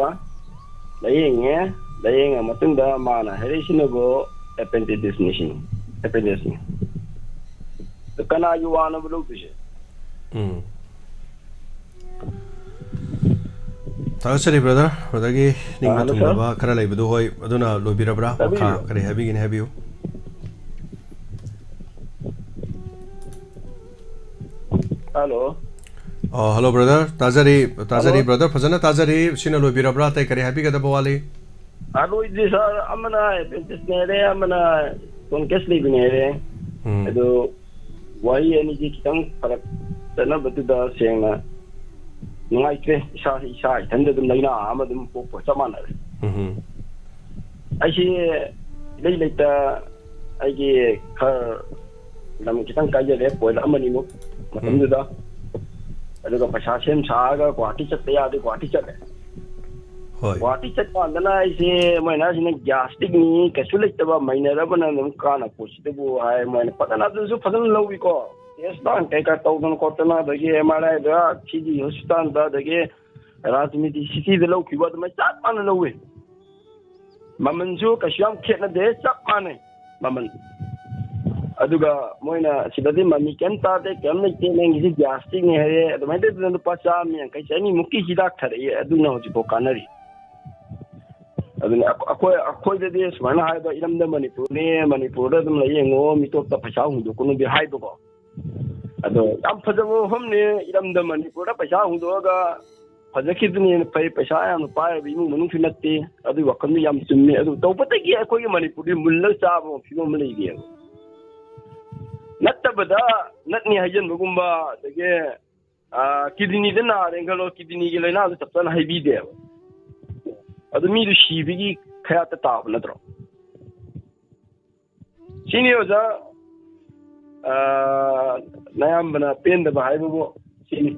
ꯂꯥꯌꯦꯡꯉꯦ꯫ ꯂꯥꯌꯦꯡꯉ ꯃꯇꯨꯡꯗ ꯃꯥꯅ ꯍꯥꯏꯔꯛꯏꯁꯤꯅꯕꯨ appendicitis ꯅꯤ ꯁꯤꯅꯤ꯫ Appendix ꯅꯤ꯫ ꯑꯗꯨ ꯀꯅꯥꯒꯤ ꯋꯥꯅꯣꯕ ꯂꯧꯗꯣꯏꯁꯦ? ꯎꯝ꯫ ꯊꯥꯒꯠꯆꯔꯤ brother꯫ Brother ꯒꯤ ꯅꯤꯡꯕ ꯑꯥ, hello, ꯊꯨꯡꯗꯕ sir꯫ ꯈꯔ ꯂꯩꯕꯗꯨ, ꯍꯣꯏ, ꯑꯗꯨꯅ ꯂꯣꯏꯕꯤꯔꯕ꯭ꯔꯥ? ꯃꯈꯥ ꯇꯥꯕꯤꯔꯤꯕ꯭ꯔꯥ? ꯀꯔꯤ ꯍꯥꯏꯕꯤꯒꯅꯤ ꯍꯥꯏꯕꯤꯌꯨ꯫ Hello꯫ ꯑ, hello brother꯫ ꯇꯥꯖꯔꯤ, ꯇꯥꯖꯔꯤ hello꯫ Brother꯫ ꯐꯖꯅ ꯇꯥꯖꯔꯤ꯫ ꯁꯤꯅ ꯂꯣꯏꯕꯤꯔꯕ꯭ꯔꯥ? ꯑꯇꯩ ꯀꯔꯤ ꯍꯥꯏꯕꯤꯒꯗꯕ ꯋꯥꯠꯂꯤ? ꯑ, ꯂꯣꯏꯗ꯭ꯔꯤ sir꯫ ꯑꯃꯅ appendix ꯅꯦ ꯍꯥꯏꯔꯦ, ꯑꯃꯅ ꯇꯣꯟꯀꯁ ꯂꯩꯕꯅꯦ ꯍꯥꯏꯔꯦ꯫ ꯎꯝ꯫ ꯑꯗꯨ ꯋꯥꯔꯤ ꯑꯅꯤꯁꯤ ꯈꯤꯇꯪ ꯐꯔꯛ ꯆꯠꯅꯕꯗꯨꯗ ꯁꯦꯡꯅ ꯅꯨꯡꯉꯥꯏꯇ꯭ꯔꯦ꯫ ꯏꯁꯥꯁꯤ ꯏꯁꯥ ꯏꯊꯟꯗ ꯑꯗꯨꯝ ꯂꯥꯏꯅꯥ ꯑꯃ ꯑꯗꯨꯝ ꯄꯣꯛꯄ ꯆꯞ ꯃꯥꯟꯅꯔꯦ꯫ ꯎꯝ꯫ ꯑꯩꯁꯦ ꯏꯔꯩ ꯂꯩꯇ ꯑꯩꯒꯤ ꯈꯔ ꯂꯝ ꯈꯤꯇꯪ ꯀꯥꯏꯖꯔꯦ, ꯄꯣꯏꯟ ꯑꯃꯅꯤꯃꯨꯛ ꯃꯇꯝꯗꯨꯗ꯫ ꯑꯗꯨꯒ ꯄꯩꯁꯥ ꯁꯦꯝ ꯁꯥꯔꯒ ꯒꯨꯍꯥꯇꯤ ꯆꯠꯄ ꯌꯥꯗꯦ, ꯒꯨꯍꯥꯇꯤ ꯆꯠꯂꯦ꯫ ꯍꯣꯏ꯫ ꯒꯨꯍꯥꯇꯤ ꯆꯠꯄ ꯀꯥꯟꯗꯅ ꯑꯩꯁꯦ, ꯃꯣꯏꯅ ꯍꯥꯏꯁꯤꯅ gastric ꯅꯤ, ꯀꯩꯁꯨ ꯂꯩꯇꯕ, minor ꯑꯃꯅ ꯑꯗꯨꯝ ꯀꯥꯟꯅ ꯄꯣꯠꯁꯤꯗꯕꯨ ꯍꯥꯏ꯫ ꯃꯣꯏꯅ ꯐꯖꯅ, ꯑꯗꯨꯁꯨ ꯐꯖꯅ ꯂꯧꯏꯀꯣ꯫ Test ꯂꯥꯡ ꯀꯩꯀꯥ ꯇꯧꯗꯅ ꯈꯣꯠꯇꯅ, ꯑꯗꯒꯤ M R I ꯗ ꯁꯤꯒꯤ ꯍꯣꯁꯄꯤꯇꯥꯜꯗ, ꯑꯗꯒꯤ ꯔꯥꯖꯅꯤꯇꯤ ꯁꯤꯇꯤꯗ ꯂꯧꯈꯤꯕ ꯑꯗꯨꯃꯥꯏꯅ ꯆꯞ ꯃꯥꯟꯅ ꯂꯧꯏ꯫ ꯃꯃꯜꯁꯨ ꯀꯩꯁꯨ ꯌꯥꯝ ꯈꯦꯠꯅꯗꯦ, ꯆꯞ ꯃꯥꯟꯅꯩ ꯃꯃꯜ꯫ ꯑꯗꯨꯒ ꯃꯣꯏꯅ ꯁꯤꯗꯗꯤ ꯃꯃꯤ ꯀꯩꯝ ꯇꯥꯗꯦ, ꯀꯩꯝ ꯂꯩꯇꯦ, ꯅꯪꯒꯤꯁꯤ ꯒ꯭ꯌꯥꯁꯇꯤꯛꯅꯦ ꯍꯥꯏꯔꯦ, ꯑꯗꯨꯃꯥꯏꯅ ꯇꯧꯗꯅ ꯂꯨꯄꯥ ꯆꯥꯝꯃ ꯌꯥꯡꯈꯩ, ꯆꯅꯤꯃꯨꯛꯀꯤ ꯍꯤꯗꯥꯛ ꯊꯥꯔꯛꯑꯦ, ꯑꯗꯨꯅ ꯍꯧꯖꯤꯛꯐꯥꯎ ꯀꯥꯟꯅꯔꯤ꯫ ꯑꯗꯨꯅ ꯑꯩꯈꯣꯏ, ꯑꯩꯈꯣꯏꯗꯗꯤ ꯁꯨꯃꯥꯏꯅ ꯍꯥꯏꯕ, "ꯏꯔꯝꯗꯝ ꯃꯅꯤꯄꯨꯔꯅꯦ, ꯃꯅꯤꯄꯨꯔꯗ ꯑꯗꯨꯝ ꯂꯩ ꯌꯦꯡꯉꯣ, ꯃꯤꯇꯣꯞꯇ ꯄꯩꯁꯥ ꯍꯨꯟꯗꯣꯛꯀꯅꯨꯗꯤ" ꯍꯥꯏꯕꯀꯣ꯫ ꯑꯗꯣ ꯌꯥꯝ ꯐꯖꯕ ꯃꯐꯝꯅꯦ, ꯏꯔꯝꯗꯝ ꯃꯅꯤꯄꯨꯔꯗ ꯄꯩꯁꯥ ꯍꯨꯟꯗꯣꯛꯑꯒ ꯐꯖꯈꯤꯕꯗꯨꯅ ꯍꯦꯟꯅ ꯐꯩ꯫ ꯄꯩꯁꯥ ꯌꯥꯝꯅ ꯄꯥꯏꯔꯕ ꯏꯃꯨꯡ ꯃꯅꯨꯡꯁꯨ ꯅꯠꯇꯦ, ꯑꯗꯨꯒꯤ ꯋꯥꯈꯜꯗꯨ ꯌꯥꯝ ꯆꯨꯝꯃꯤ꯫ ꯑꯗꯨ ꯇꯧꯕꯗꯒꯤ ꯑꯩꯈꯣꯏꯒꯤ ꯃꯅꯤꯄꯨꯔꯗꯤ ꯃꯨꯜꯂꯒ ꯆꯥꯕ ꯐꯤꯕꯝ ꯑꯃ ꯂꯩꯔꯤꯑꯕ꯫ ꯅꯠꯇꯕꯗ ꯅꯠꯅꯤ ꯍꯥꯏꯖꯟꯕꯒꯨꯝꯕ, ꯑꯗꯒꯤ, ꯑ, ꯀꯤꯗꯅꯤꯗ ꯅꯥꯔꯦꯅ ꯈꯜꯂꯣ, ꯀꯤꯗꯅꯤꯒꯤ ꯂꯥꯏꯅꯥꯗꯨ ꯆꯞ ꯆꯥꯅ ꯍꯥꯏꯕꯤꯗꯦꯕ꯫ ꯑꯗꯨ ꯃꯤꯗꯨ ꯁꯤꯕꯒꯤ ꯈꯌꯥꯠꯇ ꯇꯥꯕ ꯅꯠꯇ꯭ꯔꯣ? ꯁꯤꯅꯤ ꯑꯣꯖꯥ, ꯑ, ꯅꯌꯥꯝꯕꯅ ꯄꯦꯟꯗꯕ ꯍꯥꯏꯕꯕꯨ ꯁꯤꯅꯤ꯫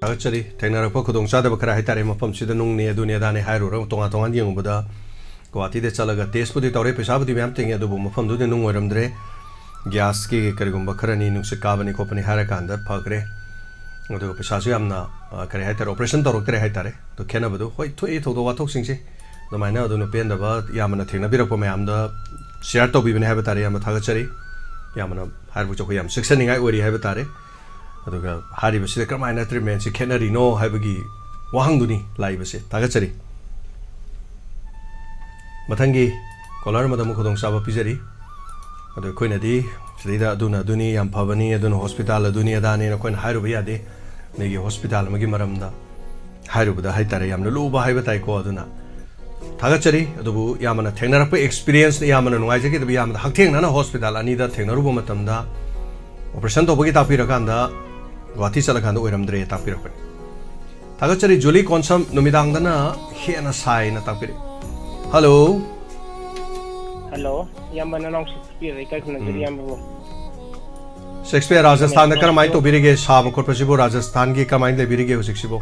ꯊꯥꯒꯠꯆꯔꯤ꯫ ꯊꯦꯡꯅꯔꯛꯄ ꯈꯨꯗꯣꯡꯆꯥꯗꯕ ꯈꯔ ꯍꯥꯏꯇꯥꯔꯦ, ꯃꯐꯝꯁꯤꯗ ꯅꯨꯡꯅꯦ, ꯑꯗꯨꯅꯦ, ꯑꯗꯥꯅꯦ ꯍꯥꯏꯔꯨꯔꯒ ꯇꯣꯉꯥꯟ ꯇꯣꯉꯥꯟ ꯌꯦꯡꯉꯨꯕꯗ ꯒꯨꯋꯥꯍꯥꯇꯤꯗ ꯆꯠꯂꯒ ꯇꯦꯁꯄꯨꯗꯤ ꯇꯧꯔꯦ, ꯄꯩꯁꯥꯕꯨꯗꯤ ꯃꯌꯥꯝ ꯇꯤꯡꯉꯦ, ꯑꯗꯨꯕꯨ ꯃꯐꯝꯗꯨꯗꯤ ꯅꯨꯡ ꯑꯣꯏꯔꯝꯗ꯭ꯔꯦ꯫ ꯒ꯭ꯌꯥꯁꯀꯤ ꯀꯔꯤꯒꯨꯝꯕ ꯈꯔꯅꯤ ꯅꯨꯡꯁꯤꯠ ꯀꯥꯕꯅꯤ ꯈꯣꯠꯄꯅꯤ ꯍꯥꯏꯔꯀꯥꯟꯗ ꯐꯈ꯭ꯔꯦ꯫ ꯑꯗꯨꯒ ꯄꯩꯁꯥꯁꯨ ꯌꯥꯝꯅ, ꯑ, ꯀꯔꯤ ꯍꯥꯏꯇꯥꯔꯦ, ꯑꯣꯄꯔꯦꯁꯟ ꯇꯧꯔꯛꯇ꯭ꯔꯦ ꯍꯥꯏꯇꯥꯔꯦ꯫ ꯑꯗꯣ ꯈꯦꯠꯅꯕꯗꯨ ꯍꯣꯏ ꯊꯣꯛꯏ, ꯊꯧꯗꯣꯛ ꯋꯥꯊꯣꯛꯁꯤꯡꯁꯦ꯫ ꯑꯗꯨꯃꯥꯏꯅ ꯑꯗꯨꯅ ꯄꯦꯟꯗꯕ ꯌꯥꯝꯅ ꯊꯦꯡꯅꯕꯤꯔꯛꯄ ꯃꯌꯥꯝꯗ ꯁꯤꯌꯥꯔ ꯇꯧꯕꯤꯕꯅꯦ ꯍꯥꯏꯕ ꯇꯥꯔꯦ꯫ ꯌꯥꯝꯅ ꯊꯥꯒꯠꯆꯔꯤ꯫ ꯌꯥꯝꯅ ꯍꯥꯏꯔꯤꯕ ꯑꯩꯈꯣꯏ ꯌꯥꯝ ꯆꯦꯛꯁꯤꯟꯅꯤꯡꯉꯥꯏ ꯑꯣꯏꯔꯤ ꯍꯥꯏꯕ ꯇꯥꯔꯦ꯫ ꯑꯗꯨꯒ ꯍꯥꯏꯔꯤꯕꯁꯤꯗ ꯀꯔꯝꯍꯥꯏꯅ ꯇ꯭ꯔꯤꯠꯃꯦꯟꯁꯤ ꯈꯦꯠꯅꯔꯤꯅꯣ ꯍꯥꯏꯕꯒꯤ ꯋꯥꯍꯪꯗꯨꯅꯤ ꯂꯥꯛꯏꯕꯁꯦ꯫ ꯊꯥꯒꯠꯆꯔꯤ꯫ ꯃꯊꯪꯒꯤ ꯀꯣꯂꯔ ꯑꯃꯗ ꯑꯃꯨꯛ ꯈꯨꯗꯣꯡꯆꯥꯕ ꯄꯤꯖꯔꯤ꯫ ꯑꯗꯣ ꯑꯩꯈꯣꯏꯅꯗꯤ ꯁꯤꯗꯩꯗ ꯑꯗꯨꯅ ꯑꯗꯨꯅꯤ, ꯌꯥꯝ ꯐꯕꯅꯤ, ꯑꯗꯨꯅ ꯍꯣꯁꯄꯤꯇꯥꯜ ꯑꯗꯨꯅꯤ ꯑꯗꯥꯅꯦꯅ ꯑꯩꯈꯣꯏꯅ ꯍꯥꯏꯔꯨꯕ ꯌꯥꯗꯦ꯫ ꯃꯤꯒꯤ ꯍꯣꯁꯄꯤꯇꯥꯜ ꯑꯃꯒꯤ ꯃꯔꯝꯗ ꯍꯥꯏꯔꯨꯕꯗ ꯍꯥꯏꯇꯥꯔꯦ, ꯌꯥꯝꯅ ꯂꯨꯕ ꯍꯥꯏꯕ ꯇꯥꯏꯀꯣ꯫ ꯑꯗꯨꯅ ꯊꯥꯒꯠꯆꯔꯤ꯫ ꯑꯗꯨꯕꯨ ꯌꯥꯝꯅ ꯊꯦꯡꯅꯔꯛꯄ ꯑꯦꯛꯁꯄꯤꯔꯤꯌꯦꯟꯁꯅ ꯌꯥꯝꯅ ꯅꯨꯡꯉꯥꯏꯖꯈꯤꯗꯕ, ꯌꯥꯝꯅ ꯍꯛꯊꯦꯡꯅꯅ ꯍꯣꯁꯄꯤꯇꯥꯜ ꯑꯅꯤꯗ ꯊꯦꯡꯅꯔꯨꯕ ꯃꯇꯝꯗ ꯑꯣꯄꯔꯦꯁꯟ ꯇꯧꯕꯒꯤ ꯇꯥꯛꯄꯤꯔꯀꯥꯟꯗ ꯒꯨꯋꯥꯍꯥꯇꯤ ꯆꯠꯂꯀꯥꯟꯗ ꯑꯣꯏꯔꯝꯗ꯭ꯔꯦ ꯇꯥꯛꯄꯤꯔꯛꯄꯅꯤ꯫ ꯊꯥꯒꯠꯆꯔꯤ꯫ ꯖꯨꯂꯤ ꯀꯣꯟꯁꯝ, ꯅꯨꯃꯤꯗꯥꯡꯗꯅ ꯍꯦꯟꯅ ꯁꯥꯏꯅ ꯇꯥꯛꯄꯤꯔꯛꯏ꯫ ꯍꯜꯂꯣ꯫ ꯍꯜꯂꯣ, ꯏꯌꯥꯝꯕ ꯅꯅꯥꯎ ꯁꯦꯛꯁꯄꯤꯌꯔ ꯂꯩꯀꯥꯏ ꯈꯨꯟꯅꯖꯔꯤ ꯏꯌꯥꯝꯕꯕꯨ꯫ ꯁꯦꯛꯁꯄꯤꯌꯔ ꯔꯥꯖꯁꯊꯥꯟꯗ ꯀꯔꯝꯍꯥꯏꯅ ꯇꯧꯕꯤꯔꯤꯒꯦ? ꯁꯥꯕ ꯈꯣꯠꯄꯁꯤꯕꯨ ꯔꯥꯖꯁꯊꯥꯟꯒꯤ ꯀꯃꯥꯏꯅ ꯂꯩꯕꯤꯔꯤꯒꯦ ꯍꯧꯖꯤꯛꯁꯤꯕꯨ?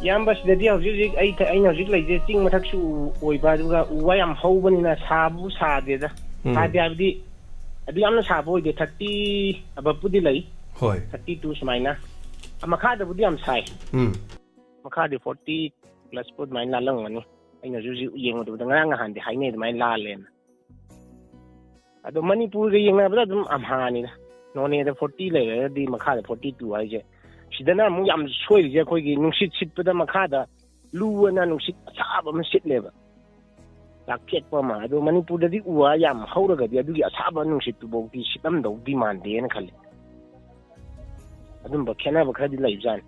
ꯏꯌꯥꯝꯕ ꯁꯤꯗꯗꯤ ꯍꯧꯖꯤꯛ ꯍꯧꯖꯤꯛ ꯑꯩ ꯑꯩꯅ ꯍꯧꯖꯤꯛ ꯂꯩꯖꯦ ꯆꯤꯡ ꯃꯊꯛꯁꯨ ꯑꯣꯏꯕ, ꯑꯗꯨꯒ ꯎ ꯋꯥ ꯌꯥꯝ ꯍꯧꯕꯅꯤꯅ ꯁꯥꯕꯕꯨ ꯁꯥꯗꯦꯗ꯫ ꯎꯝ꯫ ꯁꯥꯗꯦ ꯍꯥꯏꯕꯗꯤ ꯑꯗꯨ ꯌꯥꯝꯅ ꯁꯥꯕ ꯑꯣꯏꯗꯦ, ꯊꯥꯔꯇꯤ ꯑꯕꯞꯄꯨꯗꯤ ꯂꯩ, ꯍꯣꯏ꯫ ꯊꯥꯔꯇꯤ ꯇꯨ ꯁꯨꯃꯥꯏꯅ꯫ ꯑ, ꯃꯈꯥꯗꯕꯨꯗꯤ ꯌꯥꯝ ꯁꯥꯏ, ꯎꯝ꯫ ꯃꯈꯥꯗꯤ ꯐꯣꯔꯇꯤ ꯄ꯭ꯂꯁꯄꯨ ꯑꯗꯨꯃꯥꯏꯅ ꯂꯥꯜꯂꯝꯒꯅꯤ꯫ ꯑꯩꯅꯁꯨ ꯍꯧꯖꯤꯛ ꯌꯦꯡꯕꯗ ꯉꯔꯥꯡ ꯅꯍꯥꯟꯗꯤ ꯍꯥꯏꯅꯩ ꯑꯗꯨꯃꯥꯏꯅ ꯂꯥꯜꯂꯦꯅ꯫ ꯑꯗꯣ ꯃꯅꯤꯄꯨꯔꯒ ꯌꯦꯡꯅꯕꯗ ꯑꯗꯨꯝ ꯑꯝꯍꯥꯅꯤꯗ꯫ ꯅꯣꯅꯦꯗ ꯐꯣꯔꯇꯤ ꯂꯩꯔꯒꯗꯤ ꯃꯈꯥꯗ ꯐꯣꯔꯇꯤ ꯇꯨ ꯍꯥꯏꯁꯦ꯫ ꯁꯤꯗꯅ ꯑꯃꯨꯛ ꯌꯥꯝ ꯁꯣꯏꯔꯤꯁꯦ ꯑꯩꯈꯣꯏꯒꯤ ꯅꯨꯡꯁꯤꯠ ꯁꯤꯠꯄꯗ ꯃꯈꯥꯗ ꯂꯨ ꯑꯅ ꯅꯨꯡꯁꯤꯠ ꯑꯁꯥꯕ ꯑꯃ ꯁꯤꯠꯂꯦꯕ, ꯆꯥꯛꯊꯦꯛꯄ ꯑꯃ꯫ ꯑꯗꯣ ꯃꯅꯤꯄꯨꯔꯗꯗꯤ ꯎ ꯋꯥ ꯌꯥꯝ ꯍꯧꯔꯒꯗꯤ ꯑꯗꯨꯒꯤ ꯑꯁꯥꯕ ꯅꯨꯡꯁꯤꯠꯇꯨꯐꯥꯎꯗꯤ ꯁꯤꯠꯂꯝꯗꯧꯗꯤ ꯃꯥꯟꯗꯦꯅ ꯈꯜꯂꯤ꯫ ꯑꯗꯨꯝꯕ ꯈꯦꯠꯅꯕ ꯈꯔꯗꯤ ꯂꯩꯕꯖꯥꯠꯅꯤ꯫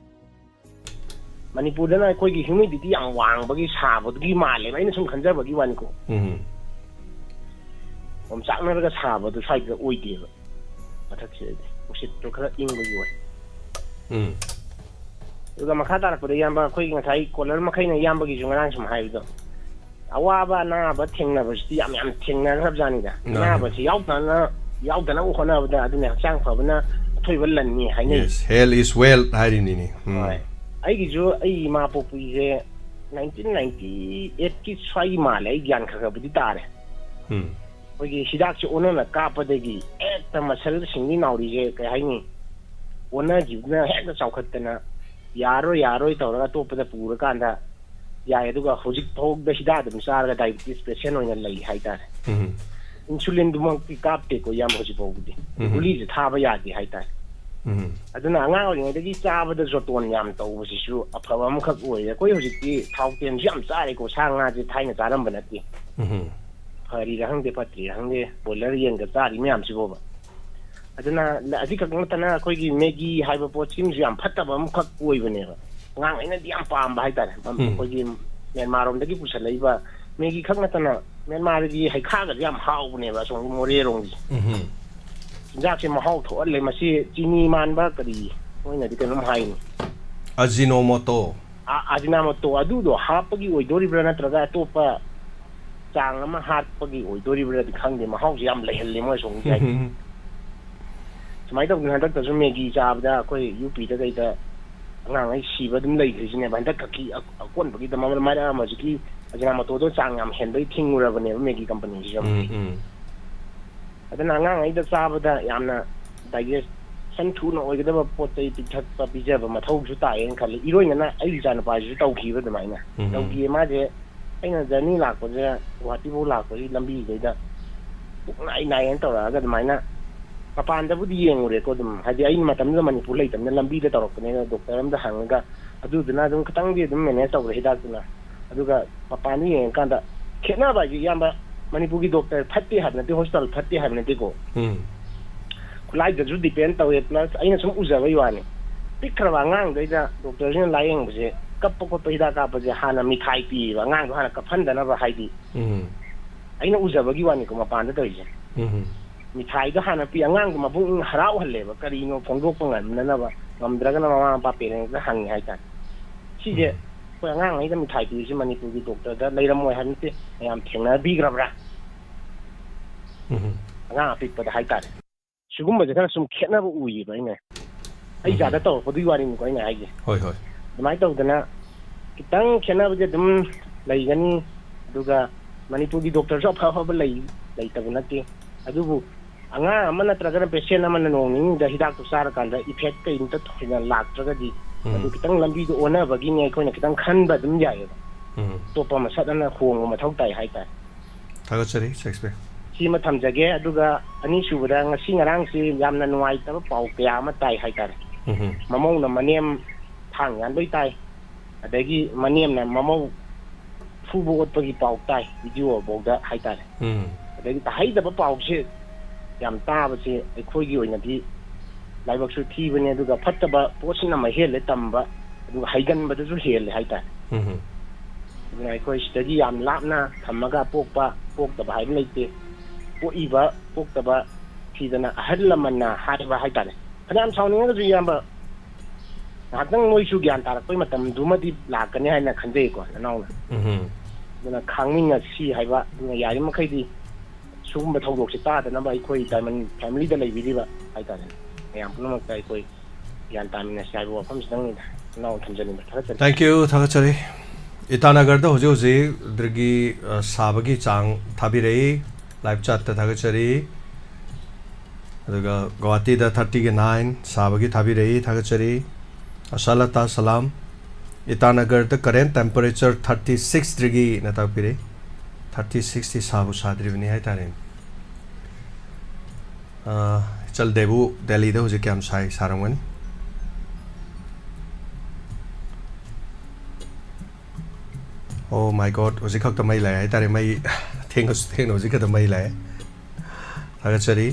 ꯃꯅꯤꯄꯨꯔꯗꯅ ꯑꯩꯈꯣꯏꯒꯤ ꯍ꯭ꯌꯨꯃꯤꯗꯤꯇꯤ ꯌꯥꯝ ꯋꯥꯡꯕꯒꯤ ꯁꯥꯕꯗꯨꯒꯤ ꯃꯥꯜꯂꯦꯕ, ꯑꯩꯅ ꯁꯨꯝ ꯈꯟꯖꯕꯒꯤ ꯋꯥꯅꯤꯀꯣ꯫ ꯎꯝ ꯑꯣꯝꯆꯥꯛꯅꯔꯒ ꯁꯥꯕꯗꯣ ꯁ꯭ꯋꯥꯏꯗ ꯑꯣꯏꯗꯦꯕ꯫ ꯃꯊꯛꯁꯤꯗꯗꯤ ꯅꯨꯡꯁꯤꯠꯇꯣ ꯈꯔ ꯏꯪꯕꯒꯤ ꯑꯣꯏ꯫ ꯎꯝ ꯑꯗꯨꯒ ꯃꯈꯥ ꯇꯥꯔꯛꯄꯗ ꯏꯌꯥꯝꯕ, ꯑꯩꯈꯣꯏꯒꯤ ꯉꯁꯥꯏ ꯀꯣꯂꯔ ꯃꯈꯩꯅ ꯏꯌꯥꯝꯕꯒꯤꯁꯨ ꯉꯔꯥꯡ ꯁꯨꯝ ꯍꯥꯏꯕꯗꯣ, ꯑꯋꯥꯕ ꯑꯅꯥꯕ ꯊꯦꯡꯅꯕꯁꯤꯗꯤ ꯌꯥꯝ ꯌꯥꯝ ꯊꯦꯡꯅꯈ꯭ꯔꯕꯖꯥꯠꯅꯤꯗ꯫ ꯃꯥꯅꯦ꯫ ꯑꯅꯥꯕꯁꯤ ꯌꯥꯎꯗꯅ, ꯌꯥꯎꯗꯅꯕ ꯍꯣꯠꯅꯕꯗ ꯑꯗꯨꯅ ꯍꯛꯆꯥꯡ ꯐꯕꯅ ꯑꯊꯣꯏꯕ ꯂꯟꯅꯤ ꯍꯥꯏꯅꯩ꯫ Yes, health is wealth ꯍꯥꯏꯔꯤꯅꯤꯅꯦ꯫ ꯎꯝ꯫ ꯍꯣꯏ꯫ ꯑꯩꯒꯤꯁꯨ ꯑꯩ ꯏꯃꯥ ꯄꯣꯛꯄꯤꯁꯦ ꯅꯥꯏꯟꯇꯤꯟ ꯅꯥꯏꯟꯇꯤ ꯑꯩꯠꯀꯤ ꯁ꯭ꯋꯥꯏꯒꯤ ꯃꯥꯜꯂꯦ, ꯑꯩ ꯒ꯭ꯌꯥꯟ ꯈꯔ ꯈꯔꯕꯨꯗꯤ ꯇꯥꯔꯦ꯫ ꯎꯝ ꯑꯩꯈꯣꯏꯒꯤ ꯍꯤꯗꯥꯛꯁꯦ ꯑꯣꯟꯅꯅ ꯀꯥꯞꯄꯗꯒꯤ ꯍꯦꯛꯇ ꯃꯁꯜ ꯁꯤꯡꯂꯤ ꯅꯥꯎꯔꯤꯁꯦ, ꯀꯩ ꯍꯥꯏꯅꯤ, ꯑꯣꯟꯅꯈꯤꯕꯗꯨꯅ ꯍꯦꯛꯇ ꯆꯥꯎꯈꯠꯇꯅ ꯌꯥꯔꯣꯏ ꯌꯥꯔꯣꯏ ꯇꯧꯔꯒ ꯑꯇꯣꯞꯄꯗ ꯄꯨꯔꯀꯥꯟꯗ ꯌꯥꯏ꯫ ꯑꯗꯨꯒ ꯍꯧꯖꯤꯛ ꯐꯥꯎꯗ ꯍꯤꯗꯥꯛ ꯑꯗꯨꯝ ꯆꯥꯔꯒ ꯗꯥꯏꯕꯤꯇꯤꯁ ꯄꯦꯁꯦꯟ ꯑꯣꯏꯅ ꯂꯩ ꯍꯥꯏꯇꯥꯔꯦ꯫ ꯎꯝ ꯏꯟꯁꯨꯂꯤꯟꯗꯨꯃꯛꯇꯤ ꯀꯥꯞꯇꯦꯀꯣ ꯏꯌꯥꯝꯕ ꯍꯧꯖꯤꯛ ꯐꯥꯎꯕꯗꯤ꯫ ꯎꯝ꯫ ꯒꯨꯂꯤꯁꯦ ꯊꯥꯕ ꯌꯥꯗꯦ ꯍꯥꯏꯇꯥꯔꯦ꯫ ꯎꯝ ꯑꯗꯨꯅ ꯑꯉꯥꯡ ꯑꯣꯏꯔꯤꯉꯩꯗꯒꯤ ꯆꯥꯕꯗ ꯖꯣꯇꯣꯟ ꯌꯥꯝ ꯇꯧꯕꯁꯤꯁꯨ ꯑꯐꯕ ꯑꯃꯈꯛ ꯑꯣꯏꯔꯦ꯫ ꯑꯩꯈꯣꯏ ꯍꯧꯖꯤꯛꯇꯤ ꯊꯥꯎ ꯇꯦꯟꯁꯨ ꯌꯥꯝ ꯆꯥꯔꯦꯀꯣ, ꯁꯥ ꯉꯥꯁꯦ ꯊꯥꯏꯅ ꯆꯥꯔꯝꯕ ꯅꯠꯇꯦ꯫ ꯎꯝ ꯐꯔꯤꯔꯥ ꯈꯪꯗꯦ, ꯐꯠꯇ꯭ꯔꯤꯔꯥ ꯈꯪꯗꯦ, ꯕꯣꯏꯂꯔ ꯌꯦꯟꯒ ꯆꯥꯔꯤ ꯃꯌꯥꯝꯁꯤꯕꯣꯕ꯫ ꯑꯗꯨꯅ ꯑꯁꯤꯈꯛ ꯅꯠꯇꯅ ꯑꯩꯈꯣꯏꯒꯤ ꯃꯦꯒꯤ ꯍꯥꯏꯕ ꯄꯣꯠꯁꯤꯃꯁꯨ ꯌꯥꯝ ꯐꯠꯇꯕ ꯑꯃꯈꯛ ꯑꯣꯏꯕꯅꯦꯕ꯫ ꯑꯉꯥꯡꯉꯩꯅꯗꯤ ꯌꯥꯝ ꯄꯥꯝꯕ ꯍꯥꯏꯇꯥꯔꯦ꯫ ꯃ-, ꯎꯝ꯫ ꯑꯩꯈꯣꯏꯒꯤ ꯃ꯭ꯌꯥꯟꯃꯥꯔ ꯔꯣꯝꯗꯒꯤ ꯄꯨꯁꯜꯂꯛꯏꯕ ꯃꯦꯒꯤ ꯈꯛ ꯅꯠꯇꯅ ꯃ꯭ꯌꯥꯟꯃꯥꯔꯒꯤ ꯍꯩꯈꯥꯒꯁꯨ ꯌꯥꯝ ꯍꯥꯎꯕꯅꯦꯕ ꯑꯁꯣꯝꯒꯤ ꯃꯣꯔꯦꯔꯣꯝꯒꯤ꯫ ꯎꯝ ꯆꯤꯟꯖꯥꯛꯁꯦ ꯃꯍꯥꯎ ꯊꯣꯛꯍꯜꯂꯦ꯫ ꯃꯁꯤ ꯆꯤꯅꯤ ꯃꯥꯟꯕ ꯀꯔꯤ ꯃꯣꯏꯅꯗꯤ ꯀꯩꯅꯣꯝ ꯍꯥꯏꯅꯤ꯫ ꯑꯖꯤꯅꯣꯃꯣꯇꯣ꯫ ꯑ-, ꯑꯖꯤꯅꯥꯃꯣꯇꯣ ꯑꯗꯨꯗꯣ ꯍꯥꯞꯄꯒꯤ ꯑꯣꯏꯗꯣꯔꯤꯕ꯭ꯔꯥ ꯅꯠꯇ꯭ꯔꯒ ꯑꯇꯣꯞꯄ ꯆꯥꯡ ꯑꯃ ꯍꯥꯠꯄꯒꯤ ꯑꯣꯏꯗꯣꯔꯤꯕ꯭ꯔꯥꯗꯤ ꯈꯪꯗꯦ, ꯃꯍꯥꯎꯁꯦ ꯌꯥꯝ ꯂꯩꯍꯜꯂꯦ ꯃꯣꯏ ꯑꯁꯣꯝꯒꯤ ꯍꯥꯏꯗꯤ꯫ ꯁꯨꯃꯥꯏꯅ ꯇꯧꯗꯅ ꯍꯟꯗꯛꯇꯁꯨ ꯃꯦꯒꯤ ꯆꯥꯕꯗ ꯑꯩꯈꯣꯏ ꯌꯨ ꯄꯤꯗ ꯀꯩꯗ ꯑꯉꯥꯡꯈꯩ ꯁꯤꯕ ꯑꯗꯨꯝ ꯂꯩꯈ꯭ꯔꯤꯁꯤꯅꯦꯕ꯫ ꯍꯟꯗꯛ ꯈꯛꯀꯤ ꯑ-, ꯑꯀꯣꯟꯕꯒꯤꯗ ꯃꯃꯜ ꯃꯥꯏꯔꯛ ꯑꯃ ꯍꯧꯖꯤꯛꯀꯤ ꯑꯖꯤꯅꯥꯃꯣꯇꯣꯗꯣ ꯆꯥꯡ ꯌꯥꯝ ꯍꯦꯟꯕꯩ ꯊꯤꯡꯉꯨꯔꯕꯅꯦꯕ ꯃꯦꯒꯤ ꯀꯝꯄꯅꯤꯁꯤꯁꯨ꯫ ꯎꯝ ꯎꯝ ꯑꯗꯨꯅ ꯑꯉꯥꯡꯉꯩꯗ ꯆꯥꯕꯗ ꯌꯥꯝꯅ ꯗꯥꯏꯖꯦꯁ ꯁꯟ ꯊꯨꯅ ꯑꯣꯏꯒꯗꯕ ꯄꯣꯠ ꯆꯩ ꯄꯤꯊꯛꯄ ꯄꯤꯖꯕ ꯃꯊꯧꯁꯨ ꯇꯥꯏꯌꯦꯅ ꯈꯜꯂꯤ꯫ ꯏꯔꯣꯏꯅꯅ ꯑꯩꯒꯤ ꯏꯆꯥ ꯅꯨꯄꯥꯁꯤꯁꯨ ꯇꯧꯈꯤꯕ ꯑꯗꯨꯃꯥꯏꯅ꯫ ꯎꯝ꯫ ꯇꯧꯈꯤꯌꯦ꯫ ꯃꯥꯁꯦ ꯑꯩꯅ ꯖꯔꯅꯤ ꯂꯥꯛꯄꯁꯦ, ꯒꯨꯍꯥꯇꯤꯐꯥꯎ ꯂꯥꯛꯄꯁꯤ ꯂꯝꯕꯤꯁꯤꯗꯩꯗ ꯄꯨꯛ ꯅꯥꯏ ꯅꯥꯏꯌꯦꯅ ꯇꯧꯔꯛꯑꯒ ꯑꯗꯨꯃꯥꯏꯅ ꯃꯄꯥꯟꯗꯕꯨꯗꯤ ꯌꯦꯡꯉꯨꯔꯦꯀꯣ꯫ ꯑꯗꯨꯝ ꯍꯥꯏꯗꯤ ꯑꯩ ꯃꯇꯝꯗꯨꯗ ꯃꯅꯤꯄꯨꯔ ꯂꯩꯇꯕꯅꯤꯅ ꯂꯝꯕꯤꯗ ꯇꯧꯔꯛꯄꯅꯦ꯫ ꯗꯣꯛꯇꯔ ꯑꯝꯗ ꯍꯪꯉꯒ ꯑꯗꯨꯗꯨꯅ ꯑꯗꯨꯝ ꯈꯤꯇꯪꯗꯤ ꯑꯗꯨꯝ ꯃꯦꯅꯦꯖ ꯇꯧꯈ꯭ꯔꯦ ꯍꯤꯗꯥꯛꯇꯨꯅ꯫ ꯑꯗꯨꯒ ꯃꯄꯥꯟꯗ ꯌꯦꯡꯉꯀꯥꯟꯗ ꯈꯦꯠꯅꯕ ꯍꯥꯏꯁꯦ, ꯏꯌꯥꯝꯕ, ꯃꯅꯤꯄꯨꯔꯒꯤ ꯗꯣꯛꯇꯔ ꯐꯠꯇꯦ ꯍꯥꯏꯕ ꯅꯠꯇꯦ, ꯍꯣꯁꯄꯤꯇꯥꯜ ꯐꯠꯇꯦ ꯍꯥꯏꯕ ꯅꯠꯇꯦꯀꯣ꯫ ꯎꯝ꯫ ꯈꯨꯠꯂꯥꯏꯗꯁꯨ ꯗꯤꯄꯦꯟ ꯇꯧꯋꯦ, ꯄ꯭ꯂꯁ ꯑꯩꯅ ꯁꯨꯝ ꯎꯖꯕꯩ ꯋꯥꯅꯤ, ꯄꯤꯛꯈ꯭ꯔꯕ ꯑꯉꯥꯡꯗꯩꯗ ꯗꯣꯛꯇꯔꯁꯤꯅ ꯂꯥꯏꯌꯦꯡꯕꯁꯦ, ꯀꯞꯄ ꯈꯣꯠꯄ ꯍꯤꯗꯥꯛ ꯀꯥꯞꯄꯁꯦ ꯍꯥꯟꯅ ꯃꯤꯊꯥꯏ ꯄꯤꯌꯦꯕ, ꯑꯉꯥꯡꯗꯣ ꯍꯥꯟꯅ ꯀꯞꯍꯟꯗꯅꯕ꯫ ꯍꯥꯏꯗꯤ ꯎꯝ꯫ ꯑꯩꯅ ꯎꯖꯕꯒꯤ ꯋꯥꯅꯤꯀꯣ ꯃꯄꯥꯟꯗ ꯇꯧꯔꯤꯁꯦ꯫ ꯎꯝ꯫ ꯃꯤꯊꯥꯏꯗꯣ ꯍꯥꯟꯅ ꯄꯤ, ꯑꯉꯥꯡꯗꯣ ꯃꯄꯨꯛꯅꯤꯡ ꯍꯔꯥꯎꯍꯜꯂꯦꯕ, ꯀꯔꯤꯅꯣ ꯐꯣꯡꯗꯣꯛꯄ ꯉꯝꯅꯅꯕ꯫ ꯉꯝꯗ꯭ꯔꯒꯅ ꯃꯃꯥ ꯃꯄꯥ ꯄꯦꯔꯦꯟꯁꯇ ꯍꯪꯉꯦ ꯍꯥꯏꯇꯥꯔꯦ꯫ ꯁꯤꯁꯦ ꯎꯝ꯫ ꯑꯩꯈꯣꯏ ꯑꯉꯥꯡꯉꯩꯗ ꯃꯤꯊꯥꯏ ꯄꯤꯔꯤꯁꯤ ꯃꯅꯤꯄꯨꯔꯒꯤ ꯗꯣꯛꯇꯔꯗ ꯂꯩꯔꯝꯃꯣꯏ ꯍꯥꯏꯕ ꯅꯠꯇꯦ, ꯃꯌꯥꯝ ꯊꯦꯡꯅꯕꯤꯈ꯭ꯔꯕ꯭ꯔꯥ? ꯎꯝ꯫ ꯑꯉꯥꯡ ꯑꯄꯤꯛꯄꯗ ꯍꯥꯏꯇꯥꯔꯦ꯫ ꯁꯤꯒꯨꯝꯕꯁꯦ ꯈꯔ ꯁꯨꯝ ꯈꯦꯠꯅꯕ ꯎꯏꯌꯦꯕ ꯑꯩꯅ꯫ ꯑꯩ ꯎꯝ꯫ ꯏꯆꯥꯗ ꯇꯧꯔꯛꯄꯗꯨꯒꯤ ꯋꯥꯔꯤꯅꯤꯀꯣ ꯑꯩꯅ ꯍꯥꯏꯁꯦ꯫ ꯍꯣꯏ, ꯍꯣꯏ꯫ ꯑꯗꯨꯃꯥꯏꯅ ꯇꯧꯗꯅ ꯈꯤꯇꯪ ꯈꯦꯠꯅꯕꯁꯦ ꯑꯗꯨꯝ ꯂꯩꯒꯅꯤ꯫ ꯑꯗꯨꯒ ꯃꯅꯤꯄꯨꯔꯒꯤ ꯗꯣꯛꯇꯔꯁꯨ ꯑꯐ ꯑꯐꯕ ꯂꯩ, ꯂꯩꯇꯕ ꯅꯠꯇꯦ꯫ ꯑꯗꯨꯕꯨ ꯑꯉꯥꯡ ꯑꯃ ꯅꯠꯇ꯭ꯔꯒꯅ ꯄꯦꯁꯦꯟ ꯑꯃꯅ ꯅꯣꯡ ꯅꯤꯅꯤꯗ ꯍꯤꯗꯥꯛꯇꯨ ꯆꯥꯔꯀꯥꯟꯗ ꯏꯐꯦꯛ ꯀꯩꯝꯇ ꯊꯣꯏꯅ ꯂꯥꯛꯇ꯭ꯔꯒꯗꯤ, ꯎꯝ꯫ ꯃꯗꯨ ꯈꯤꯇꯪ ꯂꯝꯕꯤꯗꯣ ꯑꯣꯟꯅꯕꯒꯤꯅꯤ ꯑꯩꯈꯣꯏꯅ ꯈꯤꯇꯪ ꯈꯟꯕ ꯑꯗꯨꯝ ꯌꯥꯏꯌꯦꯕ꯫ ꯎꯝ꯫ ꯑꯇꯣꯞꯄ ꯑꯃ ꯁꯠ ꯑꯅ ꯍꯣꯡꯕ ꯃꯊꯧ ꯇꯥꯏ ꯍꯥꯏꯇꯥꯔꯦ꯫ ꯊꯥꯒꯠꯆꯔꯤ, ꯁꯦꯛꯁꯄꯤꯌꯔ꯫ ꯁꯤꯃ ꯊꯝꯖꯒꯦ꯫ ꯑꯗꯨꯒ ꯑꯅꯤꯁꯨꯕꯗ, ꯉꯁꯤ ꯉꯔꯥꯡꯁꯤ ꯌꯥꯝꯅ ꯅꯨꯡꯉꯥꯏꯇꯕ ꯄꯥꯎ ꯀꯌꯥ ꯑꯃ ꯇꯥꯏ ꯍꯥꯏꯇꯥꯔꯦ꯫ ꯎꯝ꯫ ꯃꯃꯧꯅ ꯃꯅꯦꯝ ꯊꯥꯡ ꯌꯥꯟꯕꯩ ꯇꯥꯏ, ꯑꯗꯒꯤ ꯃꯅꯦꯝꯅ ꯃꯃꯧ ꯐꯨꯕ ꯑꯣꯠꯄꯒꯤ ꯄꯥꯎ ꯇꯥꯏ, ꯚꯤꯗꯤꯑꯣ ꯐꯥꯎꯗ ꯍꯥꯏꯇꯥꯔꯦ꯫ ꯎꯝ꯫ ꯑꯗꯒꯤ ꯇꯥꯍꯩꯗꯕ ꯄꯥꯎꯁꯦ ꯌꯥꯝ ꯇꯥꯕꯁꯦ ꯑꯩꯈꯣꯏꯒꯤ ꯑꯣꯏꯅꯗꯤ ꯂꯥꯏꯕꯛꯁꯨ ꯊꯤꯕꯅꯦ, ꯑꯗꯨꯒ ꯐꯠꯇꯕ ꯄꯣꯠꯁꯤꯅ ꯃꯍꯦꯜꯂꯦ ꯇꯝꯕ, ꯑꯗꯨꯒ ꯍꯩꯒꯟꯕꯗꯁꯨ ꯍꯦꯜꯂꯦ ꯍꯥꯏꯇꯥꯔꯦ꯫ ꯎꯝ꯫ ꯑꯗꯨꯅ ꯑꯩꯈꯣꯏ ꯁꯤꯗꯒꯤ ꯌꯥꯝ ꯂꯥꯞꯅ ꯊꯝꯃꯒ ꯄꯣꯛꯄ ꯄꯣꯛꯇꯕ ꯍꯥꯏꯕ ꯂꯩꯇꯦ꯫ ꯄꯣꯛꯏꯕ ꯄꯣꯛꯇꯕ ꯊꯤꯗꯅ ꯑꯍꯜ ꯂꯃꯟꯅ ꯍꯥꯏꯕ ꯍꯥꯏꯇꯥꯔꯦ꯫ ꯐꯅꯌꯥꯝ ꯁꯥꯎꯅꯤꯡꯉꯒꯁꯨ, ꯏꯌꯥꯝꯕ, ꯉꯥꯏꯍꯥꯛꯇꯪ ꯃꯣꯏꯁꯨ ꯒ꯭ꯌꯥꯟ ꯇꯥꯔꯛꯄꯩ ꯃꯇꯝꯗꯨꯃꯗꯤ ꯂꯥꯛꯀꯅꯤ ꯍꯥꯏꯅ ꯈꯟꯖꯩꯀꯣ, ꯅꯅꯥꯎꯅ꯫ ꯎꯝ꯫ ꯑꯗꯨꯅ ꯈꯥꯡꯃꯤꯟꯅꯁꯤ ꯍꯥꯏꯕ, ꯑꯗꯨꯅ ꯌꯥꯔꯤꯃꯈꯩꯗꯤ ꯁꯤꯒꯨꯝꯕ ꯊꯧꯗꯣꯛꯁꯦ ꯇꯥꯗꯅꯕ ꯑꯩꯈꯣꯏ ꯗꯥꯏꯃꯟ ꯐꯦꯃꯤꯂꯤꯗ ꯂꯩꯕꯤꯔꯤꯕ ꯍꯥꯏꯇꯥꯔꯦ, ꯃꯌꯥꯝ ꯄꯨꯝꯅꯃꯛꯇ ꯑꯩꯈꯣꯏ ꯒ꯭ꯌꯥꯟ ꯇꯥꯃꯤꯟꯅꯁꯤ ꯍꯥꯏꯕ ꯋꯥꯐꯝꯁꯤꯗꯪꯅꯤꯗ, ꯅꯅꯥꯎꯅ ꯊꯝꯖꯅꯤꯡꯕ꯫ ꯊꯥꯒꯠꯆꯔꯤ꯫ Thank you, ꯊꯥꯒꯠꯆꯔꯤ꯫ ꯏꯇꯥꯅꯒꯔꯗ ꯍꯧꯖꯤꯛ ꯍꯧꯖꯤꯛ ꯗ꯭ꯔꯒꯤ, ꯑ, ꯁꯥꯕꯒꯤ ꯆꯥꯡ ꯊꯥꯕꯤꯔꯛꯏ꯫ ꯂꯥꯏꯚ ꯆꯥꯠꯇ ꯊꯥꯒꯠꯆꯔꯤ꯫ ꯑꯗꯨꯒ ꯒꯨꯋꯥꯍꯥꯇꯤꯗ ꯊꯥꯔꯇꯤꯒ ꯅꯥꯏꯟ ꯁꯥꯕꯒꯤ ꯊꯥꯕꯤꯔꯛꯏ, ꯊꯥꯒꯠꯆꯔꯤ꯫ ꯑꯁꯥꯂꯇꯥ ꯁꯂꯥꯝ꯫ ꯏꯇꯥꯅꯒꯔꯗ ꯀꯔꯦꯟ ꯇꯦꯝꯄꯔꯦꯆꯔ ꯊꯥꯔꯇꯤ ꯁꯤꯛꯁ ꯗꯤꯒ꯭ꯔꯤꯅ ꯇꯥꯛꯄꯤꯔꯦ꯫ ꯊꯥꯔꯇꯤ ꯁꯤꯛꯁꯇꯤ ꯁꯥꯕꯨ ꯁꯥꯗ꯭ꯔꯤꯕꯅꯤ ꯍꯥꯏꯇꯥꯔꯦ꯫ ꯑꯥ, ꯆꯜꯗꯦꯕꯨ ꯗꯦꯜꯂꯤꯗ ꯍꯧꯖꯤꯛ ꯀꯌꯥꯝ ꯁꯥꯏ? ꯁꯥꯔꯝꯒꯅꯤ꯫ Oh my God, ꯍꯧꯖꯤꯛ ꯈꯛꯇ ꯃꯩ ꯂꯥꯛꯑꯦ ꯍꯥꯏꯇꯥꯔꯦ꯫ ꯃꯩ ꯊꯦꯡꯉꯁꯨ ꯊꯦꯡꯅ ꯍꯧꯖꯤꯛ ꯈꯛꯇ ꯃꯩ ꯂꯥꯛꯑꯦ꯫ ꯊꯥꯒꯠꯆꯔꯤ꯫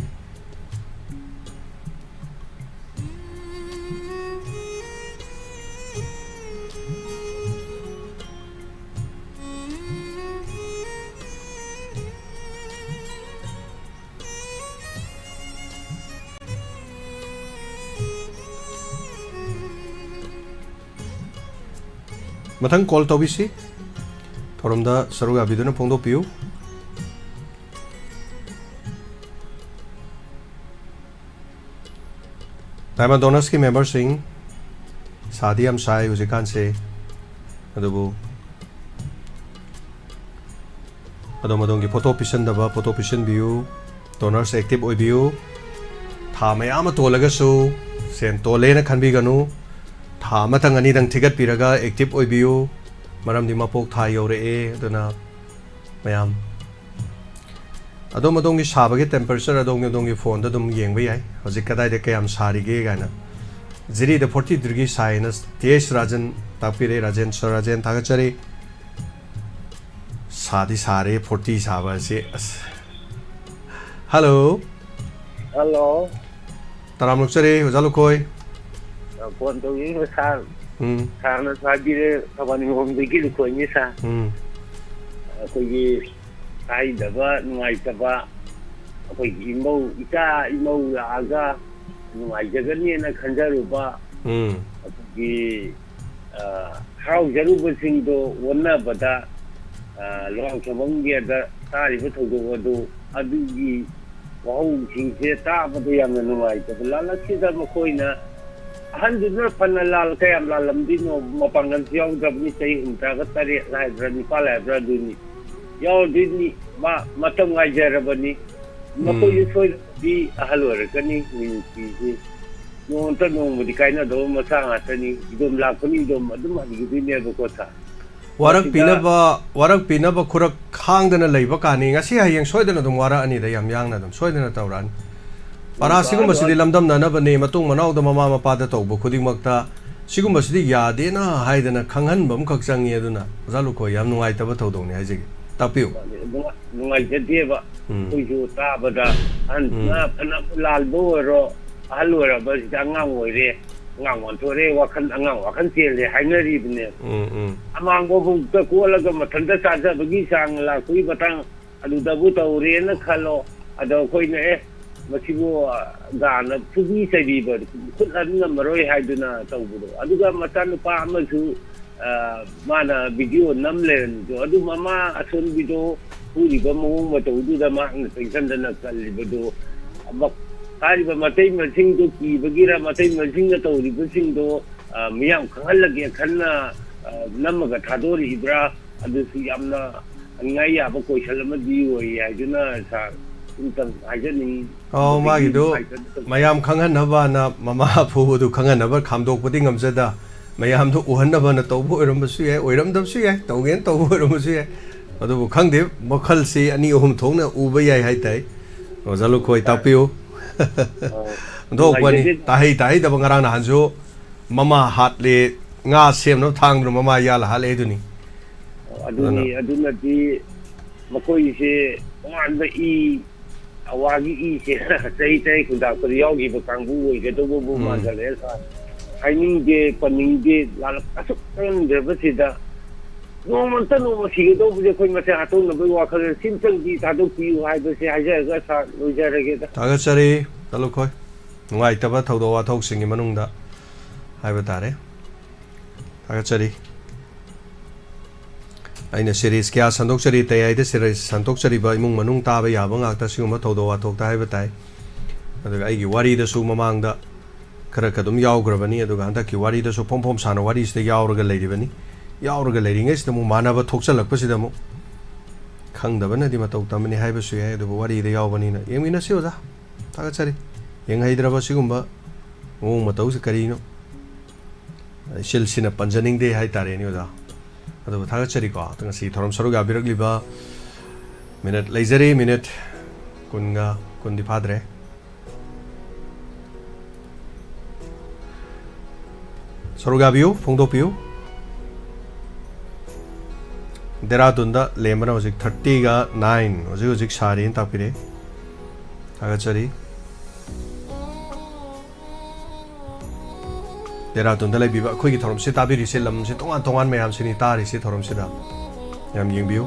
ꯃꯊꯪ ꯀꯣꯜ ꯇꯧꯕꯤꯁꯤ꯫ ꯊꯧꯔꯝꯗ ꯁꯔꯨꯛ ꯌꯥꯕꯤꯗꯨꯅ ꯐꯣꯡꯗꯣꯛꯄꯤꯌꯨ꯫ ꯗꯥꯏꯃꯟ ꯗꯣꯅꯔꯁꯀꯤ ꯃꯦꯝꯕꯔꯁꯤꯡ, ꯁꯥꯗꯤ ꯌꯥꯝ ꯁꯥꯏ ꯍꯧꯖꯤꯛꯀꯥꯟꯁꯦ, ꯑꯗꯨꯕꯨ ꯑꯗꯣꯝ ꯑꯗꯣꯝꯒꯤ ꯐꯣꯇꯣ ꯄꯤꯁꯟꯗꯕ ꯐꯣꯇꯣ ꯄꯤꯁꯟꯕꯤꯌꯨ꯫ ꯗꯣꯅꯔꯁ ꯑꯦꯛꯇꯤꯚ ꯑꯣꯏꯕꯤꯌꯨ꯫ ꯊꯥ ꯃꯌꯥꯝ ꯑꯃ ꯇꯣꯜꯂꯒꯁꯨ ꯁꯦꯟ ꯇꯣꯜꯂꯦꯅ ꯈꯟꯕꯤꯒꯅꯨ꯫ ꯊꯥ ꯑꯃꯇꯪ ꯑꯅꯤꯗꯪ ꯊꯤꯒꯠꯄꯤꯔꯒ ꯑꯦꯛꯇꯤꯚ ꯑꯣꯏꯕꯤꯌꯨ꯫ ꯃꯔꯝꯗꯤ ꯃꯄꯣꯛ ꯊꯥ ꯌꯧꯔꯛꯑꯦ꯫ ꯑꯗꯨꯅ ꯃꯌꯥꯝ ꯑꯗꯣꯝ ꯑꯗꯣꯝꯒꯤ ꯁꯥꯕꯒꯤ ꯇꯦꯝꯄꯔꯦꯆꯔ ꯑꯗꯣꯝꯒꯤ ꯑꯗꯣꯝꯒꯤ ꯐꯣꯟꯗ ꯑꯗꯨꯝ ꯌꯦꯡꯕ ꯌꯥꯏ, ꯍꯧꯖꯤꯛ ꯀꯗꯥꯏꯗ ꯀꯌꯥꯝ ꯁꯥꯔꯤꯒꯦ ꯀꯥꯏꯅ꯫ ꯖꯤꯔꯤꯗ ꯐꯣꯔꯇꯤ ꯗꯤꯒ꯭ꯔꯤ ꯁꯥꯏꯅ ꯇꯤ ꯑꯩꯆ ꯔꯥꯖꯟ ꯇꯥꯛꯄꯤꯔꯦ꯫ ꯔꯥꯖꯦꯟ, ꯁꯔ ꯔꯥꯖꯦꯟ, ꯊꯥꯒꯠꯆꯔꯤ꯫ ꯁꯥꯗꯤ ꯁꯥꯔꯦ, ꯐꯣꯔꯇꯤ ꯁꯥꯕ ꯑꯁꯤ꯫ ꯑꯁ꯫ ꯍꯜꯂꯣ꯫ ꯍꯜꯂꯣ꯫ ꯇꯔꯥꯝ ꯑꯣꯛꯆꯔꯤ, ꯑꯣꯖꯥ ꯂꯨꯈꯣꯏ꯫ ꯑ, ꯐꯣꯟ ꯇꯧꯖꯔꯤꯕ ꯁꯥꯔ꯫ ꯎꯝ꯫ ꯁꯥꯔꯅꯁꯨ ꯍꯥꯏꯕꯤꯔꯦ, ꯊꯧꯕꯥꯜ ꯅꯤꯡꯈꯣꯝꯗꯒꯤ ꯂꯨꯈꯣꯏꯅꯤ ꯁꯥꯔ꯫ ꯎꯝ꯫ ꯑꯩꯈꯣꯏꯒꯤ ꯇꯥꯏꯗꯕ ꯅꯨꯡꯉꯥꯏꯇꯕ, ꯑꯩꯈꯣꯏꯒꯤ ꯏꯃꯧ, ꯏꯆꯥ ꯏꯃꯧ ꯂꯥꯛꯑꯒ ꯅꯨꯡꯉꯥꯏꯖꯒꯅꯤꯅ ꯈꯟꯖꯔꯨꯕ, ꯎꯝ꯫ ꯑꯩꯈꯣꯏꯒꯤ, ꯑ, ꯍꯔꯥꯎꯖꯔꯨꯕꯁꯤꯡꯗꯣ ꯑꯣꯟꯅꯕꯗ, ꯑ, ꯂꯨꯋꯥꯡ ꯁꯪꯕꯝꯒꯤꯗ ꯇꯥꯔꯤꯕ ꯊꯧꯗꯣꯛ ꯑꯗꯨ, ꯑꯗꯨꯒꯤ ꯋꯥꯍꯧꯁꯤꯡꯁꯦ ꯇꯥꯕꯗ ꯌꯥꯝꯅ ꯅꯨꯡꯉꯥꯏꯇꯕ꯫ ꯂꯥꯜꯂꯛꯁꯤꯗ ꯃꯈꯣꯏꯅ, ꯑꯍꯟꯗꯨꯅ ꯐꯅ ꯂꯥꯜ-, ꯀꯌꯥꯝ ꯂꯥꯜꯂꯝꯗꯣꯏꯅꯣ? ꯃꯄꯥꯡꯒꯜꯁꯨ ꯌꯥꯎꯗ꯭ꯔꯕꯅꯤ, ꯆꯍꯤ ꯍꯨꯝꯗ꯭ꯔꯥꯒ ꯇꯔꯦꯠ ꯍꯥꯏꯕ꯭ꯔꯥ, ꯅꯤꯄꯥꯜ ꯍꯥꯏꯕ꯭ꯔꯥ, ꯑꯗꯨꯅꯤ ꯌꯥꯎꯗꯣꯏꯅꯤ꯫ ꯃꯥ ꯃꯇꯝ ꯉꯥꯏꯖꯔꯕꯅꯤ꯫ ꯃꯈꯣꯏꯁꯨ ꯁꯣꯏꯗꯅꯗꯤ ꯑꯍꯜ ꯑꯣꯏꯔꯛꯀꯅꯤ, ꯃꯤꯅꯨꯡꯁꯤꯁꯤ ꯅꯣꯡꯃꯇ ꯅꯣꯡꯃꯗꯤ ꯀꯥꯏꯅꯗꯕ ꯃꯆꯥ ꯉꯥꯛꯇꯅꯤ꯫ ꯏꯗꯣꯝ ꯂꯥꯛꯄꯅꯤ, ꯏꯗꯣꯝ ꯑꯗꯨꯝ ꯍꯟꯈꯤꯗꯣꯏꯅꯦꯕꯀꯣ, ꯁꯥꯔ꯫ ꯋꯥꯔꯛꯄꯤꯅꯕ, ꯋꯥꯔꯛꯄꯤꯅꯕ ꯈꯨꯔꯛ ꯈꯥꯡꯗꯅ ꯂꯩꯕ ꯀꯥꯅꯤ꯫ ꯉꯁꯤ ꯍꯌꯦꯡ ꯁꯣꯏꯗꯅ ꯑꯗꯨꯝ ꯋꯥꯔꯛꯑꯅꯤꯗ, ꯌꯥꯝ ꯌꯥꯡꯅ ꯑꯗꯨꯝ ꯁꯣꯏꯗꯅ ꯇꯧꯔꯛꯑꯅꯤ꯫ ꯄꯔꯥ ꯁꯤꯒꯨꯝꯕꯁꯤꯗꯤ ꯂꯝꯗꯝꯅꯅꯕꯅꯦ, ꯃꯇꯨꯡ ꯃꯅꯥꯎꯗ ꯃꯃꯥ ꯃꯄꯥꯗ ꯇꯧꯕ ꯈꯨꯗꯤꯡꯃꯛꯇ ꯁꯤꯒꯨꯝꯕꯁꯤꯗꯤ ꯌꯥꯗꯦꯅ ꯍꯥꯏꯗꯅ ꯈꯪꯍꯟꯕ ꯑꯃꯈꯛ ꯆꯪꯉꯤ꯫ ꯑꯗꯨꯅ ꯑꯣꯖꯥ ꯂꯨꯈꯣꯏ, ꯌꯥꯝ ꯅꯨꯡꯉꯥꯏꯇꯕ ꯊꯧꯗꯣꯛꯅꯤ ꯍꯥꯏꯖꯒꯦ꯫ ꯇꯥꯛꯄꯤꯌꯨ꯫ ꯅꯨꯡꯉꯥꯏ-, ꯅꯨꯡꯉꯥꯏꯖꯗꯦꯕ꯫ ꯎꯝ꯫ ꯑꯩꯈꯣꯏꯁꯨ ꯇꯥꯕꯗ ꯑꯍꯟꯁꯤꯅ ꯎꯝ꯫ ꯐꯅ ꯂꯥꯜꯕ ꯑꯣꯏꯔꯣ, ꯑꯍꯜ ꯑꯣꯏꯔꯕꯁꯤꯗ ꯑꯉꯥꯡ ꯑꯣꯏꯔꯦ, ꯑꯉꯥꯡ ꯑꯣꯟꯊꯣꯔꯛꯑꯦ, ꯋꯥꯈꯜ, ꯑꯉꯥꯡ ꯋꯥꯈꯜ ꯆꯦꯜꯂꯦ ꯍꯥꯏꯅꯔꯤꯕꯅꯦ꯫ ꯎꯝ, ꯎꯝ꯫ ꯑꯃꯥꯡꯕꯕꯨꯛꯇ ꯀꯣꯠꯂꯒ ꯃꯊꯟꯇ ꯆꯥꯖꯕꯒꯤ ꯆꯥꯡ ꯂꯥꯛꯄꯒꯤ ꯃꯇꯥꯡ ꯑꯗꯨꯗꯕꯨ ꯇꯧꯔꯦꯅ ꯈꯜꯂꯣ꯫ ꯑꯗꯣ ꯑꯩꯈꯣꯏꯅ, "ꯑꯦ, ꯃꯁꯤꯕꯨ, ꯑ, ꯒꯥꯅ ꯐꯨꯕꯤ ꯆꯩꯕꯤꯕ ꯈꯨꯠ ꯍꯟ ꯉꯝꯃꯔꯣꯏ" ꯍꯥꯏꯗꯨꯅ ꯇꯧꯕꯗꯣ꯫ ꯑꯗꯨꯒ ꯃꯆꯥꯅꯨꯄꯥ ꯑꯃꯁꯨ, ꯑ, ꯃꯥꯅ ꯚꯤꯗꯤꯑꯣ ꯅꯝ ꯂꯩꯔꯝꯃꯤꯗꯣ, ꯑꯗꯨ ꯃꯃꯥ ꯑꯁꯣꯟꯕꯤꯗꯣ ꯐꯨꯔꯤꯕ ꯃꯑꯣꯡ ꯃꯇꯧꯗꯨꯗ ꯃꯍꯥꯛꯅ ꯆꯪꯁꯤꯟꯗꯅ ꯀꯜꯂꯤꯕꯗꯣ, ꯑꯃ-, ꯍꯥꯏꯔꯤꯕ ꯃꯇꯩ ꯃꯁꯤꯡꯗꯣ ꯀꯤꯕꯒꯤꯔ, ꯃꯇꯩ ꯃꯁꯤꯡꯅ ꯇꯧꯔꯤꯕꯁꯤꯡꯗꯣ, ꯑ, ꯃꯤꯌꯥꯝ ꯈꯪꯍꯜꯂꯒꯦ ꯈꯟꯅ, ꯑ, ꯅꯝꯃꯒ ꯊꯥꯗꯣꯔꯛꯏꯕ꯭ꯔꯥ? ꯑꯗꯨꯁꯨ ꯌꯥꯝꯅ ꯍꯪꯅꯤꯡꯉꯥꯏ ꯌꯥꯕ ꯀꯣꯏꯁꯟ ꯑꯃꯗꯤ ꯑꯣꯏ ꯍꯥꯏꯗꯨꯅ, ꯁꯥꯔ, ꯑꯝꯇꯪ ꯍꯥꯏꯖꯅꯤꯡ-, ꯑꯧ, ꯑꯗꯒꯤ ꯃꯥꯒꯤꯗꯨ ꯅꯨꯡꯉꯥꯏꯇꯕ ꯇꯧ- ꯃꯌꯥꯝ ꯈꯪꯍꯟꯅꯕꯅ, ꯃꯃꯥ ꯐꯨꯕꯗꯨ ꯈꯪꯍꯟꯅꯕ ꯈꯥꯝꯗꯣꯛꯄꯗꯤ ꯉꯝꯖꯗ, ꯃꯌꯥꯝꯗꯨ ꯎꯍꯟꯅꯕꯅ ꯇꯧꯕ ꯑꯣꯏꯔꯝꯕꯁꯨ ꯌꯥꯏ, ꯑꯣꯏꯔꯝꯗꯕꯁꯨ ꯌꯥꯏ, ꯇꯧꯒꯦꯅ ꯇꯧꯕ ꯑꯣꯏꯔꯝꯕꯁꯨ ꯌꯥꯏ꯫ ꯑꯗꯨꯕꯨ ꯈꯪꯗꯦ, ꯃꯈꯜꯁꯤ ꯑꯅꯤ ꯑꯍꯨꯝ ꯊꯣꯛꯅ ꯎꯕ ꯌꯥꯏ ꯍꯥꯏꯇꯥꯏ꯫ ꯑꯣꯖꯥ ꯂꯨꯈꯣꯏ, ꯇꯥꯛꯄꯤꯌꯨ꯫ ꯑꯣ, ꯑꯣꯟꯊꯣꯛꯄꯅꯤ꯫ ꯅꯨꯡꯉꯥꯏꯖꯗꯦ꯫ ꯇꯥꯍꯩ ꯇꯥꯍꯩꯗꯕ, ꯉꯔꯥꯡ ꯅꯍꯥꯟꯁꯨ ꯃꯃꯥ ꯍꯥꯠꯂꯦ, ꯉꯥ ꯁꯦꯝꯅꯕ ꯊꯥꯡꯗꯨꯅ ꯃꯃꯥ ꯌꯥꯜꯂ ꯍꯥꯠꯂꯦ ꯑꯗꯨꯅꯤ꯫ ꯑꯗꯨꯅꯤ, ꯑꯗꯨꯅ ꯑꯗꯨꯅꯗꯤ ꯃꯈꯣꯏꯁꯦ ꯇꯣꯉꯥꯟꯕ ꯏ, ꯑꯋꯥꯒꯤ ꯏꯁꯦ ꯆꯍꯤ ꯇꯔꯦꯠ ꯈꯨꯟꯇꯥꯛꯄꯗ ꯌꯥꯎꯈꯤꯕ ꯀꯥꯡꯕꯨ ꯑꯣꯏꯒꯗꯧꯕꯕꯨ ꯎꯝ꯫ ꯃꯥꯟꯁꯤꯜꯂꯛꯑꯦ, ꯁꯥꯔ꯫ ꯍꯥꯏꯅꯤꯡꯗꯦ, ꯄꯟꯅꯤꯡꯗꯦ, ꯂꯥꯜꯂꯛ ꯑꯁꯨꯛ ꯀꯟꯈ꯭ꯔꯕꯁꯤꯗ ꯅꯣꯡꯃꯇ ꯅꯣꯡꯃ ꯁꯤꯒꯗꯧꯕꯁꯦ ꯑꯩꯈꯣꯏ ꯃꯁꯦꯟ ꯍꯥꯠꯇꯣꯛꯅꯕꯒꯤ ꯋꯥꯈꯜꯗ ꯁꯤꯝꯇꯪꯗꯤ ꯊꯥꯗꯣꯛꯄꯤꯌꯨ ꯍꯥꯏꯕꯁꯦ ꯍꯥꯏꯖꯔꯒ, ꯁꯥꯔ, ꯂꯣꯏꯖꯔꯒꯦꯗ꯫ ꯊꯥꯒꯠꯆꯔꯤ, ꯇꯥꯂꯨꯈꯣꯏ꯫ ꯅꯨꯡꯉꯥꯏꯇꯕ ꯊꯧꯗꯣꯛ ꯋꯥꯊꯣꯛꯁꯤꯡꯒꯤ ꯃꯅꯨꯡꯗ ꯍꯥꯏꯕ ꯇꯥꯔꯦ꯫ ꯊꯥꯒꯠꯆꯔꯤ꯫ ꯑꯩꯅ ꯁꯤꯔꯤꯁ ꯀꯌꯥ ꯁꯟꯗꯣꯛꯆꯔꯤ, ꯇꯌꯥꯏꯗ ꯁꯤꯔꯤꯁ ꯁꯟꯗꯣꯛꯆꯔꯤꯕ ꯏꯃꯨꯡ ꯃꯅꯨꯡ ꯇꯥꯕ ꯌꯥꯕ ꯉꯥꯛꯇ ꯁꯤꯒꯨꯝꯕ ꯊꯧꯗꯣꯛ ꯋꯥꯊꯣꯛꯇ ꯍꯥꯏꯕ ꯇꯥꯏ꯫ ꯑꯗꯨꯒ ꯑꯩꯒꯤ ꯋꯥꯔꯤꯗꯁꯨ ꯃꯃꯥꯡꯗ ꯈꯔ ꯈ ꯑꯗꯨꯝ ꯌꯥꯎꯈ꯭ꯔꯕꯅꯤ, ꯑꯗꯨꯒ ꯍꯟꯗꯛꯀꯤ ꯋꯥꯔꯤꯗꯁꯨ ꯐꯣꯝ ꯐꯣꯝ ꯁꯥꯅ ꯋꯥꯔꯤꯁꯤꯗ ꯌꯥꯎꯔꯒ ꯂꯩꯔꯤꯕꯅꯤ꯫ ꯌꯥꯎꯔꯒ ꯂꯩꯔꯤꯉꯩꯁꯤꯗ ꯑꯃꯨꯛ ꯃꯥꯟꯅꯕ ꯊꯣꯛꯆꯜꯂꯛꯄꯁꯤꯗ ꯑꯃꯨꯛ ꯈꯪꯗꯕꯅꯗꯤ ꯃꯇꯧ ꯇꯝꯕꯅꯤ ꯍꯥꯏꯕꯁꯨ ꯌꯥꯏ, ꯑꯗꯨꯕꯨ ꯋꯥꯔꯤꯗ ꯌꯥꯎꯕꯅꯤꯅ ꯌꯦꯡꯃꯤꯟꯅꯁꯤ ꯑꯣꯖꯥ꯫ ꯊꯥꯒꯠꯆꯔꯤ꯫ ꯌꯦꯡꯍꯩꯗ꯭ꯔꯕ ꯁꯤꯒꯨꯝꯕ ꯃꯑꯣꯡ ꯃꯇꯧꯁꯤ ꯀꯔꯤꯅꯣ? ꯁꯤꯜꯁꯤꯅ ꯄꯟꯖꯅꯤꯡꯗꯦ ꯍꯥꯏꯇꯥꯔꯦꯅꯦ ꯑꯣꯖꯥ꯫ ꯑꯗꯨꯕꯨ ꯊꯥꯒꯠꯆꯔꯤꯀꯣ꯫ ꯉꯁꯤ ꯊꯧꯔꯝ ꯁꯔꯨꯛ ꯌꯥꯕꯤꯔꯛꯂꯤꯕ ꯃꯤꯅꯠ ꯂꯩꯖꯔꯤ, ꯃꯤꯅꯠ ꯀꯨꯟꯒ, ꯀꯨꯟꯗꯤ ꯐꯥꯗ꯭ꯔꯦ꯫ ꯁꯔꯨꯛ ꯌꯥꯕꯤꯌꯨ, ꯐꯣꯡꯗꯣꯛꯄꯤꯌꯨ꯫ ꯗꯦꯔꯥꯗꯨꯟꯗ ꯂꯦꯝꯕꯅ ꯍꯧꯖꯤꯛ ꯊꯥꯔꯇꯤꯒ ꯅꯥꯏꯟ ꯍꯧꯖꯤꯛ ꯍꯧꯖꯤꯛ ꯁꯥꯔꯤꯅ ꯇꯥꯛꯄꯤꯔꯦ꯫ ꯊꯥꯒꯠꯆꯔꯤ꯫ ꯗꯦꯔꯥꯗꯨꯟꯗ ꯂꯩꯕꯤꯕ ꯑꯩꯈꯣꯏꯒꯤ ꯊꯧꯔꯝꯁꯤ ꯇꯥꯕꯤꯔꯤꯁꯦ, ꯂꯝꯁꯦ ꯇꯣꯉꯥꯟ ꯇꯣꯉꯥꯟ ꯃꯌꯥꯝꯁꯤꯅꯤ ꯇꯥꯔꯤꯁꯤ ꯊꯧꯔꯝꯁꯤꯗ꯫ ꯌꯥꯝ ꯌꯦꯡꯕꯤꯌꯨ꯫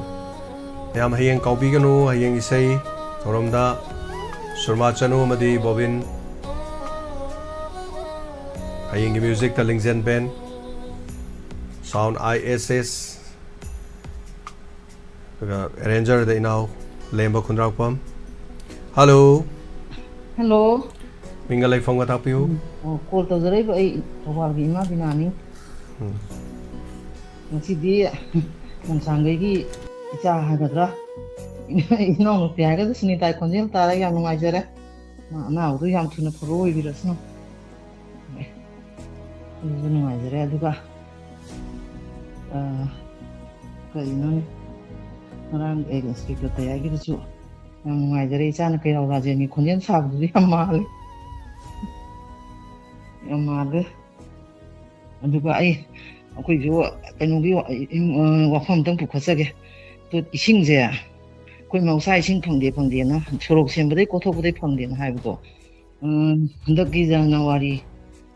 ꯃꯌꯥꯝ ꯍꯌꯦꯡ ꯀꯥꯎꯕꯤꯒꯅꯨ, ꯍꯌꯦꯡ ꯏꯁꯩ ꯊꯧꯔꯝꯗ ꯁꯨꯔꯃꯥ ꯆꯅꯨ ꯑꯃꯗꯤ ꯕꯣꯕꯤꯟ, ꯍꯌꯦꯡꯒꯤ ꯃ꯭ꯌꯨꯖꯤꯛꯇ ꯂꯤꯡꯖꯦꯟ ꯕꯦꯟ, ꯁꯥꯎꯟ ꯑꯥꯏ ꯑꯦꯁ ꯑꯦꯁ, ꯑꯗꯨꯒ ꯑꯦꯔꯦꯟꯖꯔꯗ ꯏꯅꯥꯎ ꯂꯦꯝꯕ ꯈꯨꯟꯗ꯭ꯔꯥꯛꯄꯝ꯫ ꯍꯜꯂꯣ꯫ ꯍꯜꯂꯣ꯫ ꯃꯤꯡꯒ ꯂꯩꯐꯝꯒ ꯇꯥꯛꯄꯤꯌꯨ꯫ ꯎꯝ, ꯑꯣ, ꯀꯣꯜ ꯇꯧꯖꯔꯛꯏꯕ ꯑꯩ ꯊꯧꯕꯥꯜꯒꯤ ꯏꯃꯥ ꯕꯤꯅꯥꯅꯤ꯫ ꯎꯝ꯫ ꯉꯁꯤꯗꯤ ꯃꯣꯡꯁꯥꯡꯒꯩꯒꯤ ꯏꯆꯥ ꯍꯥꯏꯒꯗ꯭ꯔꯥ, ꯏꯅꯥꯎꯅꯨꯄꯤ ꯍꯥꯏꯒꯗ꯭ꯔꯥ, ꯁꯨꯅꯤꯇꯥꯒꯤ ꯈꯣꯟꯖꯦꯜ ꯇꯥꯔꯒ ꯌꯥꯝ ꯅꯨꯡꯉꯥꯏꯖꯔꯦ꯫ ꯃꯥ ꯑꯅꯥꯕꯗꯨ ꯌꯥꯝ ꯊꯨꯅ ꯐꯕ ꯑꯣꯏꯕꯤꯔꯁꯅꯨ꯫ ꯑꯗꯨꯁꯨ ꯅꯨꯡꯉꯥꯏꯖꯔꯦ꯫ ꯑꯗꯨꯒ, ꯑ, ꯀꯔꯤꯅꯣꯅꯦ, ꯉꯔꯥꯡ ꯑꯩ ꯏꯟꯁꯄꯦꯛꯇꯔ ꯇꯌꯥꯏꯒꯤꯗꯨꯁꯨ ꯌꯥꯝ ꯅꯨꯡꯉꯥꯏꯖꯔꯦ꯫ ꯏꯆꯥꯅ ꯀꯩꯔꯥꯎ ꯔꯥꯖꯦꯟꯒꯤ ꯈꯣꯟꯖꯦꯜ ꯁꯥꯕꯗꯨꯁꯨ ꯌꯥꯝ ꯃꯥꯜꯂꯦ꯫ ꯌꯥꯝ ꯃꯥꯜꯂꯦ꯫ ꯑꯗꯨꯒ ꯑꯩ, ꯑꯩꯈꯣꯏꯁꯨ ꯀꯩꯅꯣꯒꯤ ꯋꯥ-, ꯏꯝ-, ꯑ, ꯋꯥꯐꯝ ꯑꯝꯇꯪ ꯄꯨꯈꯠꯆꯒꯦ꯫ ꯇꯣ-, ꯏꯁꯤꯡꯁꯦ ꯑꯩꯈꯣꯏ ꯃꯍꯧꯁꯥ ꯏꯁꯤꯡ ꯐꯪꯗꯦ, ꯐꯪꯗꯦꯅ, ꯁꯣꯔꯣꯛ ꯁꯦꯝꯕꯗꯩ ꯀꯣꯊꯣꯛꯄꯗꯩ ꯐꯪꯗꯦꯅ ꯍꯥꯏꯕꯗꯣ, ꯎꯝ, ꯍꯟꯗꯛꯀꯤ ꯖꯅꯋꯥꯔꯤ,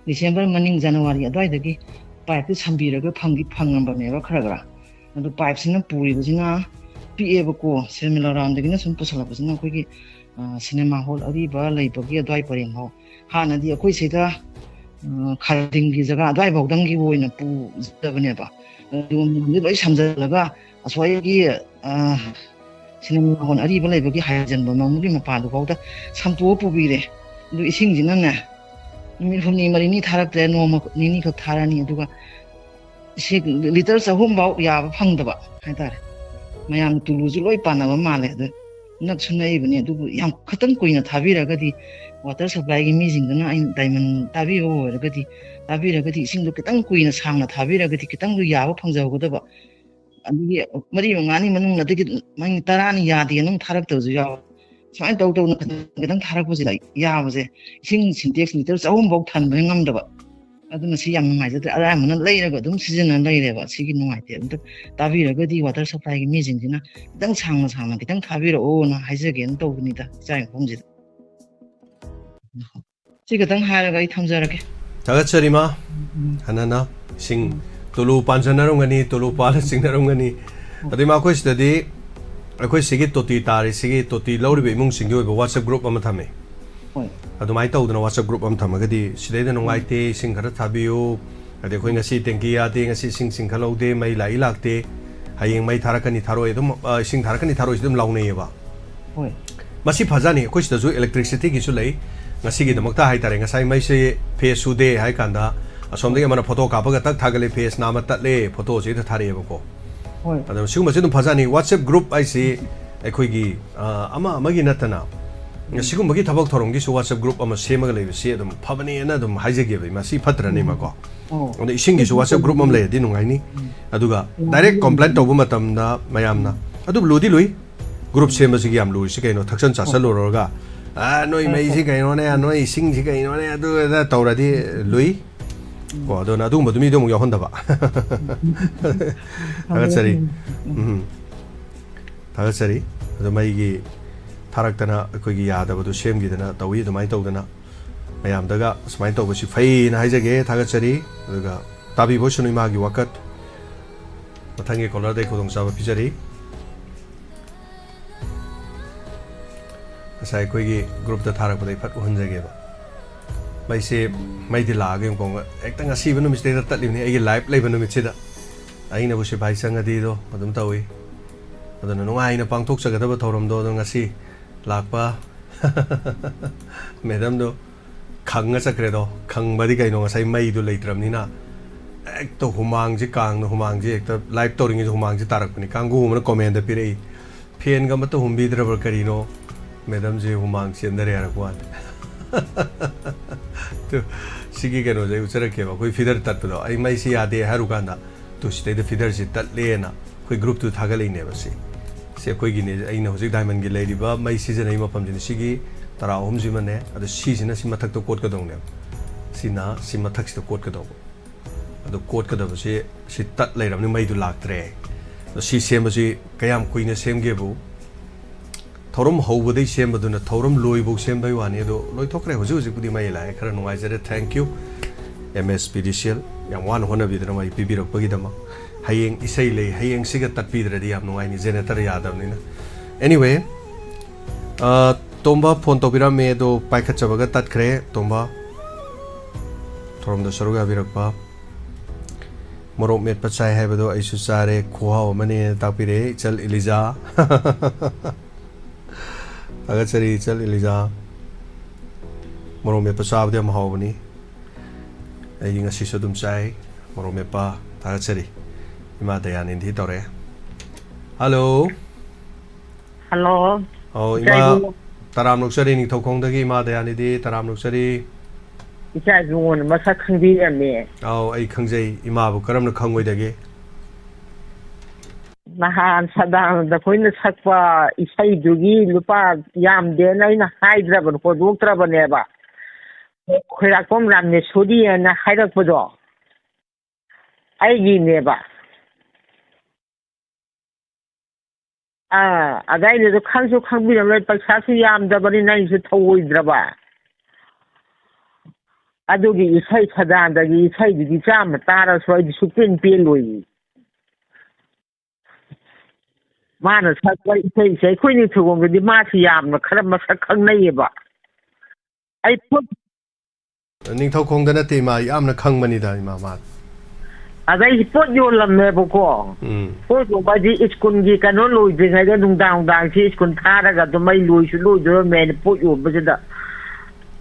ꯗꯤꯁꯦꯝꯕꯔ ꯃꯅꯤꯡ ꯖꯅꯋꯥꯔꯤ ꯑꯗꯨꯋꯥꯏꯗꯒꯤ ꯄꯥꯏꯞꯇꯨ ꯁꯝꯕꯤꯔꯒ ꯐꯪꯗꯤ ꯐꯪꯉꯝꯕꯅꯦꯕ ꯈꯔ ꯈꯔ꯫ ꯑꯗꯨ ꯄꯥꯏꯞꯁꯤꯅ ꯄꯨꯔꯤꯕꯁꯤꯅ ꯄꯤꯛꯑꯦꯕꯀꯣ, ꯁꯤꯔꯃꯤꯂꯥꯔꯥꯝꯗꯒꯤꯅ ꯁꯨꯝ ꯄꯨꯁꯜꯂꯛꯄꯁꯤꯅ ꯑꯩꯈꯣꯏꯒꯤ, ꯑ, ꯁꯤꯅꯦꯃꯥ ꯍꯣꯜ ꯑꯔꯤꯕ ꯂꯩꯕꯒꯤ ꯑꯗꯨꯋꯥꯏ ꯄꯔꯦꯡꯐꯥꯎ꯫ ꯍꯥꯟꯅꯗꯤ ꯑꯩꯈꯣꯏ ꯁꯤꯗ, ꯑ, ꯈꯥꯗꯤꯡꯒꯤ ꯖꯒꯥ ꯑꯗꯨꯋꯥꯏꯐꯥꯎꯗꯪꯒꯤ ꯑꯣꯏꯅ ꯄꯨꯖꯕꯅꯦꯕ꯫ ꯑꯗꯨ ꯃꯌꯥꯝꯗꯨ ꯂꯣꯏ ꯁꯝꯖꯜꯂꯒ ꯑꯁ꯭ꯋꯥꯏꯒꯤ, ꯑ, ꯁꯤꯅꯦꯃꯥ ꯍꯣꯜ ꯑꯔꯤꯕ ꯂꯩꯕꯒꯤ ꯍꯥꯏꯖꯟꯕ ꯃꯃꯨꯒꯤ ꯃꯄꯥꯗꯨꯐꯥꯎꯗ ꯁꯝꯇꯣꯛꯑ ꯄꯨꯕꯤꯔꯦ꯫ ꯑꯗꯨ ꯏꯁꯤꯡꯁꯤꯅꯅꯦ, ꯅꯨꯃꯤꯠ ꯍꯨꯝꯅꯤ ꯃꯔꯤꯅꯤ ꯊꯥꯔꯛꯇ꯭ꯔꯦ, ꯅꯣꯡꯃ ꯅꯤꯅꯤꯈꯛ ꯊꯥꯔꯅꯤ, ꯑꯗꯨꯒ ꯏꯁꯤꯡ ꯂꯤꯇꯔ ꯆꯍꯨꯝ ꯐꯥꯎ ꯌꯥꯕ ꯐꯪꯗꯕ ꯍꯥꯏꯇꯥꯔꯦ꯫ ꯃꯌꯥꯝ ꯇꯨꯂꯨꯁꯨ ꯂꯣꯏ ꯄꯥꯟꯅꯕ ꯃꯥꯜꯂꯦ꯫ ꯑꯗ ꯅꯛꯁꯨ ꯅꯛꯏꯕꯅꯤ, ꯑꯗꯨꯕꯨ ꯌꯥꯝ ꯈꯇꯪ ꯀꯨꯏꯅ ꯊꯥꯕꯤꯔꯒꯗꯤ, ꯋꯥꯇꯔ ꯁꯄ꯭ꯂꯥꯏꯒꯤ ꯃꯤꯁꯤꯡꯗꯨꯅ ꯑꯩꯅ ꯗꯥꯏꯃꯟ ꯊꯥꯕꯤꯕ ꯑꯣꯏꯔꯒꯗꯤ, ꯊꯥꯕꯤꯔꯒꯗꯤ ꯏꯁꯤꯡꯗꯣ ꯈꯤꯇꯪ ꯀꯨꯏꯅ ꯁꯥꯡꯅ ꯊꯥꯕꯤꯔꯒꯗꯤ ꯈꯤꯇꯪꯁꯨ ꯌꯥꯕ ꯐꯪꯖꯍꯧꯒꯗꯕ꯫ ꯑꯗꯒꯤ ꯃꯔꯤ ꯃꯉꯥꯅꯤ ꯃꯅꯨꯡꯗ ꯑꯗꯒꯤ ꯃꯤ ꯇꯔꯥꯅꯤ ꯌꯥꯗꯦꯅ ꯑꯃꯨꯛ ꯊꯥꯔꯛꯇꯕꯁꯨ ꯌꯥꯎꯋꯦ꯫ ꯁꯨꯃꯥꯏꯅ ꯇꯧ ꯇꯧꯅ ꯈꯤꯇꯪ ꯈꯤꯇꯪ ꯊꯥꯔꯛꯄꯁꯤꯗ ꯌꯥꯕꯁꯦ, ꯏꯁꯤꯡ ꯁꯤꯟꯇꯦꯛꯁ ꯂꯤꯇꯔ ꯆꯍꯨꯝ ꯐꯥꯎ ꯊꯟꯕ ꯉꯝꯗꯕ꯫ ꯑꯗꯨꯅ ꯁꯤ ꯌꯥꯝ ꯅꯨꯡꯉꯥꯏꯖꯗ꯭ꯔꯦ꯫ ꯑꯌꯥꯝꯕꯅ ꯂꯩꯔꯒ ꯑꯗꯨꯝ ꯁꯤꯖꯤꯟꯅ ꯂꯩꯔꯦꯕ꯫ ꯁꯤꯒꯤ ꯅꯨꯡꯉꯥꯏꯇꯦ꯫ ꯑꯝꯇ ꯇꯥꯕꯤꯔꯒꯗꯤ ꯋꯥꯇꯔ ꯁꯄ꯭ꯂꯥꯏꯒꯤ ꯃꯤꯁꯤꯡꯁꯤꯅ ꯈꯤꯇꯪ ꯁꯥꯡꯅ ꯁꯥꯡꯅ ꯈꯤꯇꯪ ꯊꯥꯕꯤꯔꯛꯑꯣꯅ ꯍꯥꯏꯖꯒꯦꯅ ꯇꯧꯕꯅꯤꯗ, ꯏꯆꯥꯒꯤ ꯃꯐꯝꯁꯤꯗ꯫ ꯁꯤ ꯈꯤꯇꯪ ꯍꯥꯏꯔꯒ ꯑꯩ ꯊꯝꯖꯔꯒꯦ꯫ ꯊꯥꯒꯠꯆꯔꯤ ꯃꯥ꯫ ꯍꯟꯅꯅ ꯏꯁꯤꯡ ꯇꯨꯂꯨ ꯄꯥꯟꯖꯅꯔꯝꯒꯅꯤ, ꯇꯨꯂꯨ ꯄꯥꯜꯂ ꯆꯤꯡꯅꯔꯝꯒꯅꯤ꯫ ꯑꯗꯩ ꯃꯥ, ꯑꯩꯈꯣꯏ ꯁꯤꯗꯗꯤ ꯑꯩꯈꯣꯏ ꯁꯤꯒꯤ ꯇꯣꯇꯤ ꯇꯥꯔꯤ, ꯁꯤꯒꯤ ꯇꯣꯇꯤ ꯂꯧꯔꯤꯕ ꯏꯃꯨꯡꯁꯤꯡꯒꯤ ꯑꯣꯏꯕ WhatsApp group ꯑꯃ ꯊꯝꯃꯦ꯫ ꯍꯣꯏ꯫ ꯑꯗꯨꯃꯥꯏꯅ ꯇꯧꯗꯅ WhatsApp group ꯑꯃ ꯊꯝꯃꯒꯗꯤ, ꯁꯤꯗꯩꯗ ꯅꯨꯡꯉꯥꯏꯇꯦ, ꯏꯁꯤꯡ ꯈꯔ ꯊꯥꯕꯤꯌꯨ, ꯑꯗꯩ ꯑꯩꯈꯣꯏ ꯉꯁꯤ ꯇꯦꯡꯀꯤ ꯌꯥꯗꯦ, ꯉꯁꯤ ꯏꯁꯤꯡ ꯆꯤꯡꯈꯠꯍꯧꯗꯦ, ꯃꯩ ꯂꯥꯛꯏ ꯂꯥꯛꯇꯦ, ꯍꯌꯦꯡ ꯃꯩ ꯊꯥꯔꯛꯀꯅꯤ ꯊꯥꯔꯛꯑꯣꯏ ꯑꯗꯨꯝ, ꯑ, ꯏꯁꯤꯡ ꯊꯥꯔꯛꯀꯅꯤ ꯊꯥꯔꯛꯑꯣꯏꯁꯨ ꯑꯗꯨꯝ ꯂꯥꯎꯅꯩꯌꯦꯕ꯫ ꯍꯣꯏ꯫ ꯃꯁꯤ ꯐꯖꯅꯤ꯫ ꯑꯩꯈꯣꯏ ꯁꯤꯗꯁꯨ electricity ꯒꯤꯁꯨ ꯂꯩ꯫ ꯉꯁꯤꯒꯤꯗꯃꯛꯇ ꯍꯥꯏꯇꯥꯔꯦ, ꯉꯁꯥꯏ ꯃꯩꯁꯦ phase ꯁꯨꯗꯦ ꯍꯥꯏ ꯀꯥꯟꯗ, ꯑꯁꯣꯝꯗꯒꯤ ꯑꯃꯅ photo ꯀꯥꯞꯄꯒ ꯇꯛ ꯊꯥꯒꯠꯂꯦ, phase ꯅꯥꯝꯃ ꯇꯠꯂꯦ, photo ꯁꯤ ꯍꯦꯛꯇ ꯊꯥꯔꯛꯑꯦꯕꯀꯣ꯫ ꯍꯣꯏ꯫ ꯑꯗꯨꯅ ꯁꯤꯒꯨꯝꯕꯁꯦ ꯑꯗꯨꯝ ꯐꯖꯅꯤ꯫ WhatsApp group ꯍꯥꯏꯁꯤ ꯑꯩꯈꯣꯏꯒꯤ, ꯑ, ꯑꯃ ꯑꯃꯒꯤ ꯅꯠꯇꯅ, ꯁꯤꯒꯨꯝꯕꯒꯤ ꯊꯕꯛ ꯊꯧꯔꯝꯒꯤꯁꯨ WhatsApp group ꯑꯃ ꯁꯦꯝꯃꯒ ꯂꯩꯕꯁꯤ ꯑꯗꯨꯝ ꯐꯕꯅꯦꯅ ꯑꯗꯨꯝ ꯍꯥꯏꯖꯒꯦꯕ꯫ ꯃꯁꯤ ꯐꯠꯇ꯭ꯔꯅꯦ ꯃꯥꯀꯣ? ꯑꯣ꯫ ꯑꯗ ꯏꯁꯤꯡꯒꯤꯁꯨ WhatsApp group ꯑꯃ ꯂꯩꯔꯗꯤ ꯅꯨꯡꯉꯥꯏꯅꯤ꯫ ꯑꯗꯨꯒ direct complain ꯇꯧꯕ ꯃꯇꯝꯗ ꯃꯌꯥꯝꯅ, ꯑꯗꯨꯝ ꯂꯨꯗꯤ ꯂꯨꯏ꯫ Group ꯁꯦꯝꯕꯁꯤꯒꯤ ꯌꯥꯝ ꯂꯨꯔꯤꯁꯤ ꯀꯩꯅꯣ? ꯊꯛꯆꯟ ꯆꯥꯁꯜꯂꯨꯔꯒ, "ꯑ, ꯅꯣꯏ ꯃꯩꯁꯤ ꯀꯩꯅꯣꯅꯦ, ꯅꯣꯏ ꯏꯁꯤꯡꯁꯤ ꯀꯩꯅꯣꯅꯦ", ꯑꯗꯨ ꯑꯗꯥ ꯇꯧꯔꯗꯤ ꯂꯨꯏ꯫ ꯀꯣ, ꯑꯗꯨꯅ ꯑꯗꯨꯒꯨꯝꯕꯗꯨ ꯃꯤꯗꯣ ꯑꯃꯨꯛ ꯌꯥꯎꯍꯟꯗꯕ꯫ ꯊꯥꯒꯠꯆꯔꯤ꯫ ꯎꯝ꯫ ꯊꯥꯒꯠꯆꯔꯤ꯫ ꯑꯗꯣ ꯃꯩꯒꯤ ꯊꯥꯔꯛꯇꯅ ꯑꯩꯈꯣꯏꯒꯤ ꯌꯥꯗꯕꯗꯨ ꯁꯦꯝꯈꯤꯗꯅ ꯇꯧꯏ꯫ ꯑꯗꯨꯃꯥꯏꯅ ꯇꯧꯗꯅ ꯃꯌꯥꯝꯗꯒ ꯁꯨꯃꯥꯏꯅ ꯇꯧꯕꯁꯤ ꯐꯩꯅ ꯍꯥꯏꯖꯒꯦ, ꯊꯥꯒꯠꯆꯔꯤ꯫ ꯑꯗꯨꯒ ꯇꯥꯕꯤꯕ ꯑꯣꯏꯁꯅꯨ ꯏꯃꯥꯒꯤ ꯋꯥꯀꯠ꯫ ꯃꯊꯪꯒꯤ caller ꯗꯩ ꯈꯨꯗꯣꯡꯆꯥꯕ ꯄꯤꯖꯔꯤ꯫ ꯉꯁꯥꯏ ꯑꯩꯈꯣꯏꯒꯤ group ꯇ ꯊꯥꯔꯛꯄꯗ ꯑꯩ ꯐꯠ ꯎꯍꯟꯖꯒꯦꯕ꯫ ꯃꯩꯁꯦ, ꯃꯩꯗꯤ ꯂꯥꯛꯑꯒ ꯌꯦꯡꯉꯨꯀꯣ, ꯍꯦꯛꯇ ꯉꯁꯤꯕ ꯅꯨꯃꯤꯠꯁꯤꯗ ꯍꯦꯛꯇ ꯇꯠꯂꯤꯕꯅꯤ, ꯑꯩꯒꯤ live ꯂꯩꯕ ꯅꯨꯃꯤꯠꯁꯤꯗ꯫ ꯑꯩꯅꯕꯨ ꯁꯤꯐꯥꯏ ꯆꯪꯉꯗꯤꯗꯣ ꯑꯗꯨꯝ ꯇꯧꯏ꯫ ꯑꯗꯨꯅ ꯅꯨꯡꯉꯥꯏꯅ ꯄꯥꯡꯊꯣꯛꯆꯒꯗꯕ ꯊꯧꯔꯝꯗꯣ ꯑꯗꯣ ꯉꯁꯤ ꯂꯥꯛꯄ madam ꯗꯣ ꯈꯪꯉ ꯆꯠꯈ꯭ꯔꯦꯗꯣ꯫ ꯈꯪꯕꯗꯤ ꯀꯩꯅꯣ, ꯉꯁꯥꯏ ꯃꯩꯗꯣ ꯂꯩꯇ꯭ꯔꯕꯅꯤꯅ ꯍꯦꯛꯇ ꯍꯨꯃꯥꯡꯁꯦ ꯀꯥꯡꯅ, ꯍꯨꯃꯥꯡꯁꯦ ꯍꯦꯛꯇ live ꯇꯧꯔꯤꯉꯩꯗ ꯍꯨꯃꯥꯡꯁꯦ ꯇꯥꯔꯛꯄꯅꯤ꯫ ꯀꯥꯡꯒꯨ ꯑꯃꯅ comment ꯄꯤꯔꯛꯏ, "Fan ꯒ ꯑꯃꯠꯇ ꯍꯨꯝꯕꯤꯗ꯭ꯔꯕ꯭ꯔꯥ ꯀꯔꯤꯅꯣ? Madam ꯁꯦ ꯍꯨꯃꯥꯡ ꯆꯦꯟꯊꯔꯦ" ꯍꯥꯏꯔꯛꯄ ꯋꯥꯅꯤ꯫ ꯑꯗꯨ ꯁꯤꯒꯤ ꯀꯩꯅꯣꯁꯦ ꯑꯩ ꯎꯠꯆꯔꯛꯀꯦꯕ꯫ ꯑꯩꯈꯣꯏ feeder ꯇꯠꯄꯗꯣ, ꯑꯩ ꯃꯩꯁꯤ ꯌꯥꯗꯦ ꯍꯥꯏꯔꯨꯀꯥꯟꯗ, ꯇꯨ ꯁꯤꯗꯩꯗ feeder ꯁꯤ ꯇꯠꯂꯦꯅ ꯑꯩꯈꯣꯏ group ꯇꯨ ꯊꯥꯒꯠꯂꯛꯏꯅꯦꯕ꯫ ꯁꯤ ꯁꯤ ꯑꯩꯈꯣꯏꯒꯤꯅꯦ꯫ ꯑꯩꯅ ꯍꯧꯖꯤꯛ diamond ꯒꯤ ꯂꯩꯔꯤꯕ ꯃꯩ ꯁꯤꯖꯤꯟꯅꯔꯤ ꯃꯐꯝꯁꯤꯅ ꯁꯤꯒꯤ ꯇꯔꯥ ꯑꯍꯨꯝꯁꯤꯃꯅꯦ꯫ ꯑꯗꯣ ꯁꯤꯁꯤꯅ ꯁꯤ ꯃꯊꯛꯇ ꯀꯣꯠꯀꯗꯧꯅꯦꯕ꯫ ꯁꯤꯅ ꯁꯤ ꯃꯊꯛꯁꯤꯗ ꯀꯣꯠꯀꯗꯧꯕ꯫ ꯑꯗꯣ ꯀꯣꯠꯀꯗꯕꯁꯤ ꯁꯤ ꯇꯠ ꯂꯩꯔꯕꯅꯤ, ꯃꯩꯗꯨ ꯂꯥꯛꯇ꯭ꯔꯦ꯫ ꯑꯗꯣ ꯁꯤ ꯁꯦꯝꯕꯁꯤ ꯀꯌꯥꯝ ꯀꯨꯏꯅ ꯁꯦꯝꯒꯦꯕꯨ, ꯊꯧꯔꯝ ꯍꯧꯕꯗꯩ ꯁꯦꯝꯕꯗꯨꯅ ꯊꯧꯔꯝ ꯂꯣꯏꯕꯧ ꯁꯦꯝꯕꯩ ꯋꯥꯅꯤ꯫ ꯑꯗꯣ ꯂꯣꯏꯊꯣꯛꯈ꯭ꯔꯦ꯫ ꯍꯧꯖꯤꯛ ꯍꯧꯖꯤꯛꯄꯨꯗꯤ ꯃꯩ ꯂꯥꯛꯑꯦ꯫ ꯈꯔ ꯅꯨꯡꯉꯥꯏꯖꯔꯦ꯫ Thank you, M S P D C L꯫ ꯌꯥꯝ ꯋꯥꯅ ꯍꯣꯠꯅꯕꯤꯗꯅ ꯃꯩ ꯄꯤꯕꯤꯔꯛꯄꯒꯤꯗꯃꯛ꯫ ꯍꯌꯦꯡ ꯏꯁꯩ ꯂꯩ꯫ ꯍꯌꯦꯡꯁꯤꯒ ꯇꯠꯄꯤꯗ꯭ꯔꯗꯤ ꯌꯥꯝ ꯅꯨꯡꯉꯥꯏꯅꯤ꯫ Generator ꯌꯥꯗꯕꯅꯤꯅ꯫ Anyway, ꯑ, ꯇꯣꯝꯕ phone ꯇꯧꯕꯤꯔꯝꯃꯦ, ꯑꯗꯣ ꯄꯥꯏꯈꯠꯆꯕꯒ ꯇꯠꯈ꯭ꯔꯦ꯫ ꯇꯣꯝꯕ, ꯊꯧꯔꯝꯗ ꯁꯔꯨꯛ ꯌꯥꯕꯤꯔꯛꯄ꯫ ꯃꯣꯔꯣꯛ ꯃꯦꯠꯄ ꯆꯥꯏ ꯍꯥꯏꯕꯗꯣ ꯑꯩꯁꯨ ꯆꯥꯔꯦ, ꯈꯨꯍꯥꯎ ꯑꯃꯅꯦꯅ ꯇꯥꯛꯄꯤꯔꯛꯑꯦ ꯏꯆꯜ ꯏꯂꯤꯖꯥ꯫ ꯊꯥꯒꯠꯆꯔꯤ ꯏꯆꯜ ꯏꯂꯤꯖꯥ꯫ ꯃꯣꯔꯣꯛ ꯃꯦꯠꯄ ꯆꯥꯕꯗꯤ ꯌꯥꯝ ꯍꯥꯎꯕꯅꯤ꯫ ꯑꯩꯗꯤ ꯉꯁꯤꯁꯨ ꯑꯗꯨꯝ ꯆꯥꯏ ꯃꯣꯔꯣꯛ ꯃꯦꯠꯄ꯫ ꯊꯥꯒꯠꯆꯔꯤ꯫ ꯏꯃꯥ ꯗꯌꯥꯅꯤꯗꯤ ꯇꯧꯔꯛꯑꯦ꯫ Hello꯫ Hello꯫ ꯑꯧ, ꯏꯆꯥ ꯏꯃꯥ, ꯏꯕꯨꯡꯉꯣ꯫ ꯇꯔꯥꯝ ꯅꯣꯛꯆꯔꯤ, ꯅꯤꯡꯊꯧꯈꯣꯡꯗꯒꯤ ꯏꯃꯥ ꯗꯌꯥꯅꯤꯗꯤ ꯇꯔꯥꯝ ꯅꯣꯛꯆꯔꯤ꯫ ꯏꯆꯥ ꯏꯕꯨꯡꯉꯣꯅ ꯃꯁꯛ ꯈꯪꯕꯤꯔꯝꯃꯦ꯫ ꯑꯧ, ꯑꯩ ꯈꯪꯖꯩ꯫ ꯏꯃꯥꯕꯨ ꯀꯔꯝꯅ ꯈꯪꯉꯣꯏꯗꯒꯦ? ꯅꯍꯥꯟ ꯁꯗꯥꯅꯟꯗ ꯈꯣꯏꯅ ꯁꯛꯄ ꯏꯁꯩꯗꯨꯒꯤ ꯂꯨꯄꯥ ꯌꯥꯝꯗꯦꯅ ꯑꯩꯅ ꯍꯥꯏꯗ꯭ꯔꯕꯅꯦ, ꯍꯧꯗꯣꯛꯇ꯭ꯔꯕꯅꯦꯕ꯫ ꯈꯣꯏꯔꯥꯛꯄꯝ ꯔꯥꯃꯦꯁꯣꯔꯤꯅ ꯍꯥꯏꯔꯛꯄꯗꯣ ꯑꯩꯒꯤꯅꯦꯕ꯫ ꯑꯥ, ꯑꯗꯥꯏꯗꯨꯗ ꯈꯪꯁꯨ ꯈꯪꯕꯤꯔꯝꯂꯣꯏ, ꯄꯩꯁꯥꯁꯨ ꯌꯥꯝꯗꯕꯅꯤꯅ ꯑꯩꯁꯨ ꯊꯧꯑꯣꯏꯗ꯭ꯔꯕ꯫ ꯑꯗꯨꯒꯤ ꯏꯁꯩ ꯁꯗꯥꯅꯟꯗꯒꯤ ꯏꯁꯩꯗꯨꯗꯤ ꯆꯥꯝꯃ ꯇꯥꯔꯁꯨ ꯑꯩꯗꯤ ꯁꯨꯛꯄꯦꯟ ꯄꯦꯜꯂꯣꯏꯌꯦ꯫ ꯃꯥꯅ ꯁꯛꯄ ꯏꯁꯩꯁꯦ ꯑꯩꯈꯣꯏ ꯅꯤꯡꯊꯧꯈꯣꯡꯗꯗꯤ ꯃꯥꯁꯤ ꯌꯥꯝꯅ ꯈꯔ ꯃꯁꯛ ꯈꯪꯅꯩꯌꯦꯕ꯫ ꯑꯩ ꯄꯣꯠ ꯅꯤꯡꯊꯧꯈꯣꯡꯗ ꯅꯠꯇꯦ ꯏꯃꯥ, ꯌꯥꯝꯅ ꯈꯪꯕꯅꯤꯗ ꯏꯃꯥ ꯃꯥ꯫ ꯑꯗꯩ ꯄꯣꯠ ꯌꯣꯜꯂꯝꯃꯦꯕꯀꯣ꯫ ꯎꯝ꯫ ꯄꯣꯠ ꯌꯣꯟꯕ ꯍꯥꯏꯗꯤ ꯁ꯭ꯀꯨꯜꯒꯤ ꯀꯩꯅꯣ ꯂꯣꯏꯗ꯭ꯔꯤꯉꯩꯗ ꯅꯨꯡꯗꯥꯡ ꯅꯨꯡꯗꯥꯡꯁꯤ ꯁ꯭ꯀꯨꯜ ꯊꯥꯔꯒ ꯑꯗꯨꯝ ꯑꯩ ꯂꯣꯏꯁꯨ ꯂꯣꯏꯗꯣꯔꯝꯃꯦ ꯍꯥꯏꯅ ꯄꯣꯠ ꯌꯣꯟꯕꯁꯤꯗ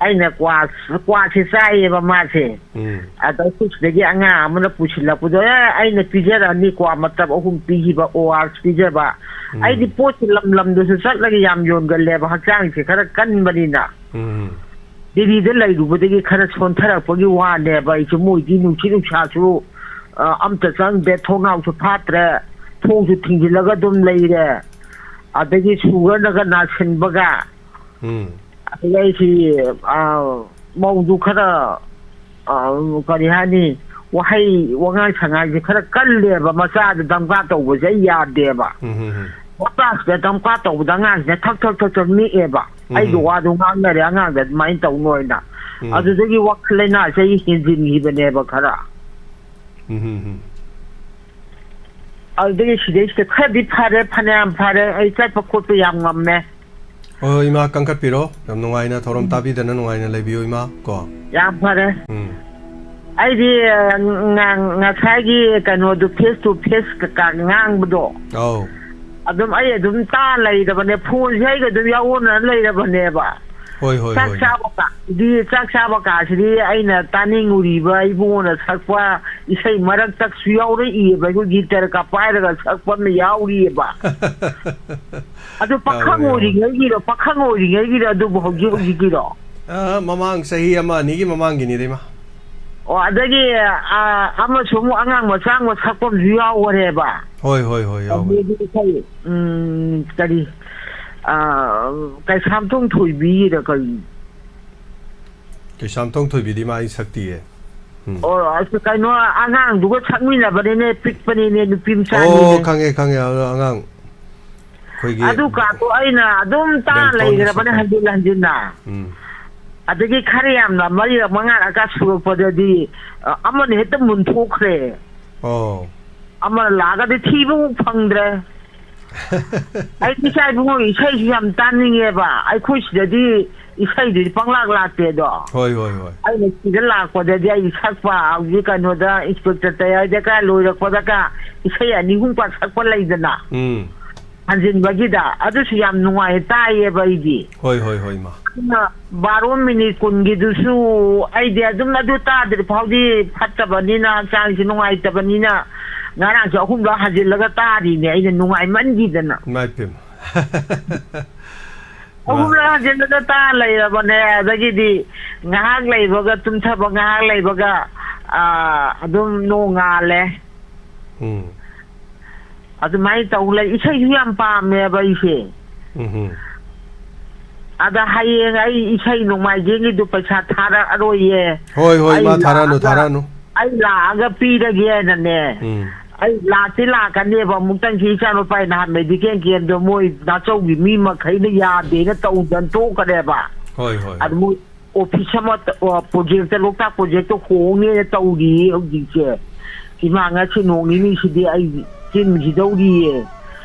ꯑꯩꯅ ꯀ꯭ꯋꯥ, ꯀ꯭ꯋꯥꯁꯦ ꯆꯥꯏꯌꯦꯕ ꯃꯥꯁꯦ꯫ ꯎꯝ꯫ ꯑꯗ ꯑꯩꯈꯣꯏ ꯁꯤꯗꯒꯤ ꯑꯉꯥꯡ ꯑꯃꯅ ꯄꯨꯁꯤꯜꯂꯛꯄꯗꯣ, "ꯑꯦ, ꯑꯩꯅ ꯄꯤꯖꯔꯛꯑꯅꯤ, ꯀ꯭ꯋꯥ ꯃꯇꯞ ꯑꯍꯨꯝ ꯄꯤꯈꯤꯕ, ꯑꯣ ꯑꯥꯔ ꯑꯦꯁ ꯄꯤꯖꯕ꯫ ꯎꯝ꯫ ꯑꯩꯗꯤ ꯄꯣꯠꯁꯦ ꯂꯝ ꯂꯝꯗꯁꯨ ꯆꯠꯂꯒ ꯌꯥꯝ ꯌꯣꯟꯒꯜꯂꯦꯕ, ꯍꯛꯆꯥꯡꯁꯦ ꯈꯔ ꯀꯟꯕꯅꯤꯅ꯫ ꯎꯝ꯫ ꯗꯦꯜꯂꯤꯗ ꯂꯩꯔꯨꯕꯗꯒꯤ ꯈꯔ ꯁꯣꯟꯊꯔꯛꯄꯒꯤ ꯋꯥꯅꯦꯕ ꯑꯩꯁꯨ꯫ ꯃꯣꯏꯗꯤ ꯅꯨꯡꯁꯤꯠ ꯅꯨꯡꯁꯥꯁꯨ, ꯑ, ꯑꯝꯇ ꯆꯪꯗꯦ, ꯊꯣꯡꯅꯥꯎꯁꯨ ꯐꯥꯠꯇ꯭ꯔꯦ, ꯊꯣꯡꯁꯨ ꯊꯤꯡꯖꯤꯜꯂꯒ ꯑꯗꯨꯝ ꯂꯩꯔꯦ꯫ ꯑꯗꯒꯤ ꯁꯨꯒꯔꯅꯒ ꯅꯥꯁꯤꯟꯕꯒ, ꯎꯝ꯫ ꯑꯗꯒꯤ ꯑꯩꯁꯤ, ꯑ, ꯃꯧꯗꯨ ꯈꯔ, ꯑ, ꯀꯔꯤ ꯍꯥꯏꯅꯤ, ꯋꯥꯍꯩ ꯋꯥꯉꯥꯡ ꯁꯉꯥꯡꯁꯦ ꯈꯔ ꯀꯜꯂꯦꯕ, ꯃꯆꯥꯗ ꯗꯝꯀꯥ ꯇꯧꯕꯁꯦ ꯑꯩ ꯌꯥꯗꯦꯕ꯫ ꯎꯝ, ꯎꯝ, ꯎꯝ꯫ ꯃꯆꯥꯁꯤꯗ ꯗꯝꯀꯥ ꯇꯧꯕꯗ ꯑꯉꯥꯡꯁꯤꯅ ꯊꯛ ꯊꯛ ꯊꯛ ꯊꯛ ꯅꯤꯛꯑꯦꯕ꯫ ꯎꯝ, ꯑꯩꯒꯤ ꯎꯝ꯫ ꯋꯥꯗꯣ ꯉꯥꯡꯅꯔꯦ ꯑꯉꯥꯡꯗ ꯑꯗꯨꯃꯥꯏꯅ ꯇꯧꯅꯣ ꯍꯥꯏꯅ꯫ ꯎꯝ꯫ ꯑꯗꯨꯗꯒꯤ ꯋꯥꯈꯜ ꯂꯩꯅꯥꯁꯦ ꯑꯩ ꯍꯦꯟꯖꯤꯟꯈꯤꯕꯅꯦꯕ ꯈꯔ꯫ ꯎꯝ, ꯎꯝ, ꯎꯝ꯫ ꯑꯗꯨꯗꯒꯤ ꯁꯤꯗꯩꯁꯤꯗ ꯈꯔꯗꯤ ꯐꯔꯦ, ꯐꯅꯌꯥꯝ ꯐꯔꯦ, ꯑꯩ ꯆꯠꯄ ꯈꯣꯠꯄ ꯌꯥꯝ ꯉꯝꯃꯦ꯫ ꯍꯣꯏ, ꯍꯣꯏ, ꯏꯃꯥ, ꯀꯟꯈꯠꯄꯤꯔꯣ꯫ ꯌꯥꯝ ꯅꯨꯡꯉꯥꯏꯅ ꯊꯧꯔꯝ ꯇꯥꯕꯤꯗꯅ ꯅꯨꯡꯉꯥꯏꯅ ꯂꯩꯕꯤꯌꯨ, ꯏꯃꯥ, ꯀꯣ꯫ ꯌꯥꯝ ꯐꯔꯦ꯫ ꯎꯝ꯫ ꯑꯩꯗꯤ, ꯑ, ꯉ-, ꯉꯁꯥꯏꯒꯤ ꯀꯩꯅꯣꯗꯣ, face to face ꯀꯀꯥ ꯉꯥꯡꯕꯗꯣ, ꯑꯧ꯫ ꯑꯗꯨꯝ ꯑꯩ ꯑꯗꯨꯝ ꯇꯥ ꯂꯩꯔꯕꯅꯦ, ꯐꯣꯟꯁꯦ ꯑꯩꯒ ꯑꯗꯨꯝ ꯌꯥꯎꯅ ꯂꯩꯔꯕꯅꯦꯕ꯫ ꯍꯣꯏ, ꯍꯣꯏ, ꯆꯥꯛ ꯍꯣꯏ꯫ ꯆꯥꯕ ꯀꯥꯁꯤꯗꯤ, ꯆꯥꯛ ꯆꯥꯕ ꯀꯥꯁꯤꯗꯤ ꯑꯩꯅ ꯇꯥꯅꯤꯡꯉꯨꯔꯤꯕ ꯏꯕꯨꯡꯉꯣꯅ ꯁꯛꯄ ꯏꯁꯩ ꯃꯔꯛꯇꯁꯨ ꯌꯥꯎꯔꯛꯏꯑꯕ, ꯑꯩꯈꯣꯏ ꯒꯤꯇꯔꯒ ꯄꯥꯏꯔꯒ ꯁꯛꯄ ꯑꯃ ꯌꯥꯎꯔꯤꯑꯕ꯫ ꯑꯗꯨ ꯄꯥꯈꯪ ꯌꯥꯎꯋꯦ, ꯌꯥꯎꯋꯦ꯫ ꯑꯣꯏꯔꯤꯉꯩꯒꯤꯔꯣ, ꯄꯥꯈꯪ ꯑꯣꯏꯔꯤꯉꯩꯒꯤꯔꯣ, ꯑꯗꯨꯕꯨ ꯍꯧꯖꯤꯛ ꯍꯧꯖꯤꯛꯀꯤꯔꯣ? ꯑ, ꯃꯃꯥꯡ ꯆꯍꯤ ꯑꯃ ꯑꯅꯤꯒꯤ ꯃꯃꯥꯡꯒꯤꯅꯤꯗ, ꯏꯃꯥ꯫ ꯑꯣ, ꯑꯗꯒꯤ, ꯑ, ꯑꯃꯁꯨ ꯑꯃꯨꯛ ꯑꯉꯥꯡ ꯃꯆꯥ ꯑꯃ ꯁꯛꯄ ꯑꯃꯁꯨ ꯌꯥꯎꯈꯔꯦꯕ꯫ ꯍꯣꯏ, ꯍꯣꯏ, ꯍꯣꯏ, ꯌꯥꯎꯋꯦ꯫ ꯑꯗꯨꯗꯤ ꯑꯩꯈꯣꯏ, ꯎꯝ, ꯀꯔꯤ, ꯑ, ꯀꯩꯁꯥꯝꯊꯣꯡ ꯊꯣꯏꯕꯤꯔ ꯀꯔꯤ? ꯀꯩꯁꯥꯝꯊꯣꯡ ꯊꯣꯏꯕꯤꯗꯤ ꯃꯥ ꯑꯩ ꯁꯛꯇꯤꯌꯦ꯫ ꯎꯝ꯫ ꯑꯣ, ꯑꯁ, ꯀꯩꯅꯣ, ꯑꯉꯥꯡꯗꯨꯒ ꯁꯛꯃꯤꯟꯅꯕꯅꯤꯅꯦ, ꯄꯤꯛꯄꯅꯤꯅꯦ, ꯅꯨꯄꯤ ꯑꯣ, ꯃꯆꯥꯅꯤꯅꯦ꯫ ꯈꯪꯉꯦ, ꯈꯪꯉꯦ, ꯑꯗꯣ ꯑꯉꯥꯡ ꯑꯩꯈꯣꯏꯒꯤ ꯑꯗꯨ ꯀꯥꯗꯣ ꯑꯩꯅ ꯑꯗꯨꯝ ꯇꯥ ꯕꯦꯟꯊꯧꯅ ꯂꯩꯈ꯭ꯔꯕꯅꯦ, ꯁꯛꯄ꯫ ꯍꯟꯖꯤꯟ ꯍꯟꯖꯤꯟꯅ꯫ ꯎꯝ꯫ ꯑꯗꯒꯤ ꯈꯔ ꯌꯥꯝꯅ ꯃꯔꯤꯔꯛ ꯃꯉꯥꯔꯛꯀ ꯁꯨꯔꯛꯄꯗꯗꯤ, ꯑ, ꯑꯃꯅ ꯍꯦꯛꯇ ꯃꯨꯟꯊꯣꯛꯈ꯭ꯔꯦ꯫ ꯑꯣ꯫ ꯑꯃꯅ ꯂꯥꯛꯑꯒꯗꯤ ꯊꯤꯕ ꯑꯃꯨꯛ ꯐꯪꯗ꯭ꯔꯦ꯫ ꯑꯩꯗꯤ ꯏꯆꯥ ꯏꯕꯨꯡꯉꯣꯒꯤ ꯏꯁꯩꯁꯤ ꯌꯥꯝ ꯇꯥꯅꯤꯡꯉꯦꯕ꯫ ꯑꯩꯈꯣꯏ ꯁꯤꯗꯗꯤ ꯏꯁꯩꯗꯨꯗꯤ ꯄꯪꯂꯥꯛ ꯂꯥꯛꯇꯦꯗꯣ꯫ ꯍꯣꯏ, ꯍꯣꯏ, ꯍꯣꯏ꯫ ꯑꯩꯅ ꯁꯤꯗ ꯂꯥꯛꯄꯗꯗꯤ ꯑꯩ ꯁꯛꯄ, ꯍꯧꯖꯤꯛ ꯀꯩꯅꯣꯗ, ꯏꯟꯁꯄꯦꯛꯇꯔ ꯇꯌꯥꯏꯗꯒ ꯂꯣꯏꯔꯛꯄꯗꯒ ꯏꯁꯩ ꯑꯅꯤ ꯑꯍꯨꯝ ꯄꯥꯛ ꯁꯛꯄ ꯂꯩꯗꯅ꯫ ꯎꯝ꯫ ꯍꯟꯖꯤꯟꯕꯒꯤꯗ ꯑꯗꯨꯁꯨ ꯌꯥꯝ ꯅꯨꯡꯉꯥꯏ ꯇꯥꯏꯌꯦꯕ ꯑꯩꯗꯤ꯫ ꯍꯣꯏ, ꯍꯣꯏ, ꯍꯣꯏ, ꯏꯃꯥ꯫ ꯑꯗꯨꯅ ꯕꯥꯔꯣ ꯃꯤꯅꯤꯠ ꯀꯨꯟꯒꯤꯗꯨꯁꯨ ꯑꯩꯗꯤ ꯑꯗꯨꯝ ꯑꯗꯨ ꯇꯥꯗ꯭ꯔꯤ ꯐꯥꯎꯗꯤ ꯐꯠꯇꯕꯅꯤꯅ, ꯍꯛꯆꯥꯡꯁꯦ ꯅꯨꯡꯉꯥꯏꯇꯕꯅꯤꯅ, ꯉꯔꯥꯡꯁꯨ ꯑꯍꯨꯝꯂꯛ ꯍꯟꯖꯤꯜꯂꯒ ꯇꯥꯔꯤꯅꯦ ꯑꯩꯅ ꯅꯨꯡꯉꯥꯏꯃꯟꯈꯤꯗꯅ꯫ ꯏꯃꯥ ꯏꯄꯦꯝꯃ꯫ ꯑꯍꯨꯝꯂꯛ ꯍꯟꯖꯤꯜꯂꯒ ꯇꯥ ꯂꯩꯔꯕꯅꯦ꯫ ꯑꯗꯒꯤꯗꯤ ꯉꯥꯏꯍꯥꯛ ꯂꯩꯕꯒ ꯇꯨꯝꯊꯕ, ꯉꯥꯏꯍꯥꯛ ꯂꯩꯕꯒ, ꯑꯥ, ꯑꯗꯨꯝ ꯅꯣꯡꯉꯥꯜꯂꯦ꯫ ꯎꯝ꯫ ꯑꯗꯨꯃꯥꯏꯅ ꯇꯧ ꯂꯩ꯫ ꯏꯁꯩꯁꯨ ꯌꯥꯝ ꯄꯥꯝꯃꯦꯕ ꯑꯩꯁꯦ꯫ ꯎꯝ꯫ ꯑꯗ ꯍꯌꯦꯡ ꯑꯩ ꯏꯁꯩ ꯅꯣꯡꯃꯥꯏꯖꯤꯡꯒꯤꯗꯨ ꯄꯩꯁꯥ ꯊꯥꯔꯛꯑꯔꯣꯏꯌꯦ꯫ ꯍꯣꯏ, ꯍꯣꯏ, ꯑꯩ ꯏꯃꯥ, ꯊꯥꯔꯛꯑꯅꯨ, ꯂꯥꯛꯑꯒ, ꯊꯥꯔꯛꯑꯅꯨ꯫ ꯑꯩ ꯂꯥꯛꯑꯒ ꯄꯤꯔꯒꯦꯅꯅꯦ꯫ ꯎꯝ꯫ ꯑꯩ ꯂꯥꯛꯇꯤ ꯂꯥꯛꯀꯅꯦꯕ꯫ ꯑꯃꯨꯛꯇꯪꯁꯤ ꯏꯆꯥꯅꯨꯄꯥ ꯅꯍꯥꯟ ꯃꯦꯗꯤꯀꯦꯜ ꯀꯦꯝꯗꯣ ꯃꯣꯏ ꯅꯥꯆꯧꯒꯤ ꯃꯤ ꯃꯈꯩꯅ ꯌꯥꯗꯦꯅ ꯇꯧꯗꯅ ꯇꯣꯛꯈ꯭ꯔꯦꯕ꯫ ꯍꯣꯏ, ꯍꯣꯏ, ꯑꯗꯨ ꯍꯣꯏ꯫ ꯃꯣꯏ ꯑꯣꯐꯤꯁ ꯑꯃ, ꯑ, ꯄ꯭ꯔꯣꯖꯦꯛꯇ, ꯂꯣꯛꯇꯥꯛ ꯄ꯭ꯔꯣꯖꯦꯛꯇ ꯍꯣꯡꯅꯦꯅ ꯇꯧꯔꯤꯌꯦ ꯍꯧꯖꯤꯛꯁꯦ꯫ ꯏꯃꯥ, ꯉꯁꯤ ꯅꯣꯡ ꯅꯤꯅꯤꯁꯤꯗꯤ ꯑꯩ ꯆꯤꯟꯈꯤꯗꯧꯔꯤꯌꯦ꯫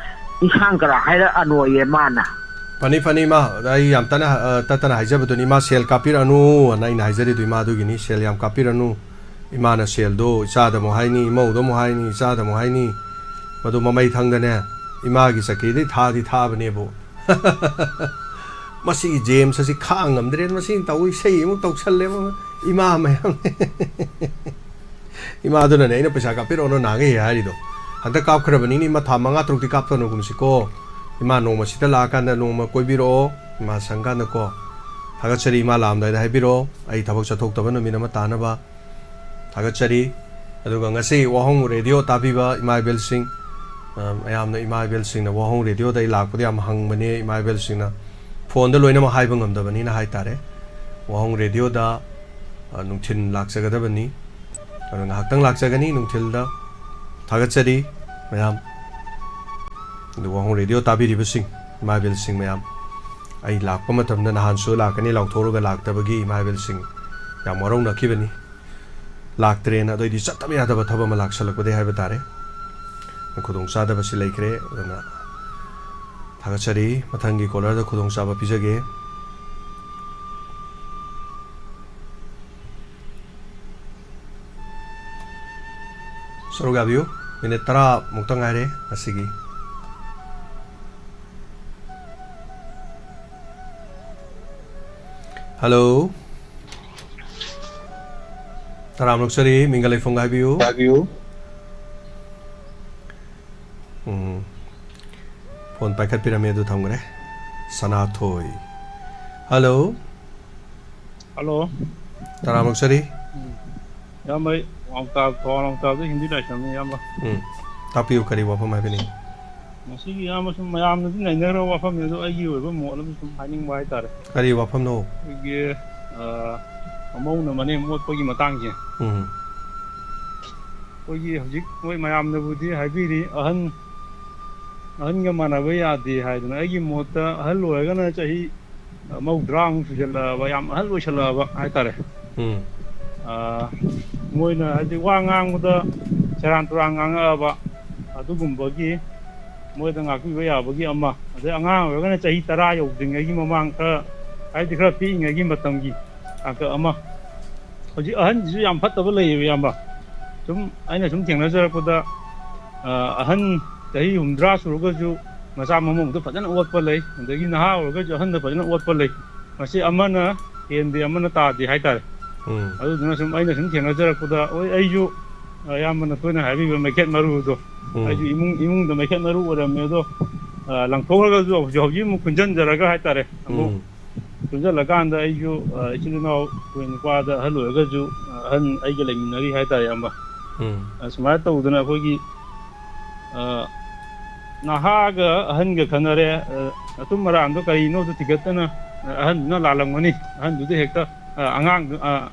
ꯏꯁꯥꯡ ꯈꯔ ꯍꯥꯏꯔꯛꯑꯅꯣꯌꯦ ꯃꯥꯅ꯫ ꯐꯅꯤ, ꯐꯅꯤ, ꯏꯃꯥ꯫ ꯑꯩ ꯌꯥꯝ ꯇꯅ, ꯑ, ꯇꯠꯇꯅ ꯍꯥꯏꯖꯕꯗꯨꯅꯤ, ꯏꯃꯥ, ꯁꯦꯜ ꯀꯥꯞꯄꯤꯔꯛꯑꯅꯨ ꯑꯅ ꯑꯩꯅ ꯍꯥꯏꯖꯔꯤꯗꯨ ꯏꯃꯥ ꯑꯗꯨꯒꯤꯅꯤ꯫ ꯁꯦꯜ ꯌꯥꯝ ꯀꯥꯞꯄꯤꯔꯅꯨ꯫ ꯏꯃꯥꯅ ꯁꯦꯜꯗꯣ ꯏꯆꯥꯗ ꯑꯃꯨꯛ ꯍꯥꯏꯅꯤ, ꯏꯃꯧꯗ ꯑꯃꯨꯛ ꯍꯥꯏꯅꯤ, ꯏꯆꯥꯗ ꯑꯃꯨꯛ ꯍꯥꯏꯅꯤ꯫ ꯃꯗꯨ ꯃꯃꯩ ꯊꯪꯗꯅꯦ ꯏꯃꯥꯒꯤ ꯆꯀ꯭ꯔꯤꯗꯩ ꯊꯥꯗꯤ ꯊꯥꯕꯅꯦꯕꯨ꯫ ꯃꯁꯤꯒꯤ ꯖꯦꯝꯁ ꯑꯁꯤ ꯈꯥꯡ ꯉꯝꯗ꯭ꯔꯦ꯫ ꯃꯁꯤꯅ ꯇꯧ, ꯏꯁꯩ ꯑꯃꯨꯛ ꯇꯧꯁꯜꯂꯦ, ꯏꯃꯥ ꯃꯌꯥꯝ꯫ ꯏꯃꯥꯗꯨꯅꯅꯦ ꯑꯩꯅ ꯄꯩꯁꯥ ꯀꯥꯞꯄꯤꯔꯛꯑꯣꯅ ꯅꯍꯥꯟꯒꯩ ꯍꯦꯛ ꯍꯥꯏꯔꯤꯗꯣ꯫ ꯍꯟꯗꯛ ꯀꯥꯞꯈ꯭ꯔꯕꯅꯤꯅ ꯏꯃꯥ, ꯊꯥ ꯃꯉꯥ ꯇꯔꯨꯛꯇꯤ ꯀꯥꯞꯇꯅ ꯀꯨꯝꯁꯤꯀꯣ꯫ ꯏꯃꯥ ꯅꯣꯡꯃ ꯁꯤꯗ ꯂꯥꯛꯑꯀꯥꯟꯗ ꯅꯣꯡꯃ ꯀꯣꯏꯕꯤꯔꯛꯑꯣ, ꯏꯃꯥ ꯁꯪꯀꯥꯟꯗꯀꯣ꯫ ꯊꯥꯒꯠꯆꯔꯤ ꯏꯃꯥ, ꯂꯥꯛꯑꯝꯗꯥꯏꯗ ꯍꯥꯏꯕꯤꯔꯛꯑꯣ, ꯑꯩ ꯊꯕꯛ ꯆꯠꯊꯣꯛꯇꯕ ꯅꯨꯃꯤꯠ ꯑꯃ ꯇꯥꯅꯕ꯫ ꯊꯥꯒꯠꯆꯔꯤ꯫ ꯑꯗꯨꯒ ꯉꯁꯤ ꯋꯥꯍꯣꯡ ꯔꯦꯗꯤꯑꯣ ꯇꯥꯕꯤꯕ ꯏꯃꯥ ꯏꯕꯦꯜꯁꯤꯡ, ꯑ, ꯃꯌꯥꯝꯅ ꯏꯃꯥ ꯏꯕꯦꯜꯁꯤꯡꯅ ꯋꯥꯍꯣꯡ ꯔꯦꯗꯤꯑꯣꯗ ꯑꯩ ꯂꯥꯛꯄꯗ ꯌꯥꯝ ꯍꯪꯕꯅꯦ, ꯏꯃꯥ ꯏꯕꯦꯜꯁꯤꯡꯅ꯫ ꯐꯣꯟꯗ ꯂꯣꯏꯅꯃꯛ ꯍꯥꯏꯕ ꯉꯝꯗꯕꯅꯤꯅ ꯍꯥꯏꯇꯥꯔꯦ꯫ ꯋꯥꯍꯣꯡ ꯔꯦꯗꯤꯑꯣꯗ, ꯑ, ꯅꯨꯡꯊꯤꯜ ꯂꯥꯛꯆꯒꯗꯕꯅꯤ꯫ ꯑꯗꯨ ꯉꯥꯏꯍꯥꯛꯇꯪ ꯂꯥꯛꯆꯒꯅꯤ ꯅꯨꯡꯊꯤꯜꯗ꯫ ꯊꯥꯒꯠꯆꯔꯤ ꯃꯌꯥꯝ꯫ ꯑꯗꯨ ꯋꯥꯍꯣꯡ ꯔꯦꯗꯤꯑꯣ ꯇꯥꯕꯤꯔꯤꯕꯁꯤꯡ, ꯏꯃꯥ ꯏꯕꯦꯜꯁꯤꯡ ꯃꯌꯥꯝ, ꯑꯩ ꯂꯥꯛꯄ ꯃꯇꯝꯗ ꯅꯍꯥꯟꯁꯨ ꯂꯥꯛꯀꯅꯤ ꯂꯥꯎꯊꯣꯛꯂꯒ ꯂꯥꯛꯇꯕꯒꯤ ꯏꯃꯥ ꯏꯕꯦꯜꯁꯤꯡ ꯌꯥꯝ ꯋꯥꯔꯧꯅꯈꯤꯕꯅꯤ꯫ ꯂꯥꯛꯇ꯭ꯔꯦꯅ, ꯑꯗꯨꯑꯣꯏꯗꯤ ꯆꯠꯇꯕ ꯌꯥꯗꯕ ꯊꯕꯛ ꯑꯃ ꯂꯥꯛꯁꯜꯂꯛꯄꯗꯒꯤ ꯍꯥꯏꯕ ꯇꯥꯔꯦ꯫ ꯈꯨꯗꯣꯡꯆꯥꯗꯕꯁꯤ ꯂꯩꯈ꯭ꯔꯦ꯫ ꯑꯗꯨꯅ ꯊꯥꯒꯠꯆꯔꯤ꯫ ꯃꯊꯪꯒꯤ ꯀꯣꯂꯔꯗ ꯈꯨꯗꯣꯡꯆꯥꯕ ꯄꯤꯖꯒꯦ꯫ ꯁꯔꯨꯛ ꯌꯥꯕꯤꯌꯨ꯫ ꯃꯤꯅꯤꯠ ꯇꯔꯥ ꯃꯨꯛꯇ ꯉꯥꯏꯔꯦ ꯉꯁꯤꯒꯤ꯫ ꯍꯜꯂꯣ꯫ ꯇꯔꯥꯝ ꯑꯣꯛꯆꯔꯤ, ꯃꯤꯡꯒ ꯂꯩꯐꯝꯒ ꯍꯥꯏꯕꯤꯌꯨ꯫ ꯍꯥꯏꯕꯤꯌꯨ꯫ ꯎꯝ꯫ ꯐꯣꯟ ꯄꯥꯏꯈꯠꯄꯤꯔꯝꯃꯦ, ꯑꯗꯨ ꯊꯝꯈ꯭ꯔꯦ꯫ ꯁꯅꯥꯊꯣꯏ꯫ ꯍꯜꯂꯣ꯫ ꯍꯜꯂꯣ꯫ ꯇꯔꯥꯝ ꯑꯣꯛꯆꯔꯤ꯫ ꯎꯝ꯫ ꯏꯌꯥꯝꯕ, ꯋꯥꯡꯇꯥ, ꯊꯧꯕꯥꯜ ꯋꯥꯡꯇꯥꯗ ꯍꯤꯟꯗꯤ ꯂꯥꯏꯁ꯭ꯔꯝꯅꯤ, ꯏꯌꯥꯝꯕ꯫ ꯎꯝ꯫ ꯇꯥꯛꯄꯤꯌꯨ, ꯀꯔꯤ ꯋꯥꯐꯝ ꯍꯥꯏꯕꯤꯅꯤꯡ? ꯃꯁꯤꯒꯤ, ꯏꯌꯥꯝꯕ, ꯁꯨꯝ ꯃꯌꯥꯝꯅꯗꯤ ꯅꯩꯅꯈ꯭ꯔꯕ ꯋꯥꯐꯝꯅꯤ, ꯑꯗꯣ ꯑꯩꯒꯤ ꯑꯣꯏꯕ ꯃꯣꯠ ꯑꯃ ꯁꯨꯝ ꯍꯥꯏꯅꯤꯡꯕ ꯍꯥꯏꯇꯥꯔꯦ꯫ ꯀꯔꯤ ꯋꯥꯐꯝꯅꯣ? ꯑꯩꯈꯣꯏꯒꯤ, ꯑ, ꯃꯃꯧꯅ ꯃꯅꯦꯝ ꯑꯣꯠꯄꯒꯤ ꯃꯇꯥꯡꯁꯦ꯫ ꯎꯝ꯫ ꯑꯩꯈꯣꯏꯒꯤ ꯍꯧꯖꯤꯛ ꯃꯣꯏ ꯃꯌꯥꯝꯅꯕꯨꯗꯤ ꯍꯥꯏꯕꯤꯔꯤ, ꯑꯍꯟ, ꯑꯍꯟꯒ ꯃꯥꯟꯅꯕ ꯌꯥꯗꯦ ꯍꯥꯏꯗꯅ꯫ ꯑꯩꯒꯤ ꯃꯣꯠꯇ, ꯑꯍꯜ ꯑꯣꯏꯔꯒꯅ ꯆꯍꯤ ꯃꯧꯗ꯭ꯔꯥꯃꯨꯛ ꯁꯨꯖꯜꯂꯛꯑꯕ, ꯌꯥꯝ ꯑꯍꯜ ꯑꯣꯏꯁꯜꯂꯛꯑꯕ ꯍꯥꯏꯇꯥꯔꯦ꯫ ꯎꯝ꯫ ꯑ, ꯃꯣꯏꯅ ꯍꯥꯏꯗꯤ ꯋꯥ ꯉꯥꯡꯕꯗ ꯁꯦꯔꯥꯟ ꯇꯨꯔꯥꯟ ꯉꯥꯡꯉꯛꯑꯕ, ꯑꯗꯨꯒꯨꯝꯕꯒꯤ ꯃꯣꯏꯗ ꯉꯥꯛꯄꯤꯕ ꯌꯥꯕꯒꯤ ꯑꯃ, ꯑꯗꯩ ꯑꯉꯥꯡ ꯑꯣꯏꯔꯒꯅ ꯆꯍꯤ ꯇꯔꯥ ꯌꯧꯗ꯭ꯔꯤꯉꯩꯒꯤ ꯃꯃꯥꯡ ꯈꯔ, ꯍꯥꯏꯗꯤ ꯈꯔ ꯄꯤꯛꯏꯉꯩꯒꯤ ꯃꯇꯝꯒꯤ ꯇꯥꯡꯀꯛ ꯑꯃ꯫ ꯍꯧꯖꯤꯛ ꯑꯍꯟꯁꯤꯁꯨ ꯌꯥꯝ ꯐꯠꯇꯕ ꯂꯩꯌꯦꯕ, ꯏꯌꯥꯝꯕ꯫ ꯁꯨꯝ ꯑꯩꯅ ꯁꯨꯝ ꯊꯦꯡꯅꯖꯔꯛꯄꯗ, ꯑ, ꯑꯍꯟ ꯆꯍꯤ ꯍꯨꯝꯗ꯭ꯔꯥ ꯁꯨꯔꯒꯁꯨ ꯃꯆꯥ ꯃꯃꯧꯗ ꯐꯖꯅ ꯑꯣꯠꯄ ꯂꯩ, ꯑꯗꯒꯤ ꯅꯍꯥ ꯑꯣꯏꯔꯒꯁꯨ ꯑꯍꯟꯗ ꯐꯖꯅ ꯑꯣꯠꯄ ꯂꯩ꯫ ꯃꯁꯤ ꯑꯃꯅ ꯍꯦꯟꯗꯦ, ꯑꯃꯅ ꯇꯥꯗꯦ ꯍꯥꯏꯇꯥꯔꯦ꯫ ꯎꯝ꯫ ꯑꯗꯨꯗꯨꯅ ꯁꯨꯝ ꯑꯩꯅ ꯁꯨꯝ ꯊꯦꯡꯅꯖꯔꯛꯄꯗ, ꯍꯣꯏ, ꯑꯩꯁꯨ, ꯑ, ꯑꯌꯥꯝꯕꯅ ꯇꯣꯏꯅ ꯍꯥꯏꯕꯤꯕ ꯃꯩꯈꯦꯠ ꯃꯔꯨꯗꯣ, ꯎꯝ꯫ ꯑꯩꯁꯨ ꯏꯃꯨꯡ, ꯏꯃꯨꯡꯗ ꯃꯩꯈꯦꯠ ꯃꯔꯨ ꯑꯣꯏꯔꯝꯃꯦ꯫ ꯑꯗꯣ, ꯑ, ꯂꯪꯊꯣꯛꯈ꯭ꯔꯒꯁꯨ ꯍꯧꯖꯤꯛ, ꯍꯧꯖꯤꯛ ꯑꯃꯨꯛ ꯈꯨꯟꯖꯟꯖꯔꯒ ꯍꯥꯏꯇꯥꯔꯦ, ꯑꯃꯨꯛ ꯎꯝ꯫ ꯄꯨꯟꯁꯤꯜꯂꯀꯥꯟꯗ ꯑꯩꯁꯨ, ꯑ, ꯏꯆꯤꯜ ꯏꯅꯥꯎ ꯑꯩꯈꯣꯏ ꯅꯨꯄꯥꯗ ꯑꯍꯜ ꯑꯣꯏꯔꯒꯁꯨ, ꯑ, ꯑꯍꯟ ꯑꯩꯒ ꯂꯩꯃꯤꯟꯅꯔꯤ ꯍꯥꯏꯇꯥꯔꯦ, ꯏꯌꯥꯝꯕ꯫ ꯎꯝ꯫ ꯑ, ꯁꯨꯃꯥꯏꯅ ꯇꯧꯗꯅ ꯑꯩꯈꯣꯏꯒꯤ, ꯑ, ꯅꯍꯥꯒ ꯑꯍꯟꯒ ꯈꯟꯅꯔꯦ, ꯑ, ꯑꯆꯨꯝ ꯑꯔꯥꯟꯗꯣ ꯀꯔꯤꯅꯣꯗꯣ ꯊꯤꯒꯠꯇꯅ, ꯑ, ꯑꯍꯟꯗꯨꯅ ꯂꯥꯜꯂꯝꯒꯅꯤ, ꯑꯍꯟꯗꯨꯗ ꯍꯦꯛꯇ, ꯑ, ꯑꯉꯥꯡꯗꯨ-, ꯑ,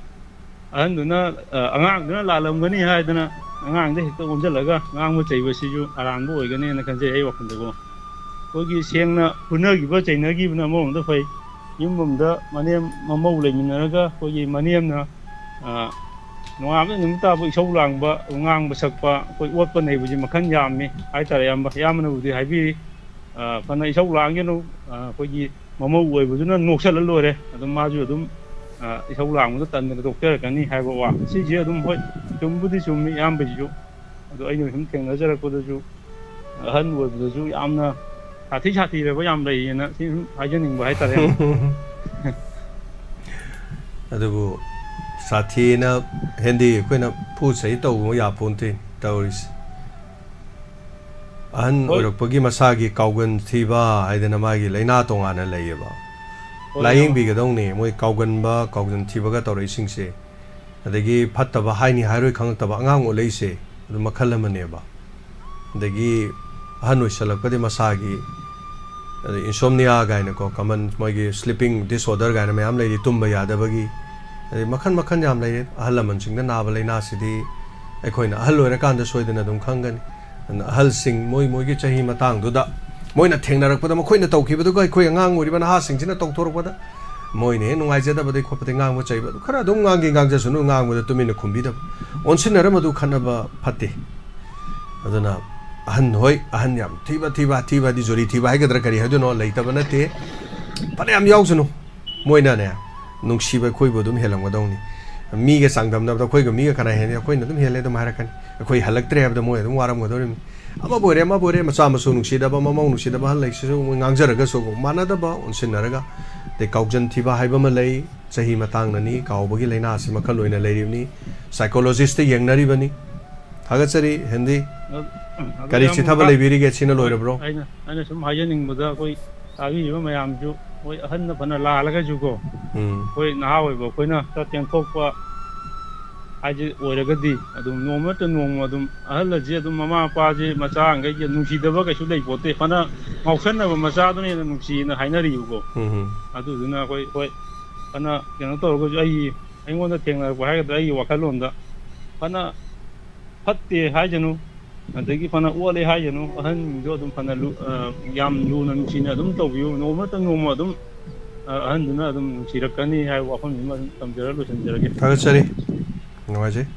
ꯑꯍꯟꯗꯨꯅ, ꯑ, ꯑꯉꯥꯡꯗꯨꯅ ꯂꯥꯜꯂꯝꯒꯅꯤ ꯍꯥꯏꯗꯅ ꯑꯉꯥꯡꯗ ꯍꯦꯛꯇ ꯑꯣꯟꯁꯤꯜꯂꯒ ꯉꯥꯡꯕ ꯆꯩꯕꯁꯤꯁꯨ ꯑꯔꯥꯟꯕ ꯑꯣꯏꯒꯅꯦꯅ ꯈꯟꯖꯩ, ꯑꯩ ꯋꯥꯈꯜꯗꯀꯣ꯫ ꯑꯩꯈꯣꯏꯒꯤ ꯁꯦꯡꯅ ꯐꯨꯅꯈꯤꯕ ꯆꯩꯅꯈꯤꯕꯅ ꯑꯃꯔꯣꯝꯗ ꯐꯩ, ꯌꯨꯝ ꯑꯃꯗ ꯃꯅꯦꯝ ꯃꯃꯧ ꯂꯩꯃꯤꯟꯅꯔꯒ ꯑꯩꯈꯣꯏꯒꯤ ꯃꯅꯦꯝꯅ, ꯑ, ꯅꯣꯡꯉꯥꯟꯕ ꯅꯨꯃꯤꯠ ꯇꯥꯕ ꯏꯁꯧ ꯂꯥꯡꯕ, ꯉꯥꯡꯕ ꯁꯛꯄ, ꯑꯩꯈꯣꯏ ꯑꯣꯠꯄ ꯅꯩꯕꯁꯤ ꯃꯈꯜ ꯌꯥꯝꯃꯤ ꯍꯥꯏꯇꯥꯔꯦ, ꯑꯌꯥꯝꯕ, ꯑꯌꯥꯝꯕꯅꯕꯨꯗꯤ ꯍꯥꯏꯕꯤꯔꯤ꯫ ꯑ, ꯐꯅ ꯏꯁꯧ ꯂꯥꯡꯒꯅꯨ, ꯑ, ꯑꯩꯈꯣꯏꯒꯤ ꯃꯃꯧ ꯑꯣꯏꯕꯗꯨꯅ ꯅꯣꯛꯁꯜꯂ ꯂꯣꯏꯔꯦ, ꯑꯗꯨꯝ ꯃꯥꯁꯨ ꯑꯗꯨꯝ, ꯑ, ꯏꯁꯧ ꯂꯥꯡꯕꯗ ꯇꯟꯗꯅ ꯇꯣꯛꯆꯔꯛꯀꯅꯤ ꯍꯥꯏꯕ ꯋꯥ꯫ ꯁꯤꯁꯦ ꯑꯗꯨꯝ, ꯍꯣꯏ, ꯆꯨꯝꯕꯨꯗꯤ ꯆꯨꯝꯃꯤ ꯏꯌꯥꯝꯕꯁꯤꯁꯨ, ꯑꯗꯣ ꯑꯩꯅ ꯁꯨꯝ ꯊꯦꯡꯅꯖꯔꯛꯄꯗꯁꯨ ꯑꯍꯟ ꯑꯣꯏꯕꯗꯁꯨ ꯌꯥꯝꯅ ꯁꯥꯊꯤ ꯁꯥꯊꯤꯔꯕ ꯌꯥꯝ ꯂꯩꯌꯦꯅ ꯁꯤ ꯁꯨꯝ ꯍꯥꯏꯖꯅꯤꯡꯕ ꯍꯥꯏꯇꯥꯔꯦ꯫ ꯑꯗꯨꯕꯨ ꯁꯥꯊꯤꯅ ꯍꯦꯟꯗꯤ ꯑꯩꯈꯣꯏꯅ ꯐꯨ ꯆꯩ ꯇꯧꯕ ꯌꯥꯄꯣꯟꯇꯦ ꯇꯧꯔꯤꯁꯦ꯫ ꯑꯍꯟ ꯍꯣꯏ꯫ ꯑꯣꯏꯔꯛꯄꯒꯤ ꯃꯁꯥꯒꯤ ꯀꯥꯎꯒꯟ ꯊꯤꯕ ꯍꯥꯏꯗꯅ ꯃꯥꯒꯤ ꯂꯥꯏꯅꯥ ꯇꯣꯉꯥꯟꯅ ꯂꯩꯌꯦꯕ꯫ ꯍꯣꯏ, ꯂꯥꯏꯌꯦꯡꯕꯤꯒꯗꯧꯅꯤ ꯃꯣꯏ ꯀꯥꯎꯒꯟꯕ, ꯀꯥꯎꯒꯟ ꯊꯤꯕꯒ ꯇꯧꯔꯛꯏꯁꯤꯡꯁꯦ꯫ ꯑꯗꯒꯤ ꯐꯠꯇꯕ ꯍꯥꯏꯅꯤ ꯍꯥꯏꯔꯣꯏ ꯈꯪꯉꯛꯇꯕ ꯑꯉꯥꯡ ꯑꯣꯜꯂꯛꯏꯁꯦ ꯑꯗꯨ ꯃꯈꯜ ꯑꯃꯅꯦꯕ꯫ ꯑꯗꯒꯤ ꯑꯍꯟ ꯑꯣꯏꯁꯜꯂꯛꯄꯗꯤ ꯃꯁꯥꯒꯤ, ꯑꯗꯩ insomnia ꯀꯥꯏꯅꯀꯣ, common ꯃꯣꯏꯒꯤ sleeping disorder ꯀꯥꯏꯅ ꯃꯌꯥꯝ ꯂꯩꯔꯤ, ꯇꯨꯝꯕ ꯌꯥꯗꯕꯒꯤ, ꯑꯗꯩ ꯃꯈꯜ ꯃꯈꯜ ꯌꯥꯝ ꯂꯩꯔꯦ꯫ ꯑꯍꯜ ꯂꯃꯟꯁꯤꯡꯗ ꯅꯥꯕ ꯂꯥꯏꯅꯥꯁꯤꯗꯤ ꯑꯩꯈꯣꯏꯅ ꯑꯍꯜ ꯑꯣꯏꯔꯀꯥꯟꯗ ꯁꯣꯏꯗꯅ ꯑꯗꯨꯝ ꯈꯪꯒꯅꯤ꯫ ꯑꯗꯨꯅ ꯑꯍꯜꯁꯤꯡ ꯃꯣꯏ ꯃꯣꯏꯒꯤ ꯆꯍꯤ ꯃꯇꯥꯡꯗꯨꯗ ꯃꯣꯏꯅ ꯊꯦꯡꯅꯔꯛꯄꯗ, ꯃꯈꯣꯏꯅ ꯇꯧꯈꯤꯕꯗꯨꯒ ꯑꯩꯈꯣꯏ ꯑꯉꯥꯡ ꯑꯣꯏꯔꯤꯕ ꯅꯍꯥꯁꯤꯡꯁꯤꯅ ꯇꯧꯊꯣꯔꯛꯄꯗ, ꯃꯣꯏꯅ ꯍꯦꯛ ꯅꯨꯡꯉꯥꯏꯖꯗꯕꯗꯩ ꯈꯣꯠꯄꯗꯩ ꯉꯥꯡꯕ ꯆꯩꯕ ꯑꯗꯨ ꯈꯔ ꯑꯗꯨꯝ ꯉꯥꯡꯒꯦ ꯉꯥꯡꯖꯁꯅꯨ, ꯉꯥꯡꯕꯗ ꯇꯨꯃꯤꯟꯅ ꯈꯨꯝꯕꯤꯗꯕ, ꯑꯣꯟꯁꯤꯟꯅꯔ ꯃꯗꯨ ꯈꯠꯅꯕ ꯐꯠꯇꯦ꯫ ꯑꯗꯨꯅ ꯑꯍꯟ ꯍꯣꯏ, ꯑꯍꯟ ꯌꯥꯝ ꯊꯤꯕ, ꯊꯤꯕ, ꯊꯤꯕ ꯍꯥꯏꯗꯤ ꯖꯨꯔꯤ ꯊꯤꯕ ꯍꯥꯏꯒꯗ꯭ꯔꯥ ꯀꯔꯤ ꯍꯥꯏꯗꯣꯏꯅꯣ, ꯂꯩꯇꯕ ꯅꯠꯇꯦ꯫ ꯐꯅꯌꯥꯝ ꯌꯥꯎꯁꯅꯨ, ꯃꯣꯏꯅꯅꯦ ꯅꯨꯡꯁꯤꯕ ꯑꯩꯈꯣꯏꯕꯨ ꯑꯗꯨꯝ ꯍꯦꯜꯂꯝꯒꯗꯧꯅꯤ꯫ ꯃꯤꯒ ꯆꯥꯡꯗꯝꯅꯕꯗ ꯑꯩꯈꯣꯏꯒ ꯃꯤꯒ ꯀꯅꯥ ꯍꯦꯟꯅꯤ? ꯑꯩꯈꯣꯏꯅ ꯑꯗꯨꯝ ꯍꯦꯜꯂꯦ ꯑꯗꯨꯝ ꯍꯥꯏꯔꯛꯀꯅꯤ꯫ ꯑꯩꯈꯣꯏ ꯍꯜꯂꯛꯇ꯭ꯔꯦ ꯍꯥꯏꯕꯗ ꯃꯣꯏ ꯑꯗꯨꯝ ꯋꯥꯔꯝꯒꯗꯧꯔꯤꯕꯅꯤ꯫ ꯑꯃꯕꯨ ꯑꯣꯏꯔꯦ, ꯑꯃꯕꯨ ꯑꯣꯏꯔꯦ, ꯃꯆꯥ ꯃꯁꯨ ꯅꯨꯡꯁꯤꯗꯕ, ꯃꯃꯧ ꯅꯨꯡꯁꯤꯗꯕ ꯑꯍꯜ ꯂꯩꯁꯤꯁꯨ ꯃꯣꯏ ꯉꯥꯡꯖꯔꯒꯁꯨ ꯃꯥꯟꯅꯗꯕ ꯑꯣꯟꯁꯤꯟꯅꯔꯒ, ꯑꯗꯩ ꯀꯥꯎꯖꯟ ꯊꯤꯕ ꯍꯥꯏꯕ ꯑꯃ ꯂꯩ, ꯆꯍꯤ ꯃꯇꯥꯡꯅꯅꯤ, ꯀꯥꯎꯕꯒꯤ ꯂꯥꯏꯅꯥ ꯑꯁꯤ ꯃꯈꯜ ꯑꯣꯏꯅ ꯂꯩꯔꯤꯕꯅꯤ꯫ Psychologist ꯌꯦꯡꯅꯔꯤꯕꯅꯤ꯫ ꯊꯥꯒꯠꯆꯔꯤ ꯍꯦꯟꯗꯤ꯫ ꯑꯗꯨ ꯀꯔꯤ ꯌꯥꯝ ꯆꯤꯊꯕ ꯃꯈꯥ-, ꯂꯩꯕꯤꯔꯤꯒꯦ? ꯁꯤꯅ ꯍꯣꯏ, ꯂꯣꯏꯔꯕ꯭ꯔꯣ? ꯑꯩꯅ, ꯑꯩꯅ ꯁꯨꯝ ꯍꯥꯏꯖꯅꯤꯡꯕꯗ, ꯑꯩꯈꯣꯏ ꯇꯥꯕꯤꯔꯤꯕ ꯃꯌꯥꯝꯁꯨ, ꯍꯣꯏ, ꯑꯍꯟꯅ ꯐꯅ ꯂꯥꯜꯂꯒꯁꯨꯀꯣ, ꯎꯝ꯫ ꯑꯩꯈꯣꯏ ꯅꯍꯥ ꯑꯣꯏꯕ ꯑꯩꯈꯣꯏꯅ ꯈꯔ ꯇꯦꯟꯊꯣꯛꯄ ꯍꯥꯏꯁꯦ ꯑꯣꯏꯔꯒꯗꯤ, ꯑꯗꯨꯝ ꯅꯣꯡꯃ ꯅꯠꯇ꯭ꯔ ꯅꯣꯡꯃ ꯑꯗꯨꯝ ꯑꯍꯜ ꯑꯁꯤ ꯑꯗꯨꯝ ꯃꯃꯥ ꯃꯄꯥꯁꯦ ꯃꯆꯥꯈꯩꯁꯦ ꯅꯨꯡꯁꯤꯗꯕ ꯀꯩꯁꯨ ꯂꯩꯄꯣꯠꯇꯦ꯫ ꯐꯅ ꯉꯥꯎꯁꯟꯅꯕ ꯃꯆꯥꯗꯨꯅ ꯍꯦꯟꯅ ꯅꯨꯡꯁꯤꯅ ꯍꯥꯏꯅꯔꯤꯕꯀꯣ꯫ ꯎꯝ, ꯎꯝ꯫ ꯑꯗꯨꯗꯨꯅ ꯑꯩꯈꯣꯏ, ꯍꯣꯏ, ꯐꯅ ꯀꯩꯅꯣ ꯇꯧꯔꯒꯁꯨ, ꯑꯩꯒꯤ, ꯑꯩꯉꯣꯟꯗ ꯊꯦꯡꯅꯔꯛꯄ ꯍꯥꯏꯒꯗ꯭ꯔꯥ, ꯑꯩꯒꯤ ꯋꯥꯈꯜꯂꯣꯟꯗ ꯐꯅ ꯐꯠꯇꯦ ꯍꯥꯏꯖꯅꯨ, ꯑꯗꯒꯤ ꯐꯅ ꯑꯣꯠꯂꯦ ꯍꯥꯏꯖꯅꯨ, ꯑꯍꯟꯁꯤꯡꯗꯣ ꯑꯗꯨꯝ ꯐꯅ ꯂꯨ-, ꯑ, ꯌꯥꯝ ꯂꯨꯅ ꯅꯨꯡꯁꯤꯅ ꯑꯗꯨꯝ ꯇꯧꯕꯤꯌꯨ꯫ ꯅꯣꯡꯃ ꯅꯠꯇ꯭ꯔ ꯅꯣꯡꯃ ꯑꯗꯨꯝ, ꯑ, ꯑꯍꯟꯗꯨꯅ ꯑꯗꯨꯝ ꯅꯨꯡꯁꯤꯔꯛꯀꯅꯤ ꯍꯥꯏꯕ ꯋꯥꯐꯝꯁꯤꯃ ꯑꯗꯨꯝ ꯊꯝꯖꯔ ꯂꯣꯏꯁꯤꯟꯖꯔꯒꯦ꯫ ꯊꯥꯒꯠꯆꯔꯤ꯫ ꯅꯨꯡꯉꯥꯏꯖꯩ꯫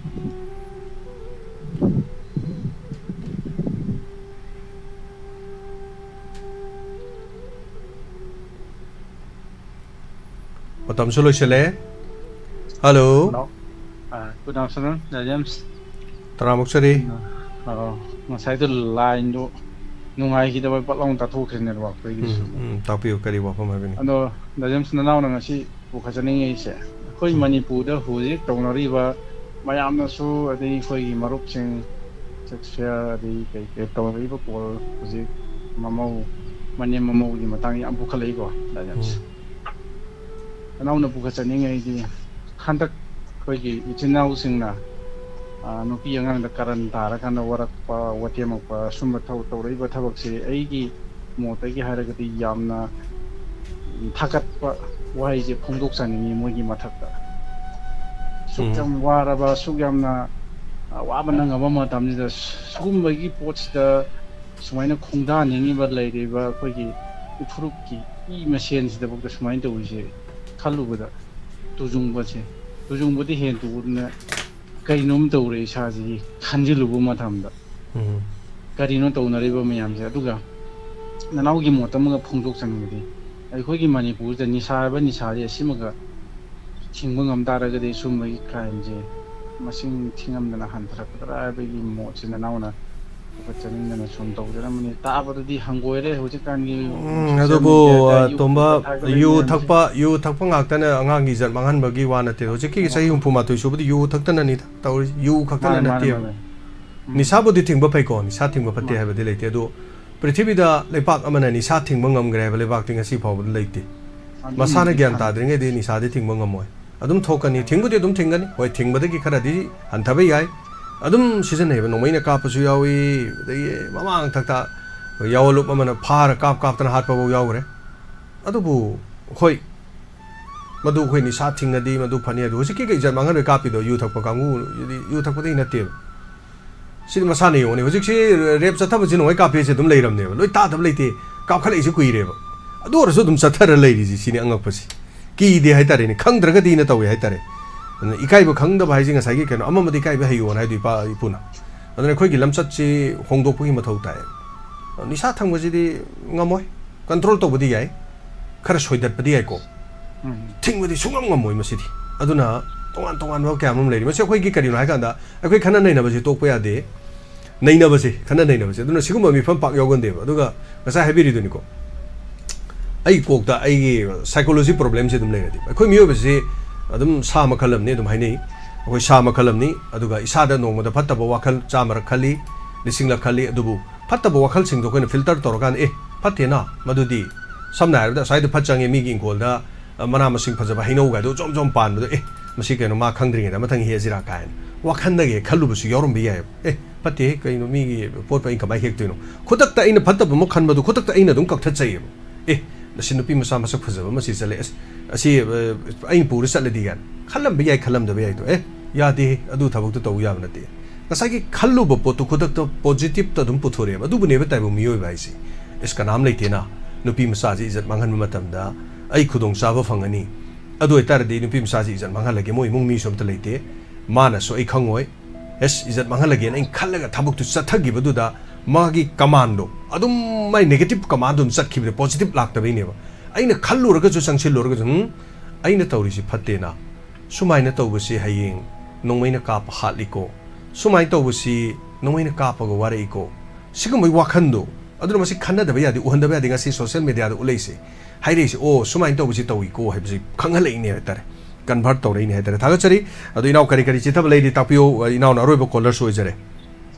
ꯃꯇꯝꯁꯨ ꯂꯣꯏꯁꯤꯜꯂꯦ꯫ Hello꯫ Hello. ꯑ, good afternoon, ꯗꯥ ꯖꯦꯝꯁ꯫ ꯇꯔꯥꯝ ꯑꯣꯛꯆꯔꯤ꯫ ꯑ, ꯑ, ꯉꯁꯥꯏꯗꯣ line ꯗꯣ ꯅꯨꯡꯉꯥꯏꯈꯤꯗꯕ, ꯄꯠ ꯂꯥꯎꯅ ꯇꯠꯊꯣꯛꯈ꯭ꯔꯦ network ꯇꯒꯤꯁꯨ꯫ ꯎꯝ, ꯎꯝ, ꯇꯥꯛꯄꯤꯌꯨ, ꯀꯔꯤ ꯋꯥꯐꯝ ꯍꯥꯏꯕꯅꯤ? ꯑꯗꯣ, ꯗꯥ ꯖꯦꯝꯁ, ꯅꯅꯥꯎꯅ ꯉꯁꯤ ꯄꯨꯈꯠꯆꯅꯤꯡꯉꯤꯁꯦ, ꯑꯩꯈꯣꯏ ꯃꯅꯤꯄꯨꯔꯗ ꯍꯧꯖꯤꯛ ꯇꯧꯅꯔꯤꯕ ꯃꯌꯥꯝꯅꯁꯨ, ꯑꯗꯩ ꯑꯩꯈꯣꯏꯒꯤ ꯃꯔꯨꯞꯁꯤꯡ, ꯁꯦꯛꯁ ꯐꯤꯌꯔ, ꯑꯗꯩ ꯀꯩ ꯀꯩ ꯇꯧꯅꯔꯤꯕ ꯀꯣꯜ, ꯍꯧꯖꯤꯛ ꯃꯃꯧ, ꯃꯅꯦꯝ ꯃꯃꯧꯒꯤ ꯃꯇꯥꯡ ꯌꯥꯝ ꯄꯨꯈꯠꯂꯛꯏꯀꯣ, ꯗꯥ ꯖꯦꯝꯁ꯫ ꯎꯝ꯫ ꯅꯅꯥꯎꯅ ꯄꯨꯈꯠꯆꯅꯤꯡꯉꯩꯗꯤ, ꯍꯟꯗꯛ ꯑꯩꯈꯣꯏꯒꯤ ꯏꯆꯤꯟ ꯏꯅꯥꯎꯁꯤꯡꯅ, ꯑ, ꯅꯨꯄꯤ ꯑꯉꯥꯡꯗ ꯀꯔꯟ ꯇꯥꯔꯀꯥꯟꯗ ꯋꯥꯔꯛꯄ, ꯋꯥꯇꯦꯝꯃꯛꯄ, ꯁꯨꯝꯕ ꯊꯧ-, ꯇꯧꯔꯛꯏꯕ ꯊꯕꯛꯁꯦ ꯑꯩꯒꯤ ꯃꯣꯠꯇꯒꯤ ꯍꯥꯏꯔꯒꯗꯤ ꯌꯥꯝꯅ ꯊꯥꯒꯠꯄ ꯋꯥꯍꯩꯁꯦ ꯐꯣꯡꯗꯣꯛꯆꯅꯤꯡꯉꯤ ꯃꯣꯏꯒꯤ ꯃꯊꯛꯇ꯫ ꯁꯨꯛ ꯎꯝ꯫ ꯌꯥꯝ ꯋꯥꯔꯕ, ꯁꯨꯛ ꯌꯥꯝꯅ, ꯑ, ꯋꯥꯕ ꯅꯪꯉꯕ ꯃꯇꯝꯁꯤꯗ ꯁꯤꯒꯨꯝꯕꯒꯤ ꯄꯣꯠꯁꯤꯗ ꯁꯨꯃꯥꯏꯅ ꯈꯣꯡꯗꯥꯅꯤꯡꯉꯤꯕ ꯂꯩꯔꯤꯕ ꯑꯩꯈꯣꯏꯒꯤ ꯏꯐꯨꯔꯨꯞꯀꯤ ꯏ ꯃꯁꯦꯟꯁꯤꯗꯐꯥꯎꯗ ꯁꯨꯃꯥꯏꯅ ꯇꯧꯔꯤꯁꯦ ꯈꯜꯂꯨꯕꯗ ꯇꯨꯖꯨꯡꯕꯁꯦ, ꯇꯨꯖꯨꯡꯕꯗꯤ ꯍꯦꯟꯇꯣꯛꯑꯗꯅ ꯀꯩꯅꯣꯝ ꯇꯧꯔꯦ ꯏꯁꯥꯁꯤ ꯈꯟꯖꯤꯜꯂꯨꯕ ꯃꯇꯝꯗ꯫ ꯎꯝ꯫ ꯀꯔꯤꯅꯣ ꯇꯧꯅꯔꯤꯕ ꯃꯌꯥꯝꯁꯦ? ꯑꯗꯨꯒ ꯅꯅꯥꯎꯒꯤ ꯃꯣꯠ ꯑꯃꯒ ꯐꯣꯡꯗꯣꯛꯆꯅꯤꯡꯕꯗꯤ, ꯑꯩꯈꯣꯏꯒꯤ ꯃꯅꯤꯄꯨꯔꯁꯤꯗ ꯅꯤꯁꯥ ꯍꯥꯏꯕ ꯅꯤꯁꯥꯁꯦ ꯑꯁꯤꯃꯒ ꯊꯤꯡꯕ ꯉꯝ ꯇꯥꯔꯒꯗꯤ ꯁꯨꯝꯕꯒꯤ ꯀ꯭ꯔꯥꯏꯝꯁꯦ ꯃꯁꯤꯡ ꯊꯤꯉꯝꯗꯅ ꯍꯟꯊꯔꯛꯀꯗ꯭ꯔꯥ ꯍꯥꯏꯕꯒꯤ ꯃꯣꯠꯁꯦ ꯅꯅꯥꯎꯅ ꯐꯒꯠꯆꯅꯤꯡꯗꯅ ꯁꯨꯝ ꯇꯧꯖꯔꯝꯕꯅꯤ꯫ ꯇꯥꯕꯗꯗꯤ ꯍꯪꯒꯣꯏꯔꯦ ꯍꯧꯖꯤꯛꯀꯥꯟꯒꯤ ꯎꯝ, social ꯑꯗꯨꯕꯨ, media ꯗ, ꯑ, ꯌꯨꯇ꯭ꯌꯨꯕ ꯇꯣꯝꯕ, ꯊꯥꯒꯠꯂꯤꯕ ꯌꯨ ꯃꯌꯥꯝꯁꯦ꯫ ꯊꯛꯄ, ꯌꯨ ꯊꯛꯄ ꯉꯥꯛꯇꯅ ꯑꯉꯥꯡꯒꯤ ꯏꯖꯠ ꯃꯥꯡꯍꯟꯕꯒꯤ ꯋꯥ ꯅꯠꯇꯦ꯫ ꯍꯧꯖꯤꯛꯀꯤ ꯆꯍꯤ ꯍꯨꯝꯐꯨ ꯃꯥꯊꯣꯏ ꯁꯨꯕꯗꯤ ꯌꯨ ꯊꯛꯇꯅꯅꯤꯗ ꯇꯧꯔꯤꯁꯤ꯫ ꯌꯨ ꯈꯛꯇꯅ ꯃꯥꯅꯦ, ꯃꯥꯅꯦ, ꯅꯠꯇꯦꯕ꯫ ꯃꯥꯅꯦ꯫ ꯎꯝ꯫ ꯅꯤꯁꯥꯕꯨꯗꯤ ꯊꯤꯡꯕ ꯐꯩꯀꯣ, ꯅꯤꯁꯥ ꯊꯤꯡꯕ ꯐꯠꯇꯦ ꯃꯥꯅꯦ꯫ ꯍꯥꯏꯕꯗꯤ ꯂꯩꯇꯦ꯫ ꯑꯗꯣ ꯄ꯭ꯔꯤꯊꯤꯕꯤꯗ ꯂꯩꯄꯥꯛ ꯑꯃꯅ ꯅꯤꯁꯥ ꯊꯤꯡꯕ ꯉꯝꯈ꯭ꯔꯦ ꯍꯥꯏꯕ ꯂꯩꯕꯥꯛꯇꯤ ꯉꯁꯤ ꯐꯥꯎꯕꯗ ꯂꯩꯇꯦ꯫ ꯑꯗꯨꯝ ꯃꯁꯥꯅ ꯒ꯭ꯌꯥꯟ ꯏꯁꯥꯅ ꯇꯥꯗ꯭ꯔꯤꯉꯩꯗꯤ ꯅꯤꯁꯥꯗꯤ ꯊꯤꯡꯕ ꯉꯝꯃꯣꯏ꯫ ꯑꯗꯨꯝ ꯊꯣꯛꯀꯅꯤ, ꯊꯤꯡꯕꯨꯗꯤ ꯑꯗꯨꯝ ꯊꯤꯡꯒꯅꯤ꯫ ꯍꯣꯏ, ꯊꯤꯡꯕꯗꯒꯤ ꯈꯔꯗꯤ ꯍꯟꯊꯕ ꯌꯥꯏ꯫ ꯑꯗꯨꯝ ꯁꯤꯖꯤꯟꯅꯩꯕ, ꯅꯣꯡꯃꯩꯅ ꯀꯥꯞꯄꯁꯨ ꯌꯥꯎꯏ, ꯑꯗꯒꯤ ꯃꯃꯥꯡ ꯊꯛꯇ ꯌꯥꯑꯣꯟꯂꯨꯞ ꯑꯃꯅ ꯐꯥꯔ ꯀꯥꯞ ꯀꯥꯞꯇꯅ ꯍꯥꯠꯄꯐꯥꯎ ꯌꯥꯎꯈ꯭ꯔꯦ꯫ ꯑꯗꯨꯕꯨ ꯍꯣꯏ, ꯃꯗꯨ ꯑꯩꯈꯣꯏ ꯅꯤꯁꯥ ꯊꯤꯡꯉꯗꯤ ꯃꯗꯨ ꯐꯅꯤ꯫ ꯑꯗꯨ ꯍꯧꯖꯤꯛꯀꯤ ꯏꯖꯠ ꯃꯥꯡꯍꯟꯕꯩ ꯀꯥꯞꯄꯤꯗꯣ ꯌꯨ ꯊꯛꯄ ꯀꯥꯡꯕꯨ, ꯌꯨ ꯊꯛꯄꯗꯒꯤ ꯅꯠꯇꯦꯕ꯫ ꯁꯤꯗꯤ ꯃꯁꯥꯅ ꯌꯦꯡꯉꯨꯅꯦ, ꯍꯧꯖꯤꯛꯁꯤ ꯔꯦꯞ ꯆꯠꯊꯕꯁꯤ ꯅꯣꯡꯃꯩ ꯀꯥꯞꯄꯦꯁꯦ ꯑꯗꯨꯝ ꯂꯩꯔꯝꯅꯦꯕ, ꯂꯣꯏ ꯇꯥꯗꯕ ꯂꯩꯇꯦ꯫ ꯀꯥꯞꯈꯠꯂꯛꯏꯁꯦ ꯀꯨꯏꯔꯦꯕ, ꯑꯗꯨ ꯑꯣꯏꯔꯁꯨ ꯑꯗꯨꯝ ꯆꯠꯊꯔ ꯂꯩꯔꯤꯁꯤ, ꯁꯤꯅꯤ ꯑꯉꯛꯄꯁꯤ꯫ ꯀꯤꯗꯦ ꯍꯥꯏꯇꯥꯔꯦꯅꯦ, ꯈꯪꯗ꯭ꯔꯒꯗꯤꯅ ꯇꯧꯋꯦ ꯍꯥꯏꯇꯥꯔꯦ꯫ ꯑꯗꯨꯅ ꯏꯀꯥꯏꯕ ꯈꯪꯗꯕ ꯍꯥꯏꯁꯦ ꯉꯁꯥꯏꯒꯤ ꯀꯩꯅꯣ, ꯑꯃꯃꯗꯤ ꯏꯀꯥꯏꯕ ꯍꯩꯌꯣꯅ ꯍꯥꯏꯗꯣ ꯏꯄꯥ ꯏꯄꯨꯅ꯫ ꯑꯗꯨꯅ ꯑꯩꯈꯣꯏꯒꯤ ꯂꯝꯆꯠꯁꯤ ꯍꯣꯡꯗꯣꯛꯄꯒꯤ ꯃꯊꯧ ꯇꯥꯏꯌꯦꯕ꯫ ꯅꯤꯁꯥ ꯊꯪꯕꯁꯤꯗꯤ ꯉꯝꯃꯣꯏ, ꯀꯟꯇ꯭ꯔꯣꯜ ꯇꯧꯕꯗꯤ ꯌꯥꯏ, ꯈꯔ ꯁꯣꯏꯗꯠꯄꯗꯤ ꯌꯥꯏꯀꯣ꯫ ꯎꯝ꯫ ꯊꯤꯡꯕꯗꯤ ꯁꯨꯡꯉꯝ ꯉꯝꯃꯣꯏ ꯃꯁꯤꯗꯤ꯫ ꯑꯗꯨꯅ ꯇꯣꯉꯥꯟ ꯇꯣꯉꯥꯟꯕ ꯀꯌꯥ ꯑꯃꯔꯣꯝ ꯂꯩꯔꯤ꯫ ꯃꯁꯤ ꯑꯩꯈꯣꯏꯒꯤ ꯀꯔꯤꯅꯣ ꯍꯥꯏꯀꯥꯟꯗ, ꯑꯩꯈꯣꯏ ꯈꯟꯅ ꯅꯩꯅꯕꯁꯤ ꯇꯣꯛꯄ ꯌꯥꯗꯦ꯫ ꯅꯩꯅꯕꯁꯦ, ꯈꯟꯅ ꯅꯩꯅꯕꯁꯦ꯫ ꯑꯗꯨꯅ ꯁꯤꯒꯨꯝꯕ ꯃꯤꯐꯝ ꯄꯥꯛ ꯌꯥꯎꯒꯟꯗꯦꯕ꯫ ꯑꯗꯨꯒ ꯉꯁꯥꯏ ꯍꯥꯏꯕꯤꯔꯤꯗꯨꯅꯤꯀꯣ, ꯑꯩ ꯀꯣꯛꯇ ꯑꯩꯒꯤ psychology problemꯁꯦ ꯑꯗꯨꯝ ꯂꯩꯔꯗꯤ, ꯑꯩꯈꯣꯏ ꯃꯤꯑꯣꯏꯕꯁꯤ ꯑꯗꯨꯝ ꯁꯥ ꯃꯈꯜ ꯑꯃꯅꯤ ꯑꯗꯨꯝ ꯍꯥꯏꯅꯩ꯫ ꯑꯩꯈꯣꯏ ꯁꯥ ꯃꯈꯜ ꯑꯃꯅꯤ꯫ ꯑꯗꯨꯒ ꯏꯁꯥꯗ ꯅꯣꯡꯃꯗ ꯐꯠꯇꯕ ꯋꯥꯈꯜ ꯆꯥꯝꯃꯔꯛ ꯈꯜꯂꯤ, ꯂꯤꯁꯤꯡꯂꯛ ꯈꯜꯂꯤ꯫ ꯑꯗꯨꯕꯨ ꯐꯠꯇꯕ ꯋꯥꯈꯜꯁꯤꯡꯗꯣ ꯑꯩꯈꯣꯏꯅ ꯐꯤꯜꯇꯔ ꯇꯧꯔꯀꯥꯟꯗ, "ꯑꯦ, ꯐꯠꯇꯦꯅ, ꯃꯗꯨꯗꯤ ꯁꯝꯅ ꯍꯥꯏꯔꯕꯗ ꯑꯁ꯭ꯋꯥꯏꯗ ꯐꯠ ꯆꯪꯉꯦ, ꯃꯤꯒꯤ ꯏꯪꯈꯣꯜꯗ, ꯑ, ꯃꯅꯥ ꯃꯁꯤꯡ ꯐꯖꯕ ꯍꯩꯅꯧꯒꯥꯏꯗꯣ ꯖꯣꯝ ꯖꯣꯝ ꯄꯥꯟꯕꯗꯣ, ꯑꯦ, ꯃꯁꯤ ꯀꯩꯅꯣ ꯃꯥ ꯈꯪꯗ꯭ꯔꯤꯉꯩꯗ ꯃꯊꯪ ꯍꯦꯛꯑꯁꯤꯔꯥ" ꯀꯥꯏꯅ ꯋꯥꯈꯜꯗꯒꯤ ꯍꯦꯛ ꯈꯜꯂꯨꯕꯁꯨ ꯌꯥꯎꯔꯝꯕ ꯌꯥꯏꯑꯕ꯫ "ꯑꯦ, ꯐꯠꯇꯦꯍꯦ, ꯀꯩꯅꯣ ꯃꯤꯒꯤ ꯄꯣꯠꯄꯨ ꯑꯩꯅ ꯀꯃꯥꯏꯅ ꯍꯦꯛꯇꯣꯏꯅꯣ?" ꯈꯨꯗꯛꯇ ꯑꯩꯅ ꯐꯠꯇꯕ ꯑꯃ ꯈꯟꯕꯗꯣ ꯈꯨꯗꯛꯇ ꯑꯩꯅ ꯑꯗꯨꯝ ꯀꯛꯊꯠꯆꯩꯌꯦꯕ꯫ "ꯑꯦ, ꯑꯁꯤ ꯅꯨꯄꯤ ꯃꯆꯥ ꯃꯁꯛ ꯐꯖꯕ ꯑꯃ ꯁꯤ ꯆꯠꯂꯦ, ꯑꯁ, ꯑꯁꯤ, ꯑ, ꯑꯩꯅ ꯄꯨꯔ ꯆꯠꯂꯗꯤ" ꯀꯥꯏꯅ ꯈꯜꯂꯝꯕ ꯌꯥꯏ, ꯈꯜꯂꯝꯗꯕ ꯌꯥꯏꯗꯣ꯫ "ꯑꯦ, ꯌꯥꯗꯦꯍꯦ, ꯑꯗꯨ ꯊꯕꯛꯇꯣ ꯇꯧ ꯌꯥꯕ ꯅꯠꯇꯦ"꯫ ꯉꯁꯥꯏꯒꯤ ꯈꯜꯂꯨꯕ ꯄꯣꯠꯇꯣ ꯈꯨꯗꯛꯇ ꯄꯣꯖꯤꯇꯤꯞꯇ ꯑꯗꯨꯝ ꯄꯨꯊꯣꯔꯛꯑꯦꯕ꯫ ꯑꯗꯨꯕꯨꯅꯦꯕ ꯇꯥꯏꯕꯪ ꯃꯤꯑꯣꯏꯕ ꯍꯥꯏꯁꯦ꯫ "ꯑꯁ, ꯀꯅꯥꯝ ꯂꯩꯇꯦꯅ, ꯅꯨꯄꯤ ꯃꯆꯥꯁꯤ ꯏꯖꯠ ꯃꯥꯡꯍꯟꯕ ꯃꯇꯝꯗ ꯑꯩ ꯈꯨꯗꯣꯡꯆꯥꯕ ꯐꯪꯒꯅꯤ꯫ ꯑꯗꯨ ꯑꯣꯏꯇꯥꯔꯗꯤ ꯅꯨꯄꯤ ꯃꯆꯥꯁꯤ ꯏꯖꯠ ꯃꯥꯡꯍꯜꯂꯒꯦ, ꯃꯣꯏ ꯏꯃꯨꯡ ꯃꯤꯁꯨ ꯑꯝꯇ ꯂꯩꯇꯦ, ꯃꯥꯅꯁꯨ ꯑꯩ ꯈꯪꯉꯣꯏ꯫ ꯑꯦꯁ, ꯏꯖꯠ ꯃꯥꯡꯍꯜꯂꯒꯦꯅ" ꯑꯩꯅ ꯈꯜꯂꯒ ꯊꯕꯛꯇꯨ ꯆꯠꯊꯈꯤꯕꯗꯨꯗ ꯃꯥꯒꯤ ꯀꯃꯥꯟꯗꯣ ꯑꯗꯨꯝ ꯃꯥꯏ ꯅꯦꯒꯦꯇꯤꯞ ꯀꯃꯥꯟꯗꯣ ꯑꯗꯨꯝ ꯆꯠꯈꯤꯕꯗ ꯄꯣꯖꯤꯇꯤꯞ ꯂꯥꯛꯇꯕꯩꯅꯦꯕ꯫ ꯑꯩꯅ ꯈꯜꯂꯨꯔꯒꯁꯨ ꯆꯪꯁꯤꯜꯂꯨꯔꯒꯁꯨ, "ꯎꯝ, ꯑꯩꯅ ꯇꯧꯔꯤꯁꯤ ꯐꯠꯇꯦꯅ, ꯁꯨꯃꯥꯏꯅ ꯇꯧꯕꯁꯤ ꯍꯌꯦꯡ ꯅꯣꯡꯃꯩꯅ ꯀꯥꯞꯄ ꯍꯥꯠꯂꯤꯀꯣ, ꯁꯨꯃꯥꯏꯅ ꯇꯧꯕꯁꯤ ꯅꯣꯡꯃꯩꯅ ꯀꯥꯞꯄꯒ ꯋꯥꯔꯛꯏꯀꯣ", ꯁꯤꯒꯨꯝꯕꯒꯤ ꯋꯥꯈꯟꯗꯣ꯫ ꯑꯗꯨꯅ ꯃꯁꯤ ꯈꯟꯅꯗꯕ ꯌꯥꯗꯦ, ꯎꯍꯟꯗꯕ ꯌꯥꯗꯦ꯫ ꯉꯁꯤ ꯁꯣꯁꯤꯌꯦꯜ ꯃꯦꯗꯤꯌꯥꯗ ꯎꯠꯂꯛꯏꯁꯦ, ꯍꯥꯏꯔꯛꯏꯁꯦ, "ꯑꯣ, ꯁꯨꯃꯥꯏꯅ ꯇꯧꯕꯁꯤ ꯇꯧꯏꯀꯣ" ꯍꯥꯏꯕꯁꯤ ꯈꯪꯍꯜꯂꯛꯏꯅꯦ ꯍꯥꯏꯇꯥꯔꯦ, ꯀꯟꯚꯔꯠ ꯇꯧꯔꯛꯏꯅꯦ ꯍꯥꯏꯇꯥꯔꯦ꯫ ꯊꯥꯒꯠꯆꯔꯤ꯫ ꯑꯗꯣ ꯏꯅꯥꯎ, ꯀꯔꯤ ꯀꯔꯤ ꯆꯤꯊꯕ ꯂꯩꯔꯤ ꯇꯥꯛꯄꯤꯌꯨ꯫ ꯏꯅꯥꯎꯅ ꯑꯔꯣꯏꯕ ꯀꯣꯂꯔꯁꯨ ꯑꯣꯏꯖꯔꯦ꯫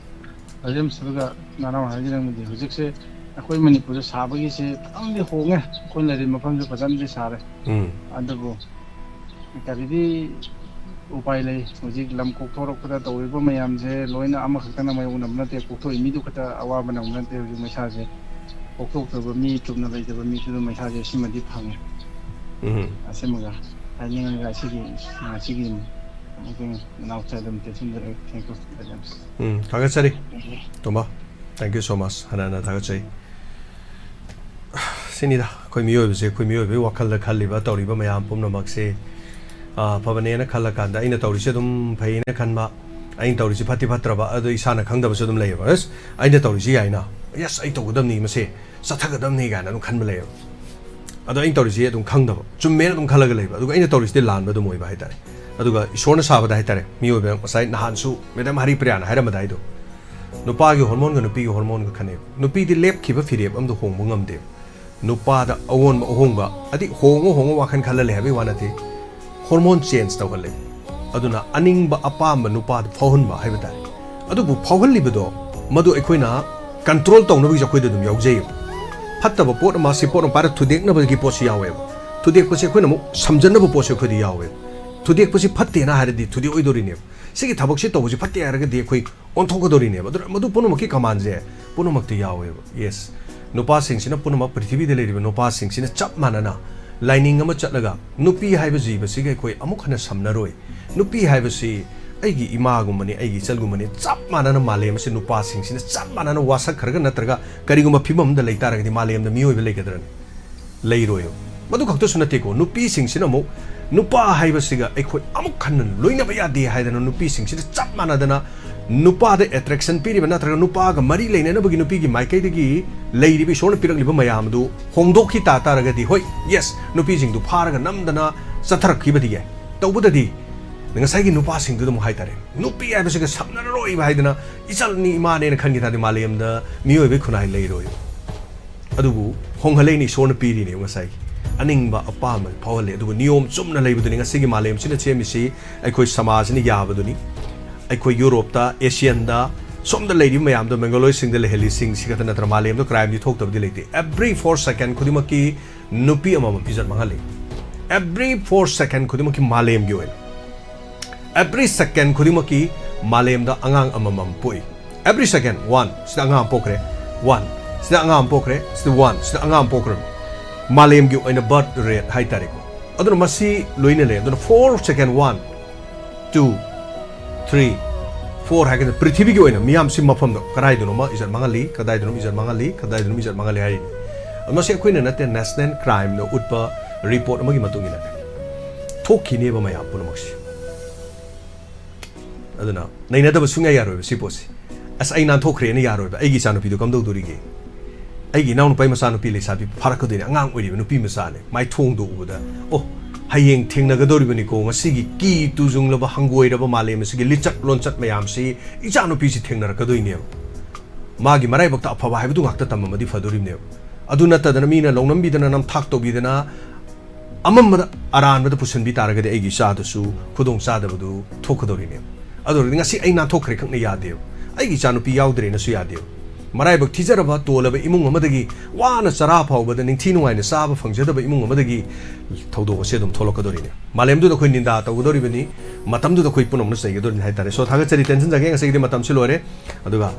ꯑꯗꯨꯒ ꯅꯅꯥꯎ ꯍꯥꯏꯖꯅꯤꯡꯕꯗꯤ, ꯍꯧꯖꯤꯛꯁꯦ ꯑꯩꯈꯣꯏ ꯃꯅꯤꯄꯨꯔꯗ ꯁꯥꯕꯒꯤꯁꯦ ꯐꯖꯅꯗꯤ ꯍꯣꯡꯉꯦ, ꯑꯩꯈꯣꯏ ꯂꯩꯔꯤꯕ ꯃꯐꯝꯁꯨ ꯐꯖꯅꯗꯤ ꯁꯥꯔꯦ꯫ ꯎꯝ꯫ ꯑꯗꯨꯕꯨ ꯀꯔꯤꯗꯤ ꯎꯄꯥꯏ ꯂꯩ? ꯍꯧꯖꯤꯛ ꯂꯝ ꯀꯣꯛꯊꯣꯔꯛꯄꯗ ꯇꯧꯔꯤꯕ ꯃꯌꯥꯝꯁꯦ ꯂꯣꯏꯅ ꯑꯃꯈꯛꯇꯅ ꯃꯥꯌꯣꯛꯅꯕ ꯅꯠꯇꯦ, ꯀꯣꯛꯊꯣꯛꯏ ꯃꯤꯗꯨ ꯈꯛꯇ ꯑꯋꯥꯕ ꯅꯪꯕ ꯅꯠꯇꯦ꯫ ꯍꯧꯖꯤꯛ ꯃꯩꯁꯥꯁꯦ ꯀꯣꯛꯊꯣꯛꯇꯕ, ꯃꯤ ꯆꯨꯝꯅ ꯂꯩꯇꯕ ꯃꯤꯁꯨ ꯑꯗꯨꯝ ꯃꯩꯁꯥꯁꯦ ꯁꯤꯃꯗꯤ ꯐꯪꯉꯦ꯫ ꯎꯝ꯫ ꯑꯁꯤꯃꯒ ꯍꯥꯏꯅꯤꯡꯉꯒ ꯑꯁꯤꯒꯤ, ꯉꯁꯤꯒꯤ ꯃꯇꯦꯡ ꯅꯅꯥꯎꯁꯦ ꯑꯗꯨꯝ ꯇꯦꯟꯁꯤꯟꯖꯔꯒꯦ꯫ Thank you very much꯫ ꯎꯝ, ꯊꯥꯒꯠꯆꯔꯤ꯫ ꯇꯣꯝꯕ, thank you so much꯫ ꯍꯟꯅ ꯍꯟꯅ ꯊꯥꯒꯠꯆꯔꯤ꯫ ꯁꯤꯅꯤꯗ, ꯑꯩꯈꯣꯏ ꯃꯤꯑꯣꯏꯕꯁꯦ, ꯑꯩꯈꯣꯏ ꯃꯤꯑꯣꯏꯕꯒꯤ ꯋꯥꯈꯜꯗ ꯈꯜꯂꯤꯕ, ꯇꯧꯔꯤꯕ ꯃꯌꯥꯝ ꯄꯨꯝꯅꯃꯛꯁꯦ, ꯑ, ꯐꯕꯅꯦꯅ ꯈꯜꯂꯀꯥꯟꯗ, ꯑꯩꯅ ꯇꯧꯔꯤꯁꯦ ꯑꯗꯨꯝ ꯐꯩꯌꯦꯅ ꯈꯟꯕ, ꯑꯩꯅ ꯇꯧꯔꯤꯁꯦ ꯐꯠꯇꯤ ꯐꯠꯇ꯭ꯔꯕ, ꯑꯗꯣ ꯏꯁꯥꯅ ꯈꯪꯗꯕꯁꯨ ꯑꯗꯨꯝ ꯂꯩꯌꯦꯕ꯫ ꯑꯁ, ꯑꯩꯅ ꯇꯧꯔꯤꯁꯤ ꯌꯥꯏꯅ, ꯌꯦꯁ, ꯑꯩ ꯇꯧꯒꯗꯕꯅꯤ, ꯃꯁꯦ ꯆꯠꯊꯒꯗꯕꯅꯤ ꯀꯥꯏꯅ ꯑꯗꯨꯝ ꯈꯟꯕ ꯂꯩꯌꯦꯕ꯫ ꯑꯗꯣ ꯑꯩꯅ ꯇꯧꯔꯤꯁꯦ ꯑꯗꯨꯝ ꯈꯪꯗꯕ, ꯆꯨꯝꯃꯦꯅ ꯑꯗꯨꯝ ꯈꯜꯂꯒ ꯂꯩꯕ, ꯑꯗꯨꯒ ꯑꯩꯅ ꯇꯧꯔꯤꯁꯤꯗꯤ ꯂꯥꯟꯕ ꯑꯗꯨꯝ ꯑꯣꯏꯕ ꯍꯥꯏꯇꯥꯔꯦ꯫ ꯑꯗꯨꯒ ꯏꯁꯣꯔꯅ ꯁꯥꯕꯗ ꯍꯥꯏꯇꯥꯔꯦ, ꯃꯤꯑꯣꯏꯕ, ꯉꯁꯥꯏ ꯅꯍꯥꯟꯁꯨ ꯃꯦꯗꯥꯝ ꯍꯔꯤꯄ꯭ꯔꯤꯌꯥꯅ ꯍꯥꯏꯔꯝꯕꯗ ꯍꯥꯏꯗꯣ, ꯅꯨꯄꯥꯒꯤ ꯍꯣꯔꯃꯣꯟꯒ ꯅꯨꯄꯤꯒꯤ ꯍꯣꯔꯃꯣꯟꯒ ꯈꯟꯅꯩꯕ꯫ ꯅꯨꯄꯤꯗꯤ ꯂꯦꯞꯈꯤꯕ ꯐꯤꯔꯦꯞ ꯑꯃꯗ ꯍꯣꯡꯕ ꯉꯝꯗꯦꯕ꯫ ꯅꯨꯄꯥꯗ ꯑꯑꯣꯟꯕ ꯑꯍꯣꯡꯕ, ꯑꯗꯤ ꯍꯣꯡꯉ ꯍꯣꯡꯉ ꯋꯥꯈꯜ ꯈꯜꯂ ꯂꯩ ꯍꯥꯏꯕꯒꯤ ꯋꯥ ꯅꯠꯇꯦ꯫ ꯍꯣꯔꯃꯣꯟ ꯆꯦꯟꯖ ꯇꯧꯍꯜꯂꯦ꯫ ꯑꯗꯨꯅ ꯑꯅꯤꯡꯕ ꯑꯄꯥꯝꯕ ꯅꯨꯄꯥꯗ ꯐꯥꯎꯍꯟꯕ ꯍꯥꯏꯕ ꯇꯥꯔꯦ꯫ ꯑꯗꯨꯕꯨ ꯐꯥꯎꯍꯜꯂꯤꯕꯗꯣ ꯃꯗꯨ ꯑꯩꯈꯣꯏꯅ ꯀꯟꯇ꯭ꯔꯣꯜ ꯇꯧꯅꯕꯒꯤꯁꯨ ꯑꯩꯈꯣꯏꯗ ꯑꯗꯨꯝ ꯌꯥꯎꯖꯩꯌꯦꯕ꯫ ꯐꯠꯇꯕ ꯄꯣꯠ ꯑꯃ, ꯁꯤ ꯄꯣꯠ ꯑꯃ ꯄꯥꯏꯔ ꯊꯨꯗꯦꯛꯅꯕꯒꯤ ꯄꯣꯠꯁꯨ ꯌꯥꯎꯋꯦꯕ꯫ ꯊꯨꯗꯦꯛꯄꯁꯦ ꯑꯩꯈꯣꯏꯅ ꯑꯃꯨꯛ ꯁꯝꯖꯟꯅꯕ ꯄꯣꯠꯁꯨ ꯑꯩꯈꯣꯏꯗ ꯌꯥꯎꯋꯦꯕ꯫ ꯊꯨꯗꯦꯛꯄꯁꯤ ꯐꯠꯇꯦꯅ ꯍꯥꯏꯔꯗꯤ ꯊꯨꯗꯦꯛꯑꯣꯏꯗꯣꯔꯤꯅꯦꯕ꯫ ꯁꯤꯒꯤ ꯊꯕꯛꯁꯤ ꯇꯧꯕꯁꯤ ꯐꯠꯇꯦ ꯍꯥꯏꯔꯒꯗꯤ ꯑꯩꯈꯣꯏ ꯑꯣꯟꯊꯣꯛꯀꯗꯧꯔꯤꯅꯦꯕ꯫ ꯑꯗꯨꯅ ꯃꯗꯨ ꯄꯨꯝꯅꯃꯛꯀꯤ ꯀꯃꯥꯟꯁꯦ ꯄꯨꯝꯅꯃꯛꯇ ꯌꯥꯎꯋꯦꯕ꯫ ꯌꯦꯁ, ꯅꯨꯄꯥꯁꯤꯡꯁꯤꯅ ꯄꯨꯝꯅꯃꯛ, ꯄ꯭ꯔꯤꯊꯤꯕꯤꯗ ꯂꯩꯔꯤꯕ ꯅꯨꯄꯥꯁꯤꯡꯁꯤꯅ ꯆꯞ ꯃꯥꯟꯅꯅ ꯂꯥꯏꯅꯤꯡ ꯑꯃ ꯆꯠꯂꯒ, ꯅꯨꯄꯤ ꯍꯥꯏꯕ ꯖꯤꯕꯁꯤꯒ ꯑꯩꯈꯣꯏ ꯑꯃꯨꯛ ꯍꯟꯅ ꯁꯝꯅꯔꯣꯏ꯫ ꯅꯨꯄꯤ ꯍꯥꯏꯕꯁꯤ ꯑꯩꯒꯤ ꯏꯃꯥꯒꯨꯝꯕꯅꯤ, ꯑꯩꯒꯤ ꯏꯆꯜꯒꯨꯝꯕꯅꯤ, ꯆꯞ ꯃꯥꯟꯅꯅ ꯃꯥꯂꯦꯝ ꯑꯁꯤ ꯅꯨꯄꯥꯁꯤꯡꯁꯤꯅ ꯆꯞ ꯃꯥꯟꯅꯅ ꯋꯥꯁꯛꯈ꯭ꯔꯒ ꯅꯠꯇ꯭ꯔꯒ ꯀꯔꯤꯒꯨꯝꯕ ꯐꯤꯕꯝ ꯑꯃꯗ ꯂꯩ ꯇꯥꯔꯒꯗꯤ ꯃꯥꯂꯦꯝꯗ ꯃꯤꯑꯣꯏꯕ ꯂꯩꯒꯗ꯭ꯔꯅꯤ? ꯂꯩꯔꯣꯏꯕ꯫ ꯃꯗꯨ ꯈꯛꯇꯁꯨ ꯅꯠꯇꯦꯀꯣ, ꯅꯨꯄꯤꯁꯤꯡꯁꯤꯅ ꯑꯃꯨꯛ ꯅꯨꯄꯥ ꯍꯥꯏꯕꯁꯤꯒ ꯑꯩꯈꯣꯏ ꯑꯃꯨꯛ ꯍꯟꯅ ꯂꯣꯏꯅꯕ ꯌꯥꯗꯦ ꯍꯥꯏꯗꯅ ꯅꯨꯄꯤꯁꯤꯡꯁꯤꯅ ꯆꯞ ꯃꯥꯟꯅꯗꯅ ꯅꯨꯄꯥꯗ ꯑꯦꯇ꯭ꯔꯦꯛꯁꯟ ꯄꯤꯔꯤꯕ ꯅꯠꯇ꯭ꯔꯒ ꯅꯨꯄꯥꯒ ꯃꯔꯤ ꯂꯩꯅꯅꯕꯒꯤ ꯅꯨꯄꯤꯒꯤ ꯃꯥꯏꯀꯩꯗꯒꯤ ꯂꯩꯔꯤꯕ ꯏꯁꯣꯔꯅ ꯄꯤꯔꯛꯂꯤꯕ ꯃꯌꯥꯝ ꯑꯗꯨ ꯍꯣꯡꯗꯣꯛꯈꯤ ꯇꯥ ꯇꯥꯔꯒꯗꯤ, ꯍꯣꯏ, ꯌꯦꯁ, ꯅꯨꯄꯤꯁꯤꯡꯗꯨ ꯐꯥꯔꯒ ꯅꯝꯗꯅ ꯆꯠꯊꯔꯛꯈꯤꯕꯗꯤ ꯌꯥꯏ꯫ ꯇꯧꯕꯗꯗꯤ ꯉꯁꯥꯏꯒꯤ ꯅꯨꯄꯥꯁꯤꯡꯗꯨꯗ ꯑꯃꯨꯛ ꯍꯥꯏꯇꯥꯔꯦ, ꯅꯨꯄꯤ ꯍꯥꯏꯕꯁꯤꯒ ꯁꯝꯅꯔꯔꯣꯏꯕ ꯍꯥꯏꯗꯅ ꯏꯆꯜꯅꯤ ꯏꯃꯥꯅꯦꯅ ꯈꯟꯈꯤ ꯇꯥꯔꯗꯤ ꯃꯥꯂꯦꯝꯗ ꯃꯤꯑꯣꯏꯕꯒꯤ ꯈꯨꯟꯅꯥꯏ ꯂꯩꯔꯣꯏ꯫ ꯑꯗꯨꯕꯨ ꯍꯣꯡꯍꯜꯂꯛꯏꯅꯤ, ꯏꯁꯣꯔꯅ ꯄꯤꯔꯤꯅꯦꯕ ꯉꯁꯥꯏꯒꯤ꯫ ꯑꯅꯤꯡꯕ ꯑꯄꯥꯝꯕ ꯐꯥꯎꯍꯜꯂꯦ꯫ ꯑꯗꯨꯕꯨ ꯅꯤꯌꯣꯝ ꯆꯨꯝꯅ ꯂꯩꯕꯗꯨꯅꯤ ꯉꯁꯤꯒꯤ ꯃꯥꯂꯦꯝꯁꯤꯅ ꯁꯦꯝꯃꯤꯁꯤ, ꯑꯩꯈꯣꯏ ꯁꯃꯥꯖꯁꯤꯅ ꯌꯥꯕꯗꯨꯅꯤ꯫ ꯑꯩꯈꯣꯏ ꯌꯨꯔꯣꯞꯇ, ꯑꯦꯁꯤꯌꯥꯟꯗ, ꯁꯣꯝꯗ ꯂꯩꯔꯤꯕ ꯃꯌꯥꯝꯗꯣ ꯃꯦꯡꯒꯂꯣꯏꯁꯤꯡꯗ ꯂꯩꯍꯜꯂꯤꯁꯤꯡꯁꯤ ꯈꯛꯇ ꯅꯠꯇꯅ ꯃꯥꯂꯦꯝꯗ ꯀ꯭ꯔꯥꯏꯝꯗꯤ ꯊꯣꯛꯇꯕꯗꯤ ꯂꯩꯇꯦ꯫ ꯑꯦꯚ꯭ꯔꯤ ꯐꯣꯔ ꯁꯦꯀꯦꯟ ꯈꯨꯗꯤꯡꯃꯛꯀꯤ ꯅꯨꯄꯤ ꯑꯃꯃꯝ ꯏꯖꯠ ꯃꯥꯡꯍꯜꯂꯤ꯫ ꯑꯦꯚ꯭ꯔꯤ ꯐꯣꯔ ꯁꯦꯀꯦꯟ ꯈꯨꯗꯤꯡꯃꯛꯀꯤ ꯃꯥꯂꯦꯝꯒꯤ ꯑꯣꯏꯅ ꯑꯦꯚ꯭ꯔꯤ ꯁꯦꯀꯦꯟ ꯈꯨꯗꯤꯡꯃꯛꯀꯤ ꯃꯥꯂꯦꯝꯗ ꯑꯉꯥꯡ ꯑꯃꯃꯝ ꯄꯣꯛꯏ꯫ ꯑꯦꯚ꯭ꯔꯤ ꯁꯦꯀꯦꯟ, ꯋꯥꯟ, ꯁꯤꯗ ꯑꯉꯥꯡ ꯑꯃ ꯄꯣꯛꯈ꯭ꯔꯦ, ꯋꯥꯟ, ꯁꯤꯗ ꯑꯉꯥꯡ ꯑꯃ ꯄꯣꯛꯈ꯭ꯔꯦ, ꯁꯤꯗ ꯋꯥꯟ, ꯁꯤꯗ ꯑꯉꯥꯡ ꯑꯃ ꯄꯣꯛꯈ꯭ꯔꯦ꯫ ꯃꯥꯂꯦꯝꯒꯤ ꯑꯣꯏꯅ ꯕꯥꯔꯊ ꯔꯦꯠ ꯍꯥꯏꯇꯥꯔꯦꯀꯣ꯫ ꯑꯗꯨꯅ ꯃꯁꯤ ꯂꯣꯏꯅ ꯂꯩ꯫ ꯑꯗꯨꯅ ꯐꯣꯔ ꯁꯦꯀꯦꯟ, ꯋꯥꯟ, ꯇꯨ, ꯊ꯭ꯔꯤ, ꯐꯣꯔ ꯍꯥꯏꯒꯅ ꯄ꯭ꯔꯤꯊꯤꯕꯤꯒꯤ ꯑꯣꯏꯅ ꯃꯤꯌꯥꯝꯁꯤ ꯃꯐꯝꯗ ꯀꯗꯥꯏꯗꯅꯣꯃ ꯏꯖꯠ ꯃꯥꯡꯍꯜꯂꯤ, ꯀꯗꯥꯏꯗꯅꯣꯃ ꯏꯖꯠ ꯃꯥꯡꯍꯜꯂꯤ, ꯀꯗꯥꯏꯗꯅꯣꯃ ꯏꯖꯠ ꯃꯥꯡꯍꯜꯂꯤ ꯍꯥꯏꯔꯤꯅꯤ꯫ ꯑꯗꯨ ꯃꯁꯤ ꯑꯩꯈꯣꯏꯅ ꯅꯠꯇꯦ, ꯅꯦꯁꯅꯦꯜ ꯀ꯭ꯔꯥꯏꯝꯅ ꯎꯠꯄ ꯔꯤꯄꯣꯔꯠ ꯑꯃꯒꯤ ꯃꯇꯨꯡ ꯏꯟꯅ ꯊꯣꯛꯈꯤꯅꯦꯕ ꯃꯌꯥꯝ ꯄꯨꯝꯅꯃꯛꯁꯤ꯫ ꯑꯗꯨꯅ ꯅꯩꯅꯗꯕ ꯁꯨꯡꯌꯥ ꯌꯥꯔꯣꯏꯕ ꯁꯤ ꯄꯣꯠꯁꯤ꯫ "ꯑꯁ, ꯑꯩ ꯅꯥꯟꯊꯣꯛꯈ꯭ꯔꯦꯅ" ꯌꯥꯔꯣꯏꯕ꯫ "ꯑꯩꯒꯤ ꯏꯆꯥꯅꯨꯄꯤꯗꯣ ꯀꯝꯗꯧꯗꯣꯔꯤꯒꯦ? ꯑꯩꯒꯤ ꯏꯅꯥꯎꯅꯨꯄꯥꯒꯤ ꯃꯆꯥꯅꯨꯄꯤ ꯂꯩꯁꯥꯕꯤ ꯐꯥꯔꯛꯀꯗꯣꯏꯅꯦ, ꯑꯉꯥꯡ ꯑꯣꯏꯔꯤꯕ ꯅꯨꯄꯤ ꯃꯆꯥꯅꯦ, ꯃꯥꯏꯊꯣꯡꯗꯣ ꯎꯕꯗ, ꯑꯣ, ꯍꯌꯦꯡ ꯊꯦꯡꯅꯒꯗꯧꯔꯤꯕꯅꯤꯀꯣ, ꯉꯁꯤꯒꯤ ꯀꯤ ꯇꯨ ꯆꯨꯡꯂꯕ ꯍꯪꯒꯣꯏꯔꯕ ꯃꯥꯂꯦꯝ ꯑꯁꯤꯒꯤ ꯂꯤꯆꯠ ꯂꯣꯟꯆꯠ ꯃꯌꯥꯝꯁꯤ ꯏꯆꯥꯅꯨꯄꯤꯁꯤ ꯊꯦꯡꯅꯔꯛꯀꯗꯣꯏꯅꯦꯕ꯫ ꯃꯥꯒꯤ ꯃꯔꯥꯏꯕꯛꯇ ꯑꯐꯕ ꯍꯥꯏꯕꯗꯨ ꯉꯥꯛꯇ ꯇꯝꯃꯝꯃꯗꯤ ꯐꯗꯣꯔꯤꯕꯅꯦꯕ꯫ ꯑꯗꯨ ꯅꯠꯇꯗꯅ ꯃꯤꯅ ꯂꯧꯅꯝꯕꯤꯗꯅ ꯅꯝꯊꯥꯛ ꯇꯧꯕꯤꯗꯅ ꯑꯃꯝꯕꯗ ꯑꯔꯥꯟꯕꯗ ꯄꯨꯁꯤꯟꯕꯤ ꯇꯥꯔꯒꯗꯤ ꯑꯩꯒꯤ ꯏꯆꯥꯗꯁꯨ ꯈꯨꯗꯣꯡ ꯆꯥꯗꯕꯗꯨ ꯊꯣꯛꯀꯗꯧꯔꯤꯅꯦ꯫ ꯑꯗꯨ ꯑꯣꯏꯔꯗꯤ ꯉꯁꯤ ꯑꯩ ꯅꯥꯟꯊꯣꯛꯈ꯭ꯔꯦ ꯈꯛꯅ ꯌꯥꯗꯦꯕ, ꯑꯩꯒꯤ ꯏꯆꯥꯅꯨꯄꯤ ꯌꯥꯎꯗ꯭ꯔꯦꯅꯁꯨ ꯌꯥꯗꯦꯕ꯫ ꯃꯔꯥꯏꯕꯛ ꯊꯤꯖꯔꯕ ꯇꯣꯜꯂꯕ ꯏꯃꯨꯡ ꯑꯃꯗꯒꯤ ꯋꯥꯅ ꯆꯔꯥ ꯐꯥꯎꯕꯗ ꯅꯤꯡꯊꯤ ꯅꯨꯡꯉꯥꯏꯅ ꯆꯥꯕ ꯐꯪꯖꯗꯕ ꯏꯃꯨꯡ ꯑꯃꯗꯒꯤ ꯊꯧꯗꯣꯛ ꯑꯁꯤ ꯑꯗꯨꯝ ꯊꯣꯛꯂꯛꯀꯗꯧꯔꯤꯅꯦ꯫ ꯃꯥꯂꯦꯝꯗꯨꯗ ꯑꯩꯈꯣꯏ ꯅꯤꯟꯗꯥ ꯇꯧꯒꯗꯧꯔꯤꯕꯅꯤ, ꯃꯇꯝꯗꯨꯗ ꯑꯩꯈꯣꯏ ꯄꯨꯝꯅꯃꯛꯅ ꯆꯩꯒꯗꯧꯔꯤꯅꯤ ꯍꯥꯏꯇꯥꯔꯦ꯫ So, ꯊꯥꯒꯠꯆꯔꯤ, ꯇꯦꯟꯁꯤꯟꯖꯒꯦ ꯉꯁꯤꯒꯤꯗꯤ ꯃꯇꯝꯁꯤ ꯂꯣꯏꯔꯦ꯫ ꯑꯗꯨꯒ,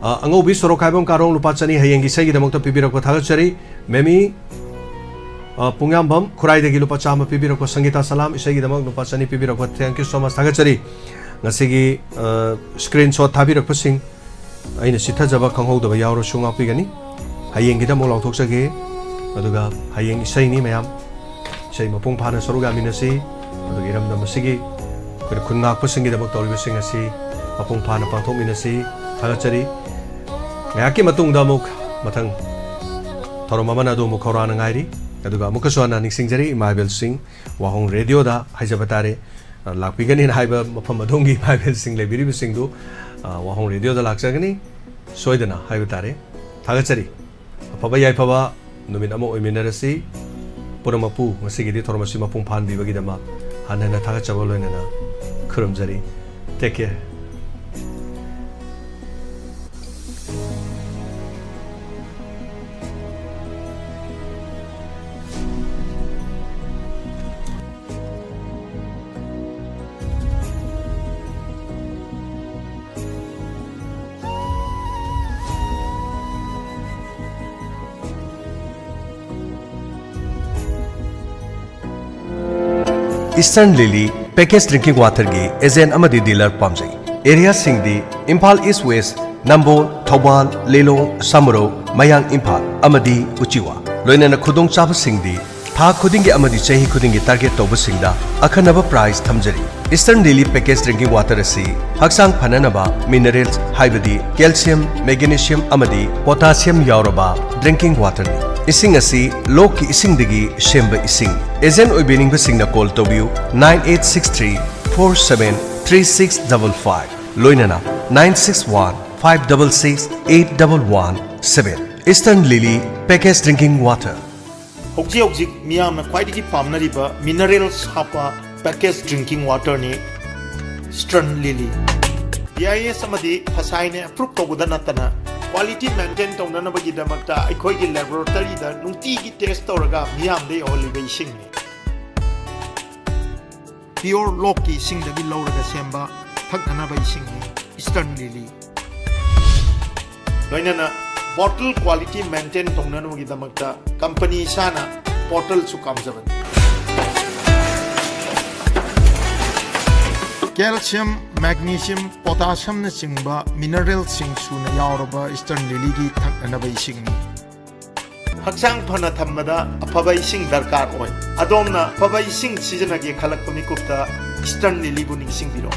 ꯑ, ꯑꯉꯧꯕꯤ ꯁꯣꯔꯣꯛꯈꯥꯏꯕꯝ ꯀꯥꯔꯣꯡ ꯂꯨꯄꯥ ꯆꯅꯤ ꯍꯌꯦꯡꯒꯤ ꯏꯁꯩꯒꯤꯗꯃꯛꯇ ꯄꯤꯕꯤꯔꯛꯄ ꯊꯥꯒꯠꯆꯔꯤ꯫ ꯃꯦꯃꯤ, ꯑ, ꯄꯨꯡꯌꯥꯝꯕꯝ ꯈꯨꯔꯥꯏꯗꯒꯤ ꯂꯨꯄꯥ ꯆꯥꯝꯃ ꯄꯤꯕꯤꯔꯛꯄ, ꯁꯪꯒꯤꯇꯥ ꯁꯂꯥꯝ ꯏꯁꯩꯒꯤꯗꯃꯛ ꯂꯨꯄꯥ ꯆꯅꯤ ꯄꯤꯕꯤꯔꯛꯄ, thank you so much, ꯊꯥꯒꯠꯆꯔꯤ꯫ ꯉꯁꯤꯒꯤ, ꯑ, screenshot ꯊꯥꯕꯤꯔꯛꯄꯁꯤꯡ ꯑꯩꯅ ꯆꯤꯠꯊꯖꯕ ꯈꯪꯍꯧꯗꯕ ꯌꯥꯎꯔꯁꯨ ꯉꯥꯛꯄꯤꯒꯅꯤ꯫ ꯍꯌꯦꯡꯒꯤꯗ ꯑꯃꯨꯛ ꯂꯥꯎꯊꯣꯛꯆꯒꯦ꯫ ꯑꯗꯨꯒ ꯍꯌꯦꯡ ꯏꯁꯩꯅꯤ ꯃꯌꯥꯝ, ꯏꯁꯩ ꯃꯄꯨꯡ ꯐꯥꯅ ꯁꯔꯨꯛ ꯌꯥꯃꯤꯟꯅꯁꯤ꯫ ꯑꯗꯨꯒ ꯏꯔꯝꯗꯝ ꯑꯁꯤꯒꯤ ꯑꯩꯈꯣꯏꯅ ꯈꯨꯟ ꯉꯥꯛꯄꯁꯤꯡꯒꯤꯗꯃꯛ ꯇꯧꯔꯤꯕꯁꯤꯡ ꯑꯁꯤ ꯃꯄꯨꯡ ꯐꯥꯅ ꯄꯥꯡꯊꯣꯛꯃꯤꯟꯅꯁꯤ꯫ ꯊꯥꯒꯠꯆꯔꯤ꯫ ꯉꯥꯏꯍꯥꯛꯀꯤ ꯃꯇꯨꯡꯗ ꯑꯃꯨꯛ ꯃꯊꯪ ꯊꯧꯔꯝ ꯑꯃꯅ ꯑꯗꯣꯝꯕꯨ ꯈꯧꯔꯥꯡꯅ ꯉꯥꯏꯔꯤ꯫ ꯑꯗꯨꯒ ꯑꯃꯨꯛꯀꯁꯨ ꯍꯟꯅ ꯅꯤꯡꯁꯤꯡꯖꯔꯤ, ꯏꯃꯥ ꯏꯕꯦꯜꯁꯤꯡ, ꯋꯥꯍꯣꯡ ꯔꯦꯗꯤꯑꯣꯗ ꯍꯥꯏꯖꯕ ꯇꯥꯔꯦ, ꯂꯥꯛꯄꯤꯒꯅꯤꯅ ꯍꯥꯏꯕ ꯃꯐꯝ ꯑꯗꯣꯝꯒꯤ ꯏꯃꯥ ꯏꯕꯦꯜꯁꯤꯡ ꯂꯩꯕꯤꯔꯤꯕꯁꯤꯡꯗꯨ, ꯑ, ꯋꯥꯍꯣꯡ ꯔꯦꯗꯤꯑꯣꯗ ꯂꯥꯛꯆꯒꯅꯤ ꯁꯣꯏꯗꯅ ꯍꯥꯏꯕ ꯇꯥꯔꯦ꯫ ꯊꯥꯒꯠꯆꯔꯤ꯫ ꯑꯐꯕ ꯌꯥꯏꯐꯕ ꯅꯨꯃꯤꯠ ꯑꯃ ꯑꯣꯏꯃꯤꯟꯅꯔꯁꯤ꯫ ꯄꯨꯝꯅꯃꯛꯄꯨ ꯉꯁꯤꯒꯤꯗꯤ ꯊꯧꯔꯝ ꯑꯁꯤ ꯃꯄꯨꯡ ꯐꯥꯍꯟꯕꯤꯕꯒꯤꯗꯃꯛ ꯍꯟꯅ ꯍꯟꯅ ꯊꯥꯒꯠꯆꯕ ꯂꯣꯏꯅꯅ ꯈꯨꯔꯨꯝꯖꯔꯤ꯫ Take care. Eastern Lily Packaged Drinking Waterꯒꯤ agent ꯑꯃꯗꯤ dealer ꯄꯥꯝꯖꯩ꯫ Areaꯁꯤꯡꯗꯤ ꯏꯝꯐꯥꯜ East West, ꯅꯝꯕꯣꯜ, ꯊꯧꯕꯥꯜ, ꯂꯤꯂꯣꯡ, ꯁꯃꯨꯔꯧ, ꯃꯌꯥꯡ ꯏꯝꯐꯥꯜ ꯑꯃꯗꯤ ꯎꯆꯤꯋꯥ꯫ ꯂꯣꯏꯅꯅ ꯈꯨꯗꯣꯡꯆꯥꯕꯁꯤꯡꯗꯤ ꯊꯥ ꯈꯨꯗꯤꯡꯒꯤ ꯑꯃꯗꯤ ꯆꯍꯤ ꯈꯨꯗꯤꯡꯒꯤ target ꯇꯧꯕꯁꯤꯡꯗ ꯑꯈꯟꯅꯕ prize ꯊꯝꯖꯔꯤ꯫ Eastern Lily Packaged Drinking Water ꯑꯁꯤ ꯍꯛꯆꯥꯡ ꯐꯅꯅꯕ minerals ꯍꯥꯏꯕꯗꯤ calcium, magnesium ꯑꯃꯗꯤ potassium ꯌꯥꯎꯔꯕ drinking waterꯅꯤ꯫ ꯏꯁꯤꯡ ꯑꯁꯤ ꯂꯣꯛꯀꯤ ꯏꯁꯤꯡꯗꯒꯤ ꯁꯦꯝꯕ ꯏꯁꯤꯡ꯫ Agent ꯑꯣꯏꯕꯤꯅꯤꯡꯕꯁꯤꯡꯅ call ꯇꯧꯕꯤꯌꯨ, nine eight six three four seven three six double five, ꯂꯣꯏꯅꯅ nine six one five double six eight double one seven꯫ Eastern Lily Packaged Drinking Water꯫ ꯍꯧꯖꯤꯛ ꯍꯧꯖꯤꯛ ꯃꯤꯌꯥꯝꯅ ꯈ꯭ꯋꯥꯏꯗꯒꯤ ꯄꯥꯝꯅꯔꯤꯕ minerals ꯍꯥꯞꯄ package drinking waterꯅꯤ Eastern Lily꯫ B I S ꯑꯃꯗꯤ ꯐꯁꯥꯏꯅ approve ꯇꯧꯕꯗ ꯅꯠꯇꯅ quality maintain ꯇꯧꯅꯅꯕꯒꯤꯗꯃꯛꯇ ꯑꯩꯈꯣꯏꯒꯤ laboratoryꯗ ꯅꯨꯡꯇꯤꯒꯤ test ꯇꯧꯔꯒ ꯃꯤꯌꯥꯝꯗ ꯌꯧꯍꯜꯂꯤꯕ ꯏꯁꯤꯡꯅꯤ꯫ Pure ꯂꯣꯛꯀꯤ ꯏꯁꯤꯡꯗꯒꯤ ꯂꯧꯔꯒ ꯁꯦꯝꯕ ꯊꯛꯅꯅꯕ ꯏꯁꯤꯡꯅꯤ Eastern Lily꯫ ꯂꯣꯏꯅꯅ bottle quality maintain ꯇꯧꯅꯅꯕꯒꯤꯗꯃꯛꯇ company ꯏꯁꯥꯅ bottle ꯁꯨ ꯀꯥꯝꯖꯕꯅꯤ꯫ Calcium, magnesium, potassiumꯅꯆꯤꯡꯕ mineralꯁꯤꯡ ꯁꯨꯅ ꯌꯥꯎꯔꯕ Eastern Lilyꯒꯤ ꯊꯛꯅꯅꯕ ꯏꯁꯤꯡꯅꯤ꯫ ꯍꯛꯆꯥꯡ ꯐꯅ ꯊꯝꯕꯗ ꯑꯐꯕ ꯏꯁꯤꯡ ꯗꯔꯀꯥꯔ ꯑꯣꯏ꯫ ꯑꯗꯣꯝꯅ ꯑꯐꯕ ꯏꯁꯤꯡ ꯁꯤꯖꯤꯟꯅꯒꯦ ꯈꯜꯂꯛꯄ ꯃꯤꯀꯨꯞꯇ Eastern Lilyꯕꯨ ꯅꯤꯡꯁꯤꯡꯕꯤꯔꯣ꯫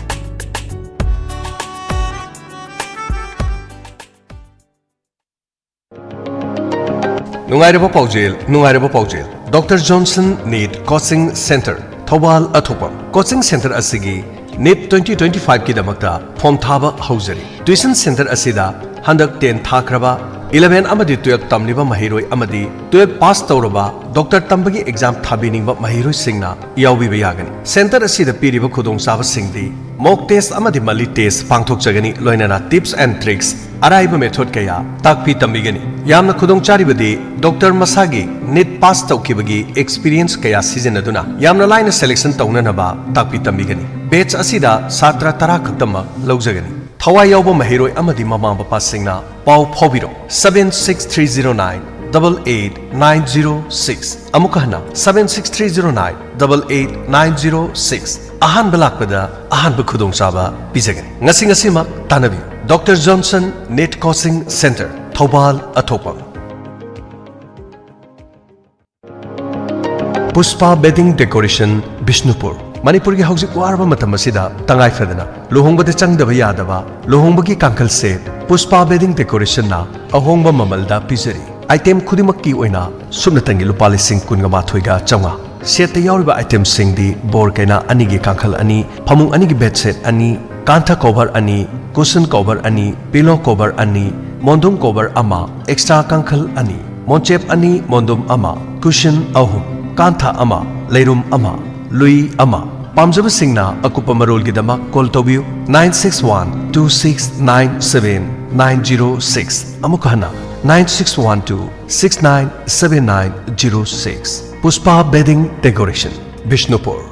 ꯅꯨꯡꯉꯥꯏꯔꯕ ꯄꯥꯎꯖꯦꯜ, ꯅꯨꯡꯉꯥꯏꯔꯕ ꯄꯥꯎꯖꯦꯜ꯫ Doctor Johnson NEET Coaching Center, Thoubal ꯑꯊꯣꯛꯄꯝ꯫ Coaching center ꯑꯁꯤꯒꯤ NEET twenty twenty-five ꯀꯤꯗꯃꯛꯇ form ꯊꯥꯕ ꯍꯧꯖꯔꯤ꯫ Tuition center ꯑꯁꯤꯗ ꯍꯟꯗꯛ ten ꯊꯥꯈ꯭ꯔꯕ, eleven ꯑꯃꯗꯤ twelve ꯇꯝꯂꯤꯕ ꯃꯍꯩꯔꯣꯏ ꯑꯃꯗꯤ twelve pass ꯇꯧꯔꯕ doctor ꯇꯝꯕꯒꯤ exam ꯊꯥꯕꯤꯅꯤꯡꯕ ꯃꯍꯩꯔꯣꯏꯁꯤꯡꯅ ꯌꯥꯎꯕꯤꯕ ꯌꯥꯒꯅꯤ꯫ Center ꯑꯁꯤꯗ ꯄꯤꯔꯤꯕ ꯈꯨꯗꯣꯡꯆꯥꯕꯁꯤꯡꯗꯤ mock test ꯑꯃꯗꯤ multi test ꯄꯥꯡꯊꯣꯛꯆꯒꯅꯤ, ꯂꯣꯏꯅꯅ tips and tricks, ꯑꯔꯥꯏꯕ method ꯀꯌꯥ ꯇꯥꯛꯄꯤ ꯇꯝꯕꯤꯒꯅꯤ꯫ ꯌꯥꯝꯅ ꯈꯨꯗꯣꯡꯆꯥꯔꯤꯕꯗꯤ doctor ꯃꯁꯥꯒꯤ NEET pass ꯇꯧꯈꯤꯕꯒꯤ experience ꯀꯌꯥ ꯁꯤꯖꯤꯟꯅꯗꯨꯅ ꯌꯥꯝꯅ ꯂꯥꯏꯅ selection ꯇꯧꯅꯅꯕ ꯇꯥꯛꯄꯤ ꯇꯝꯕꯤꯒꯅꯤ꯫ Batch ꯑꯁꯤꯗ ꯁꯥꯇ꯭ꯔ ꯇꯔꯥ ꯈꯛꯇꯃꯛ ꯂꯧꯖꯒꯅꯤ꯫ ꯊꯋꯥꯏ ꯌꯥꯎꯕ ꯃꯍꯩꯔꯣꯏ ꯑꯃꯗꯤ ꯃꯃꯥ ꯃꯄꯥꯁꯤꯡꯅ ꯄꯥꯎ ꯐꯥꯎꯕꯤꯔꯣ, seven six three zero nine double eight nine zero six꯫ ꯑꯃꯨꯛ ꯍꯟꯅ, seven six three zero nine double eight nine zero six꯫ ꯑꯍꯥꯟꯕ ꯂꯥꯛꯄꯗ ꯑꯍꯥꯟꯕ ꯈꯨꯗꯣꯡꯆꯥꯕ ꯄꯤꯖꯒꯅꯤ꯫ ꯉꯁꯤ ꯉꯁꯤꯃꯛ ꯇꯥꯟꯅꯕꯤꯌꯨ꯫ Doctor Johnson NEET Coaching Center, Thoubal ꯑꯊꯣꯛꯄꯝ꯫ Pushpa Wedding Decoration, Bishnupur. ꯃꯅꯤꯄꯨꯔꯒꯤ ꯍꯧꯖꯤꯛ ꯋꯥꯔꯕ ꯃꯇꯝ ꯑꯁꯤꯗ ꯇꯉꯥꯏ ꯐꯗꯅ ꯂꯨꯍꯣꯡꯕꯗ ꯆꯪꯗꯕ ꯌꯥꯗꯕ ꯂꯨꯍꯣꯡꯕꯒꯤ ꯀꯥꯡꯈꯜ set Pushpa Wedding Decorationꯅ ꯑꯍꯣꯡꯕ ꯃꯃꯜꯗ ꯄꯤꯖꯔꯤ꯫ Item ꯈꯨꯗꯤꯡꯃꯛꯀꯤ ꯑꯣꯏꯅ ꯁꯨꯞꯅꯇꯪꯒꯤ ꯂꯨꯄꯥ ꯂꯤꯁꯤꯡ ꯀꯨꯟꯒ ꯃꯥꯊꯣꯏꯒ ꯆꯥꯝꯃꯉꯥ꯫ Setꯇ ꯌꯥꯎꯔꯤꯕ itemꯁꯤꯡꯗꯤ ꯕꯣꯔ ꯀꯩꯅꯥ ꯑꯅꯤꯒꯤ ꯀꯥꯡꯈꯜ ꯑꯅꯤ, ꯐꯃꯨꯡ ꯑꯅꯤꯒꯤ bed set ꯑꯅꯤ, ꯀꯥꯟꯊ cover ꯑꯅꯤ, cushion cover ꯑꯅꯤ, pillow cover ꯑꯅꯤ, ꯃꯣꯟꯗꯨꯝ cover ꯑꯃ, extra ꯀꯥꯡꯈꯜ ꯑꯅꯤ꯫ ꯃꯣꯟꯆꯦꯞ ꯑꯅꯤ, ꯃꯣꯟꯗꯨꯝ ꯑꯃ, ꯀꯨꯁꯟ ꯑꯍꯨꯝ, ꯀꯥꯟꯊ ꯑꯃ, ꯂꯩꯔꯨꯝ ꯑꯃ, ꯂꯨꯏ ꯑꯃ꯫ ꯄꯥꯝꯖꯕꯁꯤꯡꯅ ꯑꯀꯨꯞꯄ ꯃꯔꯣꯜꯒꯤꯗꯃꯛ ꯀꯣꯜ ꯇꯧꯕꯤꯌꯨ, nine six one two six nine seven nine zero six꯫ ꯑꯃꯨꯛ ꯍꯟꯅ, nine six one two six nine seven nine zero six꯫ ꯄꯨꯁꯄꯥ ꯕꯦꯗꯤꯡ ꯗꯦꯀꯣꯔꯦꯁꯟ, ꯕꯤꯁꯅꯨꯄꯨꯔ꯫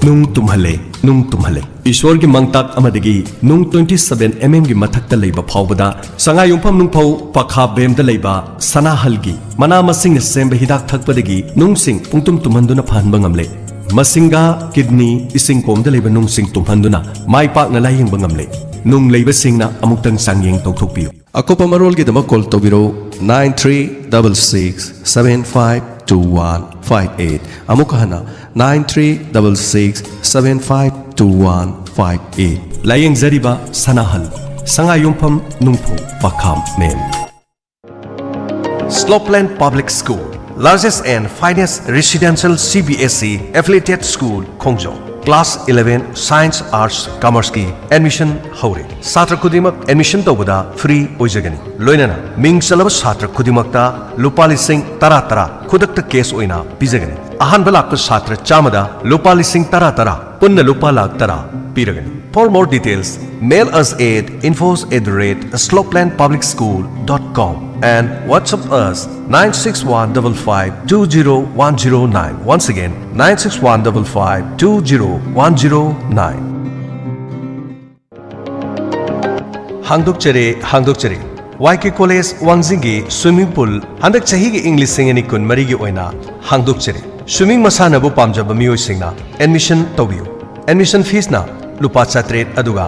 ꯅꯨꯡ ꯇꯨꯝꯍꯜꯂꯦ, ꯅꯨꯡ ꯇꯨꯝꯍꯜꯂꯦ꯫ ꯏꯁꯣꯔꯒꯤ ꯃꯪꯇꯥꯛ ꯑꯃꯗꯒꯤ ꯅꯨꯡ twenty seven mm ꯒꯤ ꯃꯊꯛꯇ ꯂꯩꯕ ꯐꯥꯎꯕꯗ, ꯁꯉꯥꯏ ꯌꯨꯝꯐꯝ ꯅꯨꯡꯐꯧ ꯄꯥꯈꯥ ꯕꯦꯝꯗ ꯂꯩꯕ ꯁꯅꯥꯍꯜꯒꯤ ꯃꯅꯥ ꯃꯁꯤꯡꯅ ꯁꯦꯝꯕ ꯍꯤꯗꯥꯛ ꯊꯛꯄꯗꯒꯤ ꯅꯨꯡꯁꯤꯡ ꯄꯨꯡꯇꯨꯝ ꯇꯨꯝꯍꯟꯗꯨꯅ ꯐꯍꯟꯕ ꯉꯝꯂꯦ꯫ ꯃꯁꯤꯡꯒꯥ, ꯀꯤꯗꯅꯤ, ꯏꯁꯤꯡ ꯀꯣꯝꯗ ꯂꯩꯕ ꯅꯨꯡꯁꯤꯡ ꯇꯨꯝꯍꯟꯗꯨꯅ ꯃꯥꯏ ꯄꯥꯛꯅ ꯂꯥꯌꯦꯡꯕ ꯉꯝꯂꯦ꯫ ꯅꯨꯡ ꯂꯩꯕꯁꯤꯡꯅ ꯑꯃꯨꯛꯇꯪ ꯆꯥꯡꯌꯦꯡ ꯇꯧꯊꯣꯛꯄꯤꯌꯨ꯫ ꯑꯀꯨꯞꯄ ꯃꯔꯣꯜꯒꯤꯗꯃꯛ call ꯇꯧꯕꯤꯔꯧ, nine three double six seven five two one five eight꯫ ꯑꯃꯨꯛ ꯍꯟꯅ, nine three double six seven five two one five eight꯫ ꯂꯥꯌꯦꯡꯖꯔꯤꯕ ꯁꯅꯥꯍꯜ, ꯁꯉꯥꯏ ꯌꯨꯝꯐꯝ ꯅꯨꯡꯐꯧ ꯄꯥꯈꯥꯝ ꯃꯦꯝ꯫ Slopeland Public School, largest and finest residential C B S E affiliated school, Khongjom. Class eleven Science, Arts, Commerce ꯀꯤ admission ꯍꯧꯔꯦ꯫ ꯁꯥꯇ꯭ꯔ ꯈꯨꯗꯤꯡꯃꯛ admission ꯇꯧꯕꯗ free ꯑꯣꯏꯖꯒꯅꯤ꯫ ꯂꯣꯏꯅꯅ ꯃꯤꯡ ꯆꯜꯂꯕ ꯁꯥꯇ꯭ꯔ ꯈꯨꯗꯤꯡꯃꯛꯇ ꯂꯨꯄꯥ ꯂꯤꯁꯤꯡ ꯇꯔꯥ ꯇꯔꯥ ꯈꯨꯗꯛꯇ cash ꯑꯣꯏꯅ ꯄꯤꯖꯒꯅꯤ꯫ ꯑꯍꯥꯟꯕ ꯂꯥꯛꯄ ꯁꯥꯇ꯭ꯔ ꯆꯥꯝꯃꯗ ꯂꯨꯄꯥ ꯂꯤꯁꯤꯡ ꯇꯔꯥ ꯇꯔꯥ, ꯄꯨꯟꯅ ꯂꯨꯄꯥ ꯂꯥꯈ ꯇꯔꯥ ꯄꯤꯔꯒꯅꯤ꯫ For more details, mail us at infos at the rate slopeland public school dot com and WhatsApp us nine six one double five two zero one zero nine. Once again, nine six one double five two zero one zero nine. ꯍꯥꯡꯗꯣꯛꯆꯔꯦ, ꯍꯥꯡꯗꯣꯛꯆꯔꯦ꯫ Y K college ꯋꯥꯡꯖꯤꯡꯒꯤ swimming pool ꯍꯟꯗꯛ ꯆꯍꯤꯒꯤ ꯏꯪ ꯂꯤꯁꯤꯡ ꯑꯅꯤ ꯀꯨꯟꯃꯔꯤꯒꯤ ꯑꯣꯏꯅ ꯍꯥꯡꯗꯣꯛꯆꯔꯦ꯫ Swimming ꯃꯁꯥꯟꯅꯕꯨ ꯄꯥꯝꯖꯕ ꯃꯤꯑꯣꯏꯁꯤꯡꯅ admission ꯇꯧꯕꯤꯌꯨ꯫ Admission feesꯅ ꯂꯨꯄꯥ ꯆꯥꯇ꯭ꯔꯦꯠ, ꯑꯗꯨꯒ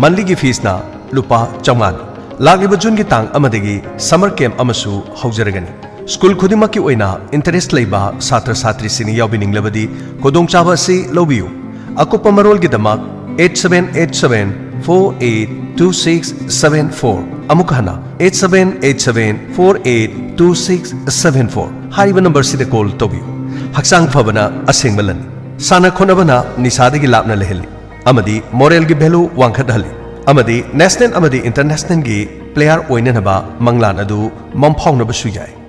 monthlyꯒꯤ feesꯅ ꯂꯨꯄꯥ ꯆꯥꯝꯃꯉꯥꯅꯤ꯫ ꯂꯥꯛꯂꯤꯕ Juneꯒꯤ ꯇꯥꯡ ꯑꯃꯗꯒꯤ summer camp ꯑꯃꯁꯨ ꯍꯧꯖꯔꯒꯅꯤ꯫ School ꯈꯨꯗꯤꯡꯃꯛꯀꯤ ꯑꯣꯏꯅ interest ꯂꯩꯕ ꯁꯥꯇ꯭ꯔ ꯁꯥꯇ꯭ꯔꯤꯁꯤꯡꯅ ꯌꯥꯎꯕꯤꯅꯤꯡꯂꯕꯗꯤ ꯈꯨꯗꯣꯡꯆꯥꯕ ꯑꯁꯤ ꯂꯧꯕꯤꯌꯨ꯫ ꯑꯀꯨꯞꯄ ꯃꯔꯣꯜꯒꯤꯗꯃꯛ eight seven eight seven four eight two six seven four꯫ ꯑꯃꯨꯛ ꯍꯟꯅ, eight seven eight seven four eight two six seven four꯫ ꯍꯥꯏꯔꯤꯕ numberꯁꯤꯗ call ꯇꯧꯕꯤꯌꯨ꯫ ꯍꯛꯆꯥꯡ ꯐꯕꯅ ꯑꯁꯦꯡꯕ ꯂꯟꯅꯤ꯫ ꯁꯥꯟꯅ ꯈꯣꯠꯅꯕꯅ ꯅꯤꯁꯥꯗꯒꯤ ꯂꯥꯞꯅ ꯂꯩꯍꯜꯂꯤ ꯑꯃꯗꯤ moralꯒꯤ value ꯋꯥꯡꯈꯠꯍꯜꯂꯤ꯫ ꯑꯃꯗꯤ ꯅꯦꯁꯅꯦꯜ ꯑꯃꯗꯤ ꯏꯟꯇꯔꯅꯦꯁꯅꯦꯜꯒꯤ ꯄ꯭ꯂꯦꯌꯥꯔ ꯑꯣꯏꯅꯅꯕ ꯃꯪꯂꯥꯟ ꯑꯗꯨ ꯃꯪꯐꯥꯎꯅꯕꯁꯨ ꯌꯥꯏ꯫